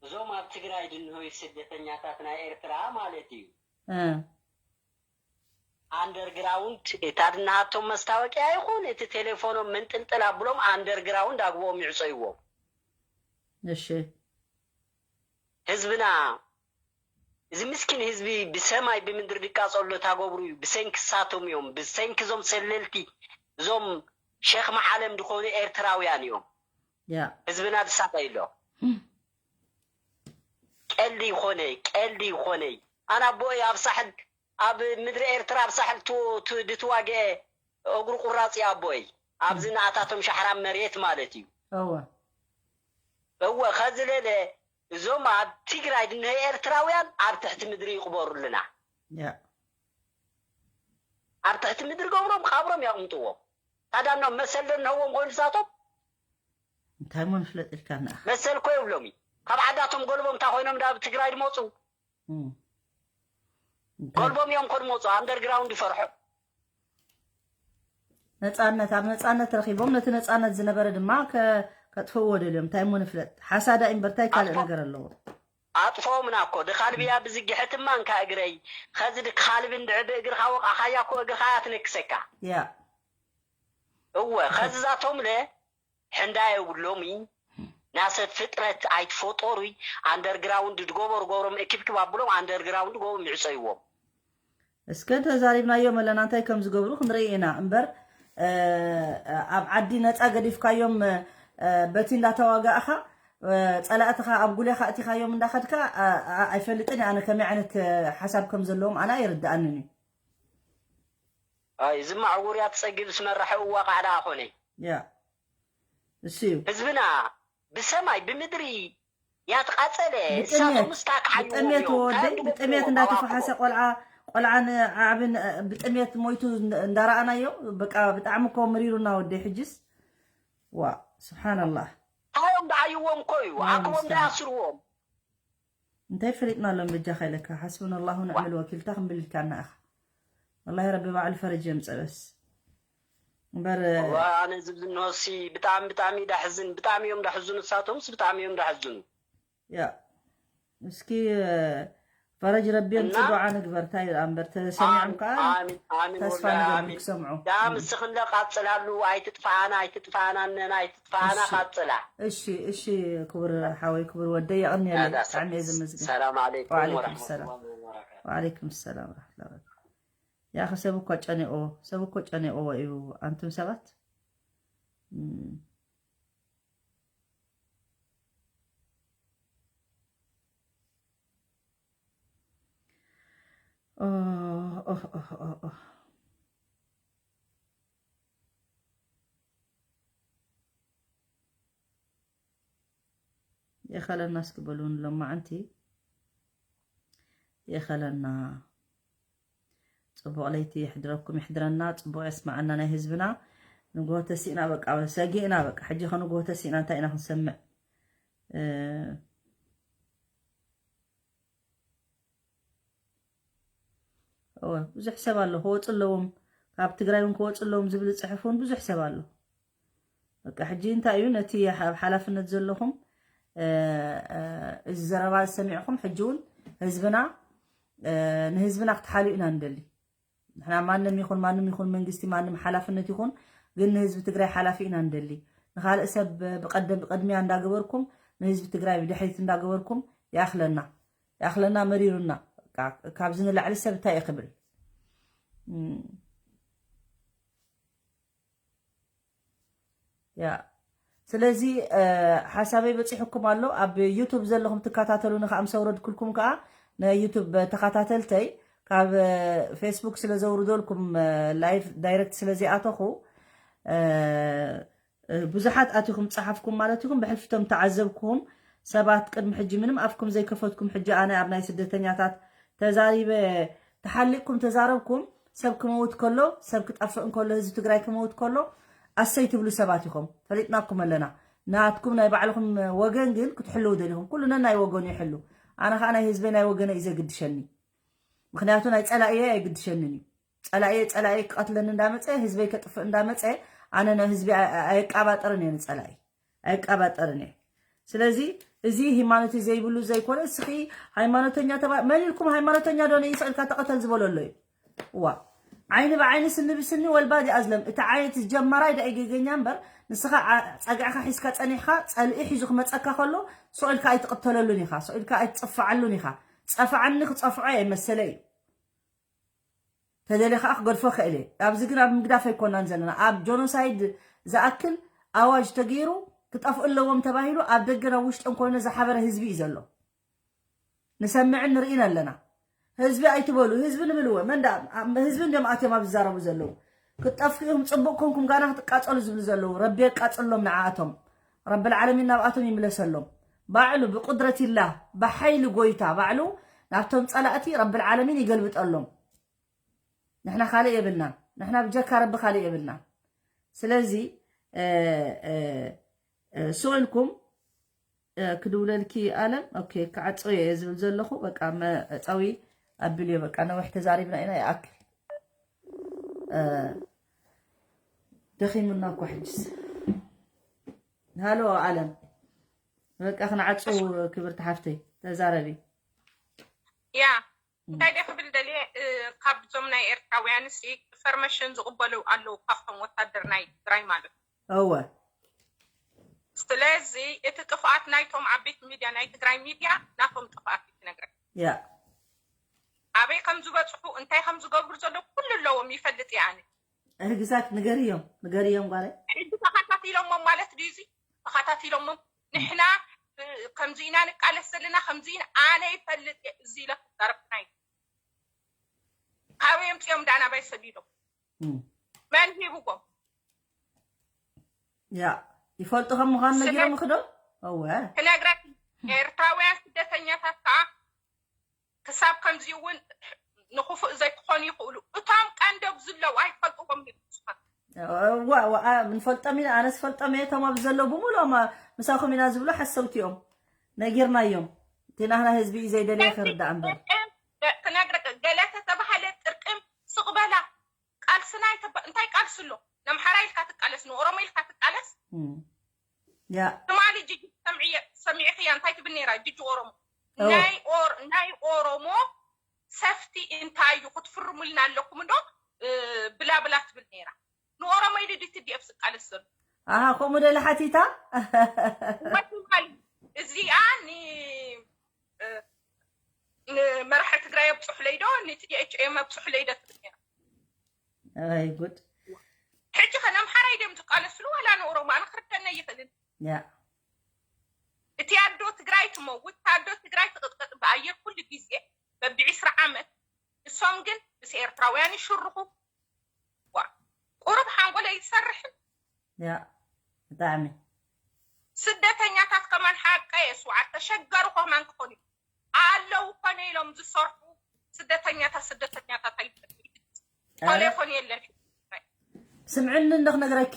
እዞም ኣብ ትግራይ ድንሆይ ስደተኛታት ናይ ኤርትራ ማለት እዩ። እ። ኣንደርግራውንድ እታ ድናሃቶም መስታወቂያ ይኹን እቲ ቴሌፎኖም ምንጥልጥል ኣብሎም ኣንደርግራውንድ ኣግቦኦም ይዕፀይዎም እሺ ህዝብና እዚ ምስኪን ህዝቢ ብሰማይ ብምድሪ ድቃፀሎ ታገብሩ እዩ ብሰንኪ ሳቶም እዮም ብሰንኪ እዞም ሰለልቲ እዞም ሸክ መዓለም ድኾኑ ኤርትራውያን እዮም ያ ህዝብና ድሳቀይ ኣሎ ቀልዲ ይኾነ ቀልዲ ይኾነ ኣነ ኣቦ ኣብ ሳሕል ኣብ ምድሪ ኤርትራ ኣብ ሳሕል ድትዋግአ እግሩ ቁራፅ እዩ ኣቦይ ኣብዚ ንኣታቶም ሻሕራም መሬት ማለት እዩ እወ እወ ከዚ ለለ እዞም ኣብ ትግራይ ድንሀ ኤርትራውያን ኣብ ትሕቲ ምድሪ ይቕበሩልና ያ ኣብ ትሕቲ ምድሪ ገብሮም ቃብሮም የቕምጥዎም ታዳኖም መሰል ደንሀዎም ኮይኑ ሳቶም እንታይ ሞ ንፍለጥ ኢልካ ንኣኻ መሰል ኮ የብሎም እዩ ካብ ዓዳቶም ጎልቦም እንታይ ኮይኖም ዳ ትግራይ ድመፁ ጎልቦም እዮም ኮ ድመፁ ኣንደርግራውንድ ይፈርሖም ነፃነት ኣብ ነፃነት ረኺቦም ነቲ ነፃነት ዝነበረ ድማ ከጥፍእዎ ደልዮም እንታይ ሞ ንፍለጥ ሓሳዳ እምበር እንታይ ካልእ ነገር ኣለዎ ኣጥፈኦምና እኮ ድኻልብያ ብዝግሐትማ እንካ እግረይ። ኸዚ ድካልብ እንድዕ ብእግርኻ ወቃኻያ እኮ እግርኻ ያትነክሰካ። ያ እወ ኸዚ ዛቶምለ ሕንዳ የብሎሚ። ናሰብ ፍጥረት ኣይትፈጠሩይ። ኣንደርግራውንድ ድጎበሩ ገብሮም እክብክብ ኣብሎም ኣንደርግራውንድ ጎቦም ይዕፀይዎም። እስከ ተዛሪብናዮም ኣለና እንታይ ከም ዝገብሩ ክንርኢ ኢና እምበር ኣብ ዓዲ ነፃ ገዲፍካዮም በቲ እንዳተዋጋእኻ ፀላእትኻ ኣብ ጉሌኻ እቲኻዮም እንዳኸድካ ኣይፈልጥን ኣነ ከመይ ዓይነት ሓሳብ ከም ዘለዎም ኣነ ኣይርድኣንን እዩ። ኣይ ዝማዕውር እያ ትፀግብ ዝመራሐ እዋ ቃዕዳ ኣኾነ። ያ እሱ እዩ። ህዝብና ብሰማይ ብምድሪ ያትቃጸለ ብጥሜት ብጥሜት ወደይ ብጥሜት እንዳተፈሓሰ ቆልዓ ቆልዓ ንዓብን ብጥሜት ሞይቱ እንዳረኣናዮ በቃ ብጣዕሚ እኮ መሪሩና ወደይ ሕጅስ ዋ ስብሓንላህ። ታዮም ደዓይዎም እኮ እዩ ኣክቦም ደኣስርዎም። እንታይ ፈሊጥናሎም በጃኻ ኢለካ ሓስብና ኣላሁ ንዕመል ወኪል እንታይ ክንብል ኢልካና ኢኻ። ወላሂ ረቢ ባዕሉ ፈረጅ የምፅእ በስ እምበር ኣነ ዝብዝኖሲ ብጣዕሚ ብጣዕሚ ዳሕዝን ብጣዕሚ እዮም ዳሕዝኑ እሳቶምስ ብጣዕሚ እዮም ዳሕዝኑ። ያ እስኪ ፈረጅ ረቢ የምፅእ ዱዓ ንግበር እንታይ ይኣ እምበር ተሰሚዖም ከዓ ተስፋ ንገብር ክሰምዑ። ዳም እስኽንለ ቃፅላሉ ኣይትጥፋኣና ኣይትጥፋኣና ነና ኣይትጥፋኣና ቃፅላ። እሺ እሺ ክቡር ሓወይ ክቡር ወደይ የቐንየለይ ብጣዕሚ እየ ዘመስግን። ሰላም ዓለይኩም ወዓለይኩም ሰላም። ወዓለይኩም ሰላም ረሕመቱላ በረካቱ። ያኸ ሰብ እኮ ጨኒቕዎ ሰብ እኮ ጨኒቕዎ እዩ ኣንቱም ሰባት። የኸለና እስኪ በሉን ሎማዓንቲ የኸለና። ፅቡቕ ለይቲ ይሕድረኩም ይሕድረና ፅቡቕ የስማዓና ናይ ህዝብና። ንግሆ ተሲእና በቃ ሰጊእና በቃ ሕጂ ከ ንግሆ ተሲእና እንታይ ኢና ክንሰምዕ። እወ ብዙሕ ሰብ ኣሎ ክወፁ ኣለዎም ካብ ትግራይ እውን ክወፁ ኣለዎም ዝብል ዝፅሕፍ እውን ብዙሕ ሰብ ኣሎ። በቃ ሕጂ እንታይ እዩ ነቲ ኣብ ሓላፍነት ዘለኹም እዚ ዘረባ ዝሰሚዕኹም ሕጂ እውን ህዝብና ንህዝብና ክትሓልዩ ኢና ንደሊ። ንሕና ማንም ይኹን ማንም ይኹን መንግስቲ ማንም ሓላፍነት ይኹን ግን ንህዝቢ ትግራይ ሓላፊ ኢና ንደሊ። ንኻልእ ሰብ ብቀደም ብቅድሚያ እንዳገበርኩም ንህዝቢ ትግራይ ብድሕሪት እንዳገበርኩም ይኣኽለና ይኣኽለና መሪሩና። ካብዚ ንላዕሊ ሰብ እንታይ እዩ ክብል። ያ ስለዚ ሓሳበይ በፂሕኩም ኣሎ ኣብ ዩቱብ ዘለኹም ትከታተሉኒ ከዓ ምስ ኣውረድኩልኩም ከዓ ናይ ዩቱብ ተኸታተልተይ ካብ ፌስቡክ ስለ ዘውርደልኩም ላይቭ ዳይረክት ስለ ዘይኣተኹ ብዙሓት ኣቲኹም ፀሓፍኩም ማለት ይኹም ብሕልፊቶም ተዓዘብኩም ሰባት ቅድሚ ሕጂ ምንም ኣፍኩም ዘይከፈትኩም ሕጂ ኣነ ኣብ ናይ ስደተኛታት ተዛሪበ ተሓሊቕኩም ተዛረብኩም ሰብ ክመውት ከሎ ሰብ ክጠፍእ እንከሎ ህዝቢ ትግራይ ክመውት ከሎ ኣሰይ ትብሉ ሰባት ኢኹም ፈሊጥናኩም ኣለና ናትኩም ናይ ባዕልኹም ወገን ግን ክትሕልው ደሊኹም ኩሉ ነናይ ወገኑ ይሕሉ ኣነ ከዓ ናይ ህዝበይ ናይ ወገነ እዩ ዘግድሸኒ ምክንያቱ ናይ ፀላእየ ኣይግድሸንን እዩ ፀላእየ ፀላእየ ክቐትለኒ እንዳመፀ ህዝበይ ከጥፍእ እንዳመፀ ኣነ ናብ ህዝቢ ኣየቃባጥርን እየ ንፀላእይ ኣይቃባጠርን እየ። ስለዚ እዚ ሃይማኖት ዘይብሉ ዘይኮነ እስኺ ሃይማኖተኛ ተባ መን ኢልኩም ሃይማኖተኛ ዶ ንኢሰ ኢልካ ተቐተል ዝበሎ ኣሎ እዩ። ዋ ዓይኒ ብዓይኒ ስኒ ብስኒ ወልባ ዲኣ ዝለም እቲ ዓይነት ጀማራይ ዳኢ ገገኛ እምበር ንስኻ ጸግዕኻ ሒዝካ ጸኒሕካ ጸልኢ ሒዙ ክመጸካ ከሎ ስቕ ኢልካ ኣይትቕተለሉን ኢኻ ስቕ ኢልካ ኣይትጽፍዓሉን ኢኻ ጸፍዓኒ ክጸፍዖ እየ መሰለ እዩ ተደልየ ከዓ ክገድፎ ክእል እየ። ኣብዚ ግን ኣብ ምግዳፍ ኣይኮናን ዘለና። ኣብ ጆኖሳይድ ዝኣክል ኣዋጅ ተገይሩ ክጠፍኡ ኣለዎም ተባሂሉ ኣብ ደገን ኣብ ውሽጥን ኮይነ ዝሓበረ ህዝቢ እዩ ዘሎ። ንሰምዕን ንርኢን ኣለና። ህዝቢ ኣይትበሉ፣ ህዝቢ ንብል እወ፣ መን ደኣ ህዝቢ እንድዮም ኣትዮም ኣብ ዝዛረቡ ዘለዉ። ክትጠፍኡ ኢኹም፣ ፅቡቕ ኮንኩም ጋና ክትቃፀሉ ዝብሉ ዘለዉ፣ ረቢ የቃፅሎም ንዓኣቶም። ረብል ዓለሚን ናብኣቶም ይምለሰሎም። ባዕሉ ብቁድረቲላህ ብሓይሊ ጎይታ ባዕሉ ናብቶም ፀላእቲ ረብል ዓለሚን ይገልብጠሎም። ንሕና ካልእ የብልናን ንሕና ብጀካ ረቢ ካልእ የብልናን ስለዚ ስቕ ኢልኩም ክድውለልኪ ኣለም ኦኬ ክዓፀው እየ ዝብል ዘለኹ በቃ መዕፀዊ ኣብልዮ በቃ ነዊሕ ተዛሪብና ኢና ይኣክል ደኺሙና እኮ ሕጅስ ሃሎ ኣለም በቃ ክንዓፅው ክብርቲ ሓፍተይ ተዛረቢ። ያ እንታይ ደይ ክብል ደልየ፣ ካብ ዞም ናይ ኤርትራውያን ሲ ኢንፎርሜሽን ዝቕበሉ ኣለዉ፣ ካብቶም ወታደር ናይ ትግራይ ማለት። እወ። ስለዚ እቲ ጥፍኣት ናይቶም ዓበይቲ ሚድያ፣ ናይ ትግራይ ሚድያ ናቶም ጥፍኣት እዩ ትነግረን። ያ ኣበይ ከም ዝበፅሑ፣ እንታይ ከም ዝገብሩ ዘሎ ኩሉ ኣለዎም፣ ይፈልጥ እየ ኣነ። እግዛት ንገርዮም፣ ንገርዮም ጓለ። ሕጂ ተኸታቲሎሞም ማለት ድዩ? እዚ ተኸታቲሎሞም ንሕና ከምዚ ኢና ንቃለስ ዘለና፣ ከምዚ ኢና፣ ኣነ ይፈልጥ እየ፣ እዚ ኢለ ክዛረብ ናይ ካበይ ኣምፅኦም ዳና ባይ ሰዲዶም? መን ሂብዎም? ያ ይፈልጡ ከም ምዃኑ ነጊሮም ክዶ? እወ። ክነግረክ፣ ኤርትራውያን ስደተኛታት ከዓ ክሳብ ከምዚ እውን ንክፉእ ዘይክኾኑ ይኽእሉ። እቶም ቀንዶብ ዝለው ኣይፈልጥዎም እዮም ንስኻት። ዋ ዋ ንፈልጦም ኢና፣ ኣነስ ፈልጦም እየ። እቶም ኣብ ዘለዉ ብምሉኦም ምሳኹም ኢና ዝብሉ ሓሰውቲ እዮም። ነጊርናዮም። እቲ ናህና ህዝቢ እዩ ዘይደልየ ክርዳእ እምበር። ክነግረክ፣ ገለ ተተባሃለ ጥርቅም ስቕ በላ። ቃልስና እንታይ ቃልሲ ኣሎ? ነምሓራ ኢልካ ትቃለስ፣ ንኦሮሞ ኢልካ ትቃለስ። ያ ትማሊ ጅጅ ሰሚዕኽያ እንታይ ትብል ነይራ? ጅጅ ኦሮሞ ናይ ኦሮሞ ሰፍቲ እንታይ እዩ ክትፍርሙልና ኣለኩም እንዶ ብላ ብላ ትብል ነይራ። ንኦሮሞ ኢሉ ድዩ ቲ ዲ ኤፍ ዝቃለስ ዘሎ? ኣሃ ከምኡ ደለ ሓቲታ። ትማሊ እዚኣ ን ንመራሒ ትግራይ ኣብፅሑለይ ዶ ንቲ ዲ ኤች ኤም ኣብፅሑለይ ዶ ትብል ነይራ። ኣይ ጉድ። ሕጂ ከ ነምሓራይ ድዮም ዝቃለስሉ ዋላ ንኦሮሞ? ኣነ ክርደነ ይኽእልን። ያ እቲ ኣዶ ትግራይ ትመውት፣ ኣዶ ትግራይ ትቕጥቀጥ ብኣየር ኩሉ ግዜ በቢ ዕስራ ዓመት። እሶም ግን ምስ ኤርትራውያን ይሽርኹ። ዋ ቁሩብ ሓንጎል ኣይሰርሕን። ያ ብጣዕሚ ስደተኛታት ከማን ሓቀ የስዋዕ ተሸገሩ ከማን ክኾኑ ኣለዉ ኮነ ኢሎም ዝሰርሑ ስደተኛታት ስደተኛታት ኣይፈልጡ። ቴሌፎን የለን። ስምዕኒ እንዶ ክነግረኪ፣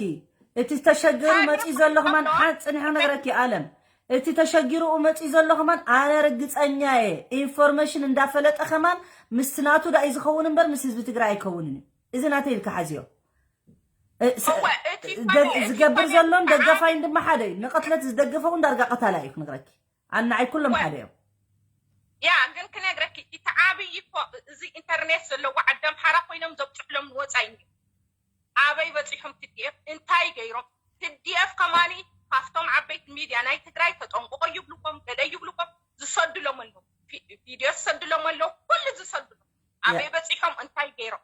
እቲ ተሸጊሩ መፂኡ ዘሎ ከማን ሓ- ፅንሒ ክነግረኪ ኣለም፣ እቲ ተሸጊሩ መፂኡ ዘሎ ከማን ኣነ ርግፀኛ እየ። ኢንፎርሜሽን እንዳፈለጠ ከማን ምስ ናቱ ዳኢ ዝኸውን እምበር ምስ ህዝቢ ትግራይ ኣይከውንን እዩ። እዚ ናተይ ኢልካ ሓዝዮ። እ፣ ስ- እወ፣ እቲ ደ- ኮነ፣ እቲ ዝገብር ኮነ፣ ዘሎን ንዓ- ደገፋይን ድማ ሓደ እዩ። ንቐትለት ዝደግፈ እውን ዳርጋ ቀታላ እዩ ክነግረኪ። ኣናዓይ ኩሎም እወ። ሓደ እዮም። ያ ግን ክነግረኪ እቲ ዓብይ እኮ እዚ ኢንተርኔት ዘለዎ ዓዲ ኣምሓራ ኮይኖም ዘብፅሕሎም ንወፃኢ እዩ። ኣበይ በፂሖም ቲ ዲ ኤፍ እንታይ ገይሮም? ቲ ዲ ኤፍ ከማኒ ካብቶም ዓበይቲ ሚድያ ናይ ትግራይ ተጠንቅቆ ይብልዎም ገለ ይብልዎም ዝሰድሎም ኣለዉ። ቪ- ቪድዮ ዝሰድሎም ኣለዉ። ኩሉ ዝሰድሎም ኣበይ በፂሖም እንታይ ገይሮም?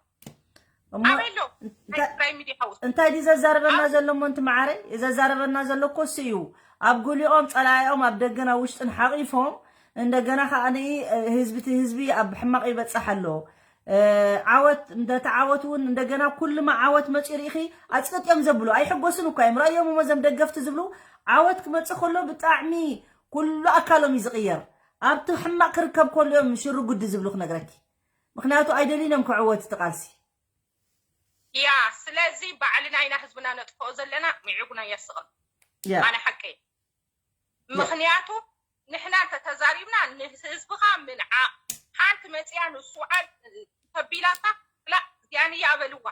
እሞ ኣበይ ኣለዉ? ናይ እንታይ- ትግራይ ሚድያ ሃውስ እንታይ ድዩ ዘዛርበና ዘሎ እሞ? እንቲ ማዓረይ ዘዛርበና ዘሎ እኮ እሱ እዩ። ኣብ ጉሊኦም ፀላኢኦም ኣብ ደገን ኣብ ውሽጥን ሓቂፎም እንደገና ከዓ ህዝቢ እቲ ህዝቢ ኣብ ሕማቕ ይበፅሕ ኣሎ። እ፣ ዓወት እንደተዓወቱ እውን እንደገና ኩሉማ ዓወት መፂኡ ርኢኺ ኣፅቅጥዮም ዘብሉ ኣይሕጎስን እኳ እዮም። ረእዮም እሞ እዞም ደገፍቲ ዝብሉ ዓወት ክመፅእ ከሎ ብጣዕሚ ኩሉ ኣካሎም እዩ ዝቕየር። ኣብቲ ሕማቕ ክርከብ ከሎ እዮም ሽሩ ጉዲ ዝብሉ ክነግረኪ። ምክንያቱ ኣይደልዩን እዮም ክዕወት እቲ ቃልሲ። ያ ስለዚ ባዕልና ኢና ህዝብና ነጥፍኦ ዘለና። ምዕጉና እያስቐሉ ያ ኣነ ሓቀይ ምክንያቱ ንሕና እንተተዛሪብና ንህዝብኻ ምንዓ ሓንቲ መፅያ ንሱ ዓል ተቢላታ ላ እዚኣን እያ በልዋ።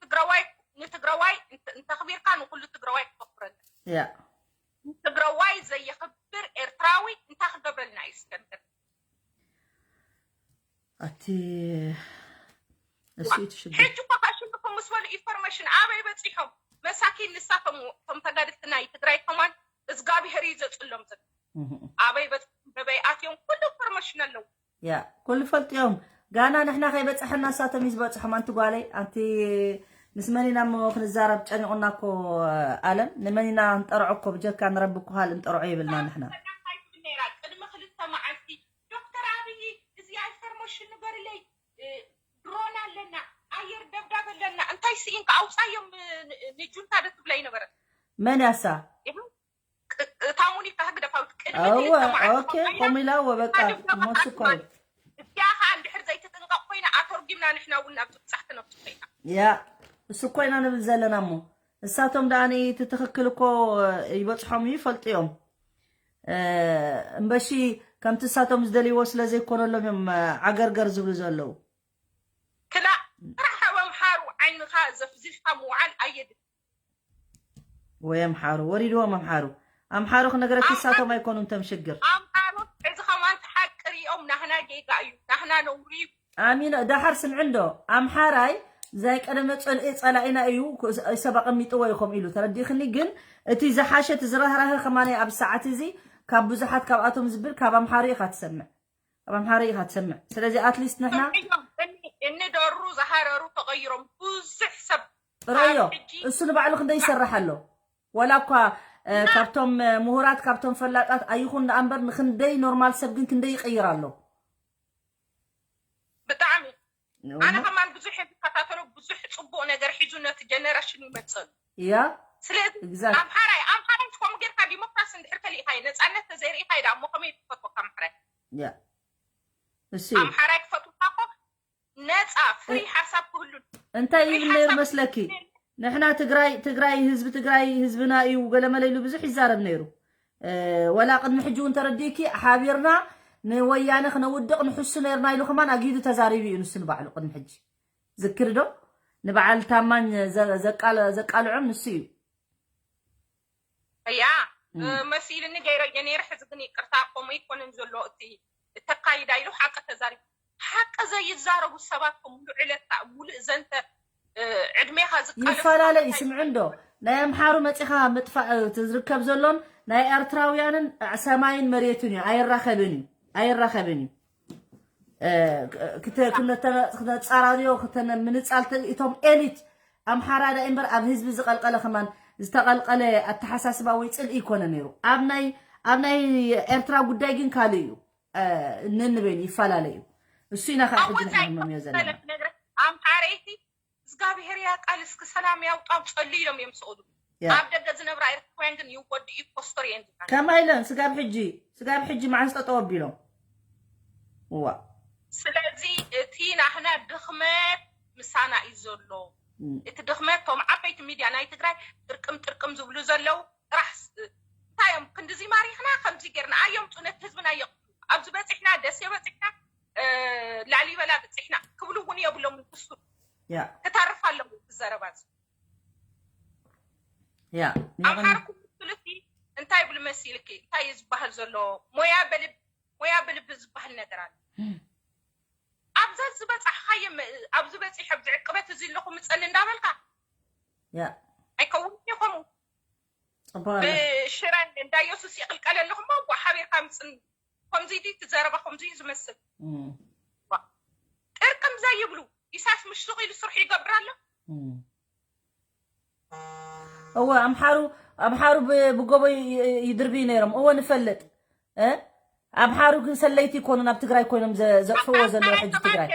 ትግራዋይ ንትግራዋይ እንተ- እንተኽቢርካ ንኩሉ ትግራዋይ ክተኽብረና። ያ ትግራዋይ ዘየኽብር ኤርትራዊ እንታይ ክገብረልና እዩ? እስከ ንገር። ኣቲ እሱ እዩ እቲ ሽግር። ሕጂ እኮ ካሽንኩም ምስ በሉ ኢንፎርሜሽን ኣበይ በፂሖም? መሳኪን ንሳቶም እቶም ተጋድልቲ ናይ ትግራይ ከማን እዝጋብሄር እዩ ዘፅሎም ዘሎ። እህ። ኣበይ በፂሖም በበይ ኣትዮም ኩሉ ኢንፎርሜሽን ኣለዉ። ያ ኩሉ ፈልጥዮም። ጋና ንሕና ከይበፀሐና እሳቶም እዩ ዝበፅሖም። ኣንቲ ጓለይ ኣንቲ ምስ መን ኢና እሞ ክንዛረብ ጨኒቑና እኮ። ኣለም ንመን ኢና ንጠርዖ እኮ ብጀካ ንረቢ እኮ ካልእ ንጠርዖ የብልና ንሕና። ሰላም እንታይ ትብል ነይራ? ቅድሚ ክልተ መዓልቲ ዶክተር ኣብይ እዚ ኢንፎርሜሽን ንገርለይ እ፣ ድሮን ኣለና ኣየር ደብዳብ ኣለና እንታይ ስኢንካ ኣውፃዮም ን- ንጁንታ ዶ ትብላ ይነበረት? መን ያሳ ይኸው ቅ- እታ ሙኒካ ህግደፋዊት ቅድሚ እወ ክልተ መዓልቲ ኦኬ ቆይና ቆሚላ እወ በቃ ደብዳብ ሞት እኮ እዩ። እዚኣ ከዓ እንድሕር ዘይትጥንቀቕ ኮይና ኣተርጊምና ንሕና እውን ናብ ዝብፃሕ ክነብፁ ኮይና ያ እሱ እኮ ኢና ንብል ዘለና እሞ እሳቶም ደኣ እቲ ትኽክል እኮ ይበፅሖም እዩ ይፈልጡ እዮም። እ፣ እምበሺ ከምቲ እሳቶም ዝደልይዎ ስለ ዘይኮነሎም እዮም ዓገርገር ዝብሉ ዘለዉ። ክላእ ጥራሕ ኣብ ኣምሓሩ ዓይንኻ ዘፍዚፍካ ምውዓል ኣየድልን። ወይ ኣምሓሩ ወሪድዎም ኣምሓሩ ኣምሓሩ ክነግረኪ እሳቶም ኣይኮኑን ተም ሽግር። ኣምሓሩ ሕዚ ከም ኣሚኖ፣ ዳሓር ስምዒ እንዶ ኣምሓራይ ናይ ቀደመ ጽልኢ ጸላኢና እዩ፣ ሰብ ኣቐሚጥዎ እዩ ከምኡ ኢሉ ተረዲእኽኒ። ግን እቲ ዝሓሸ እቲ ዝራህራህ ከማን ኣብ ሰዓት እዚ ካብ ብዙሓት ካብኣቶም ዝብል ካብ ኣምሓሩ ኢኻ ትሰምዕ፣ ኣብ ኣምሓሩ ኢኻ ትሰምዕ። ስለዚ ኣትሊስት ንሕና እኒ እኒ ደሩ ዝሃረሩ ተቐይሮም ብዙሕ ሰብ ጥረዮ ካብ ሕጂ እሱ ንባዕሉ ክንደይ ይሰርሕ ኣሎ። ወላ እኳ እ፣ ካብቶም እ፣ ምሁራት ካብቶም ፈላጣት ኣይኹን ደኣ እምበር ንክንደይ ኖርማል ሰብ ግን ክንደይ ይቕይር ኣሎ። ብጣዕሚ ኣነ ከማን ብዙሕ እየ ዝከታተሎ፣ ብዙሕ ጽቡቕ ነገር ሒዙ ነቲ ጀነሬሽን ይመጽእ ኣሎ። ያ ስለዚ exact ኣምሓራይ ኣምሓራይ ከምኡ ጌርካ ዲሞክራሲ እንድሕር ከሊእካዮ፣ ነጻነት ተዘይርኢካዮ ደኣ እሞ ከመይ ትፈትወካ ኣምሓራይ? ያ እሱ እዩ። ኣምሓራይ ክፈትወካ እኮ ነጻ ፍሪ ሓሳብ ክህሉ እንታይ ይብል ነይሩ መስለኪ? ንሕና ትግራይ ትግራይ ህዝቢ ትግራይ ህዝብና እዩ ገለመለ ኢሉ ብዙሕ ይዛረብ ነይሩ። እ፣ ወላ ቅድሚ ሕጂ እውን ተረዲእኪ ሓቢርና ንወያነ ክነውድቕ ንሕሱ ነርና ኢሉ ከማን ኣጊዱ ተዛሪቡ እዩ ንሱ ንባዕሉ ቅድሚ ሕጂ። ዝክሪ ዶ? ንበዓል ታማኝ ዘ- ዘቃለ- ዘቃልዖም ንሱ እዩ። እያ እም። መሲልኒ ገይረዮ ነይረ። ሕዚ ግን ይቅርታ ከምኡ ኣይኮነን ዘሎ እቲ እተካይዳ ኢሉ ሓቂ ተዛሪቡ። ሓቂ ዘይዛረቡ ሰባት እኮ ሙሉእ ዕለት ሙሉእ ዘንተ እ፣ ዕድሜኻ ዝቃለሱ ይፈላለ እዩ። ስምዒ እንዶ ናይ ኣምሓሩ መፂኻ ምጥፋእ እቲ ዝርከብ ዘሎን ናይ ኤርትራውያንን ሰማይን መሬትን እዩ። ኣይራኸብን እዩ፣ ኣይራኸብን እዩ። እ፣ ክተ- ክነተ- ክነፃራርዮ ክተነ- ምንፃል ተ- እቶም ኤሊት ኣምሓራ ዳ እምበር ኣብ ህዝቢ ዝቐልቀለ ከማን ዝተቐልቀለ ኣተሓሳስባ ወይ ፅልኢ ይኮነ ነይሩ። ኣብ ናይ ኣብ ናይ ኤርትራ ጉዳይ ግን ካልእ እዩ። እ፣ እንንበይን ይፈላለ እዩ። እሱ ኢና ከዓ ሕጂ ንሕና ህመምዮ ዘለና። ኣምሓረይቲ እግዚኣብሔር ያውጣል እስኪ ሰላም ያውጣው ጸልዩ ኢሎም እዮም ዝሰገዱ። ያ። ኣብ ደገ ዝነብራ ኤርትራውያን ግን ይወድኡ ኮስተር እየን ዝባል። ከማይ ኢለን ስጋብ ሕጂ ስጋብ ሕጂ መዓስ ጠጠው ኣቢሎም? እዋ። ስለዚ እቲ ናህና ድኽመት ምሳና እዩ ዘሎ። እም። እቲ ድኽመት ቶም ዓበይቲ ሚድያ ናይ ትግራይ ጥርቅም ጥርቅም ዝብሉ ዘለዉ ጥራሕ ስ- እንታይ እዮም ክንድዚ ማሪኽና ከምዚ ጌርና ኣየምፁ ነቲ ህዝብና የቕትሉ ኣብዚ በፂሕና ደሴ በፂሕና እ፣ ላሊበላ በፂሕና ክብሉ እውን የብሎም ንሱ ያ። ክተርፍ ኣለዎ ክዘረባ እዚ ያ። ኣምሓርኩም ትብልቲ እንታይ ይብሉ መሲልኪ እንታይ እዩ ዝበሃል ዘሎ ሞያ በልብ ሞያ ብልቢ ዝበሃል ነገር ኣሎ እም። ኣብዛ ዝበፃሕኻዮ መ- ኣብዚ በፂሕ ኣብዚ ዕቅበት እዚ ኣለኹ ምፀኒ እንዳበልካ ያ። ኣይከውንን እዩ ከምኡ ጽቡቅ ኣለ። ብሽረ እንዳ የሱስ ይቕልቀለልኹም እሞ ሓቢርካ ምፅን ከምዚ ድዩ እቲ ዘረባ ከምዚ እዩ ዝመስል እም። ጥርቅም ዘይብሉ ኢሳያስ ምሽ ሱቕ ኢሉ ስርሑ ይገብር ኣሎ እም። እወ ኣምሓሩ ኣምሓሩ ብ- ብጎቦ ይ- ይ- ይድርብዩ ነይሮም እወ ንፈልጥ እ? ኣምሓሩ ግን ሰለይቲ ይኮኑ ናብ ትግራይ ኮይኖም ዘ- ዘጥፍዎ ዘለዉ ሕጂ ትግራይ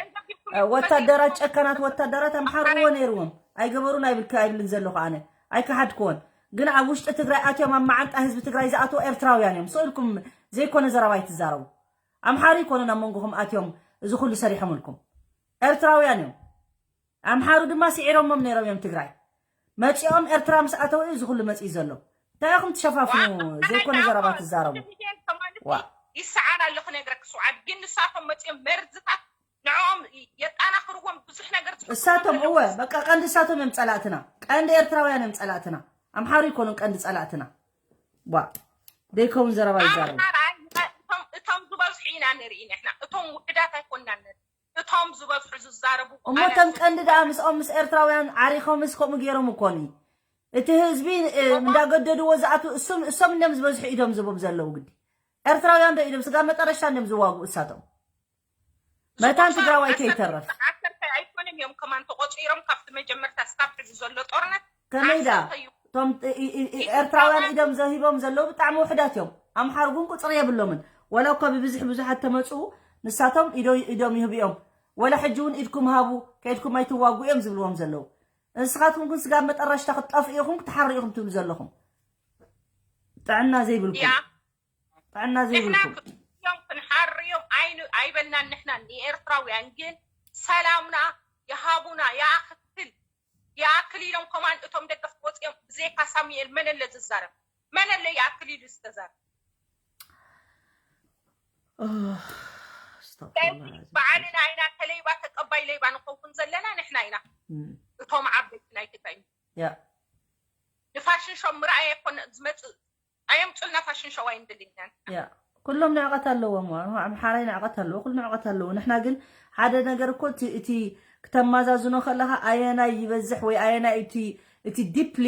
እ፣ ወታደራት ጨካናት ወታደራት ኣምሓሩ እወ ነይርዎም ኣይገበሩን ኣይብልክ ኣይብልን ዘለኹ ኣነ ኣይከሓድክዎን ግን ኣብ ውሽጢ ትግራይ ኣትዮም ኣብ መዓንጣ ህዝቢ ትግራይ ዝኣትዎ ኤርትራውያን እዮም ስእልኩም ዘይኮነ ዘረባ ኣይትዛረቡ ኣምሓሩ ይኮኑ ናብ መንጎኹም ኣትዮም እዚ ኩሉ ሰሪሖምልኩም ኤርትራውያን እዮም ኣምሓሩ ድማ ስዒሮሞም ነይሮም እዮም ትግራይ መፂኦም ኤርትራ ምስ ኣተው እዩ እዚ ኩሉ መፂኡ ዘሎ እንታይ ኢኹም ትሸፋፍኑ ዘይኮነ ዘረባ ትዛረቡ ዋ ይሰዓር ኣሎ ክነግረክ ስውዓት ግን ንሳቶም መፂኦም መርዝታት ንዕኦም የጣናኽርዎም ብዙሕ ነገር ዝፈጥሩ እሳቶም ዘለዉ እወ በቃ ቀንዲ እሳቶም እዮም ፀላእትና ቀንዲ ኤርትራውያን እዮም ፀላእትና ኣምሓሩ ይኮኑን ቀንዲ ፀላእትና ዋ ደይከውን ዘረባ ይዛረቡ ኣምሓራ እቶም እቶም ዝበዝሑ ኢና ንርኢ ንሕና እቶም ውሕዳት ኣይኮንና ንርኢ እቶም ዝበዝሑ ዝዛረቡ እሞ ቃላት ከም ቀንዲ ደኣ ምስኦም ምስ ኤርትራውያን ዓሪኾምስ ከምኡ ገይሮም እኮን እዩ እቲ ህዝቢ እ፣ እንዳገደድዎ ዝኣቱ እሶም እሶም እንዲዮም ዝበዝሑ ኢዶም ዝቦም ዘለዉ ግዲ ኤርትራውያን ዶ ኢዶም ስጋ መጠረሻ እንዲዮም ዝዋግኡ እሳቶም መታን ትግራዋይ ከይተረፍ ዓሰርተ ኣይኮነን እዮም ከማን ተቆፂሮም ካብቲ መጀመርታ ስካብ ሕዚ ዘሎ ጦርነት ከመይ ደኣ ዓሰርተ እዩ እቶም እ- እ- እ- ኤርትራውያን ኢዶም ዘሂቦም ዘለዉ ብጣዕሚ ውሕዳት እዮም ኣምሓር እውን ቁፅሪ የብሎምን ወላ እኳ ብብዝሒ ብዙሓት ተመፅኡ ንሳቶም ኢዶ- ኢዶም ይህቡ እዮም ወላ ሕጂ እውን ኢድኩም ሃቡ ከኢድኩም ኣይትዋጉ እዮም ዝብልዎም ዘለዉ ንስኻትኩም ግን ስጋብ መጠረሽታ ክትጠፍኡ ኢኹም ክትሓሩ ኢኹም ትብሉ ዘለኹም ጥዕና ዘይብልኩም ያ ጥዕና ንሕና ዘይብልኩም ክትዮም ክንሓርዮም ኣይን- ኣይበልናን ንሕና ንኤርትራውያን ግን ሰላምና ይሃቡና ይኣክል ይኣክል ኢሎም ከማን እቶም ደገፍቲ ወፂኦም ብዘይካ ሳሙኤል መን ኣለ ዝዛረብ መን ኣለ ይኣክል ኢሉ ዝተዛረብ ስለዚ በዓልና ኢና ተለይባ ተቀባይ ለይባ ንኸውን ዘለና ንሕና ኢና እቶም ዓበይቲ ናይ ትግራይ ንፋሽን ሾው ምርኣይ ኣይኮነ ዝመፅእ ኣየምፁልና ፋሽን ሾው ኣይንደልይናን ኩሎም ንዕቐት ኣለዎም። ኣምሓራይ ንዕቐት ኣለዎ፣ ኩሉ ንዕቐት ኣለዎ። ንሕና ግን ሓደ ነገር እኮ እቲ፣ እቲ ክተማዛዝኖ ከለኻ ኣየናይ ይበዝሕ ወይ ኣየናይ እቲ፣ እቲ ዲፕሊ፣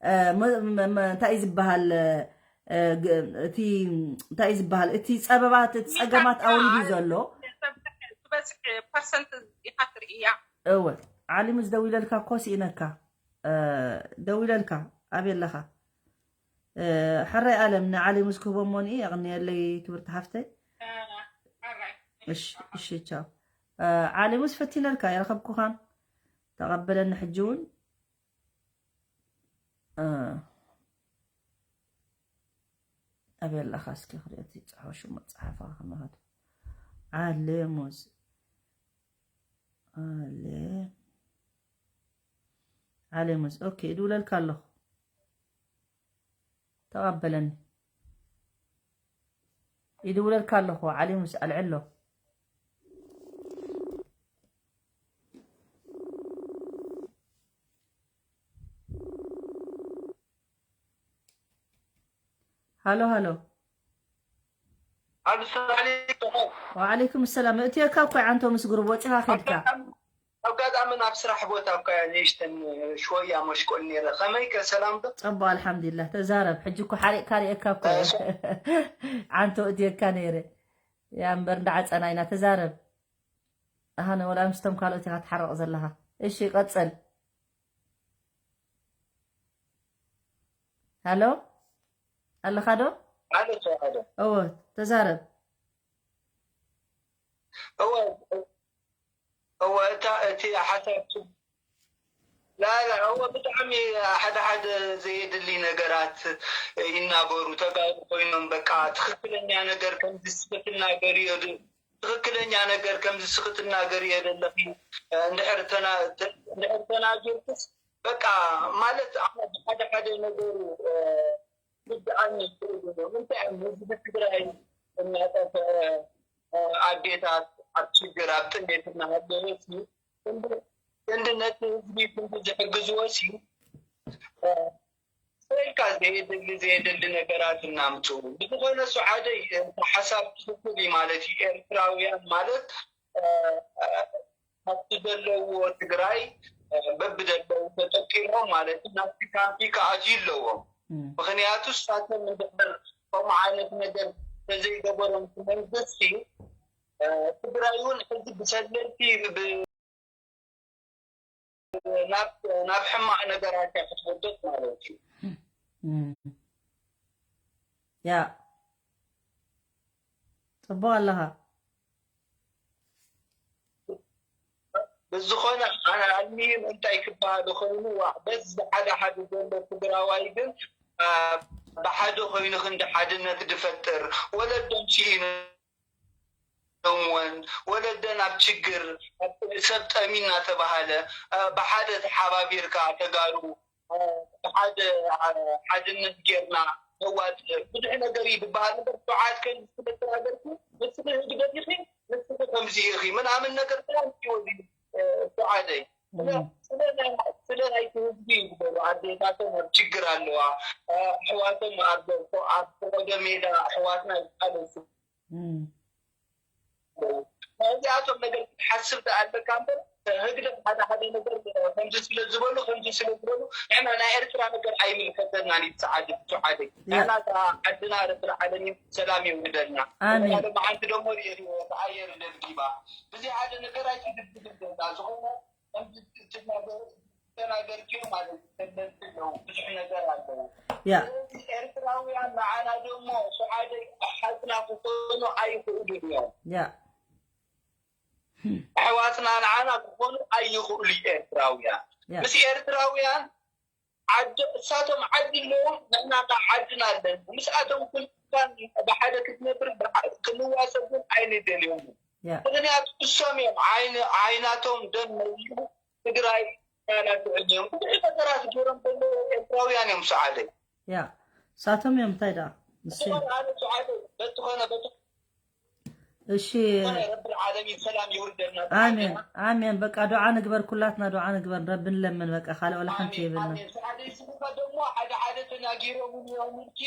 እ፣ መ-፣ መ-፣ መ-፣ እንታይ እዩ ዝበሃል፣ እ፣ ግ-፣ እቲ፣ እንታይ እዩ ዝበሃል፣ እቲ ጸበባት፣ እቲ ጸገማት ኣውሪዱ ዘሎ። ዝበዝሕ ፐርሰንት ኢኻ ትርእያ። እወ፣ ዓሊሙስ ደዊለልካ እኮ ስኢነካ። እ፣ ደዊለልካ፣ ኣበይ ኣለኻ? እ፣ ሕራይ ኣለም ንዓሊሙስ ክህቦ እሞኒ፣ የቕንየለይ ክብርቲ ሓፍተይ። እ፣ ሕራይ። እሺ፣ እሺ፣ ቻው። እ፣ ዓሊሙስ ፈቲነልካ፣ ኣይረኸብኩኻን። ተቐበለኒ ሕጂ እውን። እ፣ ኣበይ ኣለኻ? እስኪ ክሪኦ እቲ ጽሑፍ፣ ሽሙ መጽሓፋ ከመኸት። ዓሊሙስ። ዓሊ-፣ ዓሊሙስ። ኦኬ፣ ይድውለልካ ኣለኹ። ተቐበለኒ። ይድውለልካ ኣለኹ። ዓሊሙስ፣ ኣልዕሎ። ሃሎ፣ ሃሎ። ኣሉ፣ ሰላም ዓለይኩም። ወዓለይኩም ሰላም። እትየካ እኮ ዓንቶ ምስ ግሩብ ወፂኻ ከድካ። ኣጋጣሚ፣ ኣጋጣሚ ናብ ስራሕ ቦታ እኮ እያ ንእሽተን ሽወያ መሽቆል ነይረ። ከመይ ከ፣ ሰላም ዶ? ፀቡቕ፣ ኣልሓምዱሊላህ። ተዛረብ። ሕጂ እኮ ሓሪቕካ ሪኤካ እኮ እየ። እሺ። ዓንቶ እትየካ ነይረ። ያ እምበር እንዳዓፀና ኢና። ተዛረብ። ኣሃነ፣ ወላ ምስቶም ካልኦት ኢኻ ትሓርቕ ዘለኻ። እሺ፣ ቀፅል። ሃሎ፣ ኣለኻ ዶ? ኣሎ፣ ኣሎ። እወ፣ ተዛረብ። እወ፣ እወ፣ እታ፣ እቲ ሓሳብ ላላ፣ እወ፣ ብጣዕሚ ሓደ ሓደ ዘየድሊ ነገራት ይናገሩ። ተጋሩ ኮይኖም፣ በቃ፣ ትኽክለኛ ነገር ከምዚ እስኺ ትናገሪ እዮ፣ ትኽክለኛ ነገር ከምዚ እስኺ ትናገሪ እዮ ዘለኺ፣ እንድሕር ተና-፣ ተ-፣ እንድሕር ተናጊርክስ፣ በቃ፣ ማለት፣ ሓደ ሓደ ነገሩ፣ እ፣ ክርድኣኒ ይኽእል እዩ። እንታይ እዮም ህዝቢ ትግራይ እናጠፍአ፣ እ፣ ኣዴታት ኣብ ችግር፣ ኣብ ጥሜት እናሃለወ ሲ፣ ክንዲ፣ ክንዲ ነቲ ህዝቢ ክንዲ ዝሕግዝዎ ሲ፣ እ፣ ስኢልካ ዘየድሊ፣ ዘየድሊ ነገራት እናምፅኡ። ብዝኾነ ሱዓደይ፣ እ፣ ሓሳብ ትኽክል እዩ ማለት እዩ። ኤርትራውያን ማለት፣ እ፣ እ፣ ካብቲ ዘለዎ ትግራይ፣ እ፣ በብደለዉ ተጠቂሞም ማለት እዩ፣ ናብቲ ካምፒ ክኣትዩ ኣለዎም። እም። ምኽንያቱ ንሳቶም እንድሕር ከምኡ ዓይነት ነገር ተዘይገበሮም እቲ መንግስቲ፣ እ፣ ትግራይ እውን ሕዚ ብሰለልቲ ብ-፣ ናብ፣ ናብ ሕማቕ ነገራት እያ ክትወድቕ ማለት እዩ። እም። ያ፣ ጽቡቕ ኣለኻ። ብዝኾነ፣ ኣነ ኣልሚሂም እንታይ ክበሃል ኮይኑ፣ ዋ፣ በዚ ሓደ ሓደ ዘሎ ትግራዋይ ግን፣ አ፣ ብሓደ ኮይኑ ክንዲ ሓድነት ዝፈጥር፣ ወለዶም ስኢኖምወን፣ ወለደን ኣብ ችግር፣ ኣብ ሰብ ጠሚ እናተባሃለ፣ አ፣ ብሓደ ተሓባቢርካ ተጋሩ፣ አ፣ ብሓደ፣ አ፣ ሓድነት ጌርና ነዋጽእ። ብዙሕ ነገር እዩ ዝበሃል እምበር፣ ሱዓድ ከምዚ ስለ ተናገርኩ፣ ንስኺ ህግደፍ ኢኺ፣ ንስኺ ከምዚ ኢኺ ምናምን ነገር ጥራሕ እዩ ወዲኡ፣ እ፣ ሱዓደይ። ስለ፣ እም። ስለ ናይ፣ ስለ ናይቲ ህዝቢ እዩ ዝበሉ። ኣዴታቶም ኣብ ችግር ኣለዋ፣ እ፣ ኣሕዋቶም ኣብ፣ ኣብ ፈቐዶ ሜዳ ኣሕዋትና ይቃለሱ። እም። እዚኣቶም ነገር ክትሓስብ ደኣ ኣለካ እምበር፣ ህግደፍ ሓደ ሓደ ነገር ከምዚ ስለ ዝበሉ፣ ከምዚ ስለ ዝበሉ፣ ንሕና ናይ ኤርትራ ነገር ኣይምልከተናን እዩ። ሱዓደይ፣ ሱዓደይ። ያ። ንሕና እታ ዓድና ረብል ዓለሚን ሰላም የውርደልና። ኣሜን። ንሕና ሎማዓንቲ ደሞ ሪኦ፣ ሪኦ፣ ኣየር ደብዲባ። ብዘይ ሓደ ነገር ኣይትድብድብ ዘላ። ዝኾነ ከምዚ ትናገር፣ ተናገርክዮ ማለት እዩ። ተበልቲ ኣለዉ። ብዙሕ ነገር ኣለዉ። ያ። ስለዚ ኤርትራውያን ንዓና ደሞ ሱዓደይ ኣሓትና ክኾኑ ኣይኽእሉን እዮም። ያ። ኣሕዋትና ንዓና ክኾኑ ኣይኽእሉ ኤርትራውያን። ያ። ምስ ኤርትራውያን ዓዲ፣ እሳቶም ዓዲ ኣለዎም፣ ንሕና ከኣ ዓድና ኣለና። ምስኣቶም ኩልካን ብሓደ ክትነብር፣ ብሓ-፣ ክንዋሰብ ግን ኣይንደልዮምን። ያ። ምኽንያቱ እሶም እዮም ዓይን-፣ ዓይናቶም ደም መሊኡ ትግራይ እናላትዑ እዮም። ብዙሕ ነገራት ገይሮም ዘለዉ ኤርትራውያን እዮም ሱዓደይ። ያ፣ እሳቶም እዮም እንታይ ደኣ? እሺ። ዝኾነ ኣነ ሱዓደይ፣ በቲ ኾነ በቲ እሺ። ዝኾነ ረብል ዓለሚን ሰላም ይውርደልና። ኣሜን፣ ኣሜን። በቃ ዱዓ ንግበር፣ ኩላትና ዱዓ ንግበር፣ ረቢ ንለምን። በቃ ካልእ ወላ ሓንቲ ኣሜን፣ የብልና። ኣሜን። ሱዓደይ፣ ስምካ ደሞ ሓደ ሓደ ተና- ተናጊሮም እዮም ኢልኪ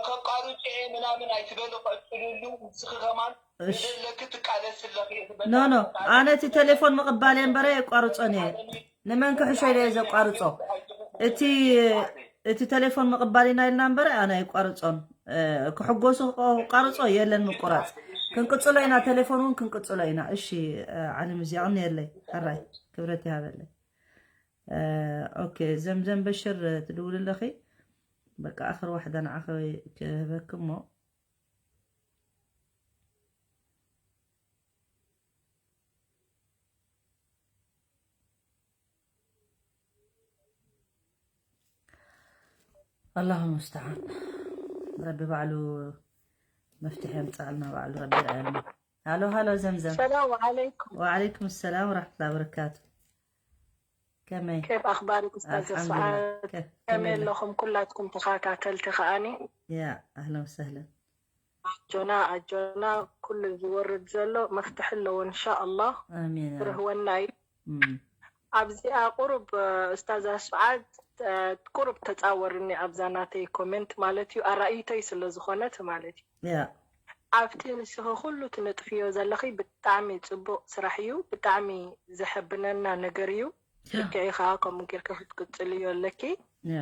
ከቋርጭ እየ ምናምን ኣይትበሊ፣ ቀፅልሉ። ንስኺ ከማን እሺ። ዘለኪ ትቃለሲ ኣለኺ። ኖ ኖ፣ ኣነ እቲ ቴሌፎን ምቕባል እየ እምበረ የቋርጾን እየ። ንመን ክሕሾ ኢለ እየ ዘቋርጾ? እቲ እቲ ቴሌፎን ምቕባል ኢና ኢልና እምበረ ኣነ ኣይቋርጾን። እ፣ ክሕጎሱ ክቋርጾ የለን ምቁራጽ። ክንቅጽሎ ኢና፣ ቴሌፎን እውን ክንቅጽሎ ኢና። እሺ፣ እ፣ ዓለም እዚኣ የለይ። ሕራይ ክብረት ይሃበለይ። እ፣ ኦኬ፣ ዘምዘም በሽር ትድውል ኣለኺ። በቃ ኣኽር ዋሕዳ ንዓኺ ክህበኪ እሞ። ኣላሁ ሙስተዓን። ረቢ ባዕሉ መፍትሒ የምፅኣልና፣ ባዕሉ ረቢ ይርኣየልና። ሃሎ ሃሎ ዘምዘም። ሰላም ዓለይኩም። ወዓለይኩም ሰላም ወራሕመቱላሂ ወበረካቱ። ከመይ? كيف أخبارك أستاذة ኣልሓምዱሊላህ። سعاد؟ ከ- ከመይ ከመይ? ኣለኹም ኩላትኩም ተኸታተልቲ ከኣኒ? ያ ኣህለን ወሰህለን። ኣጆና ኣጆና፣ ኩሉ ዝወርድ ዘሎ መፍትሒ ኣለዎ እንሻኣላህ። ኣሚን ያ ረብ። ብርህወና እዩ። እም፣ ኣብዚኣ ቁሩብ ኡስታዛ ሱዓድ ቁሩብ ተፃወርኒ ኣብዛ ናተይ ኮሜንት ማለት እዩ፣ ኣራእይቶይ ስለ ዝኾነት ማለት እዩ። ያ ኣብቲ ንስኺ ኩሉ ትነጥፍዮ ዘለኺ ብጣዕሚ ፅቡቕ ስራሕ እዩ፣ ብጣዕሚ ዘሐብነና ነገር እዩ። ያ ልክዕ ኢኻ፣ ከምኡ ጌርካ ክትቅፅልዮ ኣለኪ። ያ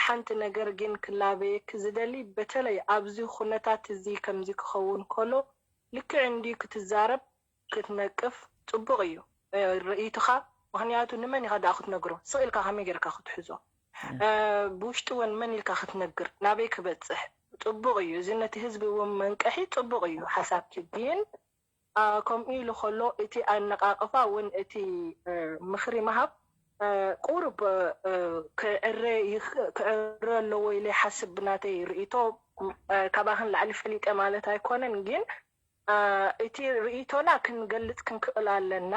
ሓንቲ ነገር ግን ክላበየኪ ዝደሊ፣ በተለይ ኣብዚ ኩነታት እዚ ከምዚ ክኸውን ከሎ ልክዕ እንዲ ክትዛረብ ክትነቅፍ ፅቡቕ እዩ ርእይትኻ። ምክንያቱ ንመን ኢኻ ደኣ ክትነግሮ? ስቕ ኢልካ ከመይ ጌርካ ክትሕዞ? ብውሽጢ እውን መን ኢልካ ክትነግር? ናበይ ክበፅሕ? ፅቡቕ እዩ እዚ፣ ነቲ ህዝቢ እውን መንቀሒ ፅቡቕ እዩ ሓሳብኪ። ግን ከምኡ ኢሉ ከሎ እቲ ኣነቓቕፋ እውን እቲ ምኽሪ ምሃብ ቁሩብ ክዕረ ይኽ- ክዕረ ኣለዎ ኢለ ይሓስብ። ብናተይ ርእይቶ ካባኽን ላዕሊ ፈሊጠ ማለት ኣይኮነን፣ ግን እቲ ርእይቶና ክንገልፅ ክንክእል ኣለና።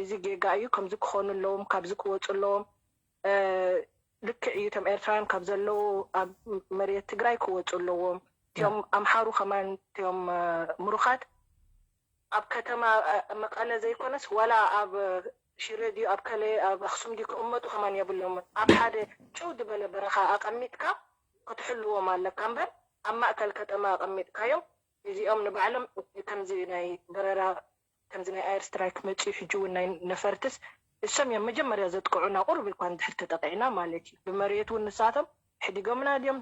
እዚ ጌጋ እዩ፣ ከምዚ ክኾኑ ኣለዎም፣ ካብዚ ክወፁ ኣለዎም። ልክዕ እዩ፣ እቶም ኤርትራውያን ካብ ዘለዉ ኣብ መሬት ትግራይ ክወፁ ኣለዎም። እቲኦም ኣምሓሩ ከማን እቲኦም ምሩኻት ኣብ ከተማ መቐለ ዘይኮነስ ዋላ ኣብ ሽረ ድዩ ኣብ ከለ ኣብ ኣክሱም ድዩ ክቕመጡ ከማን የብሎምን። ኣብ ሓደ ጭው ዝበለ በረኻ ኣቐሚጥካ ክትሕልዎም ኣለካ እምበር ኣብ ማእከል ከተማ ኣቐሚጥካዮም እዚኦም ንባዕሎም ከምዚ ናይ በረራ ከምዚ ናይ ኣየር ስትራይክ መፂኡ ሕጂ እውን ናይ ነፈርትስ እሶም እዮም መጀመርያ ዘጥቅዑና። ቁሩብ እኳ እንድሕር ተጠቂዕና ማለት እዩ። ብመሬት እውን ንሳቶም ሕዲጎምና ድዮም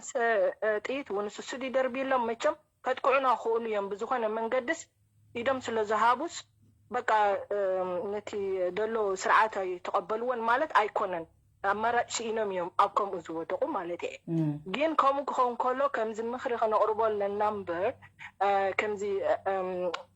ጥይት እውን ስሱድ ይደርብሎም መቸም ከጥቅዑና ክእሉ እዮም። ብዝኾነ መንገድስ ኢዶም ስለ ዝሃቡስ በቃ ነቲ ዘሎ ስርዓት ኣይተቐበልዎን ማለት ኣይኮነን። ኣማራጭ ስኢኖም እዮም ኣብ ከምኡ ዝወደቑ ማለት እየ። ግን ከምኡ ክኸውን ከሎ ከምዚ ምኽሪ ከነቕርቦ ኣለና እምበር ከምዚ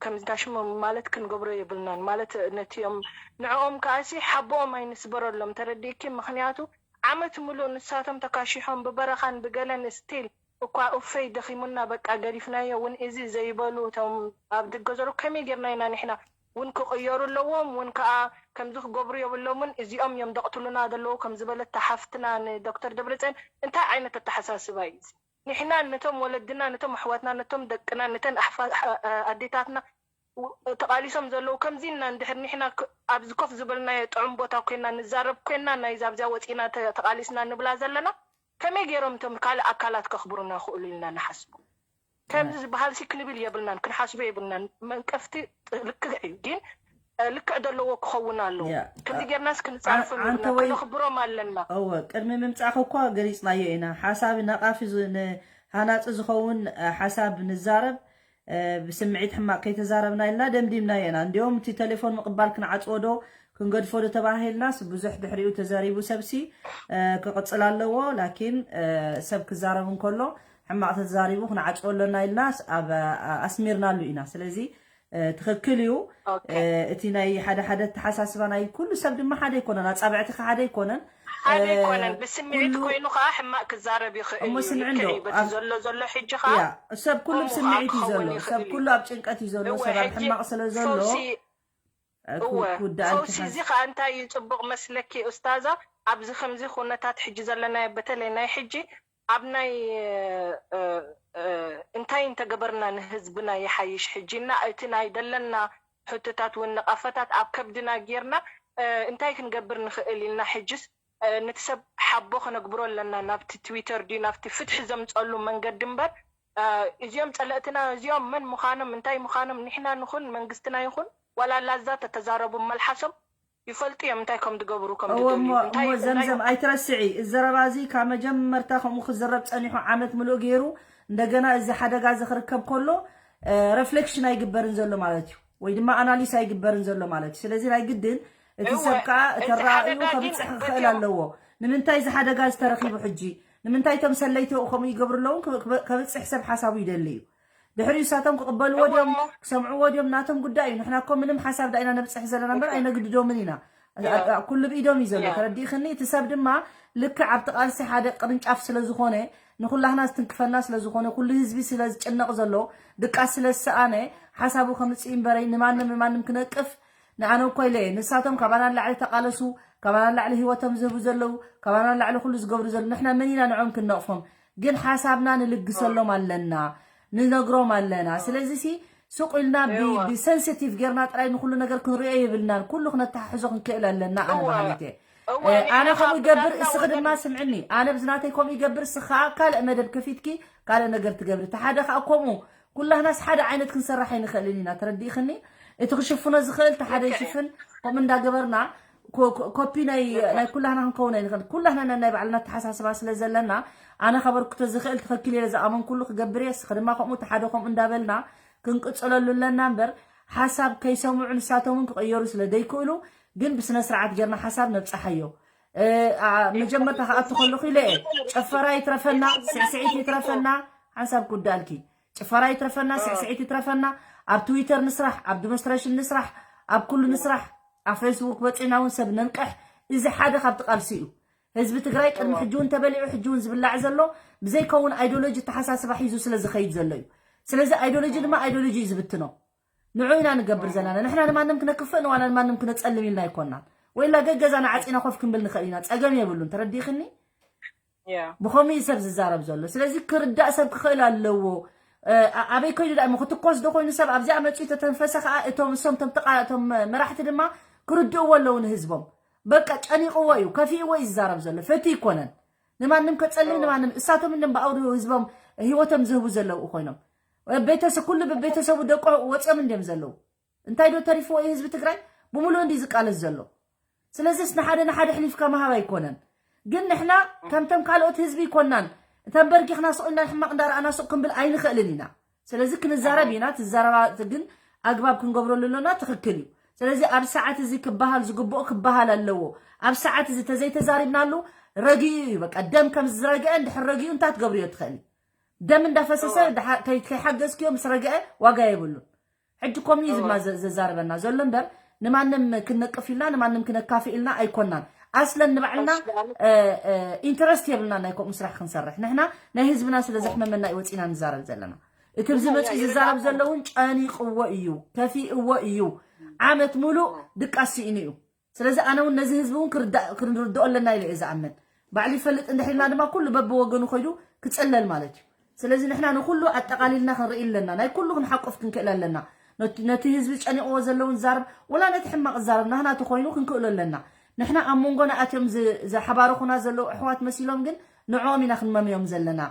ከምዚ ታሽሙ ማለት ክንገብሮ የብልናን። ማለት ነቲኦም ንዕኦም ከኣሲ ሓቦኦም ኣይንስበረሎም፣ ተረዲእኪ? ምኽንያቱ ዓመት ምሉእ ንሳቶም ተካሺሖም ብበረኻን ብገለን ስቲል እኳ ኡፈይ ደኺሙና በቃ ገዲፍናዮ እውን እዚ ዘይበሉ እቶም ኣብ ደገ ዘለዉ ከመይ ጌርና ኢና ንሕና እውን ክቕየሩ ኣለዎም እውን ከዓ ከምዚ ክገብሩ የብሎምን እዚኦም እዮም ደቕትሉና ዘለዉ ከም ዝበለት ሓፍትና ንዶክተር ደብረፅዮን እንታይ ዓይነት ኣተሓሳስባ እዩ እዚ? ንሕና ነቶም ወለድና ነቶም ኣሕዋትና ነቶም ደቅና ነተን ኣዴታትና ተቓሊሶም ዘለዉ ከምዚ እና እንድሕር ንሕና ኣብዚ ኮፍ ዝበልናዮ ጥዑም ቦታ ኮይና ንዛረብ ኮይና ናይዛ ኣብዚኣ ወፂና ተቓሊስና ንብላ ዘለና ከመይ ገይሮም እቶም ካልእ ኣካላት ከኽብሩና ክእሉ ኢልና ንሓስቡ? ከምዚ ዝበሃል ሲ ክንብል የብልናን ክንሓስቦ የብልናን። መንቀፍቲ ልክዕ እዩ ግን ልክዕ ዘለዎ ክኸውን ኣለዎ። ከምዚ ጌርናስ ክንፃረፎም የብልና፣ ከነኽብሮም ኣለና። እወ ቅድሚ ምምፃእኺ እኳ ገሊፅናዮ ኢና። ሓሳብ ነቓፊ፣ ሃናፂ ዝኸውን ሓሳብ ንዛረብ ብስምዒት ሕማቕ ከይተዛረብና ኢልና ደምዲምናዮ ኢና። እንዲኦም እቲ ቴሌፎን ምቕባል ክንዓፅዎ ዶ ክንገድፎ ዶ ተባሂልናስ ብዙሕ ድሕሪኡ ተዘሪቡ ሰብሲ ክቕፅል ኣለዎ። ላኪን ሰብ ክዛረብ እንከሎ ሕማቕ ተዛሪቡ ክንዓፅዎ ኣሎና ኢልና ኣስሚርናሉ ኢና። ስለዚ ትኽክል እዩ። እቲ ናይ ሓደ ሓደ ኣተሓሳስባ ናይ ኩሉ ሰብ ድማ ሓደ ኣይኮነን። ኣፃብዕቲ ከ ሓደ ኣይኮነን። ሓደ ኣይኮነን። ብስምዒት ኮይኑ ከዓ ሕማቕ ክዛረብ ይኽእል እዩ። ልክዕ እዩ። በቲ ዘሎ ዘሎ ሕጂ ከዓ ሰብ ኩሉ ብስምዒት እዩ ዘሎ። ሰብ ኩሉ ኣብ ጭንቀት እዩ ዘሎ። ሰብ ኣብ ሕማቕ ስለ ዘሎ እወ ፈውሲ እዚ ከዓ እንታይ እዩ ፅቡቕ መስለኪ ኡስታዛ? ኣብዚ ከምዚ ኩነታት ሕጂ ዘለናዮ በተለይ ናይ ሕጂ ኣብ ናይ እንታይ እንተገበርና ንህዝብና ይሓይሽ ሕጂ እና እቲ ናይ ደለና ሕቶታት እውን ነቐፈታት ኣብ ከብድና ጌርና እንታይ ክንገብር ንኽእል ኢልና ሕጅስ ነቲ ሰብ ሓቦ ከነግብሮ ኣለና፣ ናብቲ ትዊተር ድዩ ናብቲ ፍትሒ ዘምፀሉ መንገዲ እምበር፣ እዚኦም ፀለእትና እዚኦም መን ምዃኖም እንታይ ምዃኖም ንሕና ንኹን መንግስትና ይኹን ዋላ ላዛ ተተዛረቡ መልሓሶም ይፈልጡ እዮም እንታይ ከም ዝገብሩ ከም እሞ ዘምዘም ኣይትረስዒ። እዚ ዘረባ እዚ ካብ መጀመርታ ከምኡ ክዝረብ ፀኒሑ ዓመት ምሉእ ገይሩ እንደገና እዚ ሓደጋ እዚ ክርከብ ከሎ ረፍሌክሽን ኣይግበርን ዘሎ ማለት እዩ፣ ወይ ድማ ኣናሊስ ኣይግበርን ዘሎ ማለት እዩ። ስለዚ ናይ ግድን እቲ ሰብ ከዓ እተረኣዩ ከብፅሕ ክኽእል ኣለዎ። ንምንታይ እዚ ሓደጋ ዝተረኪቡ ሕጂ ንምንታይ እቶም ሰለይተኡ ከምኡ ይገብሩ ኣለዉ? ከብፅሕ ሰብ ሓሳቡ ይደሊ እዩ። ድሕሪኡ ንሳቶም ክቕበልዎ ድዮም ክሰምዕዎ ድዮም ናቶም ጉዳይ እዩ። ንሕና እኮ ምንም ሓሳብ ዳኢና ነብፅሕ ዘለና እምበር ኣይነግድዶምን ኢና። ኩሉ ብኢዶም እዩ ዘሎ። ተረዲእኽኒ? እቲ ሰብ ድማ ልክዕ ኣብቲ ቃልሲ ሓደ ቅርንጫፍ ስለ ዝኾነ ንኩላህና ዝትንክፈና ስለ ዝኾነ ኩሉ ህዝቢ ስለ ዝጭነቕ ዘሎ ድቃስ ስለ ዝሰኣነ ሓሳቡ ከምፅእ እምበረይ ንማንም ንማንም ክነቅፍ ንኣነ እኮ ኢለ እየ። ንሳቶም ካባና ንላዕሊ ተቃለሱ፣ ካባና ንላዕሊ ህይወቶም ዝህቡ ዘለዉ፣ ካባና ንላዕሊ ኩሉ ዝገብሩ ዘለዉ ንሕና መን ኢና ንዖም ክንነቕፎም? ግን ሓሳብና ንልግሰሎም ኣለና፣ ንነግሮም ኣለና። ስለዚ ሲ ሱቕ ኢልና ብሰንሲቲቭ ጌርና ጥራይ ንኩሉ ነገር ክንሪኦ የብልናን። ኩሉ ክነተሓሕዞ ክንክእል ኣለና። ኣነ በሃሊት እየ። ኣነ ከምኡ ይገብር፣ እስኺ ድማ ስምዕኒ። ኣነ ብዝናተይ ከምኡ ይገብር፣ እስኺ ከዓ ካልእ መደብ ከፊትኪ ካልእ ነገር ትገብሪ። እቲ ሓደ ከዓ ከምኡ ኩላህናስ ሓደ ዓይነት ክንሰርሕ ኣይንኽእልን ኢና። ተረዲእኽኒ? እቲ ክሽፍኖ ዝኽእል እቲ ሓደ ይሽፍን። ከምኡ እንዳገበርና ኮፒ ናይ ኩላህና ክንከውን ኣይንኽእል። ኩላህና ናይ ባዕልና ኣተሓሳስባ ስለ ዘለና ኣነ ከበርክቶ ዝኽእል ትኽክል እየ ዝኣመንኩሉ ክገብር እየ። እስኺ ድማ ከምኡ እቲ ሓደ ከምኡ እንዳበልና ክንቅፅለሉ ኣለና እምበር ሓሳብ ከይሰምዑ ንሳቶም እውን ክቕየሩ ስለ ዘይክእሉ ግን ብስነ ስርዓት ጌርና ሓሳብ ነብፅሓዮ። መጀመርታ ክኣቱ ከለኹ ኢለ እየ ጨፈራ ይትረፈና፣ ስዕስዒት ይትረፈና፣ ሓንሳብ ክውዳእልኪ ጭፈራ ይትረፈና፣ ስዕስዒት ይትረፈና፣ ኣብ ትዊተር ንስራሕ፣ ኣብ ዲሞንስትሬሽን ንስራሕ፣ ኣብ ኩሉ ንስራሕ፣ ኣብ ፌስቡክ በፂና እውን ሰብ ነንቅሕ። እዚ ሓደ ካብቲ ቃልሲ እዩ። ህዝቢ ትግራይ ቅድሚ ሕጂ እውን ተበሊዑ ሕጂ እውን ዝብላዕ ዘሎ ብዘይከውን ኣይዲዮሎጂ ኣተሓሳስባ ሒዙ ስለ ዝኸይድ ዘሎ እዩ። ስለዚ ኣይዲዮሎጂ ድማ ኣይዲዮሎጂ እዩ ዝብትኖ። ንዑ ኢና ንገብር ዘለና። ንሕና ንማንም ክነክፍእ ንዋላ ንማንም ክነፀልም ኢልና ኣይኮናን። ወይላ ገገዛና ዓፂና ኮፍ ክንብል ንኽእል ኢና፣ ፀገም የብሉን። ተረዲእኽኒ? ብኸምኡ እዩ ሰብ ዝዛረብ ዘሎ። ስለዚ ክርዳእ ሰብ ክኽእል ኣለዎ። ኣበይ ከይዱ ዳእሞ ክትኮስ ዶ ኮይኑ ሰብ ኣብዚኣ መፅኡ ተተንፈሰ ከዓ እቶም እሶም ቶም ተቃ እቶም መራሕቲ ድማ ክርድእዎ ኣለዉ ንህዝቦም። በቃ ጨኒቕዎ እዩ ከፊእዎ እዩ ዝዛረብ ዘሎ። ፈቲ ይኮነን ንማንም ከፀልም ንማንም እሳቶም እንም ብኣውዱ ህዝቦም ህይወቶም ዝህቡ ዘለዉ ኮይኖም ቤተሰብ ኩሉ ብቤተሰቡ ደቆ ወፅኦም እንዲም ዘለዉ። እንታይ ዶ ተሪፍዎ እዩ ህዝቢ ትግራይ ብሙሉእ እንዲ ዝቃለስ ዘሎ። ስለዚስ ንሓደ ንሓደ ሕሊፍካ ምሃብ ኣይኮነን። ግን ንሕና ከምቶም ካልኦት ህዝቢ ይኮናን ተንበርጊኽና ሱቕ ኢልና ሕማቕ እንዳረኣና ሱቕ ክንብል ኣይንኽእልን ኢና። ስለዚ ክንዛረብ ኢና። ትዛረባ ግን ኣግባብ ክንገብረሉ ኣለና። ትኽክል እዩ። ስለዚ ኣብ ሰዓት እዚ ክበሃል ዝግብኦ ክበሃል ኣለዎ። ኣብ ሰዓት እዚ ተዘይተዛሪብናሉ ረጊኡ እዩ። በቃ ደም ከም ዝረግአ እንድሕር ረጊኡ እንታይ ትገብርዮ ትኽእሊ? ደም እንዳፈሰሰ ከይሓገዝክዮ ምስ ረግአ ዋጋ የብሉን። ሕጂ ኮሚኒዝምና ዘዛርበና ዘሎ እምበር ንማንም ክንነቅፍ ኢልና ንማንም ክነካፍእ ኢልና ኣይኮናን። ኣስለን ንባዕልና ኢንተረስት የብልና ናይ ከምኡ ስራሕ ክንሰርሕ። ንሕና ናይ ህዝብና ስለ ዘሕመመና እዩ ወፂና ንዛረብ ዘለና። እቲ ብዚ መፅኡ ዝዛረብ ዘሎ እውን ጨኒቕዎ እዩ፣ ከፊእዎ እዩ። ዓመት ሙሉእ ድቃስ ስኢኑ እዩ። ስለዚ ኣነ እውን ነዚ ህዝቢ እውን ክንርድኦ ኣለና ኢለ እየ ዝኣምን። ባዕሉ ይፈልጥ እንድሕር ኢልና ድማ ኩሉ በብወገኑ ከይዱ ክፅለል ማለት እዩ። ስለዚ ንሕና ንኩሉ ኣጠቓሊልና ክንርኢ ኣለና። ናይ ኩሉ ክንሓቁፍ ክንክእል ኣለና። ነቲ ህዝቢ ዝጨኒቕዎ ዘለዉ ንዛረብ ወላ ነቲ ሕማቕ ዝዛረብ ናህና ተኮይኑ ክንክእሎ ኣለና። ንሕና ኣብ መንጎና ኣትዮም ዝሓባርኹና ዘለዉ ኣሕዋት መሲሎም ግን ንዕኦም ኢና ክንመምዮም ዘለና።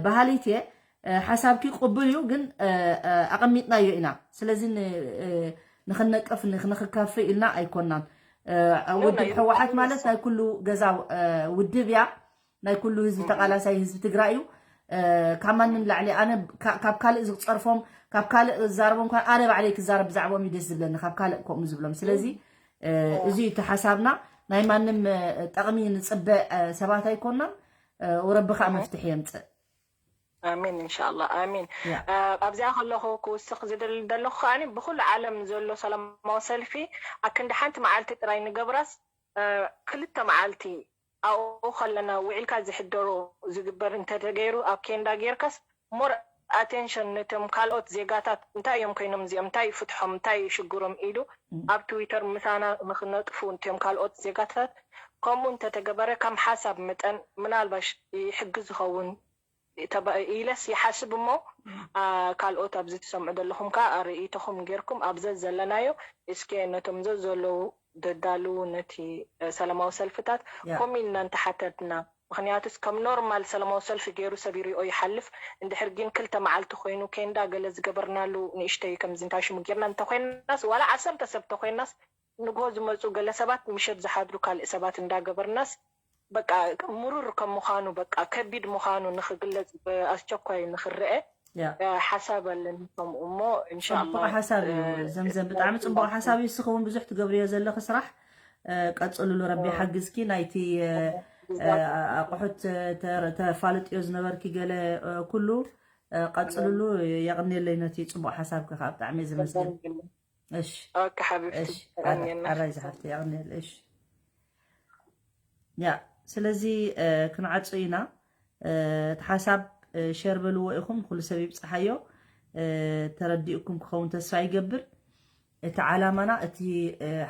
በሃሊት እየ። ሓሳብኪ ቅቡል እዩ ግን ኣቐሚጥናዮ ኢና። ስለዚ ንኽነቅፍ ንኽንክካፍእ ኢልና ኣይኮናን። ውድብ ሕወሓት ማለት ናይ ኩሉ ገዛ ውድብ እያ። ናይ ኩሉ ህዝቢ ተቃላሳይ ህዝቢ ትግራይ እዩ። ካብ ማንም ላዕሊ ኣነ ካብ ካልእ ዝፀርፎም ካብ ካልእ ዛረቦም ኳ ኣነ ባዕለይ ክዛረብ ብዛዕባኦም እዩ ደስ ዝብለኒ ካብ ካልእ ከምኡ ዝብሎም። ስለዚ እዚ እዩ እቲ ሓሳብና። ናይ ማንም ጠቕሚ ንፅበ ሰባት ኣይኮናን። ወረቢ ከዓ መፍትሒ የምፅእ። ኣሚን እንሻላ ኣሚን። ኣብዚኣ ከለኹ ክውስኽ ዝደሊ ዘለኹ ከዓኒ ብኩሉ ዓለም ዘሎ ሰላማዊ ሰልፊ ኣክንዲ ሓንቲ መዓልቲ ጥራይ ንገብራስ ክልተ መዓልቲ ኣብኡ ከለና ውዒልካ ዝሕደሮ ዝግበር እንተተገይሩ ኣብ ኬንዳ ጌርካስ more attention ነቶም ካልኦት ዜጋታት እንታይ እዮም ኮይኖም እዚኦም እንታይ ፍትሖም እንታይ ሽግሮም ኢሉ ኣብ ትዊተር ምሳና ንክነጥፉ እቶም ካልኦት ዜጋታት ከምኡ እንተተገበረ ከም ሓሳብ መጠን ምናልባሽ ይሕግዝ ዝኸውን ኢለስ ይሓስብ እሞ ካልኦት ኣብዚ ትሰምዑ ዘለኹም ከዓ ርእይቶኹም ጌርኩም ኣብ ዘዘለናዮ እስከ ነቶም ዘዘለዉ ደዳልዉ ነቲ ሰላማዊ ሰልፍታት ከምኡ ኢልና እንተሓተትና፣ ምክንያቱስ ከም ኖርማል ሰላማዊ ሰልፊ ገይሩ ሰብ ይሪኦ ይሓልፍ። እንድሕር ግን ክልተ መዓልቲ ኮይኑ ኬንዳ ገለ ዝገበርናሉ ንእሽተይ ከምዚ እንታይ ሽሙ ጌርና እንተኮይናስ ዋላ ዓሰርተ ሰብ እንተኮይናስ ንግሆ ዝመፁ ገለ ሰባት ምሸት ዝሓድሩ ካልእ ሰባት እንዳገበርናስ በቃ ምሩር ከም ምዃኑ በቃ ከቢድ ምዃኑ ንክግለፅ ብኣስቸኳይ ንክረአ ሓሳብ ኣለኒ ከምኡ እሞ እንሻላ ሓሳብ እዩ። ዘምዘም ብጣዕሚ ፅቡቅ ሓሳብ እዩ። ንስኺ እውን ብዙሕ ትገብርዮ ዘለኺ ስራሕ ቀፅልሉ፣ ረቢ ሓግዝኪ። ናይቲ ኣቁሑት ተፋልጥዮ ዝነበርኪ ገለ ኩሉ ቀፅልሉ። የቕንየለይ ነቲ ፅቡቅ ሓሳብኪ ከዓ ብጣዕሚ እየ ዘመስግን። እሺ ኦኬ ሓቢብቲ እሺ ኣራይ ዝሓፍቲ የቕንየለይ። እሺ ያ ስለዚ ክንዓፁ ኢና። እቲ ሓሳብ ሸር በልዎ ኢኹም፣ ኩሉ ሰብ ይብፅሓዮ። ተረዲእኩም ክኸውን ተስፋ ይገብር። እቲ ዓላማና፣ እቲ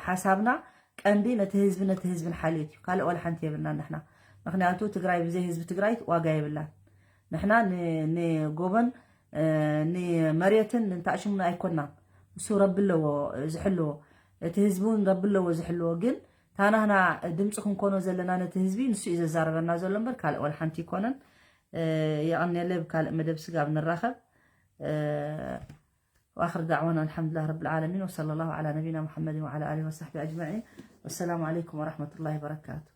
ሓሳብና ቀንዲ ነቲ ህዝቢ ነቲ ህዝቢ ንሓልዮት እዩ። ካልእ ዋላ ሓንቲ የብልና ንሕና። ምክንያቱ ትግራይ ብዘይ ህዝቢ ትግራይ ዋጋ የብላን። ንሕና ንጎቦን ንመሬትን ንታእሽሙን ኣይኮናን። እሱ ረቢ ኣለዎ ዝሕልዎ፣ እቲ ህዝቢ እውን ረቢ ኣለዎ ዝሕልዎ። ግን ታናህና ድምፂ ክንኮኖ ዘለና ነቲ ህዝቢ ንሱ እዩ ዘዛረበና ዘሎ እምበር ካልእ ዋላ ሓንቲ ይኮነን። የቐንየለይ። ብካልእ መደብ ስጋብ ንራኸብ። وآخر دعوانا الحمد لله رب العالمين، وصلى الله على نبينا محمد وعلى آله وصحبه أجمعين. والسلام عليكم ورحمة الله وبركاته.